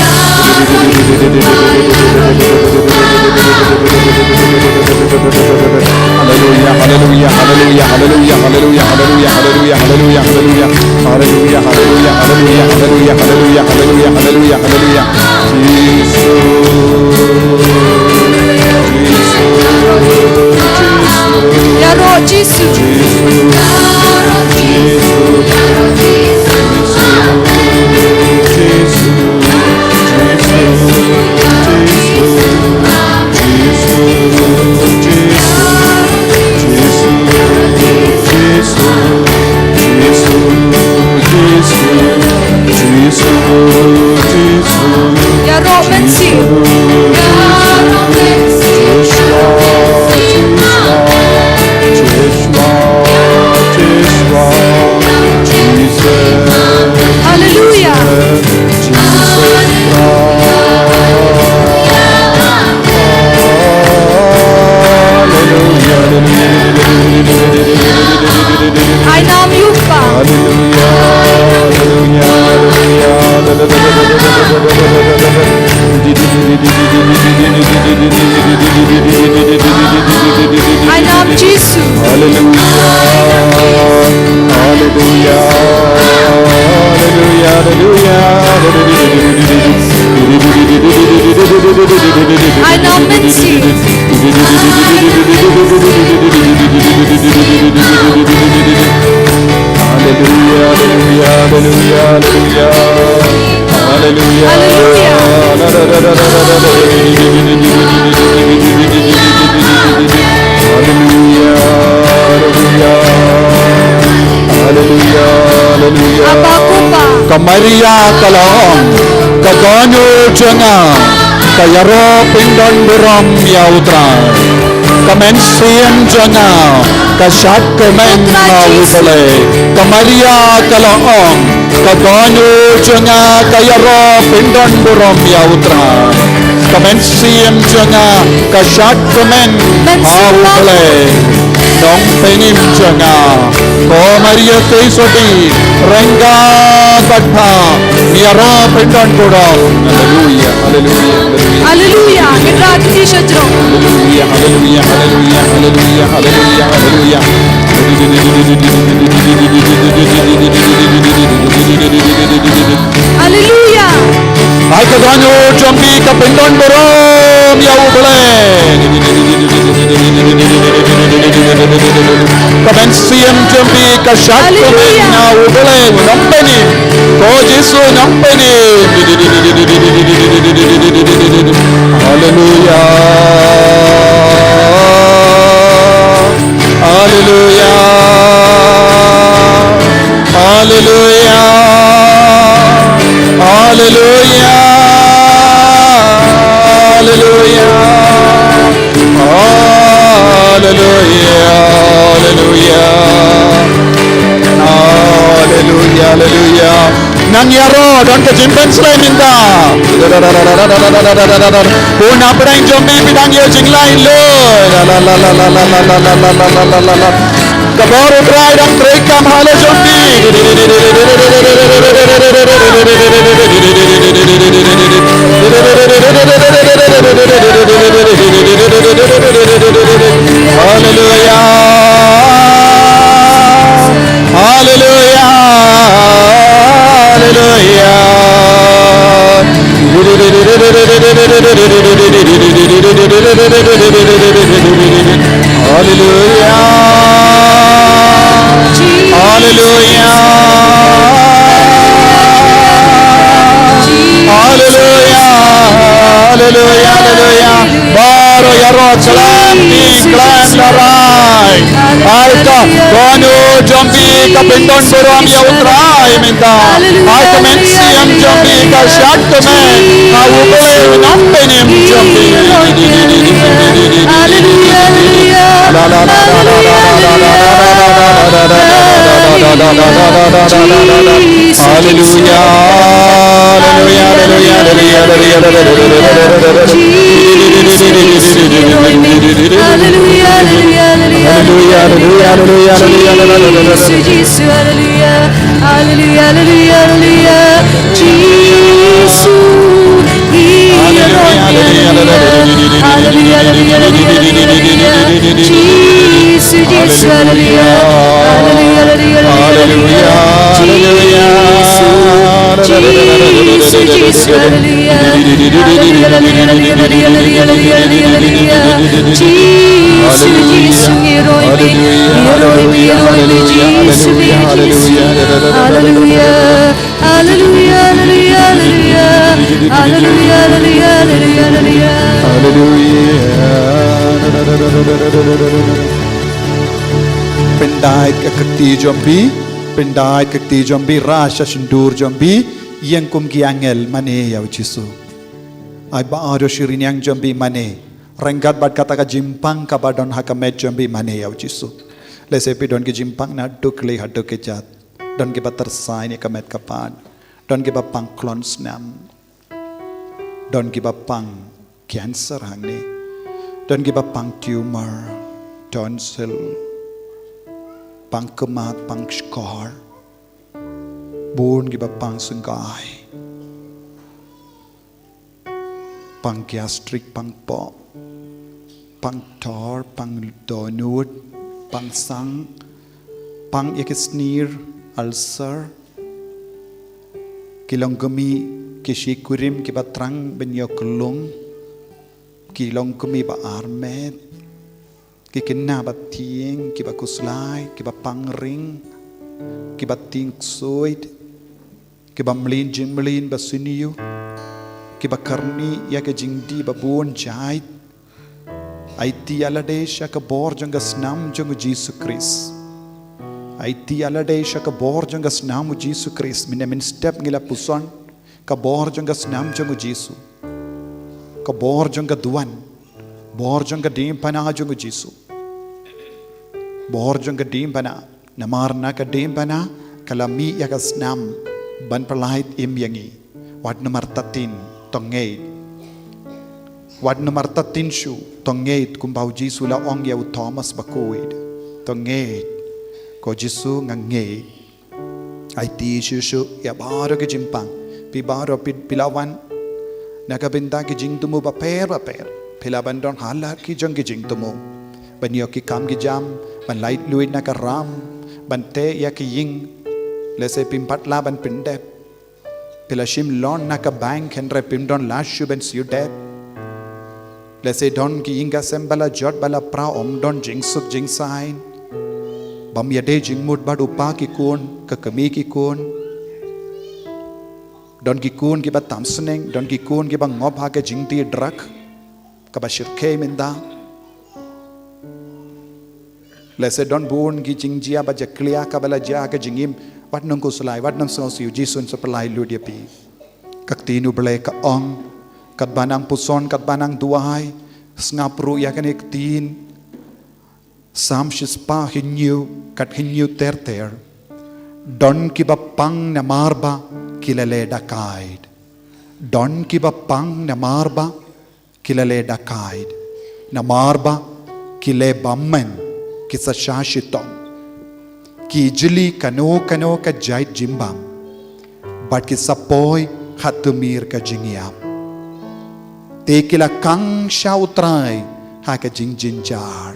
Haleluya, haleluya, haleluya, haleluya, haleluya, haleluya, haleluya, haleluya, haleluya. Haleluya, haleluya, haleluya, haleluya, haleluya, haleluya, haleluya, haleluya. Jisu, Jisu, Jisu. Ïaroh Jisu. Jisu, Jisu, Jisu, Jisu, Jisu. Ïaroh Mynsiem. Hallelujah, hallelujah, hallelujah. Hallelujah, hallelujah, hallelujah, hallelujah. Hallelujah. Hallelujah, hallelujah, hallelujah, hallelujah. Ka Maria ka la ong, ka dohnud jong nga ka ïaroh pyndonburom ïa U Trai. Ka mynsiem jong nga ka shad kmen ha U Blei. Ka Maria ka la ong, ka dohnud jong nga ka ïaroh pyndonburom ïa U Trai. Ka mynsiem jong nga ka shad kmen ha U Blei. Nongpynim jong nga, ko Maria Keisotti, rynga bad pha ngi ïaroh pyndonburom. Haleluia, haleluia, haleluia. Haleluia, ngi trai ti sha jrong. Haleluia, haleluia, haleluia, haleluia, haleluia, haleluia. Haleluia. Ai ka dohnud jong phi ka pyndonburom ïa U Blei. Ka mynsiem jong phi ka shad kmen ha U Blei. Nongpynim. Ko Jisu nongpynim. Haleluia. Haleluia. Haleluia. Haleluia. Haleluia. Haleluia. Haleluia. Haleluia. Haleluia. Nang ïaroh, don ka jingpynshlei mynta. Bun na pdeng jong phi phi dang ïoh jingleh lut. Ka bor U Trai dang treikam halor jong phi. Haleluia. Haleluia. Haleluia. Haleluia. Haleluia. Haleluia. Haleluia. Haleluia. Baroh ïaroh, khlem, khlem la rai. Ai ka dohnud jong phi ka pyndonburom ïa U Trai mynta. Ai ka mynsiem jong phi ka shad kmen ha U Blei u nongpynim jong phi. Haleluia, haleluia. Haleluia, haleluia, haleluia. Haleluia, haleluia, haleluia, haleluia, haleluia. Jisu, Jisu, haleluia, haleluia, haleluia. Jisu, haleluia, haleluia, haleluia, haleluia. Jisu, Jisu, haleluia. Haleluia, haleluia, haleluia. Jisu, Jisu, Jisu, haleluia. Haleluia, haleluia, haleluia, haleluia, haleluia, haleluia. Jisu, Jisu, ngi ïaroh ïa me, ngi ïaroh ïa me, Jisu, Jisu. Haleluia. Haleluia, haleluia, haleluia. Haleluia, haleluia, haleluia, haleluia. Haleluia. Pyndait ka kti jong phi, pyndait ka kti jong phi, rah sha shyntur jong phi, ïeng kum ki angel, mane ïa U Jisu. Ai baroh shi rynïeng jong phi, mane. Ryngkat bad kata ka jingpang kaba don ha ka met jong phi, mane ïa U Jisu. Lehse phi don ki jingpang naduh khlieh haduh kjat. Don kiba tyrsai ne ka met ka phad. Don kiba pang khlon snam. Don kiba pang cancer hangne. Don kiba pang tumor, tonsil, pang khmat, pang shkor. Bun kiba pang syngkai. Pang gastric, pang pop, pang tor, pang dohnud, pang sang, pang ïa ki snier, ulcer, ki long kmie, ki shi kurim, kiba trang ban ïoh kyllung, ki long kmie ba armet, ki khynnah ba tieng, kiba khuslai, kiba pang ring, kiba tieng ksuid, kiba mlien jingmlien ba sniew, kiba kyrni ïa ka jingdih ba bun jait. Aiti ïa lade sha ka bor jong ka snam jong u Jisu Khrist. Aiti ïa lade sha ka bor jong ka snam u Jisu Khrist. Mynne mynstep ngi la puson ka bor jong ka snam jong u Jisu. Ka bor jong ka duwan. Bor jong ka diengphna jong u Jisu. Bor jong ka diengphna. Namar na ka diengphna ka la mih ïa ka snam ban pyllait im ïa ngi. Wat namar tatin to ngeit. Wat namar tatin shuh to ngeit, kumba u Jisu la ong ïa u Thomas bakhuid. To ngeit. Ko Jisu nga ngeit. Aiti shuh shuh ïa baroh ki jingpang. Phi baroh phi, phi la wan na ka bynta ki jingthmu bapher bapher. Phi la ban don ha la ki jong ki jingthmu. Ban ïoh ki kam ki jam, ban laitluid na ka ram, ban teh ïa ki ïing. Lehse phim pat lah ban pyndep. Phi la shim loan na ka bank hynrei phim don lad shuh ban siew dep. Lehse don ki ïing ka sem ba la jot ba la pra, ym don jingsuk jingsaiñ. Bym ïadei jingmut bad u pa ki khun, ka kmie ki khun. Don ki khun kiba tam sneng, don ki khun kiba ngop ha ka jingdih drug kaba shyrkhei mynta. Lehse don bun ki jingjia ba jakhlia kaba la jia ha ka jingim, wat nang khuslai, wat nang sngewsih, u Jisu un sa pyllait lut ïa phi. Ka ktien u Blei ka ong, katba nang puson, katba nang duwai, sngap ruh ïa kane ka ktien. Salm shispah hynñiew, khathynñiew ter ter. Don kiba pang namar ba ki la leh dakait. Don kiba pang namar ba ki la leh dakait. Namar ba ki leh bymman, ki sa shah shitom. Ki jli kano kano ka jait jingbam. Bad ki sa poi ha tmier ka jingïap. Te ki la khang sha u Trai ha ka jingjynjar.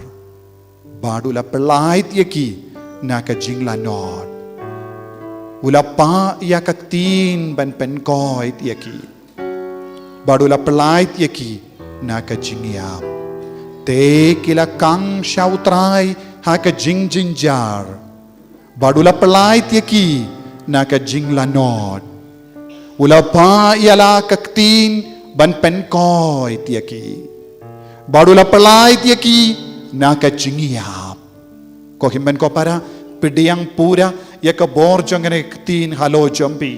Bad u la pyllait ïa ki na ka jinglanot. U la pah ïa ka ktien ban pynkoit ïa ki. Bad u la pyllait ïa ki na ka jingïap. Te ki la khang sha u Trai ha ka jingjynjar. Bad u la pyllait ïa ki na ka jinglanot. U la pah ïa la ka ktien ban pynkoit ïa ki. Bad u la pyllait ïa ki na ka jingïap. Ko hynmen ko para, pdiang pura ïa ka bor jong kane ka ktien halor jong phi.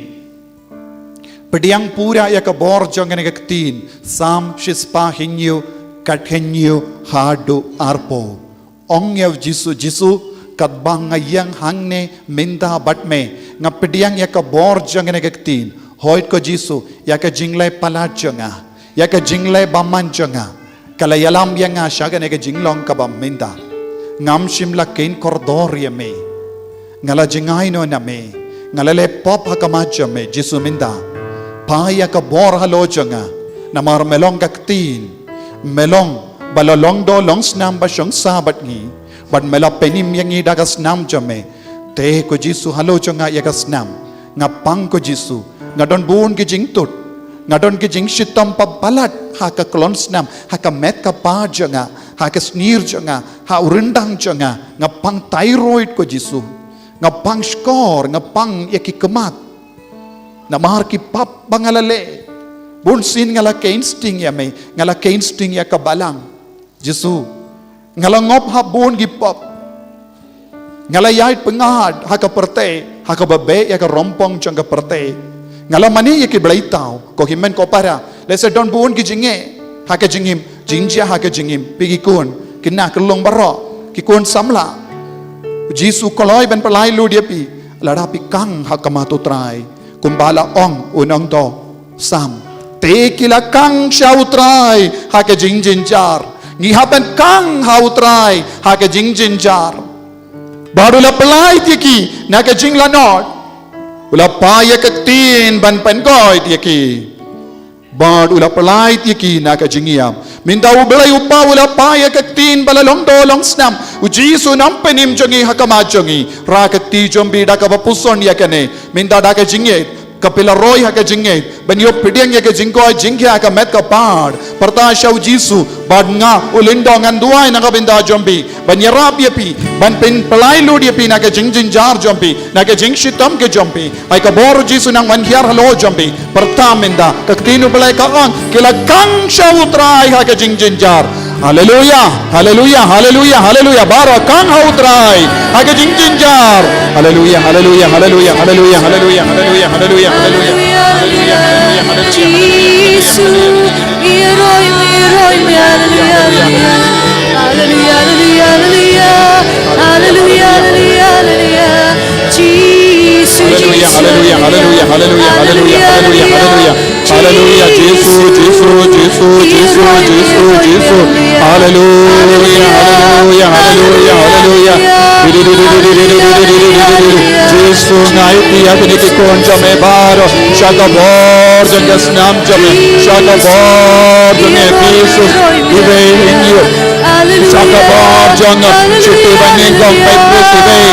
Pdiang pura ïa ka bor jong kane ka ktien, Salm shispah hynñiew, khathynñiew haduh arphew. Ong ïa u Jisu, Jisu, katba nga ïeng hangne mynta bad me, nga pdiang ïa ka bor jong kane ka ktien. Hooid ko Jisu, ïa ka jingleh palat jong nga, ïa ka jingleh bymman jong nga, ka la ïalam ïa nga sha kane ka jinglong kaba mynta. Ngam shym la kheiñ kordor ïa me. Nga la jngai noh na me. Nga la leh pop ha khmat jong me, Jisu mynta. Pah ïa ka bor halor jong nga. Namar me long ka ktien. Me long ba la long doh long snam ba shong sah bad ngi. Bad me la pynim ïa ngi da ka snam jong me. Te ko Jisu halor jong nga ïa ka snam. Nga pang ko Jisu. Nga don bun ki jingtut. Nga don ki jingshitom palat ha ka khlem snam, ha ka met ka pa jong nga, ha ka snier jong nga, ha u ryndang jong nga, nga pang thyroid ko Jisu. Nga pang shkor, nga pang ïa ki khmat. Namar ki pop ba nga la leh. Bunsien nga la kheiñ sting ïa me, nga la kheiñ sting ïa ka balang. Jisu, nga la ngop ha bun ki pop. Nga la ïaid pyngngad ha ka pyrthei, ha kaba beh ïa ka rympong jong ka pyrthei. Nga la mane ïa ki bleithaw, ko hynmen ko para. Lehse don bun ki jingeh ha ka jingim, jingjia ha ka jingim, phi ki khun, ki khynnah, ki long baroh, ki khun samla. Jisu kloi ban pyllait lut ïa phi, lada phi khang ha khmat u Trai. Kumba la ong u nongthoh Salm. Te ki la khang sha u Trai ha ka jingjynjar. Ngi hap ban khang ha u Trai ha ka jingjynjar. Bad u la pyllait ïa ki na ka jinglanot. U la pah ïa ka ktien ban pynkoit ïa ki. Bad u la pyllait ïa ki na ka jingïap. Mynta U Blei U Kpa u la phah ïa ka ktien ba la long doh long snam. U Jisu u nongpynim jong ngi ha khmat jong ngi. Rah ka kti jong phi da kaba puson ïa kane. Mynta da ka jingngeit, ka phi la roi ha ka jingngeit ban ïoh pdiang ïa ka jingkoit jingkhiah ha ka met ka phad. Pyrta sha U Jisu, bad nga u lyngdoh ngan duwai na ka bynta jong phi, ban ïarap ïa phi, ban pynphlai lut ïa phi na ka jingjynjar jong phi, na ka jingshitom ka jong phi. Ai ka bor U Jisu nang wan hiar halor jong phi. Pyrta mynta, ka ktien U Blei ka ong, ki la khang sha U Trai ha ka jingjynjar. Haleluya, haleluya, haleluya, haleluya. Baroh khang ha U Trai ha ka jingjynjar. Haleluya, haleluya, haleluya, haleluya, haleluya, haleluya, haleluya, haleluya, haleluya, haleluya, haleluya, haleluya. Jisu, ïaroi, ïaroi, haleluya, haleluya. Haleluya, haleluya, haleluya. Haleluya, haleluya, haleluya. Jisu, Haleluya, Jisu, haleluya, haleluya, haleluya, haleluya, haleluya, haleluya. Haleluya, Jisu, Jisu, Jisu, Jisu, Jisu, Jisu. Haleluya, haleluya, haleluya, haleluya. Jisu, nga aiti ïa kine ki khun jong me baroh sha ka bor jong ka snam jong me, sha ka bor jong me, Jisu. Iwei ïa ngi, sha ka bor jong nga, shiti ba nyngkong peit peit iwei.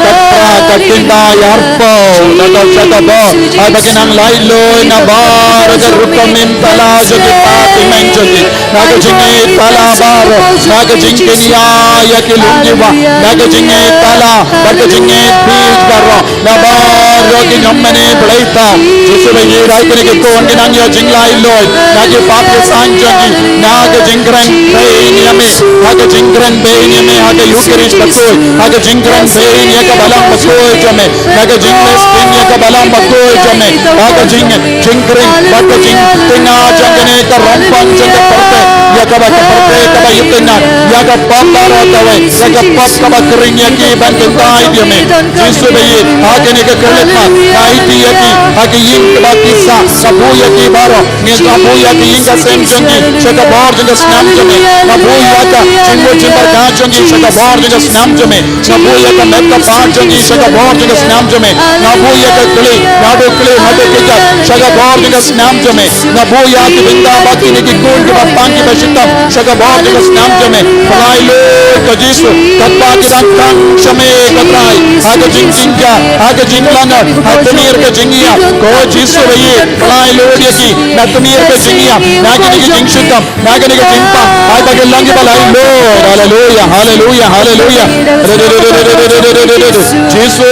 Khatphra, khatkyndai, arphew, na ka sha ka bor. Ai ba kin nang laitluid na baroh ka rukom im tala jong ki, pa tymmen jong ki. Na ka jingïeit tala baroh, na ka jingkynïa ïa ki lum ki wah, na ka jingïeit tala bad ka jingïeit bit baroh, na baroh ki ñiewmane Blei ta. Jisu ba ïeit, ai kine ki khun ki nang ïoh jinglaitluid na ki pap ki saiñ jong ki, na ka jingkren beiñ ïa me, ha ka jingkren beiñ ïa me ha ka Eucharist bakhuid, ha ka jingkren beiñ ïa ka balang bakhuid jong me, na ka jingleh sting ïa ka balang bakhuid jong me, ha ka jing, jingkren bad ka jingtynga jong kane ka rangbah jong ka pyrthei, ïa kaba ka pyrthei kaba ïeit na, ïa ka pap baroh kawei, ïa ka pap kaba kring ïa ki ban kyntait ïa me. Jisu ba ïeit, ha kane ka Christmas, nga aiti ïa ki ha ki ïing kiba ki sah, nga buh ïa ki baroh, nga buh ïa ki ïing ka sem jong ki sha ka bor jong ka snam jong me, nga buh ïa ka jingmut jingpyrkhat jong ki sha ka bor jong ka snam jong me. Nga buh ïa ka met ka phad jong ngi sha ka bor jong ka snam jong me. Nga buh ïa ka kli, nga buh kli, nga buh kjat sha ka bor jong ka snam jong me. Nga buh ïa ki bynta bad kine ki khun kiba pang kiba shitom sha ka bor jong ka snam jong me. Pynlait lut ko Jisu, katba ki dang khang sha me ko Trai, ha ka jingjynjar, ha ka jinglanot, ha ka miet ka jingïap ko Jisu ba ïeit. Pynlait lut ïa ki na ka miet ka jingïap, na kine ki jingshitom, na kane ka jingpang, ai ba kin long kiba laitluid. Haleluya, haleluya, haleluya. Jisu,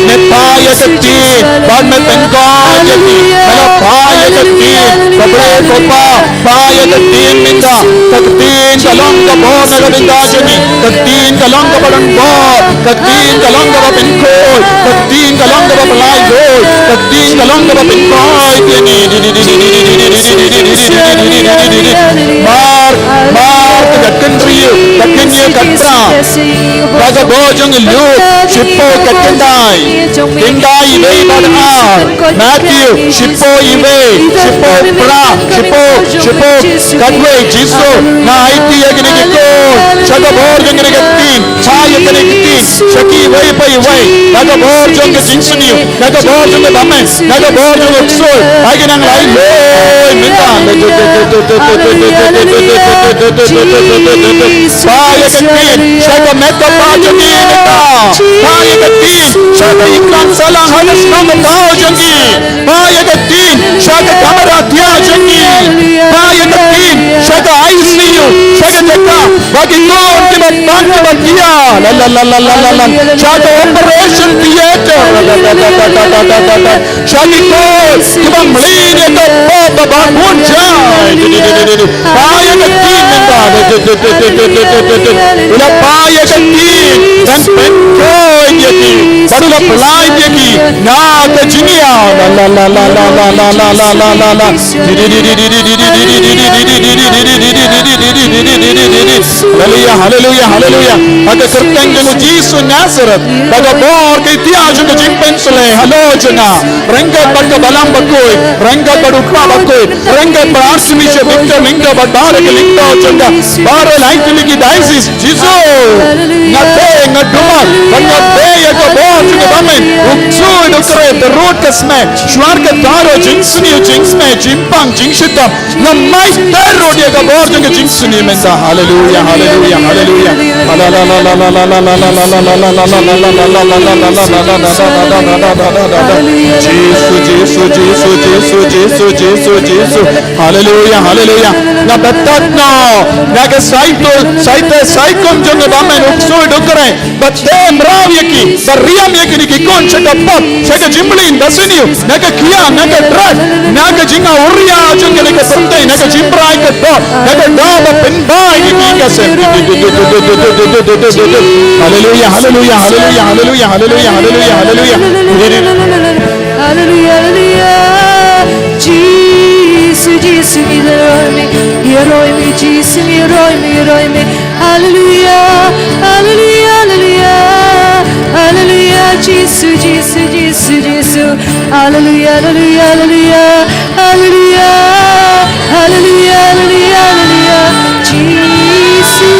me phah ïa ka ktien bad me pynkoit ïa ki. Me la phah ïa ka ktien, ko Blei ko Pa, phah ïa ka ktien mynta. Ka ktien ka long ka bor na ka bynta jong ngi. Ka ktien ka long kaba don bor. Ka ktien ka long kaba pynkhuid. Ka ktien ka long kaba pynlait lut. Ka ktien ka long kaba pynkoit ïa ngi. Mar, Mar, ka khatkynriew, ka kynñiew, khatphra. Ka ka bor jong ngi Luke shiphew, khatkhyndai, khyndai, iwei bad ar. Matthew shiphew, iwei, shiphew, phra, shiphew, shiphew, khatwei. Jisu, nga aiti ïa kine ki khun sha ka bor jong kane ka ktien. Phah ïa kane ka ktien sha kiwei pa iwei, na ka bor jong ka jingsniew, na ka bor jong ka bymman, na ka bor jong ka ksuid. Ai kin nang laitluid mynta. Phah ïa ka ktien sha ka met ka phad jong ngi mynta. Phah ïa ka ktien sha ka imlang sahlang ha ka shnong ka thaw jong ngi. Phah ïa ka ktien sha ka kamra thiah jong ngi. Phah ïa ka ktien sha ka I C U, sha ka jaka ba ki khun kiba pang kiba thiah. La, la, la. Sha ka operation theater. La, la, la. Sha ki khun kiba mlien ïa ka pop ba bun jait. Phah ïa ka ktien mynta. U la phah ïa ka ktien ban pynkhuid ïa ki bad u la pynlait ïa ki na ka jingïap. La, la, la. Haleluya, haleluya, haleluya. Ha ka kyrteng jong u Jisu Nasareth, ba ka bor ka ïtiar jong ka jingpynshlei halor jong nga. Ryngkat bad ka Balang Bakhuid, ryngkat bad u Kpa Bakhuid, ryngkat bad Archbishop Victor Lyngdoh bad baroh ki lyngdoh jong ka, baroh lai tylli ki diocese. Jisu, nga tei, nga duma bad nga tei ïa ka bor jong ka bymman. U ksuid, u krep, ka rud, ka Sngewsih, shuwa ka taro jingsniew, jingsngewsih, jingpang, jingshitom. Namar ka taro ïa ka bor jong ka jingsniew mynta. Haleluya, haleluya, haleluya. Jisu, Jisu, Jisu. Haleluya, haleluya. Nga batat no. Nga ka saitul, saite, saikum jong nga ba men uksul dukre. Ba te mraw ïa ki, ba riam ïa kine ki khun sha ka pap, sha ka jingmlien, ba sniew, na ka khia, na ka drug, na ka jingauriaw jong kane ka pyrthei, na ka jingprai ka doh, na ka doh ba pynbai ïa ki ka sem. Haleluya, haleluya, haleluya, haleluya, haleluya, haleluya, haleluya. Haleluya, haleluya. Jisu, Jisu, ngi roi me, ngi roi me, Jisu, ngi roi me, ngi roi me. Haleluya, haleluya, haleluya. Haleluya, Jisu, Jisu, Jisu, Jisu. Haleluya, haleluya, haleluya. Haleluya, haleluya, haleluya, haleluya. Jisu,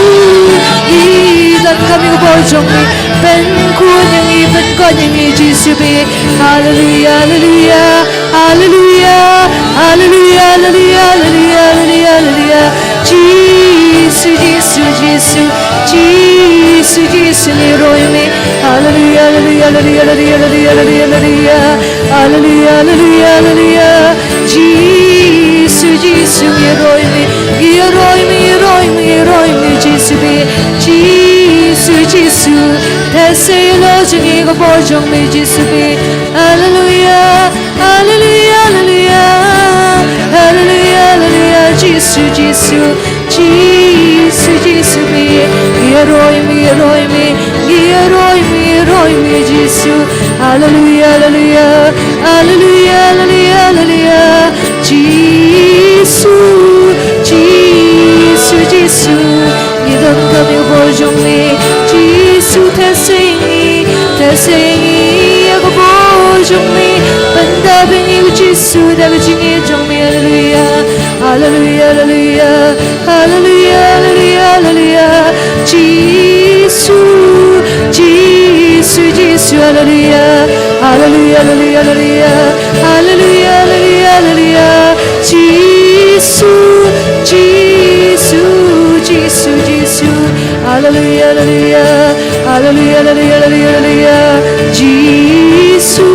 i donkam ïa ka bor jong me. Pynkup ïa ngi, pynkup ïa ngi, Jisu bad. Haleluya, haleluya. Haleluya, haleluya, haleluya, haleluya, haleluya, haleluya. Jisu, Jisu, Jisu, Jisu, Jisu, ngi roi me. Haleluya, haleluya, haleluya, haleluya, haleluya, haleluya. Haleluya, haleluya, haleluya. Jisu, Jisu, ngi roi me, ngi roi me, ngi roi me, ngi roi me, Jisu bad. Jisu, Jisu, te sa ïoh jong ngi ka bor jong me, Jisu bad. Haleluya. Haleluya, haleluya. Haleluya, haleluya. Jisu, Jisu. Jisu, Jisu me. Ngi roi me, ngi roi me. Ngi roi me, ngi roi me, Jisu. Haleluya, haleluya. Haleluya, haleluya, haleluya. Jisu, Jisu, Jisu. Ngi donkam ïa ka bor jong me, Jisu, te sa ïoh ngi, te sa ïoh ngi ïa ka bor jong me. Pyndap ïa ngi, Jisu, da ka jingngeit jong me. Haleluya, haleluya, haleluya, haleluya, haleluya, haleluya. Jisu, Jisu, Jisu, haleluya, haleluya, haleluya, haleluya. Haleluya, haleluya, haleluya. Jisu, Jisu, Jisu, Jisu. Haleluya, haleluya. Haleluya, haleluya, haleluya, haleluya. Jisu,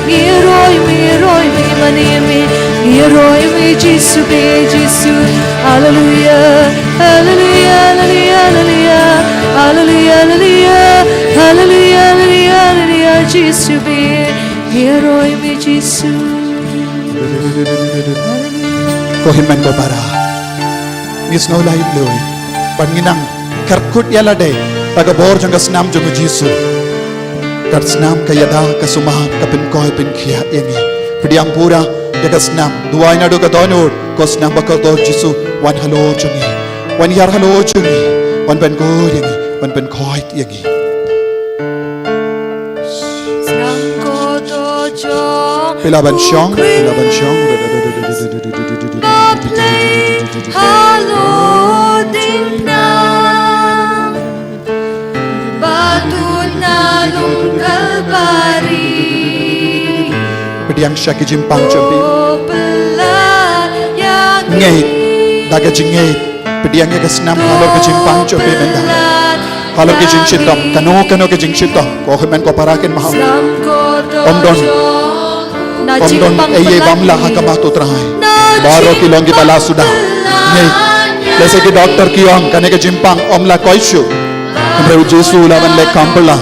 ngi roi me, ngi roi me, mane me. Ngi roi me, Jisu bad, Jisu. Haleluya, haleluya, haleluya, haleluya. Haleluya, haleluya. Haleluya, haleluya, haleluya, Jisu bad. Ngi roi me, Jisu. Ko hynmen ko para, ngi sngew laitluid ba ngin nang kyrkhu ïa lade da ka bor jong ka snam jong u Jisu. Ka snam ka ïada, ka sumar, ka pynkhiah, pynkhiah ïa ngi. Pdiang pura ïa ka snam. Duwai naduh ka dohnud, ko snam ba kordor Jisu, wan halor jong ngi. Wan hiar halor jong ngi. Wan pynkup ïa ngi. Wan pynkhiah ïa ngi. Phi lah ban shong, phi lah ban shong. Pdiang sha ki jingpang jong phi. Ngeit da ka jingngeit. Pdiang ïa ka snam halor ka jingpang jong phi mynta. Halor ka jingshitom, kano kano ka jingshitom, ko hynmen ko para kynmaw. Ym don, ym don ei ei bym lah ha khmat u Trai. Baroh ki long kiba lah suda. Ngeit. Lehse ki doktor ki ong kane ka jingpang ym lah khoi shuh. Hynrei u Jisu u lah ban leh kam phylla.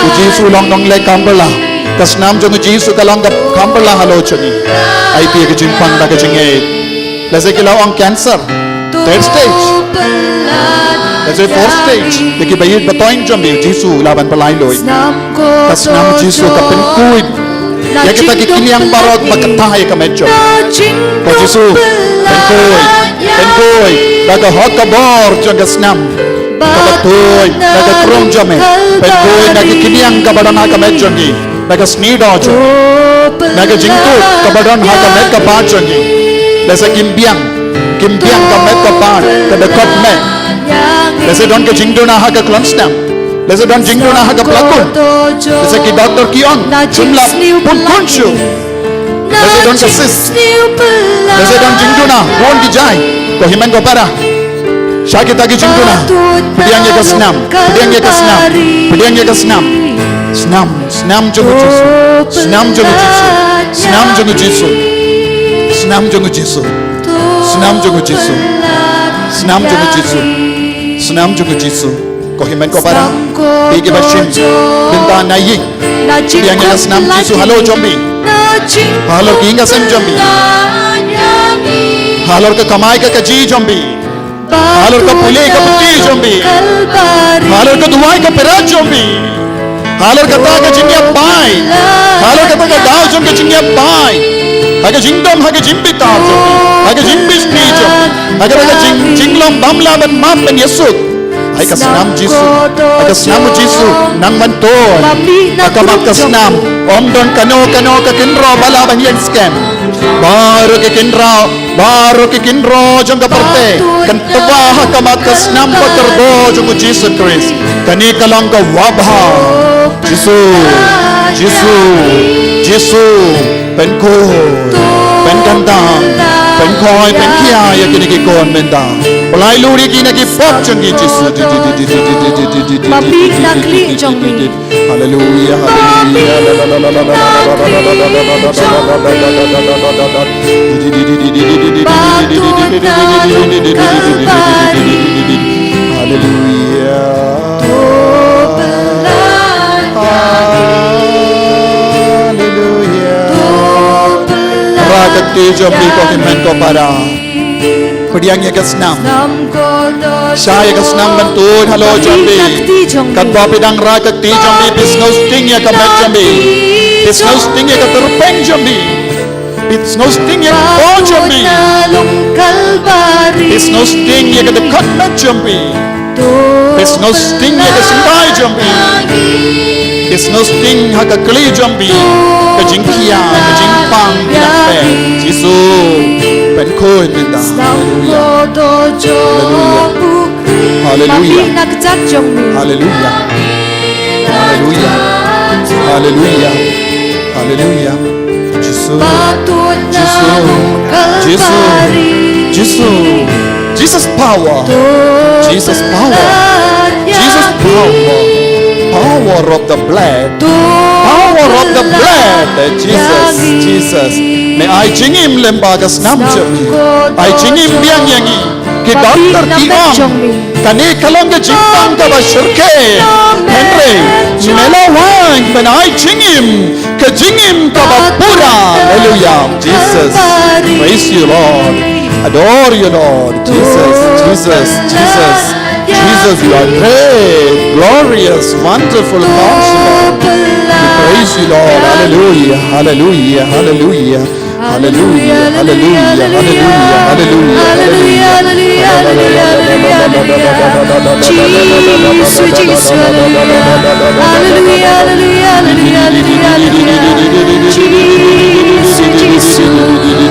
U Jisu u long nongleh kam phylla. Ka snam jong u Jisu ka long ka kam phylla halor jong ngi. Ai phi ka jingpang da ka jingngeit. Lehse ki la ong cancer, third stage, lehse fourth stage. Ïa kiba ïeit ba thoiñ jong phi, u Jisu u lah ban pynlait lut. Ka snam u Jisu ka pynkup ïa kita ki kynïang baroh ba ktah ïa ka met jong. Ko Jisu, pynkup, pynkup da ka hok ka bor jong ka snam kaba thoiñ, da ka krung jong me. Pynkup da ki kynïang kaba don ha ka met jong ngi. Na ka sngi doh jong, na ka jingkut kaba don ha ka met ka phad jong ngi. Lehse kim biang, kim biang ka met ka phad, ka dkhot met. Lehse don ka jingduna ha ka khlem snem. Lehse don jingduna ha ka pla khun. Lehse ki doktor ki ong, shim lap, pun pun shuh. Lehse don ka cyst. Lehse don jingduna bun ki jait. Ko hynmen ko para, sha kita ki jingduna, pdiang ïa ka snam, pdiang ïa ka snam, pdiang ïa ka snam. Snam, snam jong u Jisu. Snam jong u Jisu. Snam jong u Jisu. Snam jong u Jisu. Snam jong u Jisu. Snam jong u Jisu. Snam jong u Jisu. Ko hynmen ko para, phi kiba shim, mynta na ïing, pdiang ïa ka snam Jisu halor jong phi, halor ki ïing ka sem jong phi, halor ka kamai ka kajih jong phi, halor ka pule ka puthi jong phi, halor ka duwai ka pyrshah jong phi, halor kata ka jingïap bai, halor kata ka daw jong ka jingïap bai, ha ka jingdom, ha ka jingbitar jong phi, ha ka jingbishni jong phi, ha kata ka jing, jinglong bym lah ban map ban ïasuk. Ai ka snam Jisu, ai ka snam u Jisu, nang ban tur ha ka mat ka snam. Ym don kano kano ka kynroh ba lah ban ïeng skhem. Baroh ki kynroh, baroh ki kynroh jong ka pyrthei kan twa ha ka mat ka snam ba kordor jong u Jisu Khrist. Kane ka long ka wabha. Jisu, Jisu, Jisu. Pynkhuid, pynkyntang, pynkhoi, pynkhia ïa kine ki khun mynta. Pynlait lut ïa ki na ki pop jong ki, Jisu. Haleluya, haleluya. Haleluya. Haleluya. Rah ka kti jong phi, ko hynmen ko para. Pdiang ïa ka snam. Shah ïa ka snam ban tuid halor jong phi. Katba phi dang rah ka kti jong phi, phi sngewsting ïa ka met jong phi. Phi sngewsting ïa ka tyrpeng jong phi. Phi sngewsting ïa ka kpoh jong phi. Phi sngewsting ïa ka dkhot met jong phi. Phi sngewsting ïa ka sngewbha jong phi. Phi sngewsting ha ka kli jong phi. Ka jingkhia, ka jingpang, ka jingpang. Jisu, pynkhuid mynta. Haleluya. Haleluya. Haleluya. Haleluya. Haleluya. Haleluya. Jisu. Jisu. Jisu. Jisu. Jesus power. Jesus power. Jesus power. Power of the blood. Power of the blood. Jesus. Jesus. Me ai jingim lyngba ka snam jong phi. Ai jingim biang ïa ngi. Ki doktor ki ong, kane ka long ka jingpang kaba shyrkhei. Hynrei me la wan ban ai jingim, ka jingim kaba pura. Hallelujah. Jesus. Praise you, Lord. Adore you, Lord. Jesus, Jesus, Jesus. Jesus, you are great, glorious, wonderful counselor. We praise you, Lord. Hallelujah, hallelujah, hallelujah. Hallelujah, hallelujah, hallelujah, hallelujah, hallelujah. Jisu, Jisu, hallelujah. Hallelujah, hallelujah, hallelujah, hallelujah. Jisu, Jisu,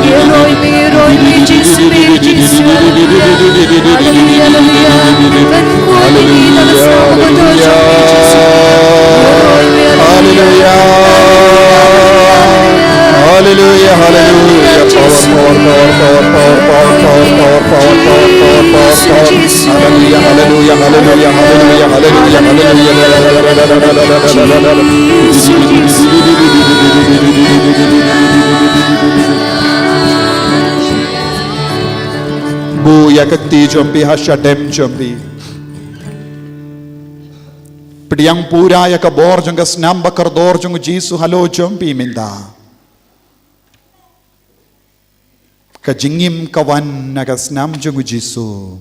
Eloi, Eloi, Jisu, Jisu, hallelujah. Hallelujah, hallelujah, hallelujah. Hallelujah. Hallelujah, hallelujah. Power, power, power. Hallelujah, hallelujah, hallelujah, hallelujah, hallelujah. Buh ïa ka kti jong phi ha shadem jong phi. Pdiang pura ïa ka bor jong ka snam ba kordor jong u Jisu halor jong phi mynta. Ka jingim ka wan na ka snam jong u Jisu.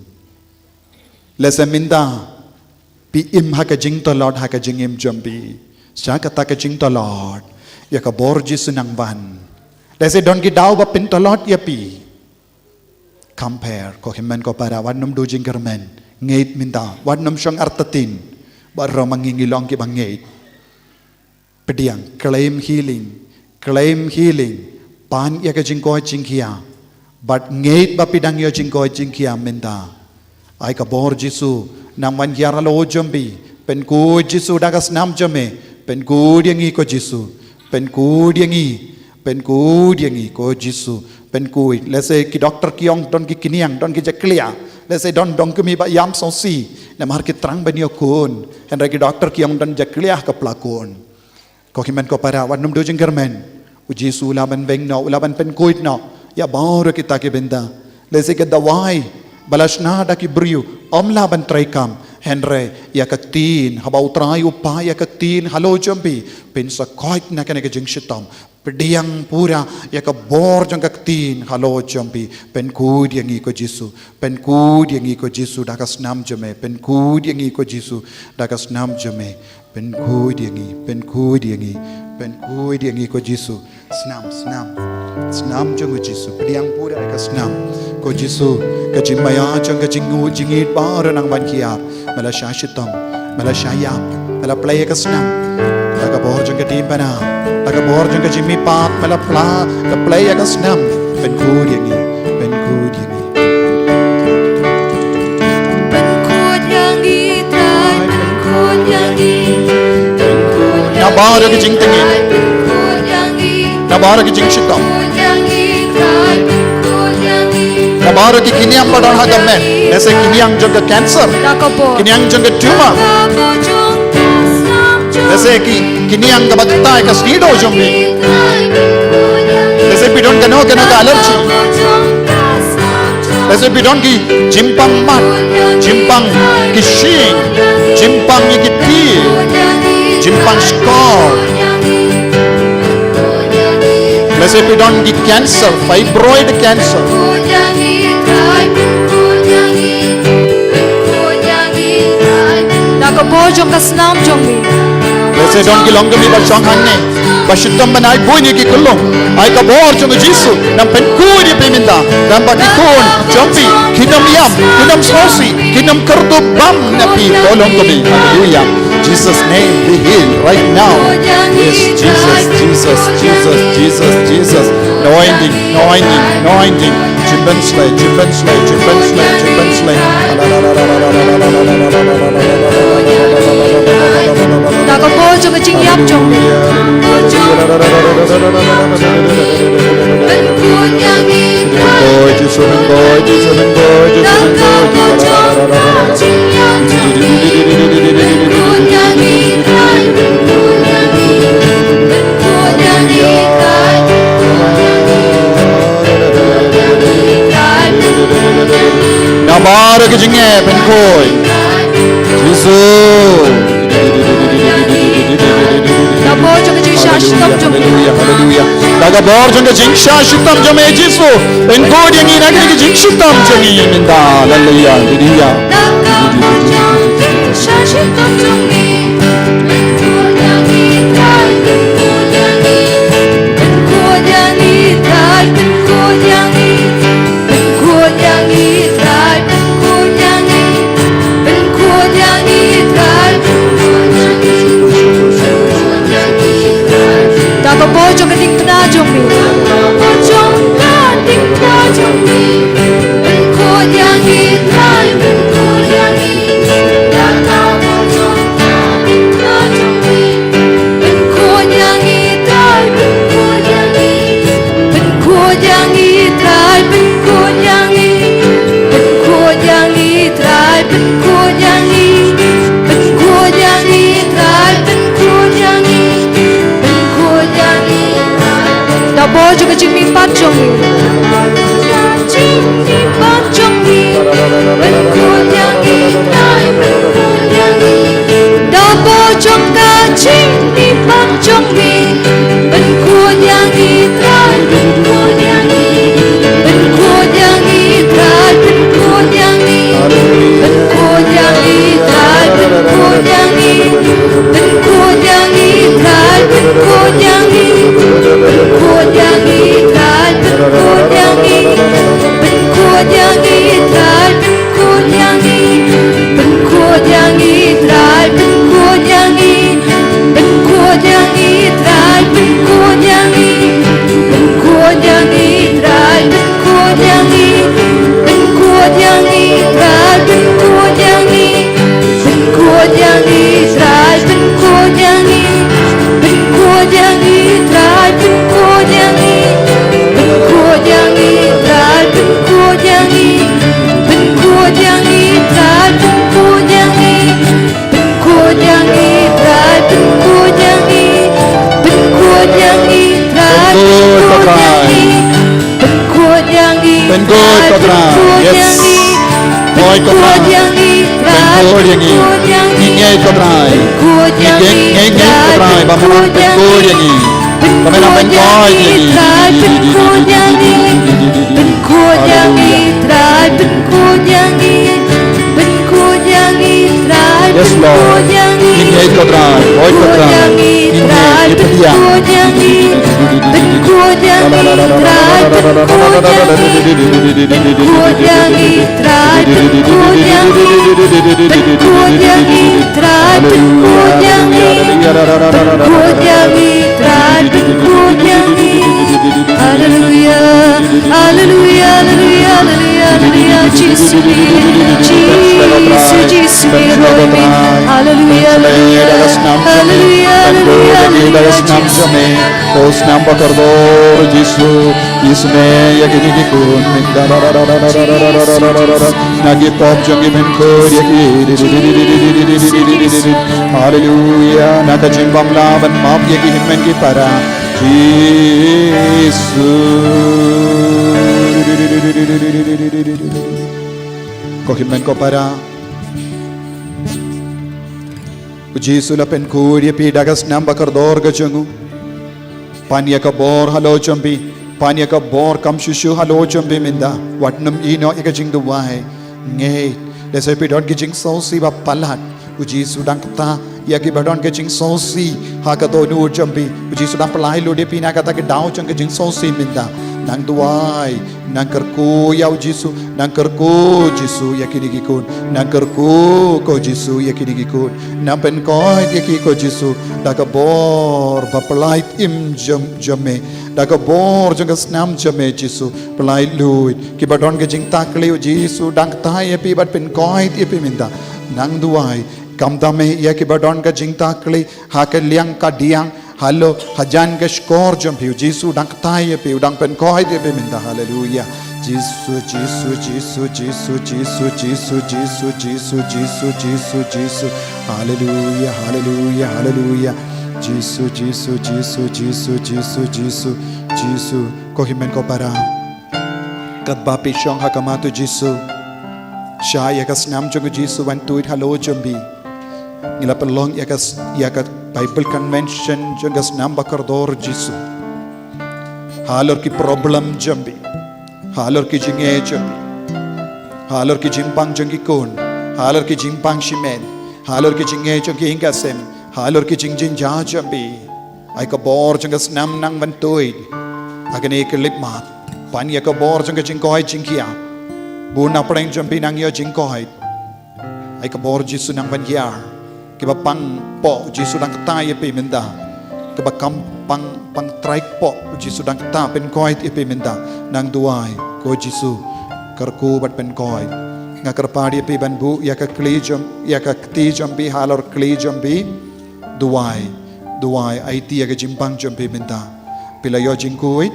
Lehse mynta phi im ha ka jingtlot ha ka jingim jong phi. Sha kata ka jingtlot, ïa ka bor Jisu nang wan. Lehse don ki daw ba pyntlot ïa phi. Compare, ko hynmen ko para, wat nym duh jingkyrmen. Ngeit mynta, wat nym shong artatien. Baroh ma ngi ngi long kiba ngeit. Pdiang, claim healing, claim healing. Pan ïa ka jingkoit jingkhiah. Bad ngeit ba phi dang ïoh jingkoit jingkhiah mynta. Ai ka bor Jisu nang wan hiar halor jong phi. Pynkhuid Jisu da ka snam jong me. Pynkhuid ïa ngi ko Jisu. Pynkhuid ïa ngi. Pynkhuid ïa ngi ko Jisu. Pynkhuid. Lehse ki doktor ki ong don ki kniang, don ki jakhlia. Lehse don dong kmie ba ïam sngewsih. Namar ki thrang ban ïoh khun. Hynrei ki doktor ki ong don jakhlia ha ka pla khun. Ko hynmen ko para, wat nym duh jingkyrmen. U Jisu u lah ban beng noh, u lah ban pynkhuid noh ïa baroh kita ki bynta. Lehse ka dawai ba la shna da ki briew ym lah ban treikam. Hynrei ïa ka ktien, haba U Trai u phah ïa ka ktien halor jong phi, phin sa koit na kane ka jingshitom. Pdiang pura ïa ka bor jong ka ktien halor jong phi. Pynkhuid ïa ngi ko Jisu. Pynkhuid ïa ngi ko Jisu da ka snam jong me. Pynkhuid ïa ngi ko Jisu da ka snam jong me. Pynkhuid ïa ngi, pynkhuid ïa ngi, pynkhuid ïa ngi ko Jisu. Snam, snam. Snam jong u Jisu. Pdiang pura ïa ka snam. Ko Jisu, ka jingmaïa jong ka jingngeit, jingngeit baroh nang ban hiar. Me la shah shitom, me la shah ïap, me la plie ïa ka snam. Da ka bor jong ka diengphna, da ka bor jong ka jingmihpat, me la pla, la plie ïa ka snam. Pynkhuid ïa ngi, pynkhuid ïa ngi. Pynkhuid ïa ngi Trai, pynkhuid ïa ngi. Na baroh ki jingtngit, na baroh ki jingshitom, na baroh ki kniang ba don ha ka met. Lehse kniang jong ka cancer, kniang jong ka tumor. Lehse ki kniang kaba kta ïa ka snieh jong phi. Lehse phi don kano kano ka allergy. Lehse phi don ki jingpang mat, jingpang ki shyieng, jingpang ïa ki kti, jingpang shkor. Lehse phi don ki cancer, fibroid cancer. Da ka bor jong ka snam jong me. Lehse don ki longkmie ba shong hangne, ba shitom ban ai bun ïa ki khyllung. Ai ka bor jong u Jisu, nang pynkhuid ïa phi mynta. Tang ba ki khun jong phi kin ym ïam, kin ym sngewsih, kin ym kyrduh bam na phi ko longkmie. Hallelujah. Jesus' name, be healed right now. Yes, Jesus, Jesus, Jesus, Jesus, Jesus. Anointing, anointing, anointing. Jingpynshlei, jingpynshlei, jingpynshlei, jingpynshlei. Da ka bor jong ka jingïap jong me. Boy, Jisu, boy, Jisu, boy, Jisu, boy, Jisu. Na baroh ki jingeh, pynkhuid. Jisu. Na bor jong ka jingshah shitom jong me. Hallelujah, hallelujah, hallelujah. Da ka bor jong ka jingshah shitom jong me Jisu. Pynkhuid ïa ngi na ka jingshitom jong ngi mynta. Hallelujah, hallelujah. Da ka bor jong ka diengphna jong me. Da bor jong ka jingmihpat jong me. Da bor jong ka jingmihpat jong me. Ko Trai, yes. Hoi ko Trai. Pynkhuid ïa ngi. Ngi ngeit ko Trai. Ngi ngeit, ngeit ko Trai ba men pynkhuid ïa ngi. Ba men pynkhuid ïa ngi. Pynkhuid ïa ngi. Pynkhuid ïa ngi. Pynkhuid ïa ngi. Yes, Lord. Ngi ngeit ko Trai, hoi ko Trai. Ngi ngeit, ngi pdiang. Haleluya, haleluya, haleluya, haleluya, Jisu, Jisu, Jisu, Jisu, haleluya, haleluya, haleluya, haleluya, Jisu. Ko snam ba kordor Jisu, isynei ïa kine ki khun, na ki pop jong ki men khuid ïa ki. Haleluya, na ka jingbam lah ban map ïa ki hynmen ki para. Jisu. Ko hynmen ko para. U Jisu la pynkhuid ïa phi da ka snam ba kordor ka jong u. Pan ïa ka bor halor jong phi. Pan ïa ka bor kam shuh shuh halor jong phi mynta. Wat nym ïehnoh ïa ka jingduwai. Ngeit. Lehse phi don ki jingsngewsih ba palat. U Jisu dang kta ïa kiba don ka jingsngewsih ha ka dohnud jong phi. U Jisu dang pynlait lut ïa phi na kata ka daw jong ka jingsngewsih mynta. Nang duwai, nang kyrkhu ïa u Jisu, nang kyrkhu Jisu ïa kine ki khun, nang kyrkhu ko Jisu ïa kine ki khun. Nang pynkhuid ïa ki ko Jisu da ka bor ba pynlait im jong, jong me, da ka bor jong ka snam jong me Jisu. Pynlait lut kiba don ka jingtakli, u Jisu dang kta ïa phi bad pynkhuid ïa phi mynta. Nang duwai, khamtam eh ïa kiba don ka jingtakli ha ka liang ka diang, halor hajan ka shkor jong phi, u Jisu dang kta ïa phi, u dang pynkhuid ïa phi mynta. Haleluya. Jisu, Jisu, Jisu, Jisu, Jisu, Jisu, Jisu, Jisu, Jisu, Jisu. Haleluya, haleluya, haleluya. Jisu, Jisu, Jisu, Jisu, Jisu, Jisu, Jisu. Ko hynmen ko para. Katba phi shong ha khmat u Jisu, shah ïa ka snam jong u Jisu ban tuid halor jong phi. Ngi la pynlong ïa ka s-, ïa ka Bible Convention jong ka snam ba kordor Jisu. Halor ki problem jong phi. Halor ki jingeh jong phi. Halor ki jingpang jong ki khun. Halor ki jingpang shimet. Halor ki jingeh jong ki ïing ki sem. Halor ki jingjynjar jong phi. Ai ka bor jong ka snam nang ban tuid ha kane ka khyllipmat. Pan ïa ka bor jong ka jingkoit jingkhiah. Bun na pdeng jong phi nang ïoh jingkoit. Ai ka bor Jisu nang ban ïar. Kiba pang pop Jisu dang kta ïa phi mynta. Kiba kam pang, pang trai pop Jisu dang kta, pynkhuid ïa phi mynta. Nang duwai, ko Jisu, kyrkhu bad pynkhuid. Nga kyrpad ïa phi ban buh ïa ka kti jong, ïa ka kti jong phi halor kti jong phi. Duwai, duwai, aiti ïa ka jingpang jong phi mynta. Phi la ïoh jingkhuid,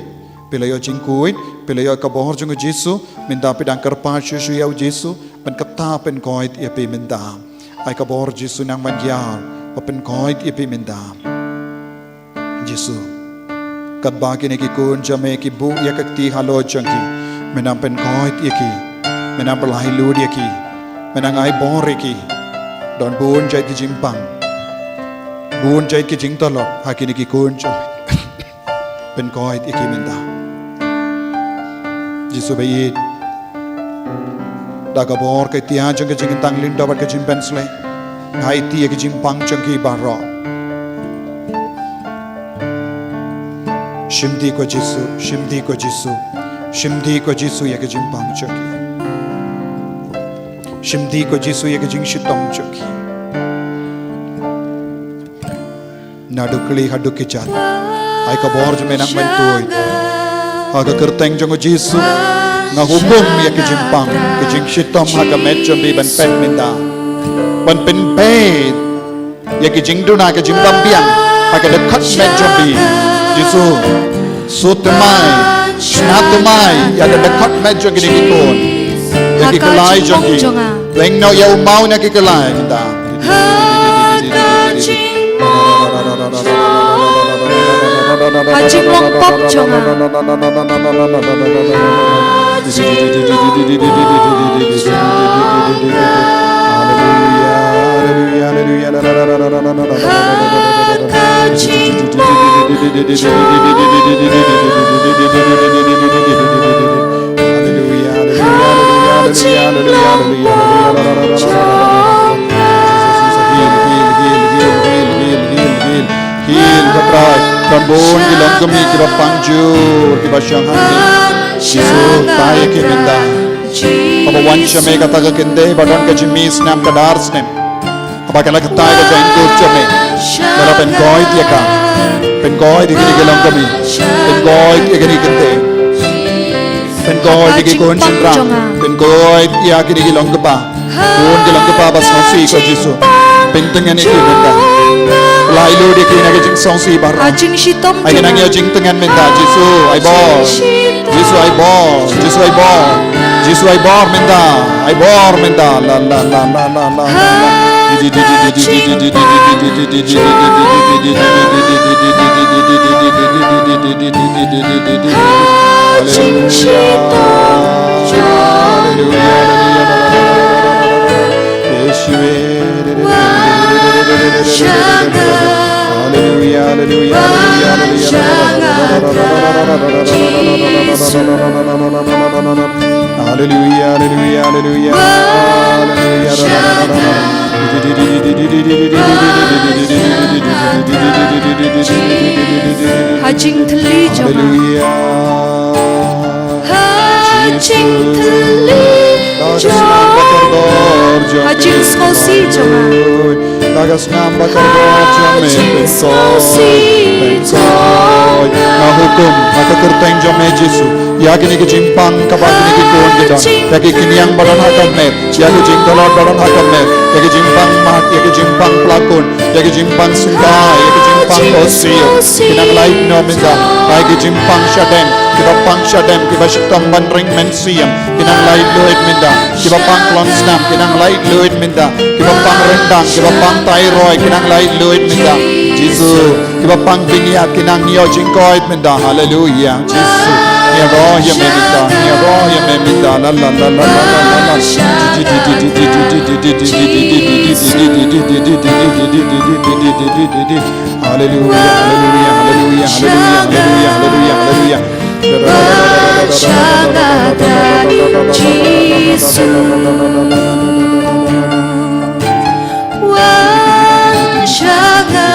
phi la ïoh jingkhuid, phi la ïoh ka bor jong u Jisu, mynta phi dang kyrpad shuh shuh ïa u Jisu ban kta, pynkhuid ïa phi mynta. Ai ka bor Jisu nang ban ïar, ba pynkhuid ïa phi mynta. Jisu, katba kine ki khun jong me ki buh ïa ka kti halor jong ki, me nang pynkhuid ïa ki, me nang pynlait lut ïa ki, me nang ai bor ïa ki. Don bun jait ki jingpang, bun jait ki jingtylli ha kine ki khun jong me. Pynkhuid ïa ki mynta. Jisu ba ïeit. Da ka bor ka ïtiad jong ka jingtang lyngdoh bad ka jingpynshlei, nga aiti ïa ka jingpang jong ki baroh. Shim dih ko Jisu, shim dih ko Jisu, shim dih ko Jisu ïa ka jingpang jong ki. Shim dih ko Jisu ïa ka jingshitom jong ki. Naduh kli haduh kjat, ai ka bor jong me nang ban tuid. Ha ka kyrteng jong u Jisu, nga hukum ïa ka jingpang, ka jingshitom ha ka met jong phi ban peit mynta. Ban pynpeit ïa ka jingduna, ka jingbym biang ha ka dkhot met jong phi. Jisu, sut thymmai, shna thymmai ïa ka dkhot met jong kine ki khun. Ïa ki khlai jong ki. Weng noh ïa u maw na ki khlai mynta. Ha ka jinglong pop jong nga. Heal, Kynrad, bun ki longkmie kiba pang jur, kiba shong hangne. Jisu, tai ïa ki mynta. Haba wan sha me kata ka kynthei ba don ka jingmih snam ka dar snem. Haba ka la kyntait ka jingkut jong me. Ka la pynkoit ïa ka. Pynkoit ïa kine ki longkmie. Pynkoit ïa kine ki kynthei. Pynkoit ïa ki khun shynrang. Pynkoit ïa kine ki long kpa. Bun ki long kpa ba sngewsih ko Jisu. Pyntngen ïa ki mynta. Laitluid ïa ki na ka jingsngewsih baroh. Ai ki nang ïoh jingtngen mynta Jisu. Ai bor. Jisu ai bor. Jisu ai bor. Jisu ai bor mynta. Ai bor mynta. La la la la la la la. Haleluya. Haleluya. Haleluya. Haleluya. Haleluya. Haleluya. Haleluya. Haleluya. Haleluya. Ha jingthylli jong nga. Haleluya. Ha jingthylli jong nga. Ha jingsngewsih jong nga. Ha jingsngewsih jong nga. Nga hukum ha ka kyrteng jong me Jisu. Ïa kine ki jingpang kaba kine ki khun ki don. Ïa ki khñiang ba don ha ka met. Ïa ki jingtlot ba don ha ka met. Ïa ki jingpang mat, ïa ki jingpang pla khun, ïa ki jingpang sngewbha, ïa ki jingpang osiw. Ki nang lait noh mynta. Ïa ki jingpang shadem, kiba pang shadem, kiba shitom ban ring mynsiem. Ki nang laitluid mynta. Kiba pang klong snam, ki nang laitluid mynta. Kiba pang ryndang, kiba pang thyroid, ki nang laitluid mynta. Jisu, kiba pang bniat, ki nang ïoh jingkoit mynta. Haleluya. Jisu. Ngi ïaroh ïa me mynta. Ngi ïaroh ïa me mynta. La la la la la la la. Haleluya. Haleluya. Haleluya. Haleluya. Haleluya. Haleluya. Haleluya. Jisu. Wan sha nga,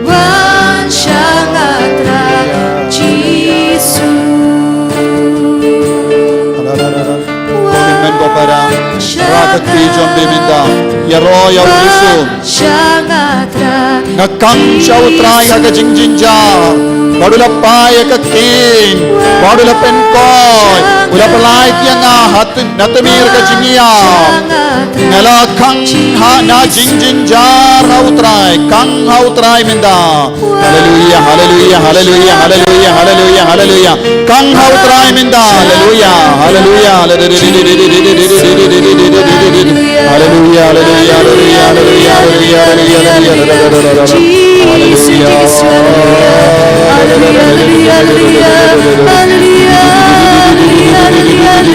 wan sha nga Trai Jisu. Amen ko para. Ïaroh ïa u Jisu. Nga khang sha u Trai ha ka jingjynjar. Bad u la plie ïa ka king. Bad u la pynkoit. U la pyllait ïa nga ha Na tmier ka jingïap. Nga la khang ha na jingjynjar ha u Trai. Khang ha u Trai mynta. Haleluya, haleluya, haleluya, haleluya, haleluya, haleluya. Khang ha u Trai mynta. Haleluya, haleluya. Haleluya, haleluya, haleluya, haleluya. Haleluya. Haleluya, haleluya, haleluya, haleluya. Haleluya. Haleluya, haleluya, haleluya, haleluya.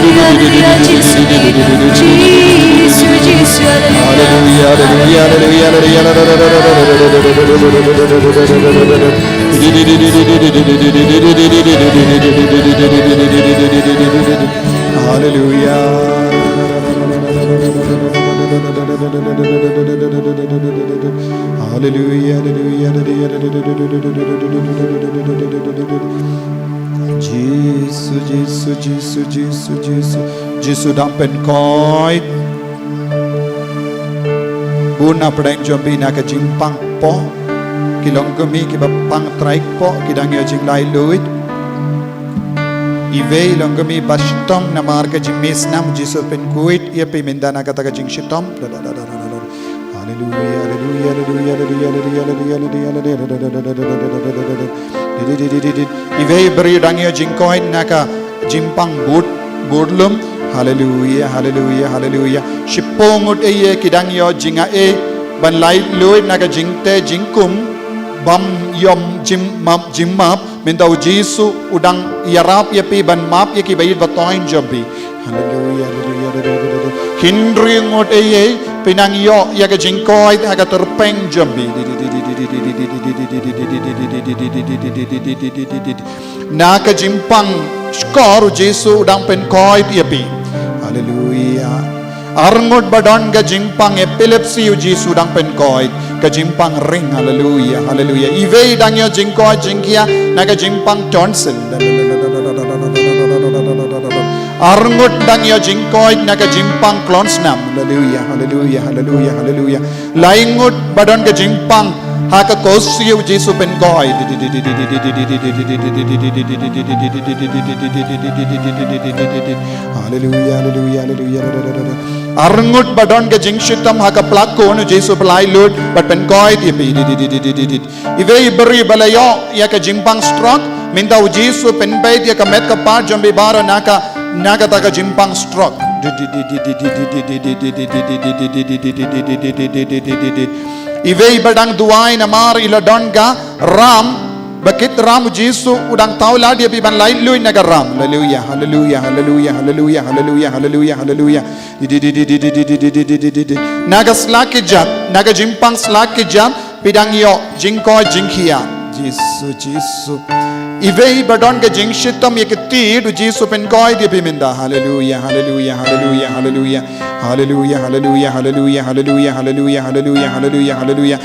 Jisu, Jisu, Jisu, Jisu, Jisu. Jisu dang pynkoit. Bun na pdeng jong phi na ka jingpang kpoh. Ki long kmie kiba pang trai kpoh, ki dang ïoh jinglaitluid. Iwei long kmie ba shitom namar ka jingmih snam, Jisu pynkoit ïa phi mynta na kata ka jingshitom. Haleluya, haleluya, haleluya. Iwei briew dang ïoh jingkoit na ka jingpang bud, budlum. Haleluya, haleluya, haleluya. Shiphew ngut ei ei ki dang ïoh jingai ban laitluid na ka jingtei jingkum. bym ïoh jingmap, jingmap, mynta u Jisu u dang ïarap ïa phi ban map ïa ki ba ïeit ba toiñ jong phi. Haleluia, haleluia, haleluia, haleluia. Hynriew ngut ei ei, phi nang ïoh ïa ka jingkoit ha ka tyrpeng jong phi. Na ka jingpang shkor u Jisu u dang pynkoit ïa phi. Haleluia. Arngut ba don ka jingpang epilepsy u Jisu u dang pynkoit. Ka jingpang ring, haleluia, haleluia. Iwei dang ïoh jingkoit jingkhia na ka jingpang tonsil. Arngut dang ïoh jingkoit na ka jingpang klonsnam. Haleluia, haleluia, haleluia, haleluia. Laingut ba don ka jingpang ha ka kosi u Jisu pynkoit. Haleluia, haleluia, haleluia, haleluia. Arngut ba don ka jingshitom ha ka plakun u Jisu pynlait lut bad pynkoit ïa phi. Iwei i briew ba la ïoh ïa ka jingpang stroke, mynta u Jisu pynbeit ïa ka met ka phad jong phi baroh na ka, na kata ka jingpang stroke. Iwei ba dang duwai namar i la don ka ram, ba kit ram u Jisu u dang thaw lad ïa phi ban lait lut na ka ram. Haleluia, haleluia, haleluia, haleluia, haleluia, haleluia, haleluia. Na ka sla kjat, na ka jingpang sla kjat, phi dang ïoh jingkoit jingkhia. Jisu, Jisu. Iwei ba don ka jingshitom ïa ka tied u Jisu pynkoit ïa phi mynta. Haleluia, haleluia, haleluia, haleluia. Haleluia, haleluia, haleluia, haleluia, haleluia, haleluia, haleluia, haleluia.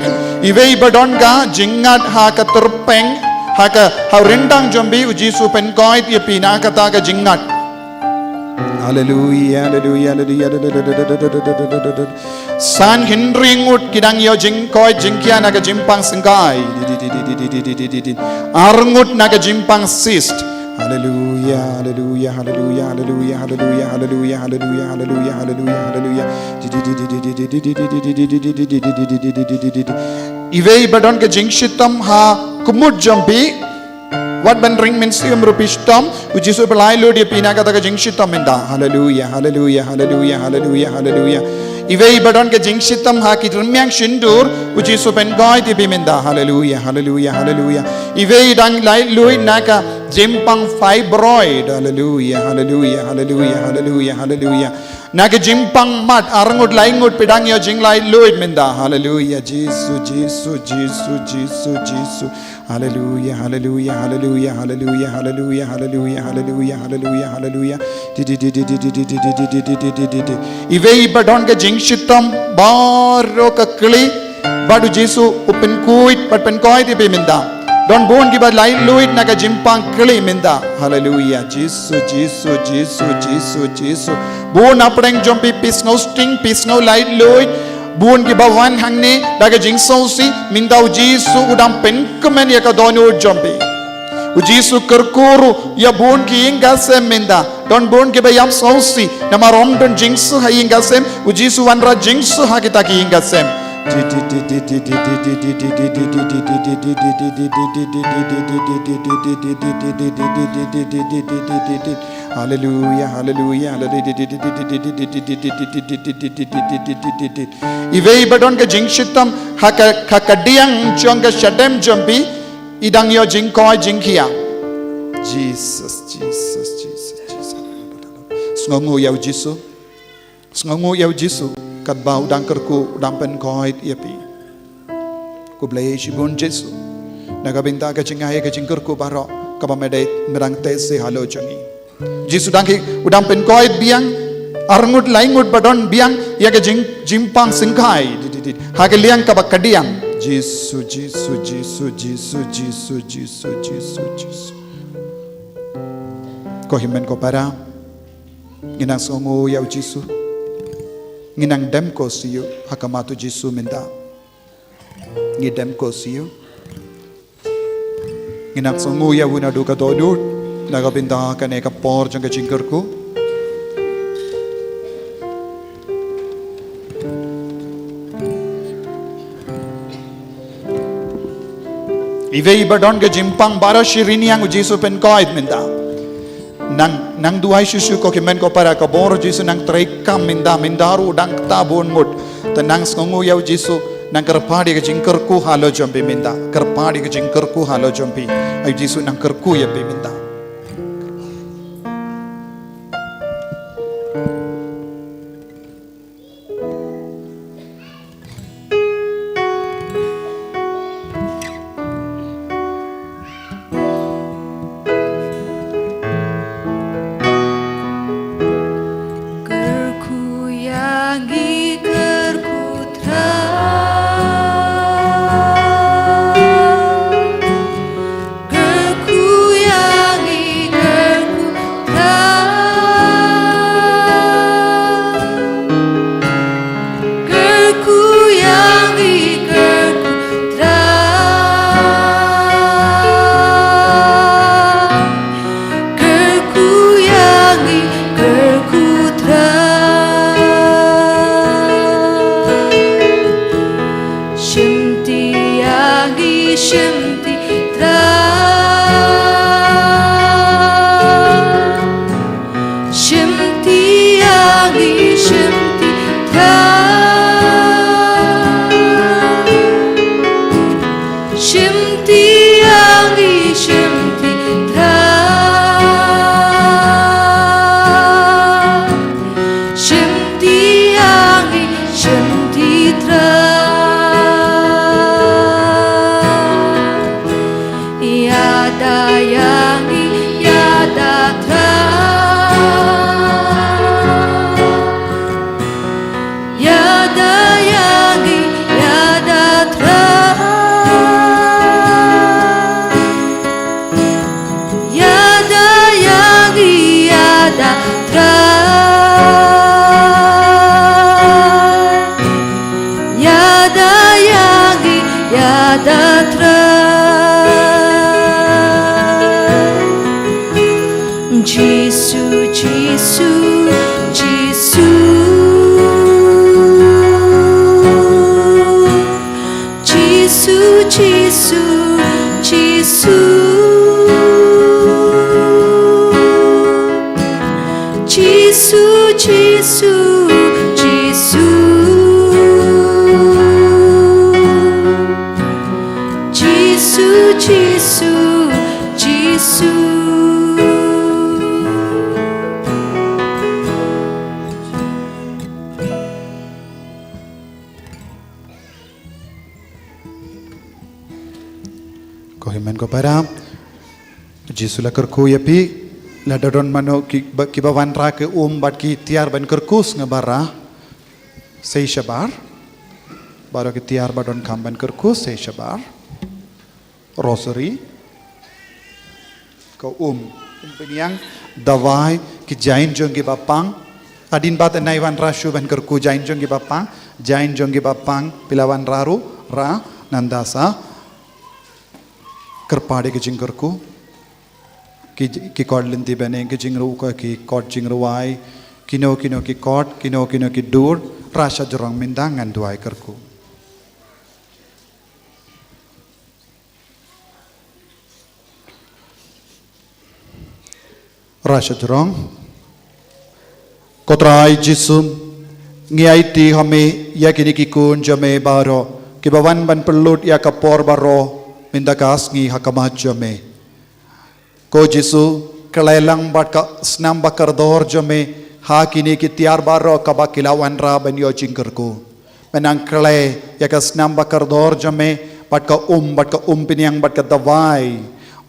Iwei ba don ka jingngat ha ka tyrpeng, ha ka, ha ryndang jong phi u Jisu pynkoit ïa phi na kata ka jingngat. Haleluia, haleluia, haleluia. San hynriew ngut ki dang ïoh jingkoit jingkhia na ka jingpang syngkai. Arngut na ka jingpang cyst. Haleluia, haleluia, haleluia, haleluia, haleluia, haleluia, haleluia, haleluia, haleluia, haleluia. Iwei ba don ka jingshitom ha ka mut jong phi. Wat ban ring mynsiem ruh phi shitom, u Jisu pynlait lut ïa phi na kata ka jingshitom mynta. Haleluia, haleluia, haleluia, haleluia, haleluia. Iwei ba don ka jingshitom ha ki rmiang shindur, u Jisu pynkoit ïa phi mynta. Haleluia, haleluia, haleluia. Iwei dang lait lut na ka jingpang fibroid. Haleluia, haleluia, haleluia, haleluia, haleluia. Na ka jingpang mat, arngut laingut phi dang ïoh jinglait lut mynta. Haleluia, Jisu, Jisu, Jisu, Jisu, Jisu. Haleluia, haleluia, haleluia, haleluia, haleluia, haleluia, haleluia, haleluia, haleluia. Iwei ba don ka jingshitom baroh ka kli, bad u Jisu u pynkoit, bad pynkoit ïa phi mynta. Don bun kiba lait lut na ka jingpang kli mynta. Haleluia. Jisu, Jisu, Jisu, Jisu, Jisu. Bun hapdeng jong phi phi sngew sting, phi sngew lait lut. Bun kiba wan hangne da ka jingsngewsih, mynta u Jisu u dang pynkmen ïa ka dohnud jong phi. U Jisu kyrkhu ruh ïa bun ki ïing ka sem mynta. Don bun kiba ïam sngewsih namar ym don jingsuk ha ïing ka sem, u Jisu wanrah jingsuk ha kita ki ïing ka sem. Haleluia, haleluia, haleluia. Iwei ba don ka jingshitom ha ka, ka kadiang jong ka shadem jong phi, i dang ïoh jingkoit jingkhia. Jisu, Jisu, Jisu, Jisu. Sngewnguh ïa u Jisu. Sngewnguh ïa u Jisu katba u dang kyrkhu, u dang pynkoit ïa phi. Khublei shibun Jisu na ka bynta ka jingai ka jingkyrkhu baroh kaba me dei, me dang teh sha halor jong ngi. Jisu dang ki, u dang pynkoit biang arngut laingut ba don biang ïa ka jing, jingpang syngkai. Ha ka liang kaba kadiang. Jisu, Jisu, Jisu, Jisu. Ko hynmen ko para, ngi nang sngewnguh ïa u Jisu. Ngi nang dem ko sha u ha khmat u Jisu mynta. Ngi dem ko sha u. Ngi nang sngewnguh ïa u naduh ka dohnud na ka bynta kane ka por jong ka jingkyrkhu. Iwei ba don ka jingpang baroh shi rynïeng u Jisu pynkoit mynta. Nang, nang duwai shuh shuh ko hynmen ko para, ka bor u Jisu nang treikam mynta, mynta ruh dang kata bun ngut. Te nang sngewnguh ïa u Jisu, Nang kyrpad ïa ka jingkyrkhu halor jong phi mynta. Kyrpad ïa ka jingkyrkhu halor jong phi. Ai Jisu nang kyrkhu ïa phi mynta. Kyrkhu ïa ngi, kyrkhu Trai. Kyrkhu ïa ngi, kyrkhu Trai. Kyrkhu ïa ngi, kyrkhu Trai. Kyrkhu ïa ngi, kyrkhu Trai. Shim ti ïa ngi, shim ti Trai. Shim ti ïa ngi, shim ti Trai. Shim ti ïa ngi, shim ti Trai. Shim ti ïa ngi, shim ti Trai. Ïada ïa ngi, ïada Trai. Ïada ïa ngi, ïada Trai. Ïada ïa ngi, ïada Trai. Ïada ïa ngi, ïada Trai. Jisu, Jisu, Jisu. Jisu, Jisu, Jisu. Jisu, Jisu, Jisu. Jisu, Jisu, Jisu. Ko hynmen ko para, Jisu la kyrkhu ïa phi, lada don mano ki ba, ki ba wanrah ki um bad ki tiar ban kyrkhu sngewbha rah. Sei shabar. Baroh ki tiar ba donkam ban kyrkhu, sei shabar. Rosary. Ka um, um pynïang, dawai, ki jaiñ jong ki ba pang. Hadien ba te nai wanrah shuh ban kyrkhu jaiñ jong ki ba pang, jaiñ jong ki ba pang, phi la wanrah ruh, rah, nanda sa kyrpad ïa ki jingkyrkhu. Ki, ki kot lynti bneng, ki jingrwai, ki kot jingrwai, kino kino ki kot, kino kino ki dur, rah shajrong mynta ngan duwai kyrkhu. Rah shajrong. Ko Trai Jisu, ngi aiti ha me ïa kine ki khun jong me baroh, ki ba wan ban pynlut ïa ka por baroh, mynta ka sngi ha khmat jong me. Ko Jisu, khlei lang bad ka snam ba kordor jong me, ha kine ki tiar baroh kaba ki la wanrah ban ïoh jingkyrkhu. Me nang khlei ïa ka snam ba kordor jong me, bad ka um, bad ka um pynïang, bad ka dawai,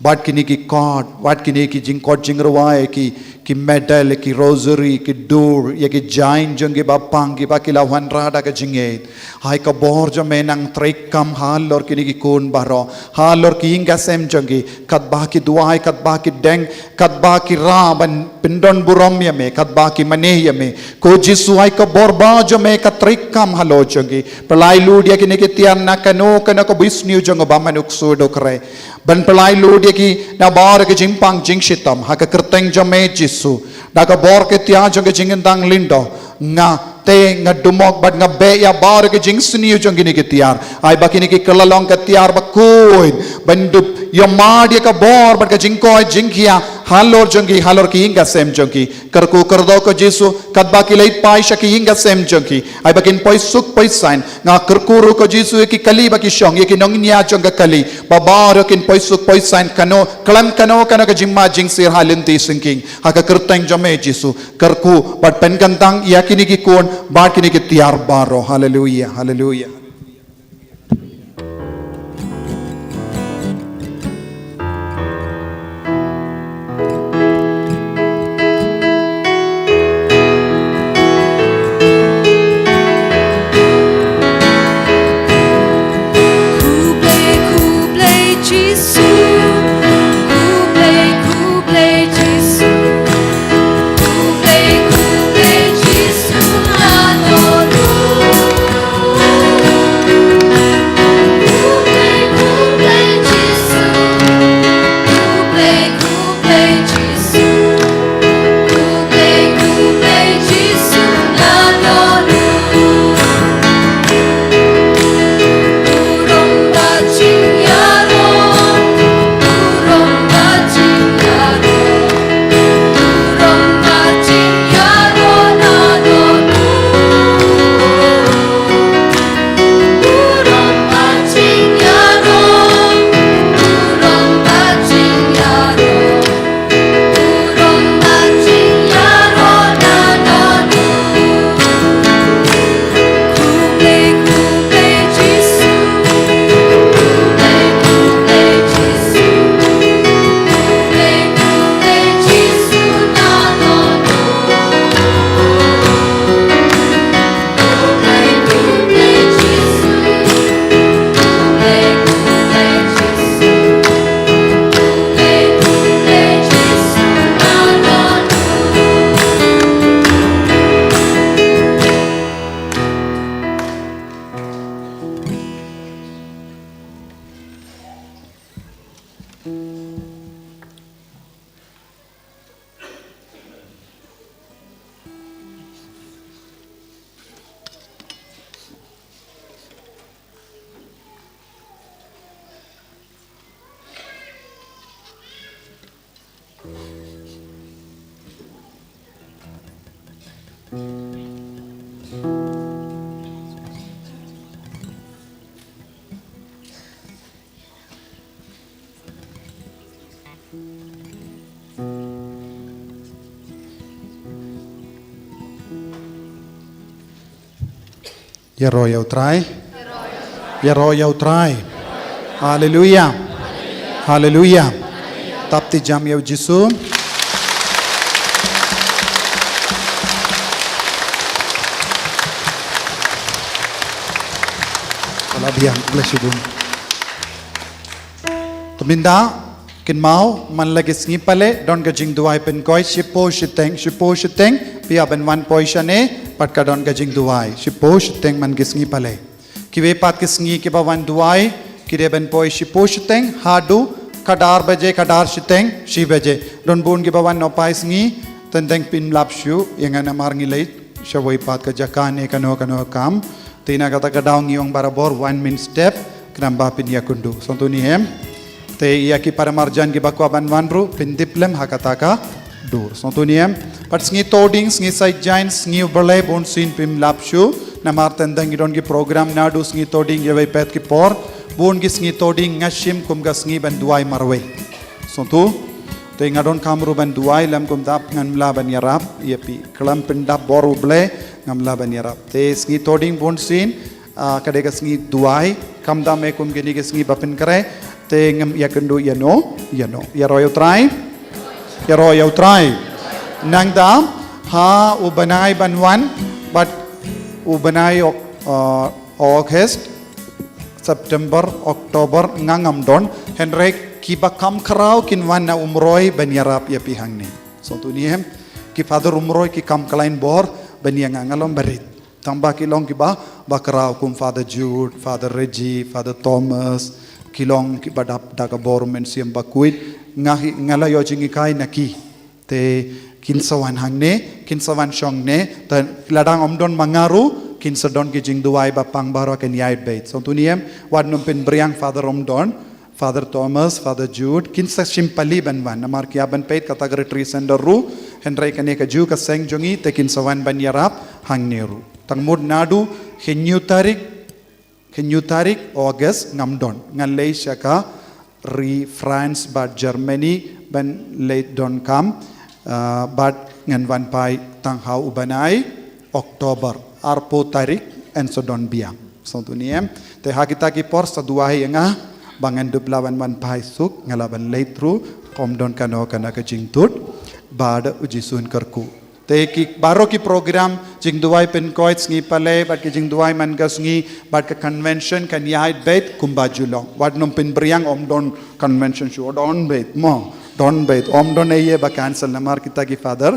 bad kine ki kot, bad kine ki jingkot jingrwai, ki, ki medal, ki rosary, ki dur, ïa ki jaiñ jong ki ba pang, ki ba ki la wanrah da ka jingngeit. Hai ka bor jong me nang treikam halor kine ki khun baroh, halor ki ïing ki sem jong ki, katba ki duwai, katba ki deng, katba ki rah ban pyndon burom ïa me, katba ki mane ïa me. Ko Jisu, hai ka bor ba jong me ka treikam halor jong ki. Pynlait lut ïa kine ki tiar na kano kano ka bor sniew jong u ba man u ksuid u khreh. Ban pynlait lut ïa ki na baroh ki jingpang jingshitom, ha ka kyrteng jong me Jisu. Da ka bor ka tiar jong ka jingkyntang lyngdoh, nga teh, nga dumok bad nga beh ïa baroh ki jingsniew jong kine ki tiar. Ai ba kine ki kylla long ka tiar ba khuid ban dup ïohmad ïa ka bor bad ka jingkoit jingkhiah halor jong ki, halor ki ïing ki sem jong ki. Kyrkhu kyrdoh ko Jisu, katba ki leit phai sha ki ïing ki sem jong ki, ai ba kin poi suk poi saiñ. Nga kyrkhu ruh ko Jisu ïa ki kali ba ki shong, ïa ki nongñiah jong ka kali, ba baroh kin poi suk poi saiñ, kano khlem kano kano ka jingma jingsir ha lynti syngkien. Ha ka kyrteng jong me Jisu, kyrkhu bad pynkyntang ïa kine ki khun bad kine ki tiar baroh. Haleluia, haleluia. Khublei, khublei Jisu. Khublei, khublei Jisu. Khublei, khublei Jisu. Haleluia. Khublei, khublei Jisu. Khublei, khublei Jisu. Ïaroh ïa U Trai. Ïaroh ïa U Trai. Haleluia. Haleluia. Tap ti jam ïa U Jisu. Ka la biang, bless you, bun. Te mynta, kynmaw, man la ki sngi pale, don ka jingduwai pynkoit, shiphew shiteng, shiphew shiteng, phi hap ban wan poi shane, pat ka don ka jingduwai, shiphew shiteng man ki sngi pale. Kiwei pat ki sngi kiba wan duwai, ki dei ban poi shiphew shiteng, haduh, khatar baje, khatar shiteng, shi baje. Don bun kiba wan nohphai sngi, teng teng pynlap shuh, ïa nga namar ngi leit shawei pat ka jaka ne kano kano kam. Te na kata ka daw ngi ong barabor, wan mynstep, khnang ba phin ïakynduh. Sngewthuh ne em? Te ïa ki para marjan kiba kwah ban wan ruh, pyntip lem ha kata ka dur. Sngewthuh ne em? Pat sngi Thohdieng, sngi Saitjaiñ, sngi U Blei, bunsien phim lap shuh. Namar teng teng ki don ki program naduh sngi Thohdieng ïa wei pat ki por. Bun ki sngi Thohdieng nga shim kum ka sngi ban duwai marwei. Sngewthuh? Te nga donkam ruh ban duwai lem, kumta ngan mlah ban ïarap ïa phi. Khlem pyndap bor U Blei, ngam lah ban ïarap. Te sngi Thohdieng bunsien, ah, ka dei ka sngi duwai, khamtam eh kum kine ki sngi ba pynkhreh, te ngam ïakynduh ïano ïano. Ïaroh ïa U Trai. Ïaroh ïa U Trai. Nangta, ha u bnai ban wan, bad u bnai Oc-, ah, August, September, October, nga ngam don, hynrei kiba kham khraw kin wan na Umroi ban ïarap ïa phi hangne. Sngewthuh ne em? Ki Father Umroi ki kham khlaiñ bor ban ïa nga, nga long barit. Tangba ki long kiba, ba khraw kum Father Jude, Father Reggie, Father Thomas, ki long kiba dap da ka bor Mynsiem Bakhuid, nga hi, nga la ïoh jinghikai na ki. Te kin sa wan hangne, kin sa wan shong ne, te lada ngam don ma nga ruh, kin sa don ki jingduwai ba pang baroh kin ïaid beit. Sngewthuh ne em, wat nym pynbriang Father Umdon, Father Thomas, Father Jude, kin sa shim pali ban wan. Namar ki hap ban peit kata ka retreat center ruh, hynrei kane ka juh ka seng jong ngi, te kin sa wan ban ïarap hangne ruh. Tang mut naduh hynñiew tarik, hynñiew tarik August ngam don. Ngan leit sha ka ri France bad Germany ban leit donkam, ah, bad ngan wan phai tang ha u bnai October, arphew tarik yn sa don biang. Sngewthuh ne em. Te ha kita ki por sa duwai ïa nga ba ngan dup lah ban wan phai suk, nga lah ban leit ruh, ym don kano kano ka jingtut, bad u Jisu un kyrkhu. Te ki baroh ki program jingduwai pynkoit sngi palei, bad ki jingduwai man ka sngi, bad ka convention kan ïaid beit kumba ju long. Wat nym pynbriang, ym don convention shuh, don beit mo, don beit, ym don ei ei ba cancel namar kita ki father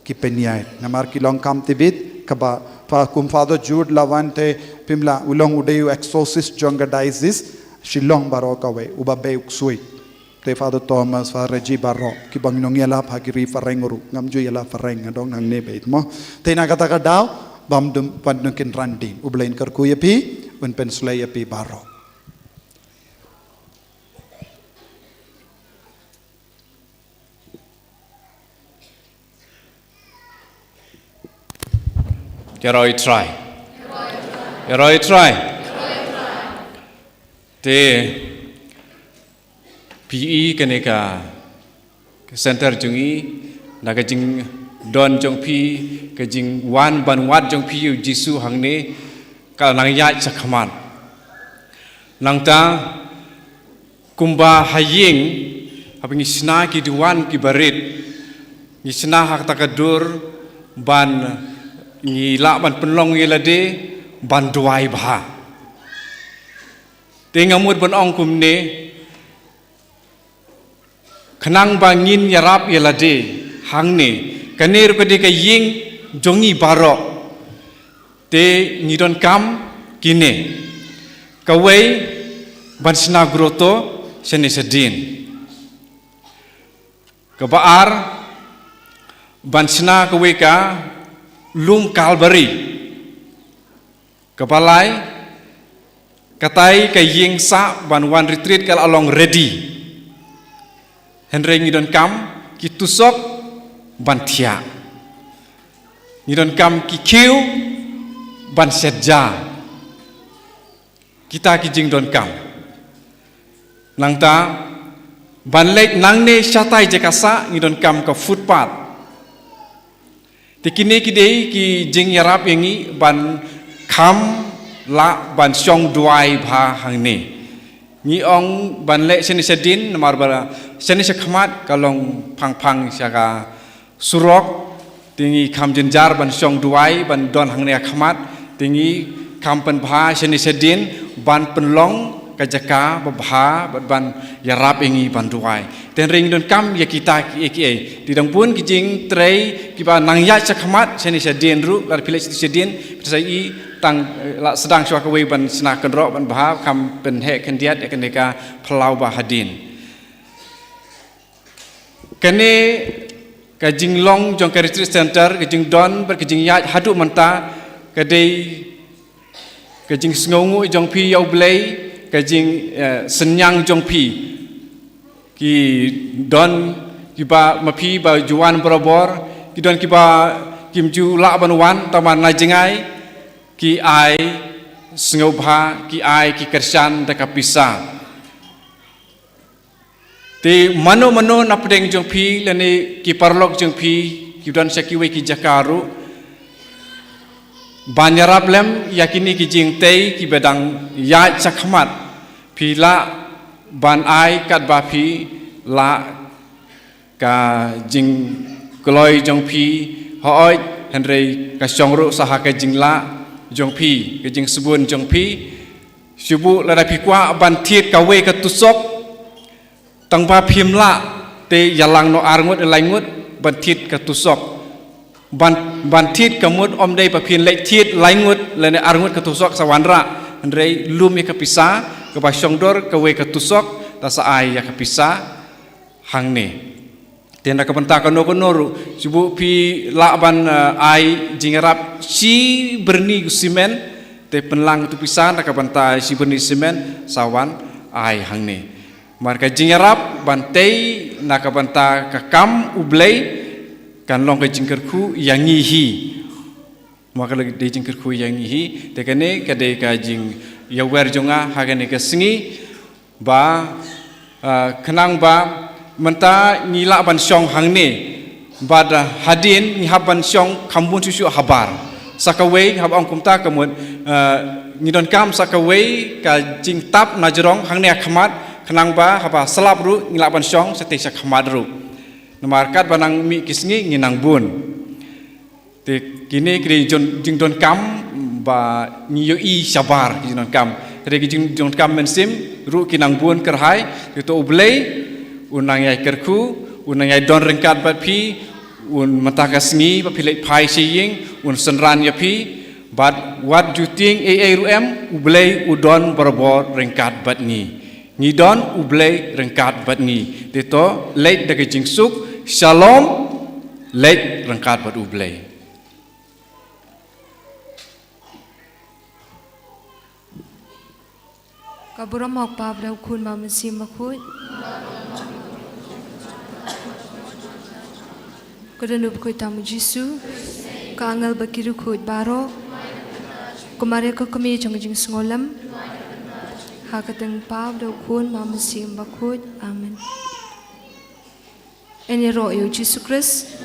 ki pynïaid. Namar ki long kam tbit, kaba, pa kum Father Jude la wan te, phim lah, u long u dei u exorcist jong ka diocese Shillong baroh kawei, uba bei u ksuid. Te Father Thomas, Father Reggie baroh, kiba ngi nang ïalap ha ki ri phareng ruh, ngam ju ïalap phareng, nga don hangne beit mo. Te na kata ka daw, bym dum, bym dum kin ran dien, U Blei un kyrkhu ïa phi, un pynshlei ïa phi baroh. Ïaroh Trai. Ïaroh Trai. Te phi i kane ka, ka center jong i, na ka jingdon jong phi, ka jingwan ban wad jong phi ïa u Jisu hangne, ka nang ïaid shakhmat. Nangta, kumba ha ïing, haba ngi shna ki duwan ki barit, ngi shna ha kata ka dur, ban ngi lah ban pynlong ïa lade, ban duwai bha. Te nga mut ban ong kumne, khnang ba ngin ïarap ïa lade, hangne, kane ruh ka dei ka ïing jong ngi baroh. Te ngi donkam kine. Kawei ban shna grotto shane shadien. Kaba ar ban shna kawei ka lum Calvary. Kaba lai katai ka ïing sah ban wan retreat ka la long ready. Hynrei ngi donkam ki tusok ban thiah. Ngi donkam ki khiew ban shet ja. Kita ki jingdonkam. Nangta ban leit nangne shatai jaka sah ngi donkam ka footpath. Te kine ki dei ki jingïarap ïa ngi ban kham lah ban shong duwai bha hangne. Ngi ong ban leh shane shadien namar ba shane shakhmat ka long phang phang sha ka surok, te ngi kham jynjar ban shong duwai, ban don hangne ha khmat, te ngi kham pynbha shane shadien, ban pynlong ka jaka babha, ban, ban ïarap ïa ngi ban duwai. Te hynrei ngi donkam ïa kita kiei kiei. Te dang bun ki jingtrei kiba nang ïaid shakhmat, shane shadien ruh, lada phi leit shane shadien, phi sa i tang, eh, la sdang shuwa kawei ban shna kynroh ban bha, kham pynheh khyndiat ïa kane ka phyllaw ba hadien. Kane ka jinglong jong ka retreat center, ka jingdon bad ka jingïaid haduh mynta, ka dei ka jingsngewnguh jong phi ïa U Blei, ka jing, eh, synñiang jong phi. Ki don kiba ma phi ba ju wan barabor, ki don kiba kim ju lah ban wan, tangba na jngai ki ai sngewbha, ki ai ki kyrshan da ka pisa. Te mano mano na pdeng jong phi lane ki paralok jong phi ki don sha kiwei ki jaka ruh, ban ïarap lem ïa kine ki jingtei kiba dang ïaid shakhmat, phi lah ban ai katba phi lah. Ka jingkloi jong phi hooid, hynrei ka shong ruh sha ha ka jinglah jong phi, ka jingsbun jong phi. Shu buh lada phi kwah ban thied kawei ka tusok, tangba phim lah, te ïalang noh ar ngut lai ngut ban thied ka tusok. Ban, ban thied ka mut ym dei ba phin leit thied lai ngut lane ar ngut ka tusok sa wanrah. Hynrei lum ïa ka pisa kaba shongdor kawei ka tusok, te sa ai ïa ka pisa hangne. Te na ka bynta kano kano ruh, shu buh phi lah ban, eh, ai jingïarap shi byrni u simen, te pynlang tu pisa na ka bynta shi byrni simen, sa wan ai hangne. Namar ka jingïarap ban tei na ka bynta ka kam U Blei kan long ka jingkyrkhu ïa ngi hi. Namar ka long ka jingkyrkhu ïa ngi hi. Te kane ka dei ka jingïawer jong nga ha kane ka sngi ba, ah, khnang ba mynta ngi lah ban shong hangne. Bad, ah, hadien ngi hap ban shong kham bun shuh shuh habar. Sa kawei ngi hap ong kumta ka mut, ah, ngi donkam sa kawei ka jingtap na jrong hangne ha khmat khnang ba haba slap ruh ngi lah ban shong shatei sha khmat ruh. Namar katba nang mih ki sngi ngi nang bun. Te kine ki dei jong, jingdonkam ba ngi ïohi shabar ki jingdonkam. Te ki jingdonkam mynsiem ruh ki nang bun kyrhai. Te to U Blei un nang ïai kyrkhu, un nang ïai don ryngkat bad phi, un mynta ka sngi ba phi leit phai sha ïing, un synran ïa phi, bad wat ju tieng ei ei ruh em, U Blei u don barabor ryngkat bad ngi. Ngi don U Blei ryngkat bad ngi. Te to leit da ka jingsuk. Shalom. Leit ryngkat bad U Blei. Ka burom ha U Kpa bad U Khun bad U Mynsiem Bakhuid. Ka don U Bakhuid tam U Jisu. Ka angel bad ki riewkhuid baroh. Ka Maria ka kmie jong ka jingsngewlem. Ha ka kyrteng U Kpa bad U Khun bad U Mynsiem Bakhuid. Amen. Ngin ïaroh ïa U Jisu Khrist.